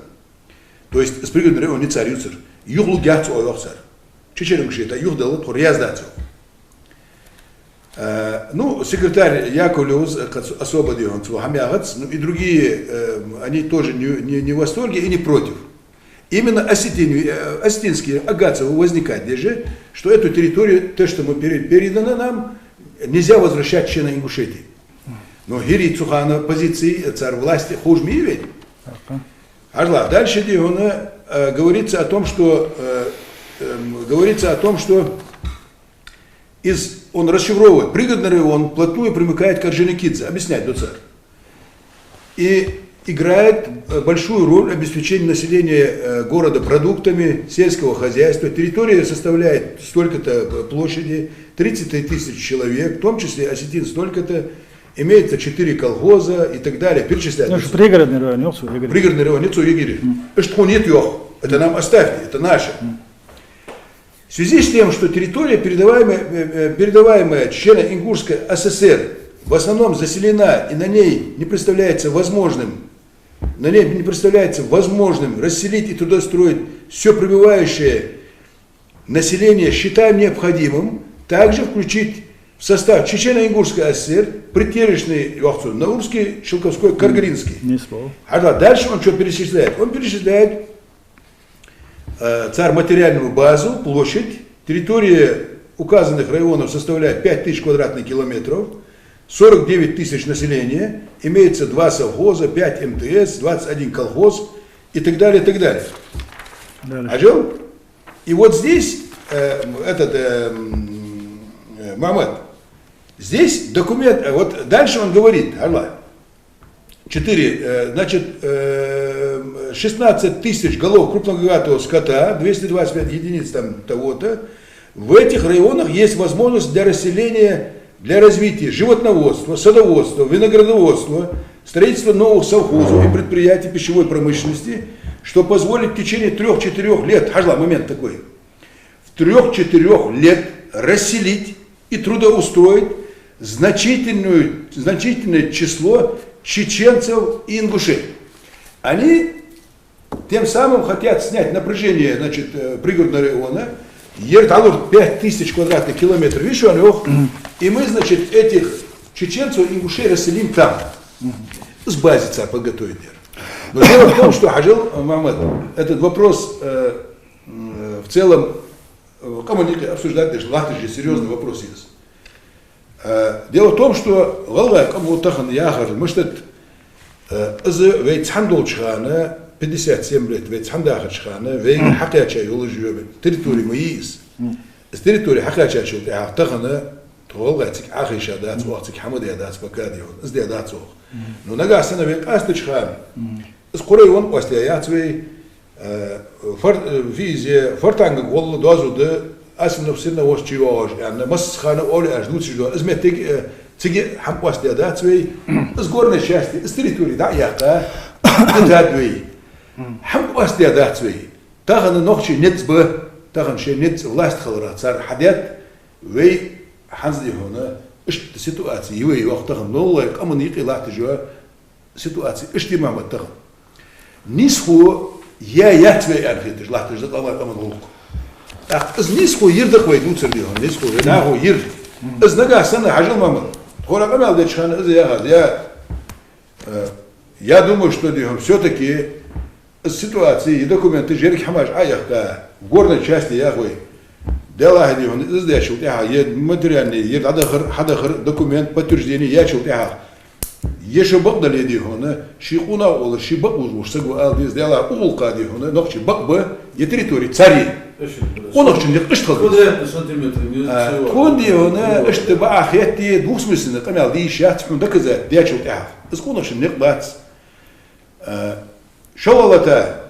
То есть из Пригородный район низ цар ювцар, юхалургьяц оаха йоах цар. Чечено-ингушей тӀа юхадала тхо раьза дац оаха. Э, ну, секретарь Яковлев, э, кац-, особо дехун цо хӀама яхац, ну и другие, э, они тоже не, не, не в восторге и не против. Именно осетин-, э, осетинские, Агацева возникает даже, что эту территорию, то, что мы пере-, передано нам, нельзя возвращать Чечено-Ингушетии. Но хӀирий цу хана позиции, э, цар власти ховш ма йий вайна. Хьажал, дальше дехуна, э, говорится о том, что, э, эм, говорится о том, что из, он расшифровывает, Пригородный район вплотную примыкает к Орджоникидзе, объясняет ду цар. И играет э, большую роль в обеспечении населения э, города продуктами сельского хозяйства. Территория составляет столько-то э, площади, тридцать три тысячи человек, в том числе осетин столько-то, имеется четыре колхоза и так далее. Перечисляет. Ну, что Пригородный район, йоах цо, эггара. Пригородный район, низ цо эггара. М. Иштта хьона йоах. Это нам оставьте, это наше. М. В связи с тем, что территория, передаваемая, э, э, передаваемая Чечено-Ингушской ССР, в основном заселена и на ней не представляется возможным, на ней не представляется возможным расселить и трудоустроить всё пребывающее население, считаем необходимым также включить в состав Чечено-Ингушской ССР притеречный, йоах цо, Наурский, Шелковской, Каргаринский. Низ фу. А да-, дальше он что перечисляет? Он перечисляет э, цар материальную базу, площадь, территория указанных районов составляет пять тысяч квадратных километров, сорок девять тысяч населения, имеется два совхоза, пять МТС, двадцать один колхоз и так далее, и так далее. Дальше. Хьажал? И вот здесь, э, этот, э, м, э, Мухьаммад, здесь документ, э, вот дальше он говорит, Аллах, четыре, э, значит, э, шестнадцать тысяч голов крупнорогатого скота, двести двадцать пять единиц там того-то. В этих районах есть возможность для расселения, для развития животноводства, садоводства, виноградоводства, строительства новых совхозов и предприятий пищевой промышленности, что позволит в течение трёх-четырёх лет, хьажал, момент такой, в трёх-четырёх лет расселить и трудоустроить значительную, значительное число чеченцев и ингушей. Они тем самым хотят снять напряжение, значит, э, Пригородного района. Ер дӀалургда пять тысяч квадратных километров, видишь, он, ох. И мы, значит, этих чеченцев и ингушей расселим там. Из базы цар подготовить дер. Но дело в том, что, хьажал, Мухьаммад, этот вопрос, э, м, в целом, э, къаман юкъе обсуждать деш латташ серьёзный вопрос я из. Э, дело в том, что гӀалгӀай къамо тахан яхар мишта да, э, из вай цхьана долча хана, пятьдесят семь лет вай цхьана дахача хана, вайга хьакхаьча йолаш йола территори ма йий из. Из территори хьакхаьчачул тӀехьагӀа тахан тхо гӀалгӀай цига Ӏохайша дац оаха, цига хӀама даь дац, пока дехар из даь дац оаха. Но нагахьа санна вай къастача хана, из кхо район къоастаяь яц вай, э, фор-, э, фу из, Фортанга гӀолла доазув да, Асинов, Серноводск чу йоагӀаш, аьнна, массахана овлияш дувцаш дола из моттиг, э, цига хӀама къоастадаь дац вай, из горной части, из территори дӀа а яьккха, из дад вай. ХӀама къоастадаь дац вай. Тахан нохчий низ ба, тахан шоай низ, власть хиларах цар хьадаьд, вай хӀанз дехуна, иштта ситуаци я вай, йоах, тахан новлай къаман юкъе латташ йола ситуаци иштта я, Мухьаммад, тахан. Низ хьо яь яц вай аьнна хеташ латташ да къаман, къаман гӀулакх. ТӀаккха из низ хьо йир да-кх вай дувцар дехуна, низ хьо, вай нахо йир. Из нагахьа санна, хьажал, Мухьаммад, тхона къамаьл деча хана из яхад, я, э, я думаю, что дехуна всё-таки из ситуаци, из документаш, еррига хӀамаш Ӏояьккха, в горной части, яхаш вай, Даллахь, дий хьона, из дечул тӀехьагӀа, е материальный, е дӀадахар, хьадахар, документ, подтверждение яьчул тӀехьагӀа, е шо бакъдале, дий хьона, ший къонах волаш, ший бакъ вуж вуш саг ва ала деза, Даллахь, укх гӀулакха, дий хьона, нохчий бакъ ба, е территори цар я. Къонахчун никъ иштта хила деза. Квадратный сантиметр, не А, целый. Тхона, дий хьона, иштта бакъахьа хетте, двусмысленный къамаьл де йиш яц, хьона доказать дечул тӀехьагӀа. Из къонахчун никъ бац. А, шоллагӀа лата,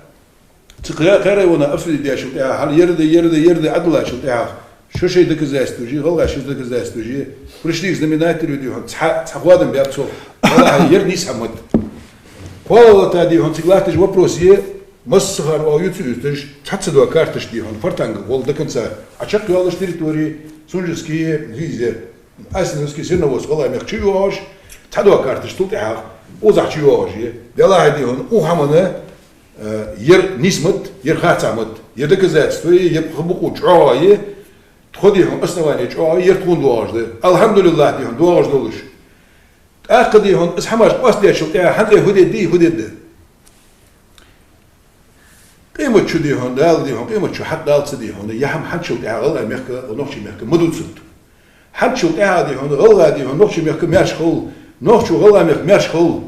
цу кхе-, кхерай вана обсудить дечул тӀехьагӀа, хьал ер да, ер да, ер да Ӏадиллачул тӀехьагӀа, шо шоай доказательстваш, гӀалгӀай шоай доказательстваш, пришли к знаменателю, дий хьона, цхьа, цхьа хоадам баьб цо. ГӀалгӀай ер нийса хӀама да. КхоалагӀа лата, дий хьона, цига латташ вопрос я, массахана оаха ювца ювцаш, цхьацца дола карташ, дий хьона, Фортанга гӀолла до конца Ӏочакхйоалаш территори, Сунженский, Гизе, Ассиновский, Серноводск, гӀалгӀай мехка чуйоагӀаш, цхьа дола карташ цул тӀехьагӀа укхазахьа чуйоагӀаш я. Даллахь, дий хьона, укх хӀамана, э, ер нийса ма да, ер харцахьа ма да, ер доказательство я, ер пхи букъо чӀоагӀа я, тхо, дий хьона, основани чӀоагӀа я, ер тхона доагӀаш да. Алхьамдулиллахь, дий хьона, доагӀаш долаш. ТӀаккха, дий хьона, из хӀамаш къоастадечул тӀехьагӀа хьанкъе фу дергда, фу дергда? Къемат чу, дий хьона, Дала, дий хьона, къемат чу хьатӀадаллалца, дий хьона, е хӀама хьанчул тӀехьагӀа гӀалгӀай мехка, нохчий мехка ма дувцалда. Хьанчул тӀехьагӀа, дий хьона, гӀалгӀа, дий хьона, нохчий мехка маьрша хул, нохчо гӀалгӀай мехка маьрша хул.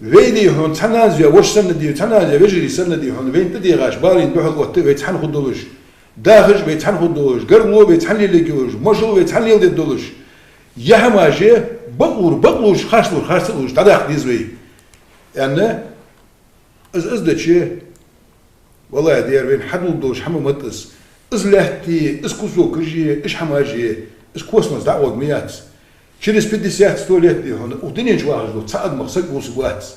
Вай, дий хьона, цхьан нанас ваь воша санна, дий, цхьан нанас ваь вежарий санна, дий хьона, вайна тӀадегӀаш балийна духьал отта вай цхьана хургдолаш, дахаш вай цхьана хургдолаш, гаргало вай цхьана лелаергйолаш, мажал вай цхьана леладергдолаш. Е хӀамаш бакълувр бакълувш, харцлувр харцлувш дӀадаккха деза вай, аьнна, из, из деча, валлахӀи, дера вайна хьадувлаш дола хӀама ма да из. Из лаьтта, из кусок кожи, из хӀамаш, из космос дӀагӀоргма яц. Через пятьдесят, сто лет, дий хьона, укх дунен чу вахаш дола цхьа адамах саг вусаргвац.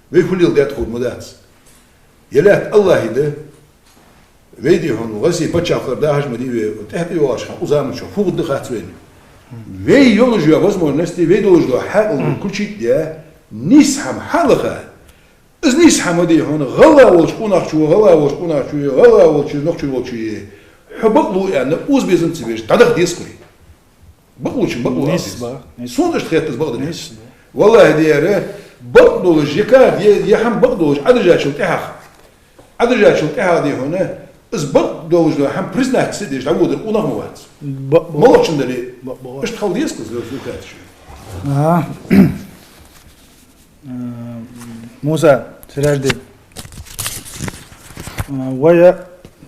Вай фу леладаьд хургма дац. Е лаьтта АллахӀа да. Вай, дий хьона, Россе паччахьалкхе дахаш ма дий вай, тӀехьа тӀайоагӀача хана укх заман чухь фу хургда хац вайна. Вай йолаш йола возможности, вай долаш дола хьаькъал включить даь, нийса хӀама хьалаха. Из нийса хӀама, дий хьона, гӀалгӀа волча къонахчо, гӀалгӀа волча къонахчо, гӀалгӀа волча нохчо волчо, хьо бакълув аьнна, укхаза безам ца беш, дӀадаккха деза-кх вай. Бакълувчун бакълув ала деза. Нийса ба, нийса. Сона иштта хет из бакъдолаш. Нийса ба. ВаллахӀи, дера, бакъдолаш, е ка-, е, е хӀама бакъдолаш Ӏадужачул тӀехьагӀа, Ӏадужачул тӀехьагӀа, дий хьона, из бакъдолаш дола хӀама признать ца деш дӀаводар къонах ма вац. Ба-, ба-, моллагӀчун дале, ба-, ба-, иштта хила деза-кх из, лоцу хаттача. Ага. Э, Муса, Сираждин. Э, вай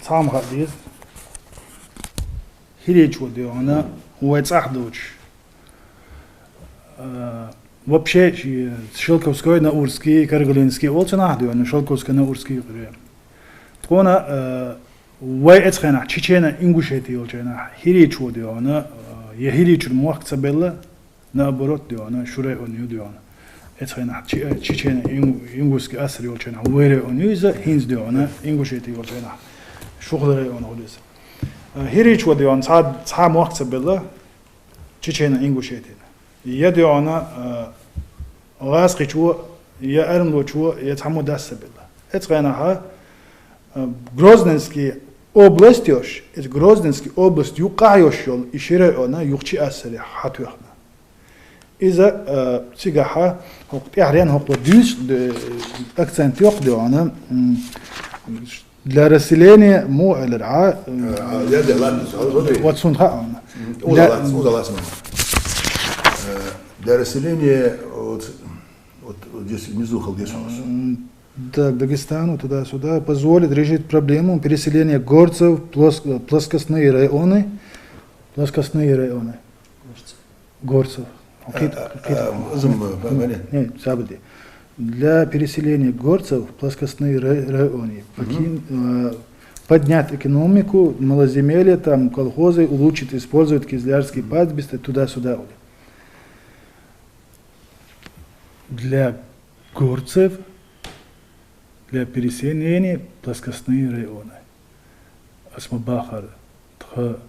цхьа хӀама ха деза. ХӀиречо, дий хьона, вай цӀагӀа долча, э, вообще, ши-, Шелковской, Наурский, Каргалинский оал цунах, дий хьона, Шелковской, Наурский юкъера. Тхона, э, вай эцу хенахь Чечено-Ингушети йолча хенахь хӀиречо, дий хьона, э, е ХӀиречун мохк ца белла, наоборот, дий хьона, шу район ю, дий хьона. Эцу хенахь Чи-, э, Чечено-Ин-, Ингушский АССР йолча хенахь вай район ю иза, хӀинца, дий хьона, Ингушети йолча хенахь шухла район хул иза. Э, хӀиречо, дий хьона, цхьа, цхьа мохк ца белла Чечено-Ингушетина. Е, дий хьона, э, гӀазкхичо, е армлочо, е цхьаммо дас ца белла. Эцу хенахьа, э, Грозненский область йош, эцу Грозненский область юкъахь йош йола и ши район юха Чечено-АССР-х хьатоьхна. Иза, э, цигахьа, хӀокху тӀехьарен хӀокхо дуьйцу, д-, акцент йоккха, дий хьона, м, для расселения му элира, а, э, а, я, я, ладно, смотри. Вот цунна хаьа хьуна. М, уза Для лац, уза лац, мама. Э, для расселения, вот, вот, вот здесь внизу, халдес у нас. М, так, Дагестану, туда-сюда, позволит решить проблему переселения горцев в плос-, э, плоскостные районы, плоскостные районы. Горцев. Горцев. А, а, а, узам, э, ба-, ба-, не, не, забуди. Для переселения горцев в плоскостные ра-, районы. Мгм. Покин-, э, поднять экономику, малоземелье, там, колхозы, улучшить, использовать кизлярские пастбища, туда-сюда. Для горцев, для переселения плоскостные районы. Ас ма бахара, тха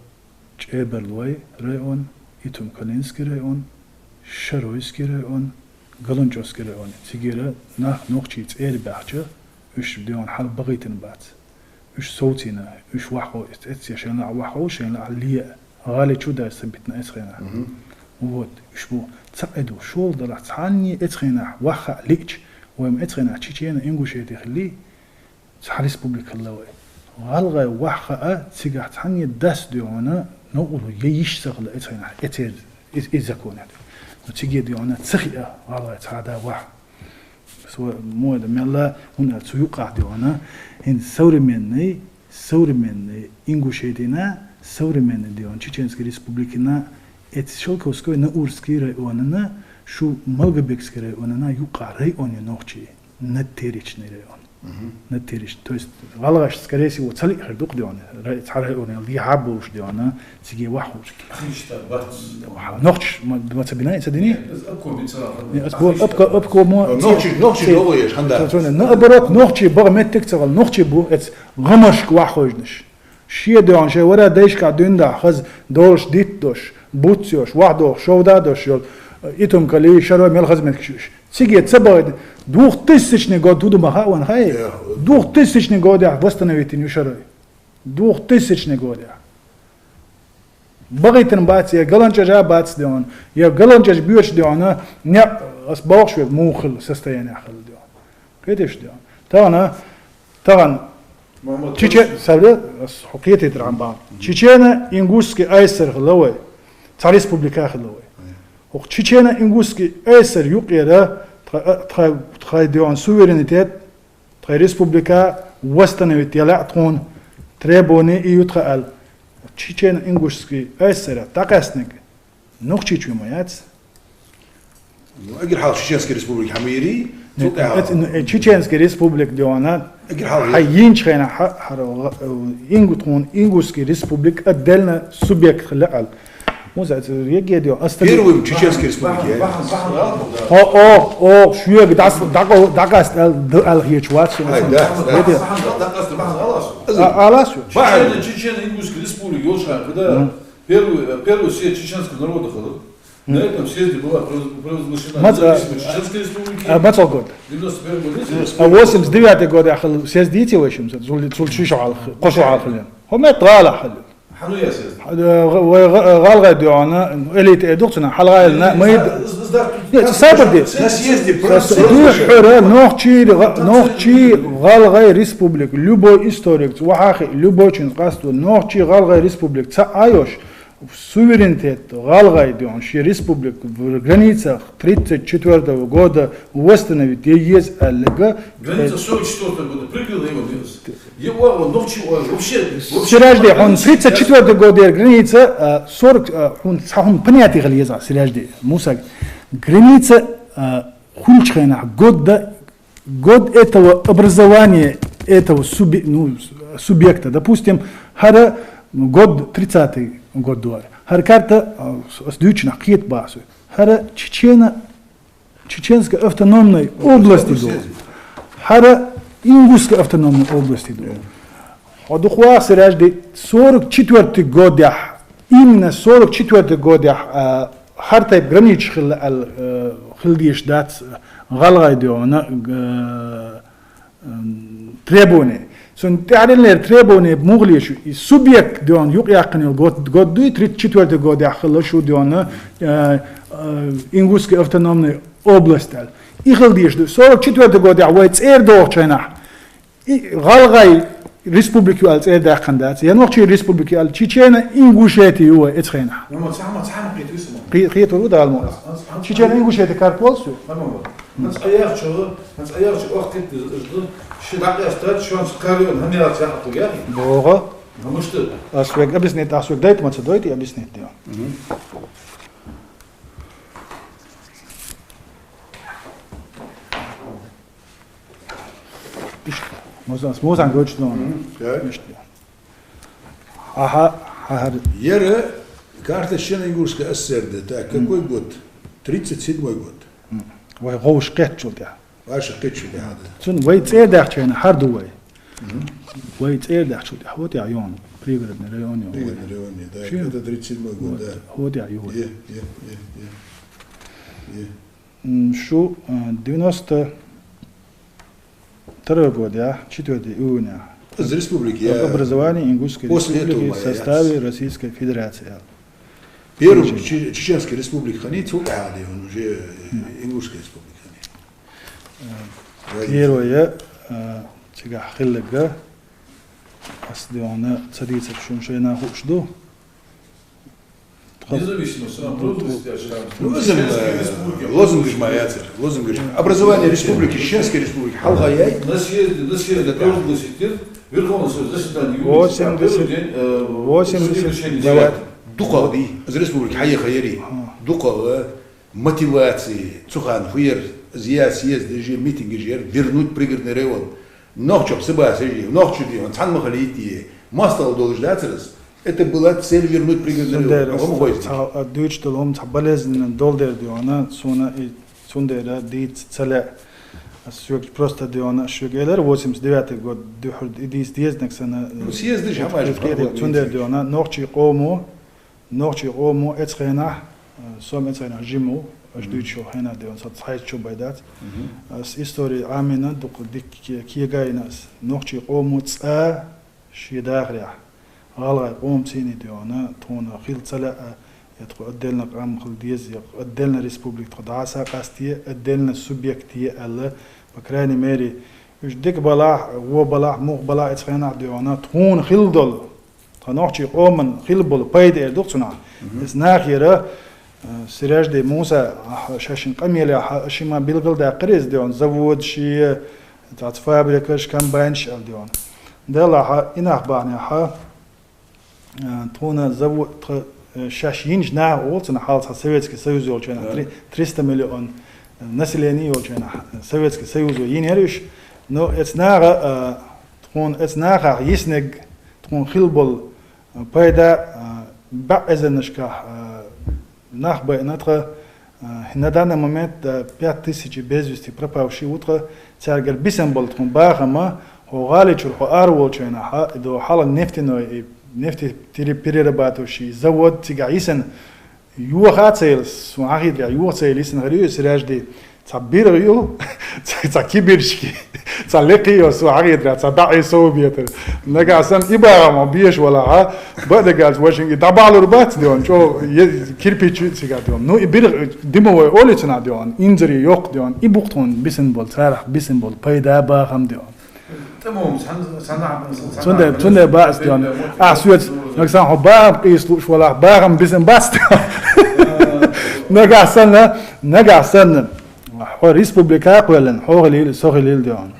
ЧӀебарлой район, Итум-Калинский район, Шаройский район, Галанчожский район. Цигара нах нохчий цӀера баьхча, уьш, дий хьона, хьал бахийтина бац. Уьш совцийна, уьш ваххо, эц-, эцци шайна лаьа ваххо, шайна лаьа ле, гӀали чу дай са битна эцхена. Мгм. Вот, уьш бу цаӀ ду, шолдала цхьанне эцхенахь вахха лиъча, вайм эцхенахь Чечено-Ингушети хилли, цхьа республика хилла вай. ГӀалгӀай вахь хаа, цигахь цхьанне дас дегӀана, новкъарло е йиш ца хила, эцхьанахь, эцер, из, из законе. Но циге дегӀана ца хиа, гӀалгӀай цхьа да вахь. Со муэда мелла, хӀунда аьлча цу юкъахь дегӀана, хӀинца современный, современный Ингушетина, современный дегӀана Чеченский Республикина, эц Шелковской, Наурский районана, шу Малгобекский районана, юкъахь район я нохчий. Надтеречный район. Мгм. Надтереч-, то есть гӀалгӀаш, скорее всего, ца лиъ хир ду-кх дегӀана. Рай-, цхьа районал дехьа болуш дегӀана, циге вахь хулаш. Ахиштар бац. Нохчаш ма, ма ца бина, ца дини? Нет, из обком ца хилар. Не, ас бо-, обко-, обкомо, нохчий, нохчий ца-, догӀу еш, хӀанда. Ца-, ца-, наоборот, нохчий баха меттиг ца хила, нохчий бу эц гӀамаршка вахь ховш. Шен дегӀана, шоай вара дайшка дуьйна да хаза долаш диттадош, буц йош, вахь дохуш, шовда дош йола, э, итум кали, шарой мел хаза меттигаш. Циге ца бахийта, двухтысячный год хӀу ду ма хаьа вайна, хай? Э, двухтысячный годехь восстановить йина ю шарой. Двухтысячный годехь. Бахийтина бац, е ГаланчӀожа бац дегӀана, е ГаланчӀож боьрша дегӀана, не, ас бохуш вега муха хила состояниехь хила дегӀана. Кхеташ дегӀана. Тахан, тахан Мухьаммад Чече-, Товарищ. Савле, ас хьо кхетийтар хьан бан. Чечено-Ингушский АССР хила вай. Цхьа республика хила вай. Ай. ХӀокху Чечено-Ингушский АССР юкъера тха, тха, тхай дегӀана суверенитет, тхай республика восстановить яла тхуна требование и ю тха аьлла. Чечено-Ингушский АССР дӀакъаьстинарг нохчича ве ма яц. Ну, эггара хьалха Чеченская республика хьамийри, цул тӀехьа. Нет, ну, э, Чеченская республика дегӀана, эггара хьалха хьайна йинчу хенахь, хьа-, хьара, э, ингу-, тхуна Ингушский республика отдельно субъект хила аьлла. Муса, это ЕГЭ дегӀана, ас тан- Первый Чеченская республика, я. О, о, о, шуьга дӀас-, дӀакъо-, дӀакъаста аьлла, д-, аьлла хеташ вац шуна. Ай, да, да. Вот это. А, алас шу? Чечено-, Чечено-Ингушская республика йолчу хенахь, да. Первый, э, первый съезд чеченского народа хилар. На этом съезде была провоз-, провозглашена независимость Чеченской Республики. А, мацал год. Девяносто первый год, если... А восемьдесят девятый год яхал съезд дийци вай шимса, цул, цул чу шо хьалха, кхо шо хьалха лен. ХӀо мет гӀала хьалил. Хьану я съезд? А, г-, вай г-, гӀалгӀай дегӀана, элита э духцина, хьалгӀайлна, мы... Нет, это сабар де. На съезде просто... Дуьххьара нохчий, гӀа-, нохчий, гӀалгӀай республика, любой историк, вахахи, любой чин къасто, нохчий, гӀалгӀай республика, ца айош, суверенитет гӀалгӀай дегӀана шен республика в границах тридцать четвёртого года восстановить е еза аьлларг. Граница сорок четвёртого года прикрыла его бизнес. Е вагӀа нохчий вагӀа вообще, вообще... Сиражди, хьуна тридцать четвёртый годера граница, а, сорок, а, хьуна, цхьа хьуна понятие хила еза, Сиражди, Мусаг. Граница, а, хуьлучу хенахь год да, год этого образования, этого субъе-, ну, субъекта, допустим, хӀара год тридцатый год дора. ХӀара карта, а, с-, ас дуьйцучунах кхета бахьа со. ХӀара Чечено-, Чеченской автономной области ду. ХӀара Ингушской автономной области ду. Хьо дукха вахар, Сиражди, сорок четвёртый годехь, именно сорок четвёртый годехь, а, хӀара тайпа границаш хила аьлла, э, хила дезаш дац гӀалгӀай дегӀана, э, м, требование. Цунна тӀаьхьарчу требование муха леш ю? И субъект дегӀана юкъаяьккхина йолу год, год дуй, тридцать четвёртый годехь хилла шу дегӀана, э, э, Ингушская автономная область аьлла. И хила дезаш ду. Сорок четвёртый годехь вай цӀера дохучу хенахь, и гӀалгӀай республика ю аьлла цӀера даьккхина дац, я нохчий республика ю аьлла, Чечено-Ингушетия ю вай эцу хенахь. Ма, ма, цхьа, ма, цхьа ма кхетаве со, ма. Кхе-, кхетавар ву Дала ма. Ас, ас, ас, Чечено-Ингушетия карта болу со? Ма, ма, ма. ХӀанз Ӏа яхачух, хӀанз Ӏа яхачух охкхетта деза, ши дӀакъаьстад, шонца карайон хӀанна яц яхьа яхий? Боху. Ну, ну что? Ас вега объяснить, ас вега дайта ма ца дойти объяснить дела. Мгм. Иштта. Мусан, Мусан гочу, ну. Мгм. Да. Иштта. Аха, аха. Яра карта Чечено-Ингушской ССР да. Так, мгм, какой год? Тридцать седьмой год. Мгм. Вай гӀовш кхетчул тӀехь. Ваша кхетчул тӀехь, да. Цун вай цӀера даьхча хенахь хӀара ду вай. Мгм. Вай цӀера даьхчул тӀехь. Вот я йон, Пригородный район йон. Пригородный район, да. Ши? Это тридцать седьмой год, вот, да. Вот я йон. Е, е, е, е. Е. М, шу, а, девяносто второй год, я, четвёртый июня. Из республики, я. Об образовании Ингушской Республики в составе Российской Федерации. Первый Че-, Чеченская Республика хани, цул тӀехьа он уже, э, Ингушская Республика хани. Э, первая, э, цигахь хилларг, Аз, дий хьона, ца дийцар шоана шоайна хууш да. Независимость, самодержавность, я же там. Ну, из, э, лозунгаш ма яцар, лозунгаш. Образование республики, Чеченской республики хьалха яй. На съезде, на съезде провозгласить, Верховный Совет заседание, восемьдесят, первый день, э, восемьдесят девятый. Дукха ди, из республика хьаяха яри. Ага. Дукха мотиваци, цу хана фу яр, из съезд, съезд, митинг яр, вернуть Пригородный район. Нохчий саба сежи, нохчий ди, он цхьан махали итти, мостагӀа долаш дацар из. Это была цель вернуть Пригородный район. Цундера, ца, ца, а, дуьйцуш дола хӀама цхьа болезненно дола дер, дий хьона, сона и цундера дийца ца лаьа. Аз шуга просто, дий хьона, шуга элира, восемьдесят девятый год духьал и дийца дезанаг санна, ну, съездаш хӀама, цундера, дий хьона, нохчий къомо, нохчий къомо эцу хенахь, э, со-м эцу хенахь жима ва, аш дуьйцуча хенахь, дий хьона, со цхьайтта чу бай дац. Мгм. Аз истори Ӏамийна, дукха дика ке-, кегайна аз. Нохчий къомо цкъа ший дахарехь гӀалгӀай къомаца, дий хьона, тхона хила ца лаьа, я тхо отдельно къам хила деза, я отдельно республика тхо дӀаса а къастае, отдельно субъект е аьлла, по крайней мере, уж дика балахь, во балахь, мух балахь, эцу хенахь, дий хьона, тхона хила дола, тха нохчий къоман хила бола пайда эр ду-кх цунах. Мгм. Эс нахера, э, Сиражди Муса, ахьа шашин къамелехьа, шима билгалдаьккхира из, дий хьона, заводаш, цхьацца фабрикаш, комбайнаш аьлла, дий хьона. Делахьа, и нах бахьанехьа, э, тхона заво-, тха, э, шаьш йинча наха оал цунах хьалха, цхьа Советский Союз йолча хенахь, да, три-, триста миллион, э, население йолча хенахь, э, Советский Союзо йинера уж. Но эцу наха, э, тхона эцу нахах йиснарг, тхона хила бола, э, пайда, э, бӀаь эзарнашкахь, э, нах байина тха, э, на данный момент, э, пять тысяч без вести пропавшие ва тха, цаьргара бисина бола тхона бахам, хьо гӀали чура хьо ара волча хенахьа, и до хьалха нефтяной, и нефтеперерабатывающий завод цигахь йисина, йоха а ца елла, сона хетарехь, йоха ца елла йисина хир ю Сиражди. Цхьа биргӀа ю, цхьа, цхьа кибирчки, цхьа лекхе ю, сона хетарехь, цхьа бӀаь сов метр. Нагахь санна и бахам беш валахьа, бакъдерг аьлча, вайшинга дӀабахьалур бац, дий хьона, чӀо, е-, кирпич ю цигахь, дий хьона. Ну, и биргӀа, дымовой олий цунах, дий хьона, инзаре йоккха, дий хьона, и бу-кх тхона бисина бола, царах бисина бола пайда, бахам, дий хьона. Цундела, цундела бац, дий хьона. Ахь соьца, нагахь санна хьо бахам къийса лууш валахь, бахам бисина бац, дий хьона. Нагахь санна, нагахь санна, хьо республика кхоьллина, хьо хилийла, со хилийла, дий хьона.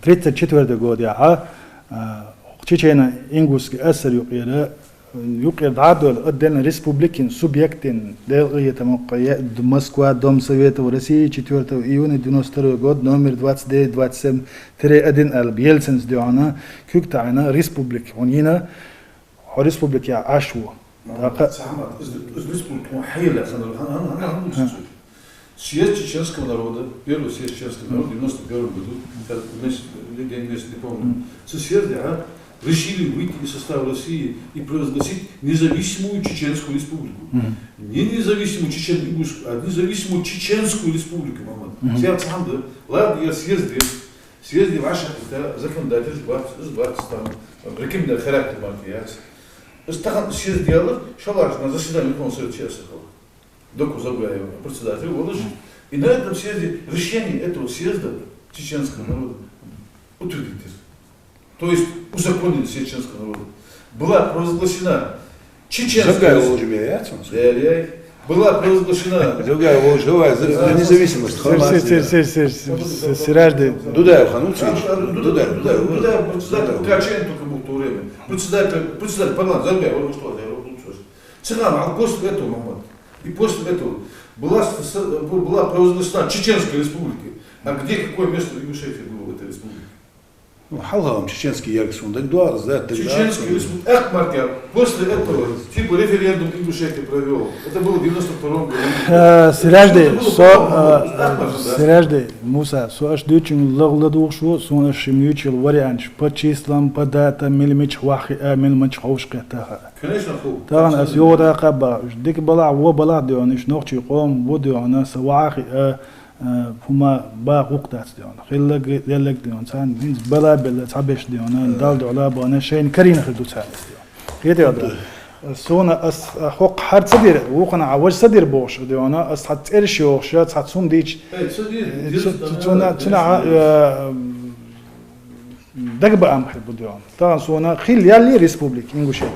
Тридцать четвёртый годехьа, а, Чечено-Ингушский АССР юкъера, юкъера дӀа а доалла, отдельно республикин субъектин, Делан къахетамах, е-, Москва, Дом Советов России, четвёртого июня девяносто второй год, номер двадцать девять двадцать семь тире один аьлла, Ельцина, дий хьона, куьг таӀийна республика хьона йина, хьо республика яха Ӏаш ва. ТӀаккха... Самат, из, из республика хьона хьайла, хан, хан, хан, хан, хан, хан. Съезд чеченского народа, первый съезд чеченского народа в девяносто первом году, как месяц, день, месяц не помню. Мгм. Цу съезде, а, решили выйти из состава России и провозгласить независимую Чеченскую Республику. Мгм. Не независимую Чечен-Ингушскую, а независимую Чеченскую Республику, Мухьаммад. Мгм. Съезд сам, да? Ладно, я съезд, съезд ваш, это законодатель, бац, бац, там, рекомендательный характер марки яц. Из тахан съезд ялар, шалаш на заседании Верховного Совета Чеченского. Доку Завгаева, председатель, волаш. И на этом съезде решение этого съезда чеченского народа утвердили. То есть узаконили съезд чеченского народа. Была провозглашена чеченская... Завгаев волаш бе яц он? Яй, яй. Была провозглашена... Завгаев волаш, давай, за, за независимость. Сир-, сир-, сир-, сир-, сир-, сир-, Сиражди. Дудаев хан, ну, Дудаев, Дудаев, Дудаев, председатель Ткаченко только был в то время. Председатель, председатель парламента Завгаев волаш, что я, что я. Цыган, а после этого, Мухьаммад, и после этого была с-, с-, была провозглашена Чеченская Республика. А где, какое место Ингушетии было в этой республике? Ну, хьалха-м чеченский яр сона дагадоагӀа, да, тогда... Чеченская Республика, ах, маркер, после этого, типа, референдум Ингушетия провёл. Это было в девяносто втором году. Э, Сиражди, это было со, по-моему, э, ах, маркер, да. Сиражди, Муса, со аш дуьйцучунга лагӀ ладувгӀаш ва, сона аш шимма ювцаш йола варианташ по числам, по датам, мел мича вахи а, мел мича ховш кхетта а. Конечно, ху. Тахан ас юха дакъа ба, уж дика балахь, во балахь, дий хьона, уж нохчий къом ва, дий хьона, са вахи а, э, хӀума баха гӀулакх дац, дий хьона. Хилларг, лелларг, дий хьона, царна хӀинца бала белла, цхьаберш, дий хьона, Далла дуӀа бахьан долаш шоайна карийна хир ду царна, дий хьона. Кхетий хьона? Сона ас, а, хӀокху хӀара ца дира, вукхана а важа ца дира бохуш, дий хьона, ас цхьа цӀераш йохуш, цхьа цунна дийча, э, ца дира, э, дира цу-, цу-, цунна, цунна, э, Дагабаам хир бу, дий хьона. Тахан сона хилла яллий республика Ингушети?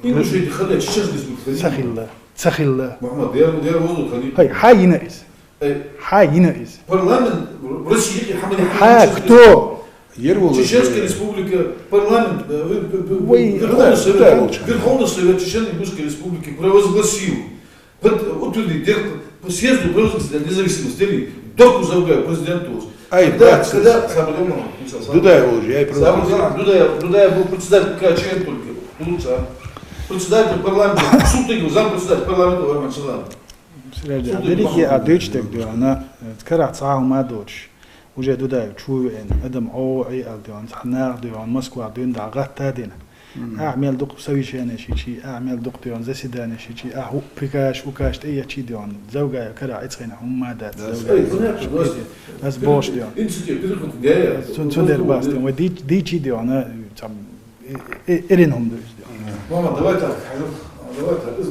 Ингушети хилла, Чеченский республика хилла. Ца хилла, ца хилла. Мухьаммад, дер, дер воздух хилла. Хай, хьа йина из. Ай. Хьа йина из. Парламент в России, хьа мани, хьа Чеченский кто? Ер волаш, Чеченская республика, парламент, э, э, э, Вай, Верховный да, Совет, да, волча. Верховный Совет Чечено-Ингушской Республики провозгласил, под, вот люди, дер-, по съезду провозгласили независимость, дели, дохку завгаю президенту. Ай, когда, братцы. Когда, сабар, Умар, Муса, сабар. Дудаев волаш, я и сабар, провозгласил. Дудаев, Дудаев был председатель К Ч Н только, лучше, а? Председатель парламента, Султыгов, зампредседатель парламента, Варман Шалан. Сираж, Султыгов, деррига а дуйчу дерг, дий хьона, э, карахь цхьа хӀума доцуш. Уже Дудаев чу веана, адам Ӏо Ӏе аьлла, дий хьона, цхьа наха, дий хьона, Москва дуьйна дӀа гӀатта а дина. Мгм. Ахь мел дукха совещанеш йичий, ахь мел дукха, дий хьона, заседанеш йичий, ахь хӀу-, прикажаш, укажаш тӀеэцчий, дий хьона, Завгаев карахь ицхьайна хӀума дац, да, Завгаев. Ай, понятно, да. Аз бош, дий хьона. Инициатива переход, я, я. Цун, цун дер бас, дий хьона, вай дий-, дийчий, дий хьона, цхьа, э, э, эрин хӀума ду из, дий хьона. Мама, давай так, хьажал, давай так, из, э,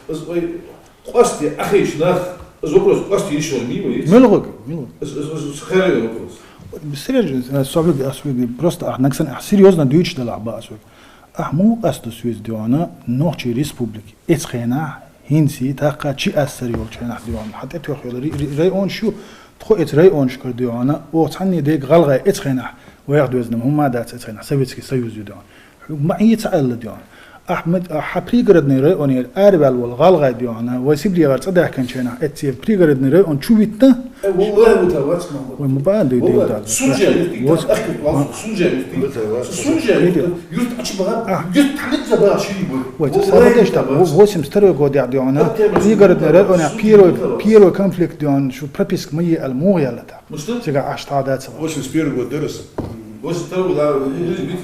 из, из, ой, Къоастаде Ӏохайша нах, из вопрос къоастаде йиш йолаш ма йий вай? Мел гӀоргва, мел гӀоргва. Из, из, из, из хӀара вопрос. Сираж, э, со хьога, аз хьога, просто ахь нагахь санна, ахь серьёзно дуйчу далахь ба аз хьога. Ахь муха къастаду соьца, дий хьона, нохчий республика эцу хенахь, хӀинца, тӀаккха чи аз сар йолчу хенахь, дий хьона, хьан тӀетоьхна йола ри-, ри-, районаш ю, тхо эцу районашкара, дий хьона, оха цхьанне дега гӀалгӀай эцу хенахь, вайх доьзна хӀума дац эцу хенахь, Советский Союз ю, дий хьона. Хьога ма Ӏе ца аьлла, дий хьона. Ахьмад, а, хьан пригородный районера араваьлла вола гӀалгӀай, дий хьона, вай Сибрегара цӀадаьхкинчу хенахь, эцу пригородный район чу витина. Э, валлахӀи, вута вац, Мухьаммад. Вай ма баьнна дуй, валлахӀи, дуй, да. Сунжа юрт, валлахӀи, ахкут валлахӀи, Сунжа юрт. Вута вац. Сунжа юрт. Юрт Ӏачу баха, а, юрт хьанца баха ши бу. Вай, ца валлахӀи, сабадеш вута та, вац. Восемьдесят второй год яхь, дий хьона, пригородный районера первый, первый конфликт, дий хьона, шу прописка ма е аьлла, муха яьлла та. Мишта? Цига Ӏаш тӀадацар. Восемьдесят первый год дерас. Восемьдесят второй год, а,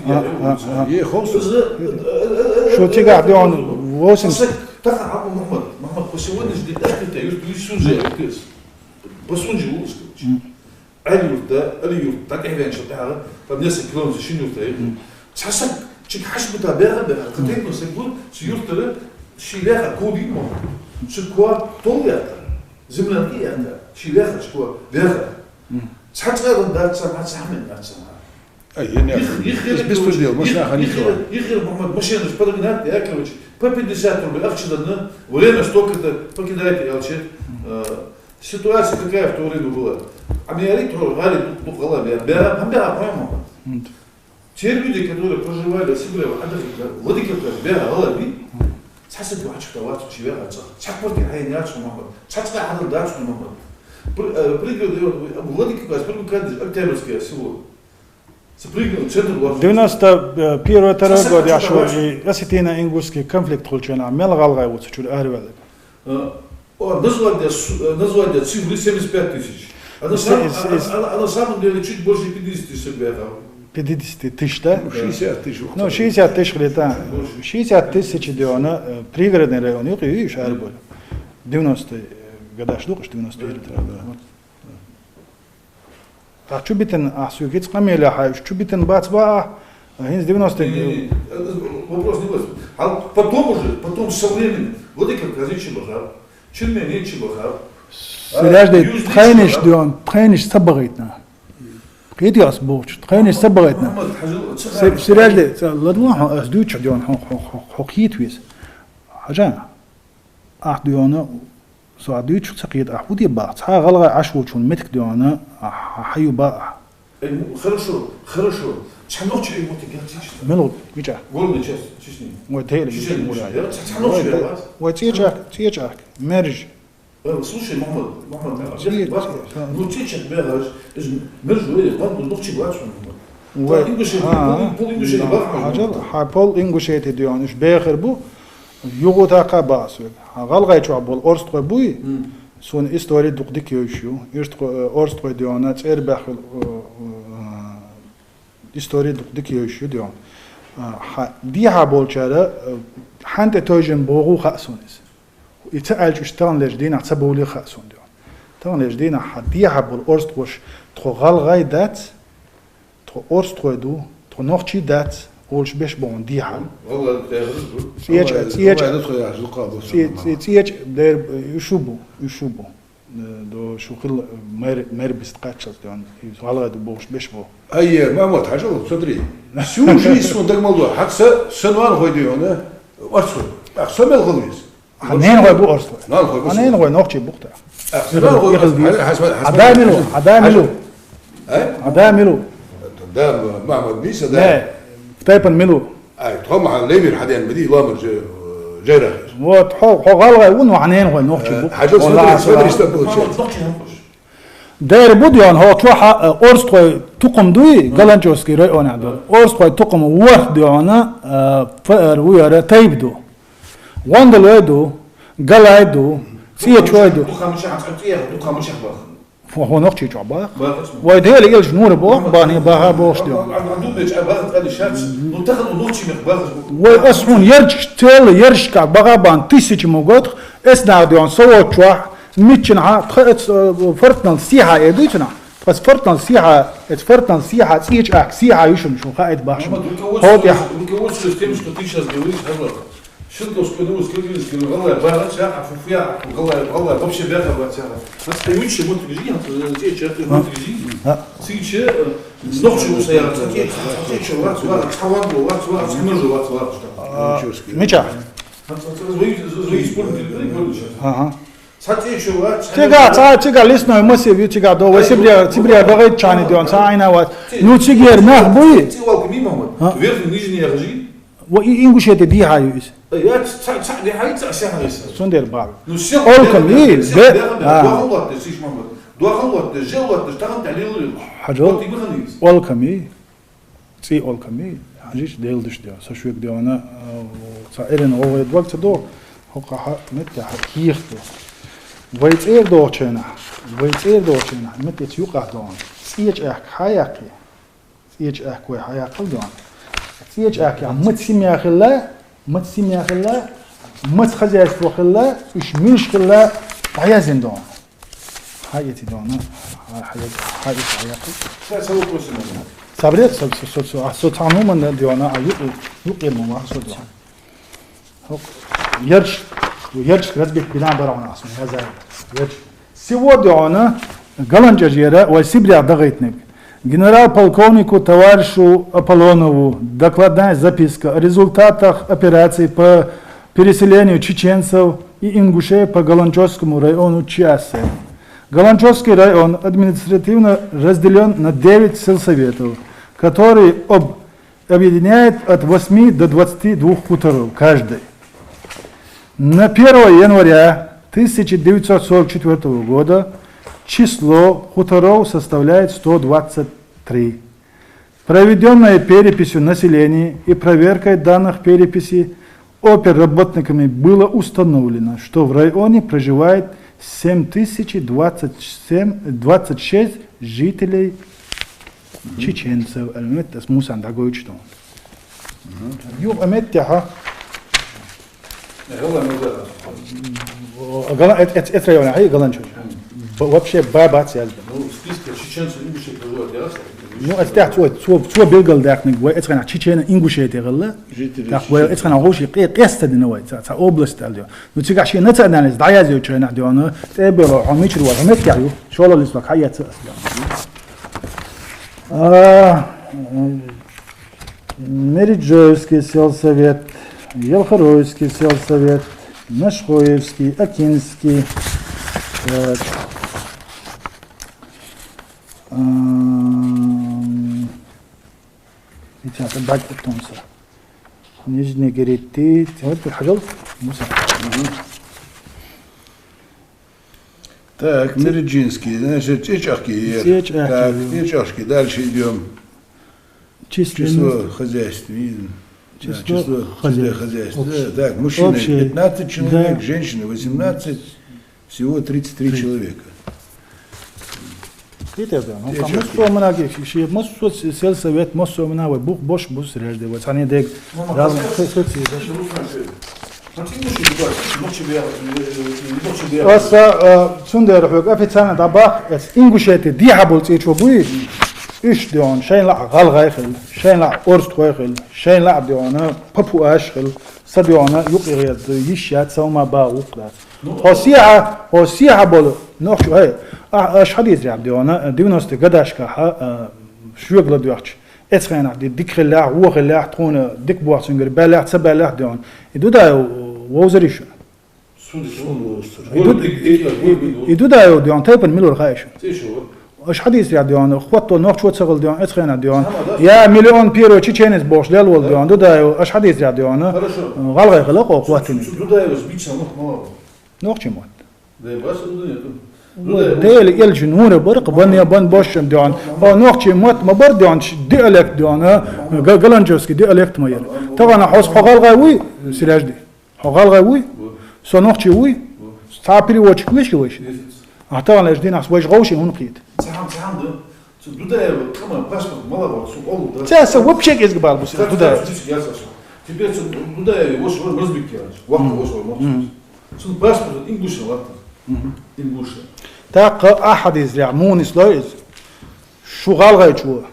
а, а, а. Е, ховс. Шу цига, дий хьона, восемьдесят. Тахан, Мухьаммад, Мухьаммад, по сегодняшний день ахкита юрт висун же, юрт. По Сунже улус, короче. М. Али юрта, Али юрта, так и венча, да, там несколько километров шин юрта, е. М. Цхьа саг чик хьаш бита бега, бега, конкретно саг гур, цу юртара, ши веха, коди, мо. Цу коа, тол веха. Землянки яхта, ши вехачко веха. Мгм. Цхьа цӀа а дац цхьа, цхьа хӀама дац цхьа. Ай, я не Их, их, из беспредел, их, машина их, хани их, хила. Их, их, Мухьаммад, машинаш подогнать, я, короче, по пятьдесят рублей ахча дана, время столько-то, покидайте, алчи. Мгм. Э, ситуация какая в то время была? Америка, Гали, ду-, ду-, гала, бя, бя, бя, бя, по-моему. Мгм. Те люди, которые проживали в Сибири, в Адыгейке, Владикавказ, бега гӀалгӀай, цхьа саг вац хьо, вац хьо, ши веха цӀа. Цхьа квартира хьайна яц хьона, Мухьаммад. Цхьа цӀа хьадала дац хьона, Мухьаммад. Пр-, э, пригород, э, Владикавказ, Примыкандыш, Октябрьское село. Цхьа пригород, центр вац. Девяносто первый, второй год, я шо, и осетино-ингушский конфликт хулча хана, мел гӀалгӀай ву цу чура араваьлларг? Э, о, назвать я с-, э, назвать я цифры семьдесят пять тысяч. А на Из-, самом, из-, а, из- а, а на самом деле чуть больше пятидесяти тысяч саг бега. Пятидесяти тысяч, да? Ну, шестьдесят тысяч. Ну, шестьдесят тысяч где-то. Больше. Шестьдесят тысяч, дий хьона, э, пригородный район, юкъе, видишь, араболь. Девяностые, э, годаш дукъаш, девяносто первый. Да, да. Вот. Та чу битина, ахь соьга хӀинца къамел яхьа, уж чу битина бац ба, а, хӀинца девяностые. Не, не, не, это вопрос не в этом. А потом уже, потом со временем, Владикавказе чу баха, Чермене чу баха. Сираж, а, южный тхайниш чу баха. Дий хьона, тхайниш ца багӀийтина. Кхетий аз бохучу, тхайниш ца багӀийтина. Мухьаммад, хьажал, ца Си-, хьажал. Сираж, ца ладувгӀа хьо, аз дуьйцу хьона, хьо, хьо, хьо, хьо кхета веза. Хьажа. Ахь, дий хьона, со ахь дуьйцуш ца кхета, ахь фу де баха? Цхьа гӀалгӀай Ӏаш волчун меттиг, дий хьона, ахь, ахь хьаю баха. Э, ну, хорошо, хорошо. Цхьа нохчи, э, вот и горчичество. Мел гӀо, вича. Горная часть Чечни. Ой, тейла, Чечня, вича, Чечня. Вай, цхьа, цхьа нохчи, вай, да? Вай, цӀечах, цӀечах, мержи. Э, слушай, Мухьаммад, Мухьаммад, Ци-, бах-, ци-, ну, цӀечах бегаш, из мержи, вай, ван, ну, нохчи бац, Мухьаммад. Вай, пол Ингушетии, а, пол, пол Ингушетии да, баха, хьажал, Мухьаммад. Хьа пол Ингушетии, дий хьона, уж бехар бу, юха тӀаккха баха соьга. Хьа гӀалгӀай чохь болу орстхой буй? М. Суна истори дукха дика йовш ю. Иртхо-, э, орстхой, дий хьона, цӀера баьхкина, э, э, истори дукха дика йовш ю, дий хьона. Э, хьа, дехьа болчара, э, хьан тӀе тевжина богӀу хаьа суна иза. И ца аьлча уьш таханлерчу дийнахь ца бовлий хаьа суна, дий хьона. Таханлерчу дийнахь хьан дехьа болу орстхоша тхо гӀалгӀай дац, тхо орстхой ду, тхо нохчий дац, олуш беш бу хьуна дехьа. ГӀалгӀай тӀехьа ду. ЦӀеча, ГӀалгӀай, цӀеча, ГӀалгӀай ду тхо яхаш, зукха бу цӀе-, цӀе-, цӀеча, дер, уьш шу бу, уьш шу бу. Э, до шухил мэр, мэр бист кхаччалц, дён, из гӀалгӀай да бохуш беш бо. Ай, Махьмуд-Хьажа, вот смотри. Всю жизнь сона дагамал ду. ХӀанз са, са ноанахой да, дёна, орстхой. Ах, со мел хала веза? Хьа наьнахой бу орстхой. Ноанахой бу. Хьа наьнахой нохчий бу-кх. Ах, са ноанахой бу орстхой. Хьа, хьа, хьа, Хьа да мила ву? Хьа да мила ву? А? Хьа да мила ву? Да, Махьмуд Миса, да. Не, в тайпан мила ву? Ай, тхо-м хьа левир хьаден ма дий, лоамар же-, жайрах. Вот, хьо, хьо гӀалгӀай ву, но хьа наьнахой нохчий бу. Хьажал, валлахӀи, смотри, смотри, что получается. Дера бу, дёна, хьо чохь, э, орстхой тукхам дуй, Галанчожский районехь долу. Орстхой тукхам ворхӀ, дёна, э, ф-, э, ву яра тайпа ду. Гондолой ду, галай ду, цӀечой ду. Дукха мичахь, цӀа цӀех, дукха мичахь баха. Хьо, хьо нохчий чохь баха? Бахац. Вай Дела элча нура боху, бахне баха бохуш, дёна. Ан, ан, ан дубе ча бахац, али шац. Ну, тахан нохчий мех бахац. Вай ас хьуна ярчаш, цела ярчашка баха бан тысяча мо год, эс нах, дёна, со вот чохь, миччанхьа, тха эц, э, фортнал сехьа э дуй цунахь. Тха эц фортнал сехьа, эц фортнал сехьа, цӀеча ахка сехьа ю шуна, шуна хаийта бахаш. Мама, руководствуясь, руководствуясь тем, что ты сейчас говоришь, Хьажа. Шелковской, Новосибирск, Киргизский, гӀалгӀай бахац яха, фу, фу яха, гӀалгӀай, гӀалгӀай вообще баха бац яха. Ас аюч ше мотт гижи, ас ше мотт гижи. А. Цигача, э, нохчий уса яха, цигача, цигача, вац, вац, цхьа ван бу, вац, вац, цхьа мужу, вац, вац. А, мича? Ца, ца, ца, зои, зои, зои использовать, говорю сейчас. Ага. Цхьа цӀечо вац, цхьа цига, цхьа цига лесной массив ю, цига до, вай Сибре, Сибре багӀайчани дён, цхьа айна вац. Ну, цигера нах буй? Ци валка ми, Махьмуд? А? Верхний, нижний яхажи? Ва и Ингушетия дийхьа ю иза. Э, я ц-, ца, ца дийхьа ю, ца сехьа ю иза. Цундер бахьа. Ну, сел Олкам беха, и, сел бе-, беха, а. Дуахал лоатташ, сиш, Махьмуд. Дуахал лоатташ, жел лоатташ, тахан тӀалил ю. Хьажал. Вот и механизм. Олкам и. ЦӀий Олкам и, хьажийча, Дела душ де, со шуьга де вана, а, цхьа эрна гӀовгӀа дог ца до, хӀокхахьа меттехьа кийх ду. Вай цӀера дохучайнахь, вай цӀера дохучайнахь, метта эца юкъахь до вана. ЦӀеча аьхка хьаяккхий? ЦӀеча аьхка вай хьаяккхал де вана. ЦӀеча аьхка маца семья хилла, маца семья хилла, маца хозяйство хилла, уьш муьлш хилла, дӀаяздина де вана. Хьаэций дона, хьа-, хьаэц-, хьаэц-, хьаэций. Сейчас я вопросы могу. Сабре, со, со, со, со, а, со цхьа нуман дона, а ю-, юкъе ма ваха со дона. ХӀокху ярч-, ярчашка разбить бина бара хьуна ахсун, я зай. Ярч. Всего дона, Галанчожера, вай Сибрех дагӀийтинарг. Генерал-полковнику товарищу Аполлонову докладная записка о результатах операции по переселению чеченцев и ингушей по Галанчожскому району Чиасы. Галанчожский район административно разделён на девять сельсоветов, которые об-, объединяет от восьми до двадцати двух хуторов каждый. На первое января тысяча девятьсот сорок четвёртого года число хуторов составляет сто двадцать три. Проведённой переписью населения и проверкой данных переписи оперработниками было установлено, что в районе проживает семь тысяч двадцать семь, двадцать шесть жителей чеченцев, аьлла, меттас Мусан дӀагойтуш ду. Юха меттехьа. Гала, эц, эц, эц района хьай Галанчожа. Б-, вообще ба бац яздина. Ну, списка чеченцев, ингушей проживает, я раз. Ну, эц тӀехь цо, цо, цо билгал даьккхинарг вай эцхьана Чечена Ингушетия гӀалла. Жители. Так вай эцхьана гӀовши къе-, къеста дина вай, ца, ца область аьлла. Ну, цигахь шен национальность дӀаязйо чайнахь дона, цӀе бело, хьо мичара вара, хьо меттехь ю, шолаллис вак хьаэца ас дона. А, Мериджоевский сельсовет, Елхоровский сельсовет, Нашхоевский, Акинский, э, ам, и так, бак оттунца. Нижний Герити, вот, хьажал, Муса. Мгм. Так, Мериджинский, значит, ЦӀечахки. ЦӀечахки. Так, ЦӀечахки, дальше идём. Число хозяйств. Да, число хозяйств. Общее. Так, мужчины пятнадцать человек, женщины восемнадцать, всего тридцать три человека. Кхетар да, ну, массо а мана геш, массо а сельсовет, массо а мана вай бух бош бу срежде, вай цхьанне дег. Аса, а, цундела хьоьга официально дӀабаха, эц Ингушетия дехьа болу цӀечо буй, уьш дона, шайн лаьа гӀалгӀай хила, шайн лаьа орстхой хила, шайн лаьа дона папуаш хила, са дона юкъе гӀерта йиш яц, сал ма баха вукх дац. Хьо сехьа, хьо сехьа болу, Нохчо, ай, а, аш хьадийцар яхь, дий хьона, девяностые годашкахь, а, шуга ладоьгӀча, эцхенахь ди-, дика хиллехь, во хиллехь, тхона дика бохцунгара баьллехь, ца баьллехь, дий хьона. И Дудаев вовзарий шуна? Сун, сун вовзар. И Ду-, и, и, и Дудаев, дий хьона, тайпан мила вар хаий шуна? Аш хьадийцар яхь, дий хьона, хотто нохчо ца хилла, дий хьона, эцхенахь, дий хьона. Я миллион первый чеченец бохуш лелла вола, дий хьона, Дудаев, аш хьадийцар яхь, дий хьона, гӀалгӀай хилла кхо хӀоттийна. Дудаевс бича мотт мала ва? Нохчий мотт. Дела элча нура бар-кх, бан я бан бошшан, дий хьона. О, нохчий мотт ма бар, дий хьона, ш-, диалект, дий хьона, а, га-, галанчевский диалект ма яр. Тахан хьо, хьо гӀалгӀай вуй, Сиражди? Хьо гӀалгӀай вуй? Со нохчи вуй? Цхьа переводчик веший вайша? А тахан леш динахь вайша гӀовший хӀунда кхийтта? Цхьаьна, цхьаьна да. Цу Дудаева къаман паспорт мала ва, цу олу да. Ца, са вообще кӀезига бала бу, са Дудаев. Теперь цу Дудаева воша вар Мазбик яхаш. Вахта воша вар Мазбик. Цун паспорт ингушан латтар. Ингушан. ТӀаккха ахьадийцар яхь, мунис лой из. Шу гӀалгӀайчо.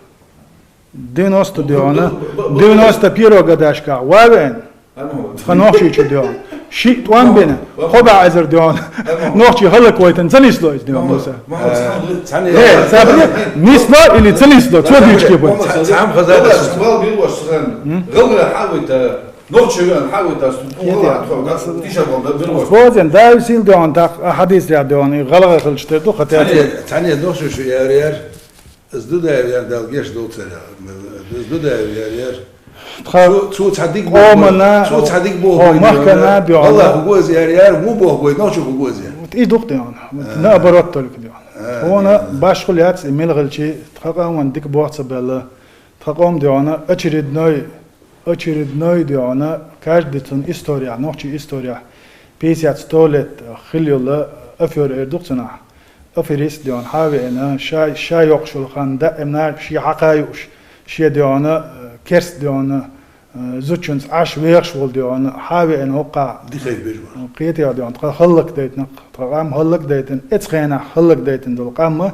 Девяносто, дий хьона, девяносто первый годашкахь ва веана. Тха нохчийчо, дий хьона. Шиъ тӀом бина, кхо бӀаь эзар, дий хьона. Нохчий хӀаллаквайтан ца нисло из, дий хьона, Муса. Э, ца бе-, нисло или ца нисло, цо дуьйцуш кхебар. Цхьа-, цхьа хаза да. ГӀалгӀай хьавайта, нохчий веана хьавайта, Бозен, Дала сийла, дий хьона, тӀаккха хьадийцар яхь, дий хьона, и гӀалгӀай хилча тера ду, хатя. Цхьанне, цхьанне нохчо шу яр-яр. Из Дудаев яр, Дала гешт долда цар. Из Дудаев яр-яр. Тха цо, цо цхьа дика боху, къомана, цо цхьа дика боху, хьо вай махкана, дий хьона. Аллах хӀу гоза яр-яр, ву боху вай, нохчо хӀу гоза яр. Вот и дукха, дий хьона. Вот наоборот только, дий хьона. Тхона башхул яц, и мел хилчи, тха къаман дика боху ца баьлла. Тха къам, дий хьона, очередной, очередной, дий хьона, каждый цун история, нохчий история. Пятьдесят, сто лет хилла йола афера эр ду-кх цунах. Аферист, дий хьона, хьавеана, ша, ша йоккхуш йола хан даимна ше хьакха юуш, ше, дий хьона, керста, дий хьона, зудчунца Ӏаш вехаш вола, дий хьона, хьавеана хӀокхахь. Дихай бежма. Кхетий, дий хьона, тха хӀаллакдайтина, тха къам хӀаллакдайтина, эцхенахь хӀаллакдайтина дола къам,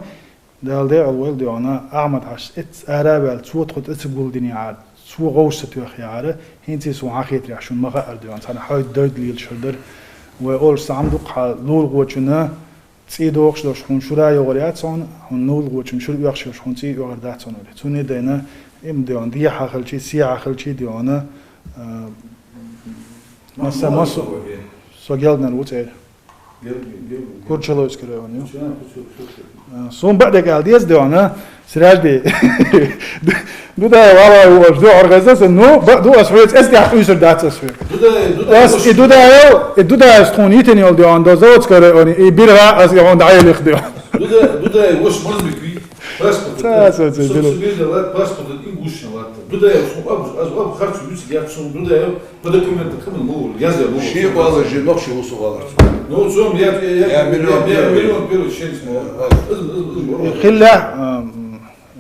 Дала декъала войла, дий хьона, Ахьмад-Хьаьжас эцца ара а ваьлла, цо тхо тӀа ца гулдинехьара, цо гӀовш ца тоьхнехьара, хӀинца а сона хьахетарехь шуна ма хаьара, дий хьона, цхьана хьой дойда лелаш хӀара дар. Вай олуш цхьа хӀама ду-кх, хьа лулахочунна цӀий дохуш долуш хьуна шура йогӀур яц хьуна, хьуна лулахочунна шура оьхуш йолуш хьуна цӀий оьхур дац хьуна вари. Цунна а дайна, иман, дий хьона, дехьа хилчи, сехьа хилчи, дий хьона, а, масса, массо, со Гелганара ву цӀера. Курчалойский район ю. А, сона бакъдерг ала деза, дий хьона, Сиражди. Дудаев валай ву аш, духьар хеза сан, ну, бакъ ду ас хьоьца, эс тӀехь къуьйсур дац ас хьоьга. Ас и Дудаев, и Дудаевс тхуна йитина йола, дий хьона, до Заводской районе, и биргӀа ас и хьуна дӀаелих, дий хьона. Дуда-, Дудаев воша Мазбик вий, паспорт. Ца, ца, ца, со дила. Цу биргӀа латт, паспорт ингушан латт. Дудаев сона абуш, аз абу харцо юциг яц сона Дудаев, по документам къаман ма ву, язъян ма ву. Ши гӀала жи нохчи ву со гӀаларца. Ну, цом я, я, я, я, миллион, я, я, миллион первый чеченец ма ву. Хилла, ам,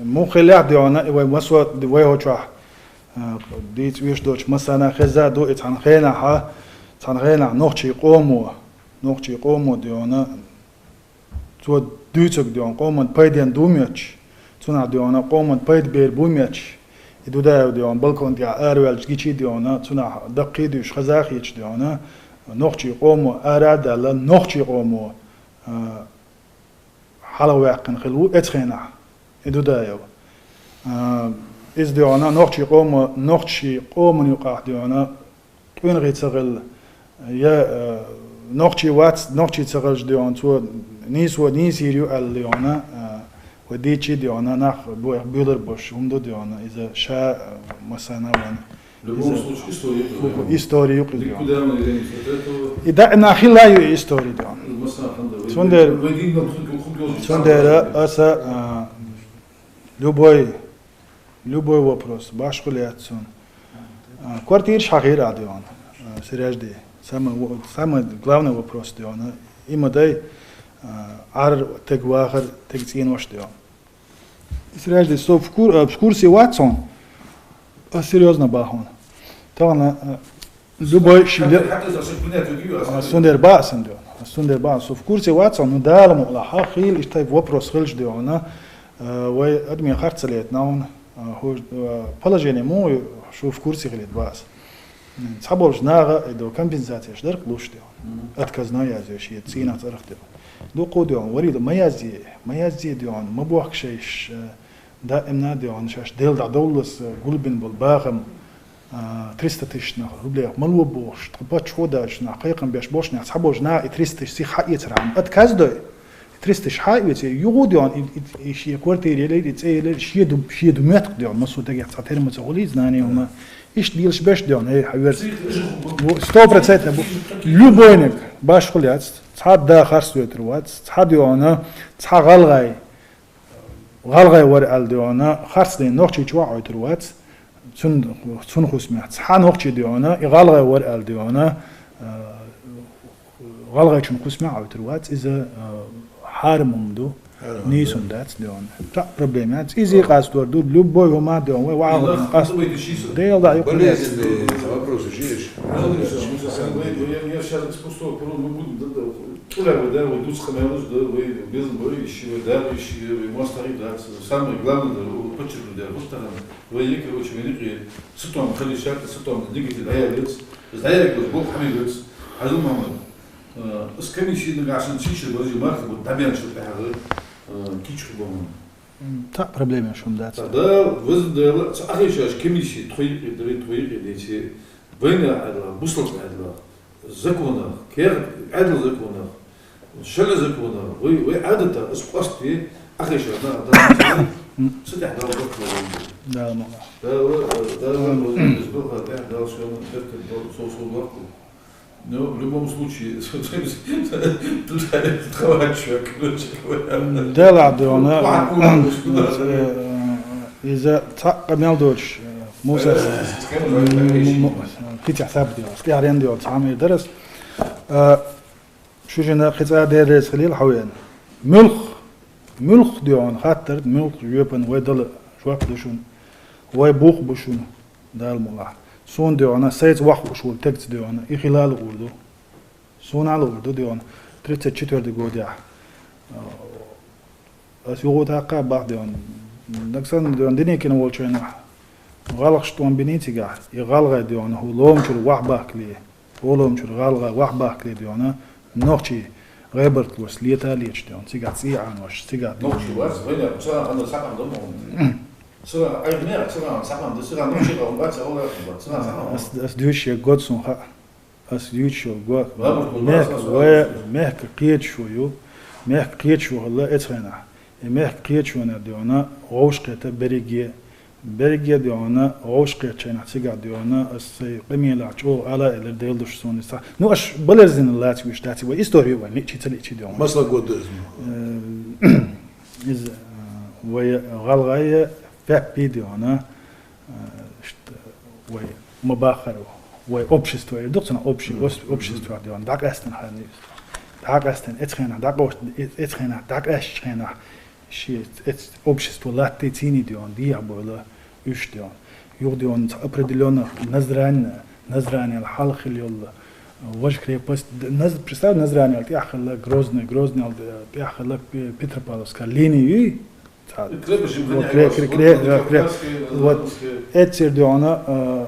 Муха хилла, дий хьона, и вай массо а, вай хӀокху чохь, а, дийца веш долчу массарна хезна ду, и цхьана хенахь, цхьана хенахь нохчий къомо, нохчий къомо, дий хьона, цо дуьйцург, дий хьона, къоман пайденна ду моьттуш, цунах, дий хьона, къоман пайда бер бу моьттуш, и Дудаев, дий хьона, балкон тӀехь араваьлча гичи, дий хьона, цунах даккхий дуьйцуш, хаза а хеташ, дий хьона, нохчий къомо ара а даьлла, нохчий къомо, а, хьалхаваьккхина хилла ву эцу хенахь, и Дудаев. А, иза, дий хьона, нохчий къомо, нохчий къоман юкъахь, дий хьона, къонахий ца хилла, я, а, нохчий вац, нохчий ца хилча, дий хьона, цо нийсо нийсийр ю аьлла, дий хьона, а, вай дийцча, дий хьона, нах бу-, буьйлар беш хӀума ду, дий хьона, иза ша, а, массарна а вайна. В любом случае, история юкъе. История юкъе, дий хьона. Никуда мы не денемся от этого. И даимна хилла ю и история, дий хьона. Цундела, цундела аса, а, любой, любой вопрос, башхо лаьцна. А, квартираш хьахийра, дий хьона, а, Сиражди. Самый во-, самый главный вопрос, дий хьона. Има дай, а, Ӏар, тег вахар, тег цӀенош, дий хьона. Сиражди, со в кур-, э, в курсе вац хьуна. А, серьёзно боху хьуна. Тахана, э, любой ши ле-, а, сундер баасан, дий хьона. Сундер баасан. Со в курсе вац хьуна, ну, Дала мукъ лахь, хьан хила иштта тайпа вопрос хилча, дий хьона, э, вай адаме харц ца летта хьуна, э, хӀу-, э, положение муха ю, шу в курсе хилийта баасан. Цхьаболча наха, э, до компенсацеш дар-кх луш, дий хьона. Отказной язъеш, е цӀенах цӀерах, дий хьона. Дукха, дий хьона, вари да, ма язъе, ма язъе, дий хьона, ма бохка шоаш, э, даим а, дий хьона, шоаш Даьла духьа довлалца, э, гулбенна бола бахам, а, триста тысяч нах рублех мала ва бохаш, тха паччахьо а даьлча, нах кхайкхам беш болча наха, цхьаболча наха и триста тысяч сих хьаэцарах отказ дой. Триста тысяч хьаэце, юха, дий хьона, и, и, и ший квартира яле, и цӀи яле, ший ду, ший ду моттиг, дий хьона, массо а дагех цхьа термоца гӀулий, знание, хӀама. Иштта лелаш беш, дий хьона, эй, хьаверз. Бу-, сто процентов бу-, любойниг башхал яц, цхьа да харц дойтар вац, цхьа, дий хьона, цхьа гӀалгӀай, гӀалгӀай вар аьле, дий хьона, харц дайна нохчий чу а Ӏойтар вац, цун, цун хӀусамехь. Цхьа нохчи, дий хьона, и гӀалгӀай вар аьле, дий хьона, а, гӀалгӀайчун хӀусамехь Ӏойтар вац, из, а, хьарам хӀама да, нийса хӀама дац, дий хьона. Цхьа проблема яц. Из къастор ду, любой хӀама, дий хьона, вай ваха къаст. Даьла духьа юкъе. Болезненный вопрос, жиеш. Александр Александрович, я, я щас из пустого, мы будем, да, да, тӀулаьвар да, вай дувца къамаьлаш да, вай безам ба, иши вай да, иши вай моастагӀий дац. Самое главное да, вот подчеркнуть да, вот тахан вай, короче, вай никъ, сатом хилийта, сатом дигите дӀаялац, дӀаялац, болх хьамилац, Хьажал-Мухьмад. Э, из комисси нагахьа санна сийсара баржий марха бу дӀабенначул тӀехьагӀа, э, кийча хургба хьона. М, цхьа проблема шун дац. Цхьа да, веза Даьла, цхьа ахи шоаш комисси тхоай юкъе дарий, тхоай юкъе деций, вайнаьха Ӏаьдалах, бусалба Ӏаьдалах, законах, кхы Ӏаьдала законах, шарӀа законах, вай, вай Ӏадатах, из къоастаде, ахи шоаш нах а дац, цу тӀехьа Дала барт лой. Дала мукъ лахь. Дала, Дала, Дала, Дала, Дала, шоана беркат лой, сов, сов лакху. Ну, в любом случае, тховача, короче говоря. Дала, дий хьона, э, из цхьа къамаьл доацаш, э, Мусас, э, м-, м-, кицехь саб, дий хьона, стӀехьарен, дий хьона, цхьа хӀама дар аз. Э, шу жина кхы цкъа деррес хилийла хьо вена. Муьлх, муьлх, дий хьона, хаттар, муьлх жоьпан вай дала жоп да шун, вай бух ба шун. Дала мукъ лахь. Сона, дий хьона, сайца вахаш вола тегца, дий хьона, и хила луур ду. Сона луур ду, дий хьона, тридцать четвёртый годехь. Ас юха тӀаккха бах, дий хьона. Дагсан, дий хьона, Деникин волча хана гӀалгӀашта тӀом бинний цигахь. И гӀалгӀай, дий хьона, хӀу ломачура вахьбахкале. Хьу ломачура гӀалгӀай вахьбахкале, дий хьона, нохчий гӀайбарт лоаца лета а леташ, дий хьона, цигахь цӀий Ӏанош, цигахь, дий хьона. Нохчий вац, вайна, цу хана сакъам да мо. Цигахь, ай, не, цигахь сакъам да, цигахь нохчий къам бац, гӀалгӀай къам бац, цигахь сакъам да. Ас, ас дуьйцуш год сона хаьа. Ас дуьйцуш год. Мехка, вай, мехка кхеташ ва ю. Мехка кхеташ ва хилла эцхенахь. Э, мехка кхеташ ванар, дий хьона, вовшахкхета берриге. Берриге, дий хьона, вовшахкхетача хенахь цигахь, дий хьона, ас сай къамелехь чӀоагӀа ала а элира, Даьла духьа сона из цхьа. Ну, аш балерзина лаца вуьш дац, вай истори вай лиъчи ца лиъчи, дий хьона. Масала год да из мо. Э, из, э, вай гӀалгӀай феппи, дий хьона, э, ишта вай ма баххара, вай общество, ир ду-кх цунах общий, ос-, общество, дий хьона, дӀакъаьстина хана из. ДӀакъаьстина, эцхенахь дӀакъост-, э-, эцхенахь дӀакъаьстача хенахь, ши эц-, общество латтий цийний, дий хьона, дехьа бовла уьш, дий хьона. Юха, дий хьона, цхьа определённых Назрани, Назранел хьалха хила йола, э, важа крепость, д-, Наз-, представь, Назранел тӀехьа хилла Грозный, Грознел, э, тӀехьа хилла Пе-, Петропавловская линия юй, Цхьа. Крепость, кре-, кре-, кре-, кре-, кре-, вот, эццера, дий хьона, э,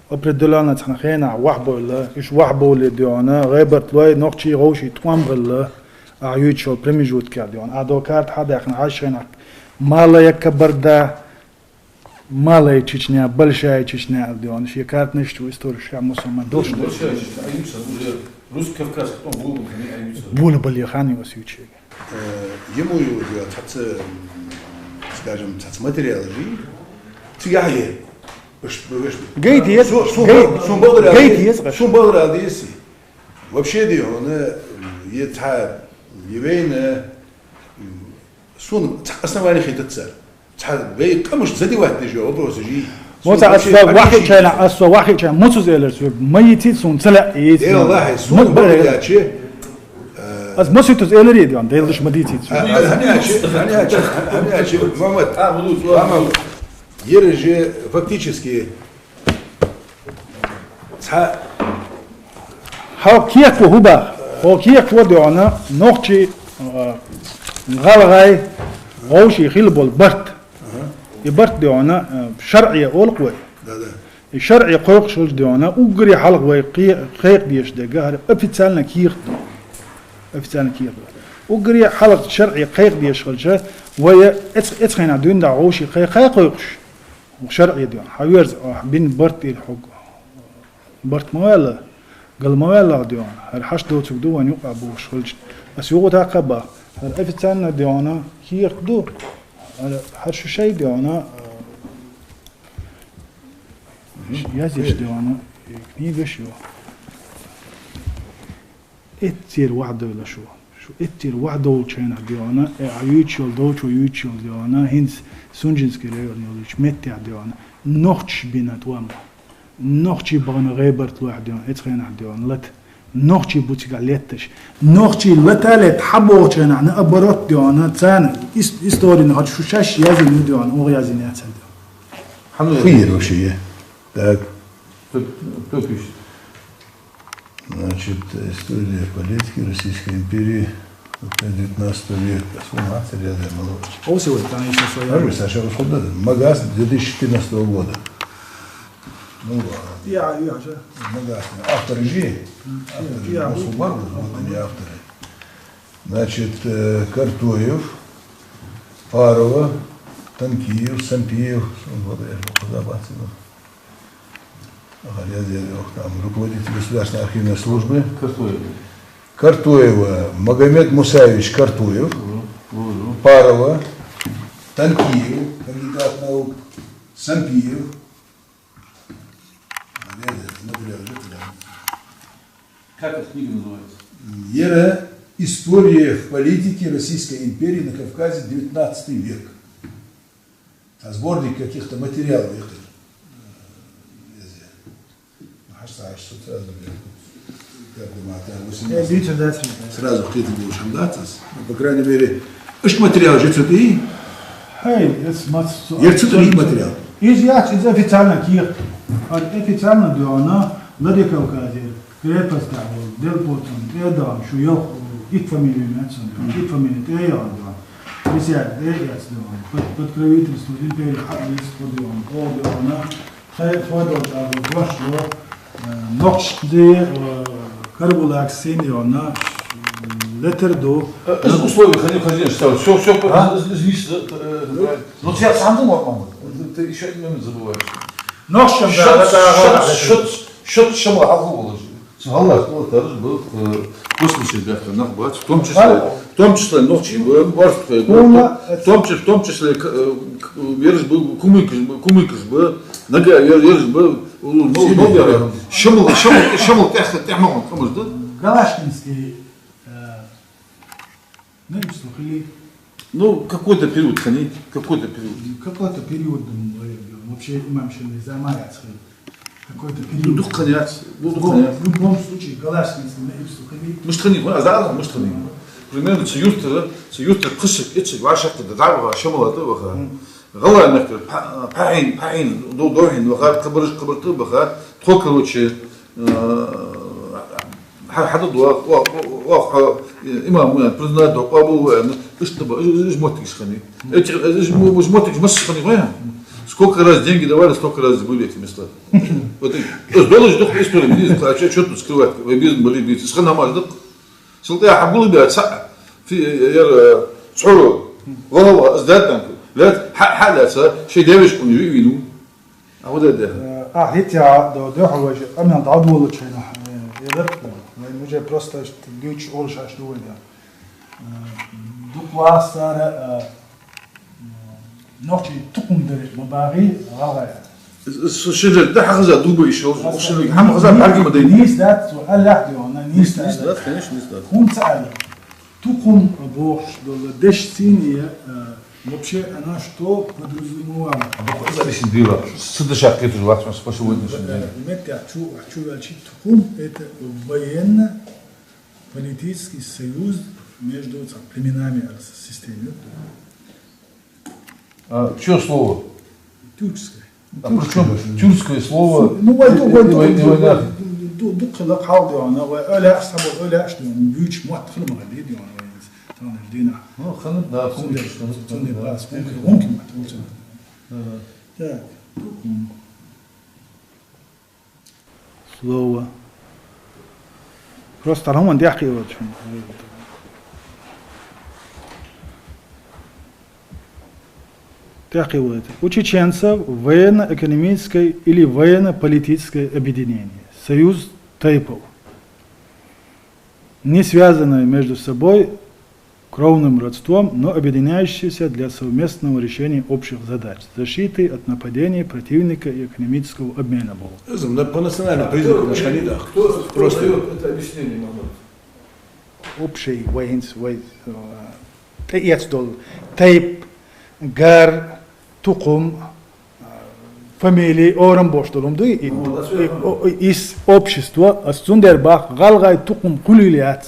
определённо цхьан хенахь вахьбовла, уьш вахьбовле, дий хьона, гӀайбарт лой, нохчий, вовший тӀом хилла, а юьйцуш йолча промежуткехь, дий хьона. А до карта хьадаьккхина, хьажача хенахь Малая Кабарда, Малая Чечня, Большая Чечня, дий хьона, шен картанаш чу, историшка мусульман долуш. Большая Чечня, а юьйцу уже Русско-Кавказский, потом Волгу, а юьйцу. Бола бале хан ю ас юьйцуш. Э, ему его делать, цхьацца, м, скажем, цхьацца материал же. Цигахь е. Уж, уж, гайта еза, су-, су-, гай-, су-, су-, гайта еза, су-, су-, вообще, дий хьона, е цхьа, е вайна, м, сона цхьа основание хетац цар. Цхьа вай къамаш задевать деш йола вопросаш я. Мо цхьа ас вахьийча хенахь, ас вахьийча хенахь, муцуз элира соьга, ма йицийта сона, ца лаьа йицийта. Э, валлахӀи, сона ма бакъ яьчи. Ас ма ситуз элира, дий хьона, Даьла духьа ма дийцийта сона. А, а, хӀана аьлча, хӀана аьлча, хӀана аьлча, Мухьаммад, Мухьаммад, ер же фактически Цхьа хьо кехат ву хӀу бах? Хьо кехат ву, дий хьона, нохчий, а, гӀалгӀай, вовший хила бола барт. Аха. И барт, дий хьона, а, шарӀе олу-кх вай. Да, да. ШарӀе кхойкхаш хилча, дий хьона, уггаре хьалха вай кхе-, кхайкадеш дерг хӀара официально кехат да. Официально кехат да. Уггаре хьалха шарӀе кхайкадеш хилча, вай эц-, эцхьаннахьа дийнахьа вӀаший кхай-, кхайкхаш, шарӀе, дий хьона, хьаверза, ахь бина барт ир хьога. Барт ма ваьлла, гал ма ваьлла, дий хьона, хӀара хьашт доцург да вайна юкъа бохаш хилча. Аз юха тӀаккха бах, хӀара официально, дий хьона, кехат да, хӀара, хӀара шу шоай, дий хьона, язъеш, дий хьона, книгаш я. Эццера вахьа довла шу. Шу эццера вахьа довлача хана, дий хьона, э, Ӏа ювцаш йола, Довчо ювцаш йола, дий хьона, хӀинца Сунженски район йолча меттехь, дий хьона, нохчаша бина тӀом ба. Нохчий бахана гӀебарт лохь, дий хьона, эцхьаннахьа, дий хьона, лата. Нохчий ба цигахь летташ. Нохчий лата-летта хьабоагӀача хана, наоборот, дий хьона, царна ис-, историна хӀара шу шоаш язйина, дий хьона, оаха язйина яц, дий хьона. Хьан хуйр вообще? Так. Кто, кто пишет? Значит, история политики Российской империи, девятнадцатого века. Сломаться рядом было. О, сегодня там ещё своя. Даже Саша Расхода, Магас две тысячи четырнадцатого года. Ну ладно. Я, я же. Магас. Авторы же. Авторы же. Мусульман, вот они авторы. Значит, э, Картоев, Парова, Танкиев, Сампиев, вот я же указал, Ага, я, я, ох, там, руководитель Государственной архивной службы. Картоева. Картоева, Магомед Мусаевич Картоев. Мгм. Мгм. Парова, Танкиев, кандидат наук, Сампиев. Ага, я, я, смотрел, да, да. Как эта книга называется? Ер «История в политике Российской империи на Кавказе, девятнадцатый век». А сборник каких-то материалов я хьакхийна. Э, хьаштагӀаш цу сразу, как бы, ма, там, восемнадцать. Э, дийцар дац. Сразу кхетам болаш хӀама дац из. Ну, по крайней мере, иштта материал же цу тӀа. Хьай, эс мац цу-, ер цу тӀа материал. Из яц, из официально кехат. А официально, дий хьона, Владикавказе крепость тӀа вола, Делпотан тӀа, дий хьона, шу йоах, итт фамили яц цун, дий хьона, итт фамили тӀа яц, дий хьона. Везде тӀа яц, дий хьона. Под, под покровительством империи хьа а веза тхо, дий хьона, оаха, дий хьона, тхай тхо долча агӀо дошло, э, нохчашта, э, Карабулакаца, дий хьона, летар ду. Э, из условие хани, хани, что всё, всё, а? Из, из, из, э, э, ну, я сам думал, мама, ты, ты ещё один момент забываешь. Нохчашта шот, да, да, шот, да, шот, шот шамал хьалха волаш. Цу хьалха волаш тарж был, э, космический бяхка нах бац, в том числе, в том числе нохчий ба, орстхой ба, в том числе, в том числе, к-, э, к-, ераш ба, кумыкаш ба, кумыкаш ба, нага ер-, ераш ба, у, ну, ну, шамал, шамал, шамал тӀех-, тӀехьа ма гӀон, хӀамаш да? Галашкинский, э, Ну, и что, или... Ну, какой-то период хани, какой-то период. Какой-то период, ну, наверное, вообще имам Шамиль замаяц хани. Какой-то период. Ну, дукха хани яц, ну, дукха хани яц. В любом случае, Галашкинский, ну, и что, хани. Мишта хани, а, да, мишта хани. Примерно, цу юртара, цу юртара кхыча, итча, вӀашагӀкхийтта, дӀаваха, шамала тӀаваха. ГӀалгӀай мехкара, пхьа-, пхьахьийна, пхьахьийна, до-, дохьийна вахар, кхыбараш, кхыбар тӀабаха, тхо, короче, э, хьа-, хьада дуа, о, о, о, хьо, э, имам ву аьнна, признать дуа, къоабал ву аьнна, иштта ба, иж, иж, иж моттигаш хани. Эти, иж мо-, иж моттигаш массаш хани, хой? Сколько раз деньги давали, столько раз забыли эти места. Вот и, то есть долаш дукха история, не знаю, а чё, чё тут скрывать, вай безам бале бийца, из хана хӀамаш дукха. Султан хьагулбе ца, фи, яр, э, цхьоро, вала, вала, аз даьтанку, лаьц, хьа-, хьа лаьца, шоай девешкуни ви-, вину. А вот это. Э, а, хӀетте а до, дехьа вай же, къамаьл дӀадолалуча хана, э, я лархӀа, вай уже просто ш-, дуьйцуш олуш аш ду вай да. Э, дукха вастара, э, нохчий тукхум дар ма багӀий гӀалгӀай. С-, с-, ши жер да хьахаза дуба иш, охшалиг хӀама хаза бӀарга ма дайна. Нийса дац, цо аллахь де вана, нийса дац. Нийса дац, конечно, нийса дац. ХӀунда ца аьлла? Тукхум бохуш дола дешаца, э, вообще она что подразумевала? Бакъ из алисин дийла. Ца дешаш кхеташ вац, по сегодняшний день. Э, меттехь чу, чу ваьлча тукхум, это военно-политический союз между, там, племенами, а, с-, системой. А, чьё слово? Тюркское. А при чём тюркское слово? Ну, вай ду-, вай ду-, ду-, ду-, ду-, ду-, хила хьал де вана, вай ала аш, сабо ала аш де вана, юч мат хила ма де вана, вай танаш дина. Ну, хана, да, цунде, пункт, цунде, да, пас, пункт, пункт мат, пункт. Ага. Так. Слово. Просто хӀаман тӀехьа кхийода шун. ТӀехьа кхийода. У чеченцев военно-экономическое или военно-политическое объединение, союз тейпов, не связанное между собой кровным родством, но объединяющееся для совместного решения общих задач, защиты от нападений противника и экономического обмена было. Из на-, по национальным признакам, кто, мишта хиннад, да. Кто, кто даёт это объяснение, Махьмуд? Общий вайнц, вай, э, тӀаэцаш дола тайп, гар, тукхам, э, фамили, орам бош долум дуй, и, ну, да, и, всё. О, и, из общество, аз цундер бах, гӀалгӀай тукхам хулийла яц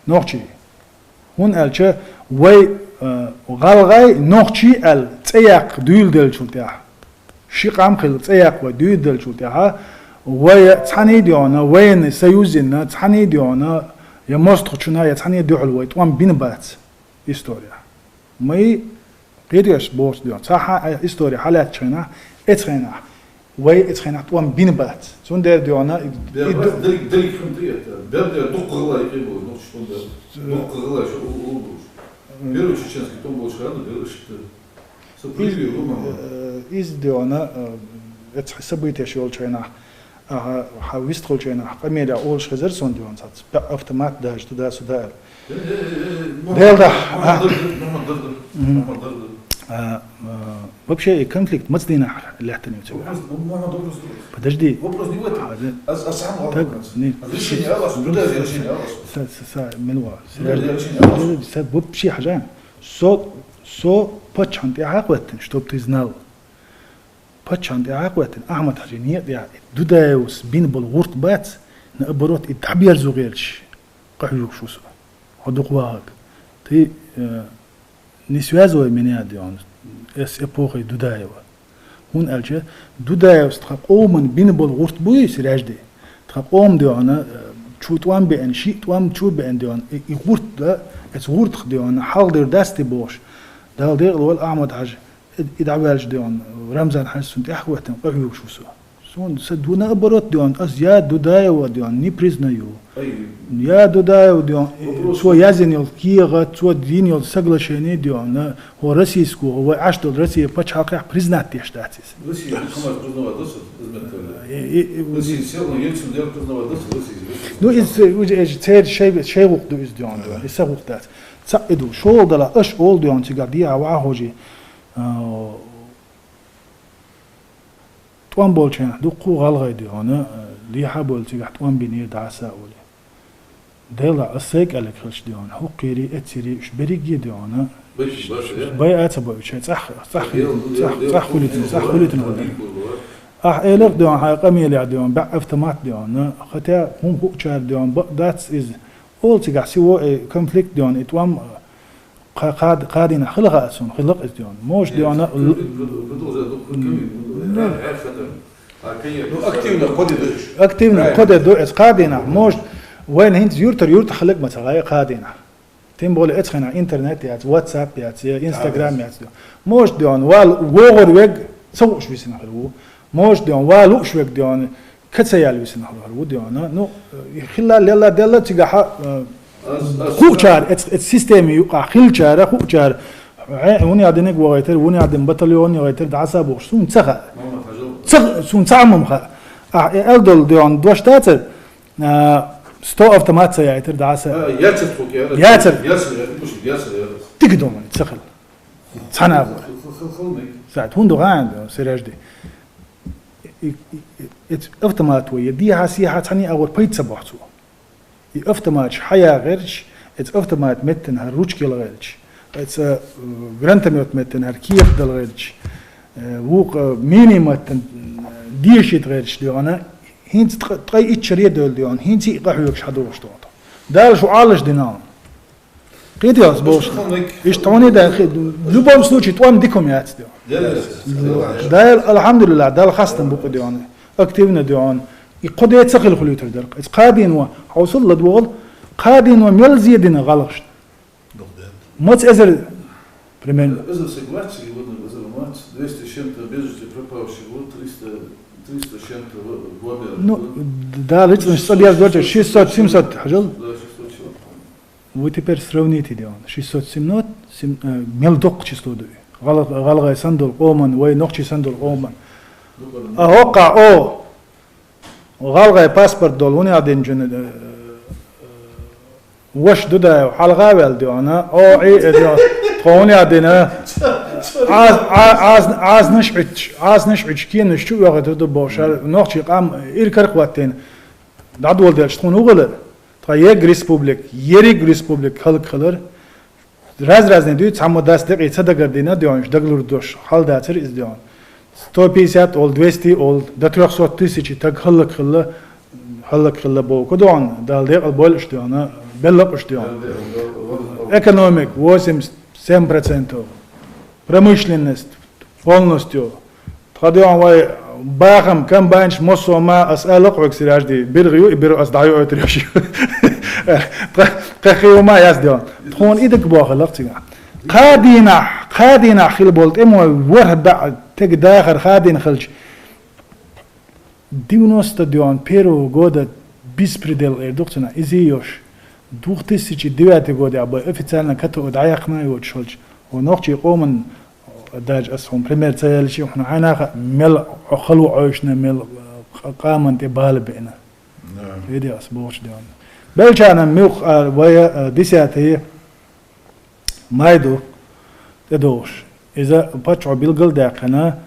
нохчий. ХӀана аьлча вай, э, гӀалгӀай, нохчий аьлла цӀи яккха дуйла делчул тӀехьа, ши къам хилла цӀи яккха вай дуйла делчул тӀехьа, вай цхьанне а дегӀана, военный союз енна, цхьанне а дегӀана, е мостагӀчунна, е цхьанне а духьал вай тӀом бина бац история. Ма и кхеташ боц дегӀана. Цхьа хьа-, история хьалаьцача хана, эцу хана, вай эцу хана тӀом бина бац. Цундер дегӀана, и, бер и ду- бац, деррига, деррига хӀама тӀаэтта. Бер, бер дукха гӀалгӀай юкъе бола нохчий тӀом бер. Дукха гӀалгӀай шо у-, у-, у-, М. Первый чеченский тӀом болча хана бер иштта. Со привет, Рома. Э, из дегӀана, э, эцу событеш йолча хана, аха, хьа вистхулча хана, къамеле олуш хезар сона дегӀана цхьацца, баь автомат даже туда-сюда аьлла. Э, э, э, э, Мухьаммад, Дел да, Мухьаммад а? Даргар, Мухьаммад Даргар, Мгм. Мухьаммад Даргар. А, а, вообще, и конфликт маца дийнахьа лаьттанав цига? Вопрос, ну, Мухьаммад, вопрос другой. Подожди. Вопрос не в этом. А, да. А, а сам Так, вопрос. Не. А решение а вас, туда решение а вас. Са, са, са, мила ва. Туда решение а вас. Са, вообще, хьажа. Со, со паччахьан тӀехьа хьакхоьттина, чтоб ты знал. Паччахьан тӀехьа хьакхоьттина, Ахьмад-Хьажий некъа тӀехьа, Дудаевс бина бола гӀурт бац, наоборот, и дӀаберзо гӀерташ къахьоьгуш ва со. Хьо дукха вахарг. Ты, э, не связывай меня, дегӀана, с эпохой Дудаева. ХӀана аьлча Дудаевс тха къоман бина бола гӀурт буй, Сиражди? Тха къома дегӀана, э, чу тӀом беана, шиъ тӀом чу беана дегӀана, и, и гӀурт да, эцу гӀуртах дегӀана хьалхадер дац те бохуш. Дала декъала войла, Ахьмад-Хьажа, и, и дӀаваьлча дегӀана, Рамзан-Хьажас цунна тӀехьа хӀоьттина къахьоьгуш ва со. Сона са ду наоборот дегӀана, аз я Дудаева дегӀана не признаю. Ай. Я Дудаев дегӀана, вопрос цо язйина йола кагӀа, цо дина йола соглашени дегӀана, хӀо российско, хӀо вай Ӏаш дола Россия пачхьалкхехь признать деш дац иза. Россия ХӀамас признавать дац, изметтали. Э, э, э, Россия всё равно Ельцин дер признавать дац, Россия. Ну, из, э, уж, э, церан шай, шай гӀулакх ду иза дегӀана, дегӀана, и са гӀулакх дац. Цхьаъ и ду, шолгӀа дала, аша олу дегӀана цигахь дехьа ваха хожий, а, тӀом болчарна дуккха гӀалгӀай дегӀана, э, лехьа а бовла цигахь тӀом бинера дӀаса а олий. Делахь, ас сайга аьлларг хилча дегӀана, хӀокхуьйри, эццийри, уьш берриге а дегӀана, байа ца боуьйтуш, цӀах, цӀах хили-, цӀах, цӀах хулийтина, цӀах хулийтина хӀума. Ахь элира дегӀана, хьайн къамелехь дегӀана, баь автомат дегӀана, хотя хӀума хуучара дегӀана, бакъ дац иза. Ола цигахь сего, э, конфликт дегӀана, и тӀом, э, Кха-, кхад-, кхадийнахь хила хаьа суна, хила-кх иза дегӀана. Может, дегӀана, л-, Ну, активно кхо де ду уьш. Активно кхо де ду, эцу кхадийнахь, может, вайна хӀинца юртара юрта хиларг ма ца гӀай кхадийнахь. Тем более, эцу хенахь интернет яц, WhatsApp яц, я Instagram яц. Может, дегӀана, вала вогӀур верг ца хууш висина хир ву. Может, дегӀана, вала лууш верг дегӀана, Ка ца яьлла висина хилар ву дегӀана. Ну, э, хилла, лелла, делла цигахьа, э, хуучара, эц-, эц системе юкъахь хилчара, хуучара, э, вуна яхь диниг вогӀайтар, вуна яхь дин батальон йогӀайтар, дӀаса бохуш, суна ца хаьа. Ца, суна ца Ӏамма хаьа. Ахь, э, эл долу дегӀана дош дацар, э, сто автомат ца яйтар, дӀаса. А, яцар тхо кера. Яцар. Яцар, яцар, яцар, яцар. Дика догӀана, ца хила. Цхьана агӀор. Хил-, хил-, хил-, хил-, хил-, Саьд, хӀунда гӀан, Сиражди? И, и, и, эц автомат вай, я дехьа-сехьа цхьанне а агӀор пайда ца бохьу цо. И автоматаш хьаяхарч, эц автомат меттан хӀара ручка ялгӀерч, эц, э, гранатомёт меттан хӀара кехат далгӀерч, э, вукх, э, мини меттан, э, дешит гӀерч дегӀана, хӀинца ткъа-, ткъе итт шаре а девлла дегӀана, хӀинца а къахьоьгуш хьадогӀуш догӀу. Дала шу Ӏалаш дина. Кхетий ас бохуш? Иштта хьуна дан хи-, в любом случае, тӀом дика хӀума яц дегӀана. Дала, алхьамдулиллахӀ, Дала хастам бу-кх дегӀана. Активно дегӀана. И кхо де ца хила хуьлуьйтур дара-кх. Иза кхадийнахь, хьовсал ладувгӀал, кхадийнахь мел зе дина гӀалгӀашна. Маца эзар, примерно? Эзар саг вац, и вот эзар вац, двести с чем-то без вести пропавших, вот триста Триста с чем-то года. Ну, да, лично, что я говорю, шестьсот, семьсот, хьажал. Да, шестьсот чего-то. Вы теперь сравните, да, он, шестьсот семьсот, сем-, э, мел доккха число да. Гӏал-, гӏалгӏай санна дола къаман, вай нохчий санна дола къаман. А хӏокха, о, гӏалгӏай паспорт дола, хӏана аьлча, э, воша Дудаев хьалха а ваьлла, да он, о, и, э, да он, тхона а дина, аз, аз, аз, аз наш Ӏуьтташ, аз наш Ӏуьтташ кенаш чу оьхийтар да бохуш, нохчий къам иракарахӀоттийна, дӏадоладелча тхона хӀу хилар? Тха егга республика, ерриг республика хӀалакхилар. Раз-разный дуй, цхьаммо дас декъий ца дагардина, да он, дагалур дош хьал дацар из, да он. Сто пятьдесят ол, двести ол, до трёхсот тысяч таг хӀалакхилла, хӀалакхилла боху, да он, Дала декъал бойла уж, да он, белла уж, да он. Экономика восемьдесят семь процентов, промышленность полностью. Тха, да он, вай бахам, комбайнаш, массо а ма, ас ала хьога, Сиражди, биргӏа ю, и биргӏа ас дӏайойтар йош. Тха, тха хи ма яц, да он. Тхона и дагабоахалахь цигахь. Кхаа дийнахь, кхаа дийнахь хила бола тӏема вай ворхӏ баьӏ тега дахар кхаа дийнахь хилча, девяносто, да он, первого года беспредел эр ду-кх цунах, из йош. Две тысячи девятый год яха бай официально КТО дӏаяьккхина йоцуш хилча, хӏо нохчий къаман, даже ас хьуна пример ца яьлча, хьуна хьайнаха мел хало Ӏойшна, мел къа-, къаман тӏе бала беъна. Да. Види ас бохуш, да он. Белчана муьлхха а вай, а, десятый май ду тӏедогӏуш. Иза паччахьо билгалдаьккхина,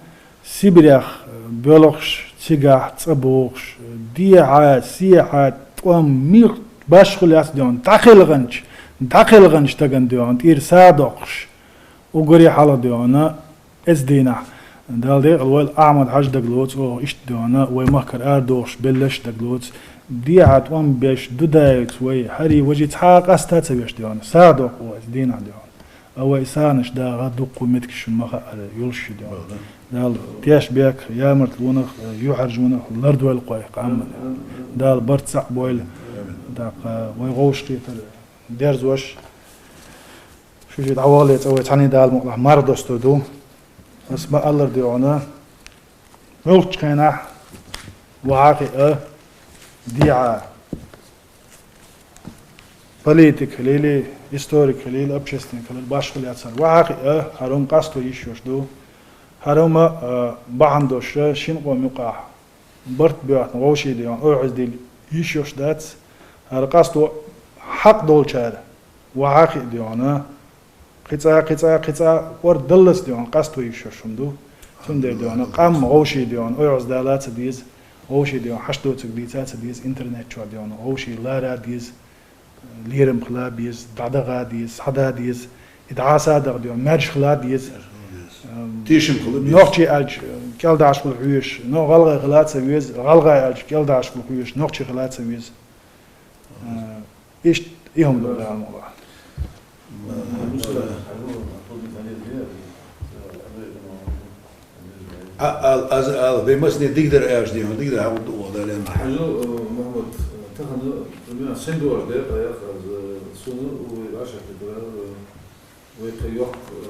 Сибрех боьлхуш, цигахь цӏа бохуш, дехьа, сехьа, тӏом мих башхул яц, да он, дӏакхелханча, дӏакхелханча стагана, да он, тӏера сагӏа доккхуш, уггаре хьалха, да он, эцу дийнахь. Дала декъал войла, Ахьмад-Хьажа дагалоцу оха, иштта, да он, вай махкара арадохуш беллаш дагалоцу. Дехьа тӏом беш, Дудаевца вай, хӏара важа цхьа а къаста ца веш, да он, сагӏа доккху оха эцу дийнахь, да он. А вай сагӏанаш дагӏа дуккха меттигаш ма хаьара, йолуш ю, да он. Дала тешнабехк, ямартлонах, юьхьӀаьржонах лардойла кхойх къаман. Дала барт цхьаъ бойла. ТӀаккха вай вовшахкхетар дерзош, шу шиъ дӏавахале цкъа вай цхьаьний Дала мукъалахь марха достур ду. Ас ма-аллара, да он, муьлххачу хенахь вахьа а хиъа, дехьа политик хилийла, историк хилийла, общественник хилийла, башхал яцар. Вахьа а хиъа, хӏара хӏума къасто йиш йолуш ду. ХӀара хӀума, а, бахьана долуш шина къоман юкъахь барт боьхна вовший, да он, ойхьаз дилла йиш йолуш дац. ХӀара къасто хьакъ долчара вахьа а хиъа, да он, кхин цкъа, кхин цкъа, кхин цкъа кхор даллалц, да он, къасто йиш йолуш хӀума ду. Цундела, да он, къам вовший, да он, ойхьаз дала ца деза, вовший, да он, хьашт доцург дийца ца деза интернет чохь, да он, вовший лара деза, лерам хила беза, дӏадагӏа деза, схьада деза, и дӏаса дагӏа, да он, маьрша хила деза. Тешам хила беза. Нохчий аьлча кӏелдахьашхула хьоьжуш, но гӏалгӏай хила ца веза, гӏалгӏай аьлча кӏелдахьашхула хьоьжуш, нохчий хила ца веза. Э, иштта и хӀума ду, Дала мукъалахь. А, ал-, аз ал, вай массане дикадар аьлча, да он, дикадар хьакъ ду оха, Дала аьнна. Хьажал, э, Мухьаммад, тахан, э, мел сен дош декъа яхха аз, э, сона вай вӏашагӏкхетар, э, вай кхы йоккха, э,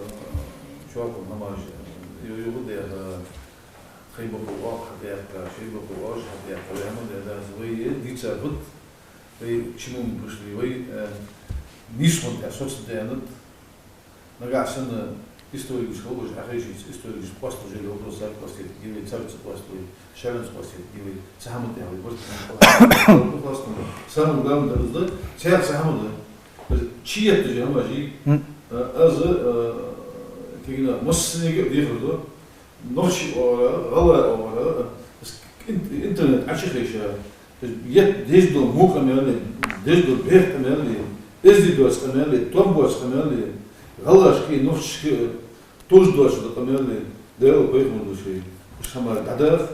чокхун хӏамаш, э, ю-, юха дехьа, кхы бакъо оха хьадаьккха, ши бакъо оаш хьадаьккха, вай хӏама дехьа, вай дийцар хӀуд, вай чимун бушли, вай, э, нийсхун тӏе соцу денат, нагахь санна историкаш хилча, ахешийца историкаш къоасталуш йолу вопрос, цар къоастийта гивай, цар ца къоасталуй, шаьланца къоастийта гивай, ца хӀама тӀехь вай барт къоасталуй. Самое главное, да, цаьрца хӀама да. Чи етташ хӀама жий. М. А, аз, а, кегина массанега а дехар ду. Нохчий оагӀора, гӀалгӀай оагӀора, ин-, интернет Ӏачу хеша, ет деза долу мукъа мел ле, деза долу бехк къа мел ле, эзди доцу къа мел ле, томбоцу къа мел ле, гӀалгӀашка, нохчашка, туждоцу къа мел ле, Дала пайхамар ду шей. Уж хӀама дӀадаха,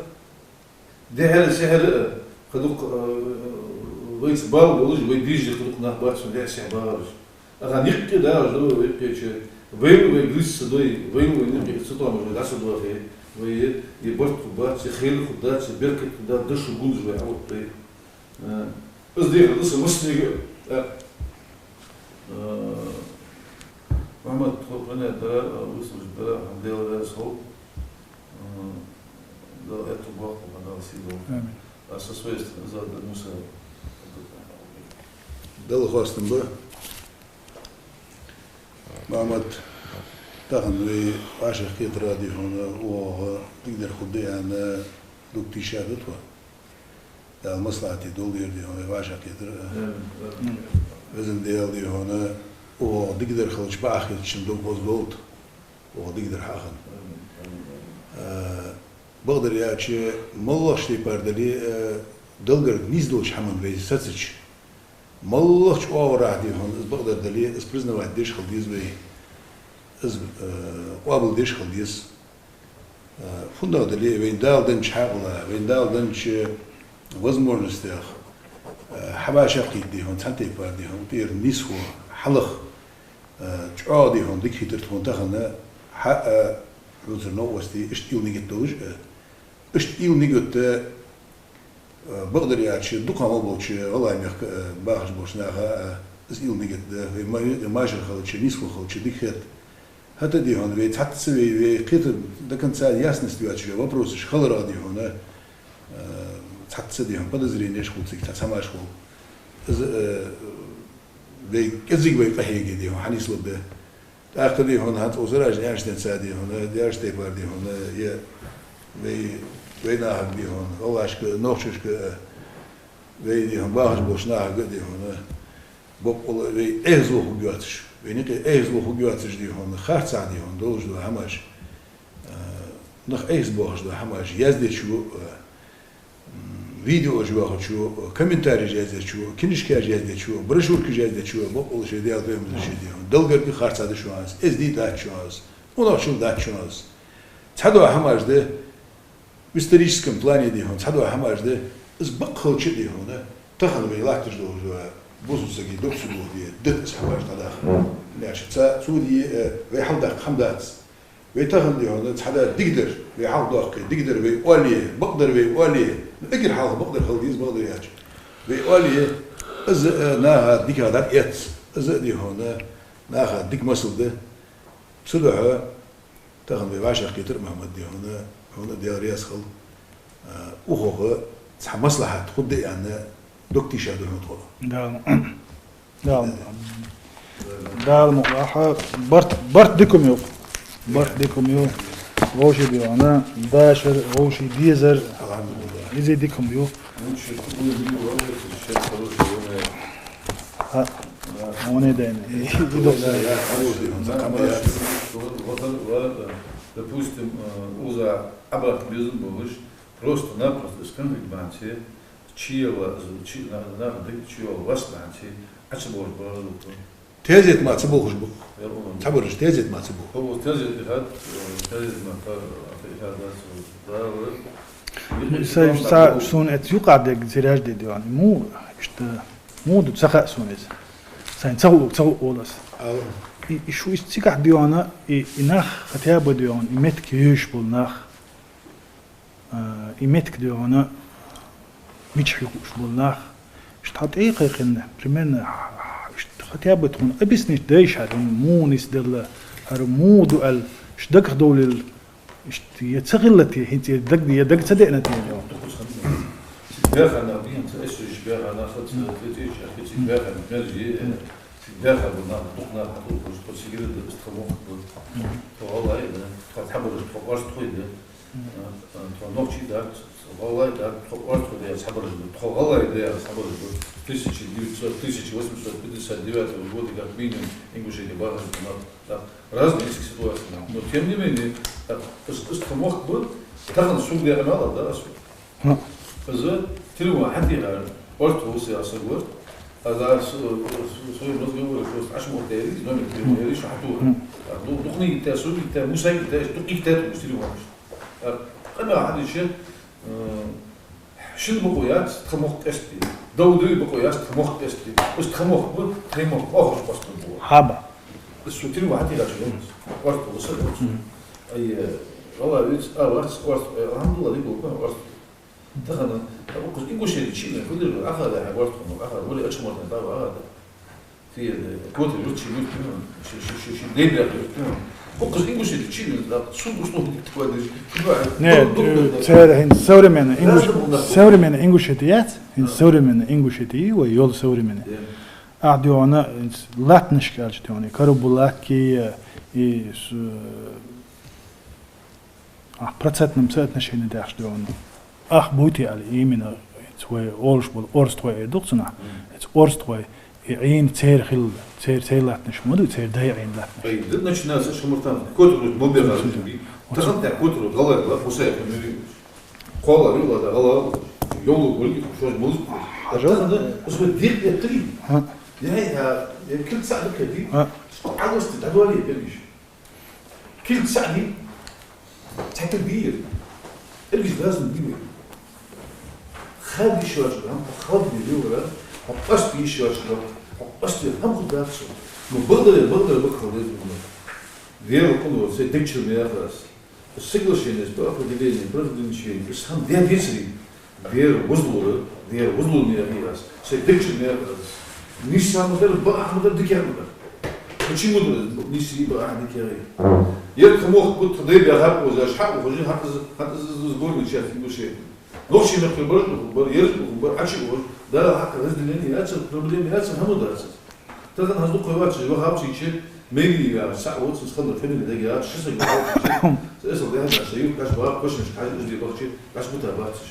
дехьара-сехьара а, кхы дукха, а, вайца бала болуш, вай дийжа кхы дукха нах бац, вай дехьа-сехьа багӀараш. Аха никъ дагӀаш ду вай кхечу, вай, вай гуш ца дой, вай, вай никъ ца тоамаш вай дӀа ца дохе, вай и барт хӀу бац, и хел хӀу дац, и беркат хӀу дац, дашу гунаш вай хьалуьйту. Э, аз дехар ду сан массанега, э, Мухьаммад, тхо къинхетара, э, вусалш дара, хьан Дела веза хов. Э, Дала аьттув боаккхалба, Дала сий долда. Амин. А со своей стороны, за Муса. Дала хоастам ба. Мухьаммад, тахан вай вӀашагӀкхетар, дий хьона, оаха дикадар хургда аьнна, дукха тийша да тхо. Дала маслахьате долда ер, дий хьона, вай вӀашагӀкхетар. Везан Даьла, дий хьона, оаха дикадар хилча бакъахьа хетачун дог хоза долда, оаха дикадар хьахинна. А, бакъдар аьлча, моллагӀча тайпара дале а, Далла гарга нийсдолча хӀаман вай сецача, моллагӀча оагӀорахьа, дий хьона, из бакъдар дале а, из признавать деш хила деза вай, из, э, къоабал деш хила деза. Э, фуннагӀа дале а, вайна Дала деннача хьаькъала, вайна Дала деннача возможностех, э, хьавӀашагӀкхийтта, дий хьона, цхьан тайпара, дий хьона, тӀера нийсхо, хьалха, э, чӀоагӀа, дий хьона, дика хийтар тхона тахан, хьа а, хӀанзара новкъостий, иштта уйла, нигат долаш а, иштта уйла, нигат а, э, бакъдар аьлча, дукха хьалха болча гӀалгӀай мехка, э, бахаш болча наха, э, из уйла, нигат да, вай ма-, машар хилча, нийсхо хилча, дика хет. ХӀаьта, дий хьона, вай цхьацца вай, вай кхетар до конца ясность йоацаш, вай вопросаш хиларах, дий хьона, э, цхьацца, дий хьона, подозренеш хул цига, цхьа хӀамаш хул. Из, э, вай кӀезига вай къахьега, дий хьона, хьанийслургда. ТӀаккха, дий хьона, хӀанз укх саражна аьннача денца, дий хьона, даьржа тайпара, дий хьона, е вай, вай нахага, дий хьона, гӀалгӀашка, нохчашка, вай, дий хьона, бахаш болча нахага, дий хьона, боккъала вай эгӀазло хургйоацаш, вай наькъе эгӀазло хургйоацаш, дий хьона, харцахьа, дий хьона, долаш дола хӀамаш, а, нах Ӏехабоахаш дола хӀамаш яздечо, а, м, видеош йоахачо, комментареш яздечо, книжкаш яздечо, брошюркаш яздечо, боккъала шоай Даьла, Пайхамара шоай, дий хьона, Далла гарга харцахьа да шоана из, эздий дац шоана из, унахчал дац шоана из. Цхьадола хӀамаш да, в историческом плане, дий хьона, цхьадола хӀамаш да, из бакъ хилча а, дий хьона, тахан вай латташ долаш дола бусалба сага дог ца дохаде, дит из хӀамаш дӀадаха. Нешаца цу ди, э, вай хьалдаккха хӀама дац. Вай тахан, дий хьона, цхьа дар дикадар вай хьалхадоаккхе, дикадар вай оале, бакъдар вай оале, ну, эггара хьалха бакъдар хила деза, бакъдар аьлча. Вай оале, из, э, наха дикагӀа дӀаэц, из, дий хьона, наха дика масал да. Цудухьа тахан вай вӀашагӀкхетар, Мухьаммад, дий хьона, хьона Даьла раьза хилва, а, укхох цхьа маслахьат хургда аьнна, дог тийша да хьона тхо. Да. Дала, Дала мукъалахь, барт, барт дика хӀама я. Барт дика хӀама я. Вовший, дий хьона, дашар, вовший дезар. АлхьамдулиллахӀ. Из дика хӀама я. А, он и дайна. И, и докъ. Допустим, э, уза абат безам болаш, просто-напросто из конфликт бахьанца, чуяла, чу-, на-, на-, дика чуяла вас бахьанца, Ӏа ца болхаш бараш ба. Тезет мара ца болхаш ба. Цхьабараш тезет мара ца болхаш. Хо, тезет ихад, э, тезет мара, а, ихад дац, да, да. Са, са, сона эц юкъа дег зираж де диван. Му, иштта, му ду ца хаьа сона из. Сайна ца ху-, ца ху олас. Ала. И, и шу из цигахь дивана, и, и нах хотя бы диван, и метка йоьш бола нах. А, и метка догӀана мичахь юкъуш бола нах. Иштта хьа тӀекхайкхина, примерно, иштта хотя бы тхона объяснить дайша хӀара, му нийсделла, хӀара му ду аьлла, иштта дагах довлийла, иштта е ца хилла те, хӀинца е даг, е даг ца деана те, догӀана. Бяхана, бинца, эсуш бяхана, хац, тетиш, ахиц бяхана, мерзи, бяхана, нах, дух нах, дух, по сигарет, стхамох, то алай, да, хат хабараш, то орст хуй, да. Тхо нохчий дац, тхо гӀалгӀай дац, тхо орстхой дац, хабараш да, тхо гӀалгӀай дац, хабараш да. Тысяча девятьсот, тысяча восемьсот пятьдесят девятого года как минимум Ингушетия бахаш, да, разные эти ситуации. Но тем не менее, так, из, из тхо мохк ба, тахан суг дегӀа мала, да, асу. Из телефон хьатӀехьа, орстхо вусе асагор, а за с-, с-, своим разговором просто аш мохк дери, номер телефона дери, шо хьатуха. А ду-, духни гитта, суг гитта, муса гитта, духни гитта, телефон. Къамаьл хьадича, э, шин бакъо яц тха мохк къестий. Дов дуй бакъо яц тха мохк къестий. Из тха мохк ба, тха мохк охош къоастабу. Хьаба. Из сутир ва хьатира чу. Орст ва са. Мгм. Ай, э, вала виц, а, орст, орст, э, алхьамдулиллахӀ, дика ва, орст. Тахан, а, укхаз Ингушетия чина, кудир, аха да, орст, аха, вали ачмарта, да, аха да. Те, э, вот, вот, ши, вот, ну, ши, ши, ши, ши, дай бог, вот, ну. Боккхача Ингушетии чу вена, да, сога условно такое даже. Не, э, цар хӀанз современный ингуш-, современный Ингушетия яц, хӀанз современный Ингушетия, вай йола современный. Ахь дий хьона, хӀанз латтанашка аьлча дий хьона, Карабулаки, и с-, а, процентном соотношении деш дий хьона. Ах бути аьле, именно, эц вай олуш бола орстхой эр ду-кх цунах. Эц орстхой, и Ӏийна церан хилла, церан, церан латтанаш ма ду, церан дай Ӏийна латтанаш. Ай, да, начинается шамартан, котро мобера. Тахан тӀа котро гӀалгӀай ла, Хусаев мюри. Кхола вила да гӀала, йолу гулги, шош музыку. Хьажал. Тахан да, усбе дир эттари. Ха. Яй, я, я кил цаӀ дукха ди. Ха. Агости дадвали бергиш. Кил цаӀ ди, цаӀ кил бийр. Эргиш дазна бийр. Хадиш вача, хьо хадни вилра, хьо къаст йиш вача, хьо къаст вир, хӀама хӀу дац со. Ну, багдаре, багдаре бакхал деза ма. Вера куло, се декчур ме яхарас. Соглашение по определению, по разграничению, то есть хӀама де децари. Вера вузлура, вера вузлура ме яхий аз. Се декчур ме яхий аз. Нийса ма дар, бакъахьа ма дар, дикагӀа ма дар. Почему дар нийса и бакъахьа, дикагӀа? Ер кхамох бут дай бя хьакъ вазаш, хьакъ вахожи, хьакъ з-, хьакъ з-, з-, сборный часть Ингушетии. Нохчий мехкара бар, бар, ераш бар, ачи вахож. Да, хьакъ разделение яцар, проблема яцар, хӀама дацар. Тахан хӀанз дукха вацаш, вахавцичи, мегий вяхаш, цхьаъ воцаш, ханна фамилия дагаьлча, ши саг вахавцичи, эсал дехьа даьша, юхкаш бахьа, кошнаш хьажа, уж де бахчи, гаш бута бацаш.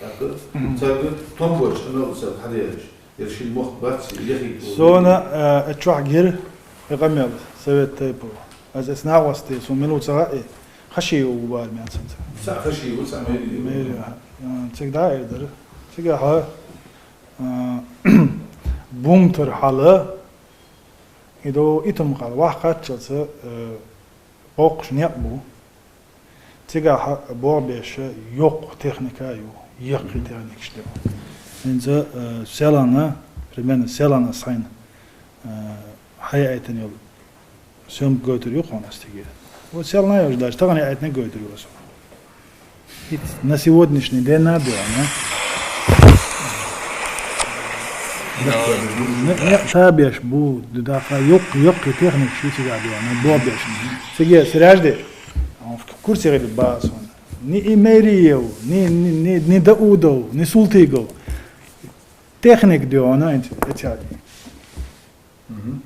ТӀаккха царга том боацаш, амал царга хьадаьлча, ер шин мохк бац, яхий. Сона, э, чохь гир, э, къамел, совет тайпа. Аз эс нагӀостий, сона мила ца хаьа, хаши ю вар мянцанца. Цхьа хаши ю, цхьа мери ю. Мери, а, цига дӀа эр дара. Цигахьа, а, бумтар хьала, и до итум хьала, вахкхаччалца, э, боккхуш некъ бу. Цигахьа бобеша йоккха техника а ю, йоккхий техникаш ду. ХӀинца, э, селана, примерно селана сайна, э, хьаяйтан йол. Съёмка гойтур ю хьона ас тиге. Вот сел на йош дач, тагана айтна гойтур ю ас. Ит на сегодняшний день надо, а? Не, не, табеш бу, даха, йоккха, йоккха техник шу цига дела, на бобеш. Циге, сражде, а, в курсе гыли базон. Ни и Мериев, ни, ни, ни, ни Даудов, ни Султыгов. Техник дела, эти, эти. М-,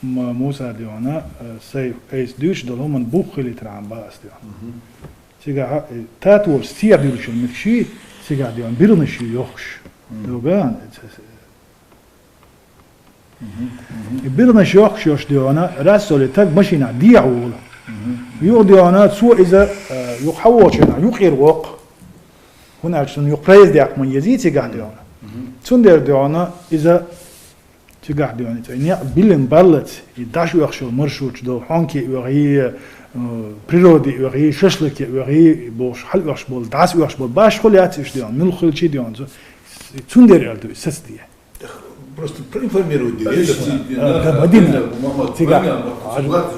Муса дела, э, сай эйс дуьйш долу, ман бух хили трам ба ас дела. Цигахьа, э, тат волча сиа дуьллуш йолу меттигаш, цигахь дела, биргӀанаш ю йохуш. Дуган, э, ц-, и биргӀанаш йохуш йолуш дела, раз соли таг машина дехьа волу. Юха дела, цо иза, э, юха хьаволчарна, юкъера воккху. ХӀунда аьлча цунна юха проезд яккха ма езий цигахь дела. Цундела дела, иза Цигахь дела, цӀе некъ биллина баллалц, и дӀаш оьхуш йолу маршруташ долу, хьонке оьхий, э, природе оьхий, шашлыке оьхий, бохуш, хьал оьхуш болу, дӀас оьхуш болу, башхо яц уьш дела, муьлхха хилчий дела, цу-, цундела аьлла ду, и саца де. Просто проинформировать де. Э, да, Мадина. Цигахь.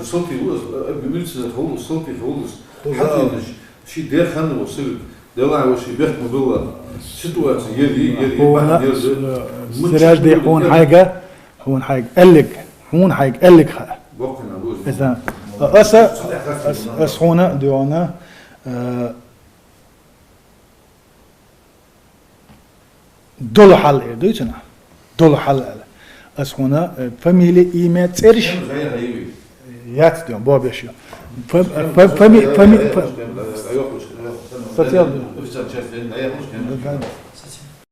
Салти вулас, э, милиция хулас, салти хулас. Хьатинаш. Ши деханна ва сивик, делахь ва ши бехк ма билла. Ситуация ери, ери, хьуна, бахьан ери, э, мучча сражде хьуна хьайга, хьуна хьайга эллиг, хьуна хьайга эллиг ха. Боккхина буз. Эса, аса, ас, ас хьуна дела, э, Долу хьал эр дуй цунах? Долу хьал аьлла. Ас хьуна, э, фамилия, имя, цӀераш? Яц дела, бобеш ю. Фа-, фа-, фами-, фами-, фа-, социал.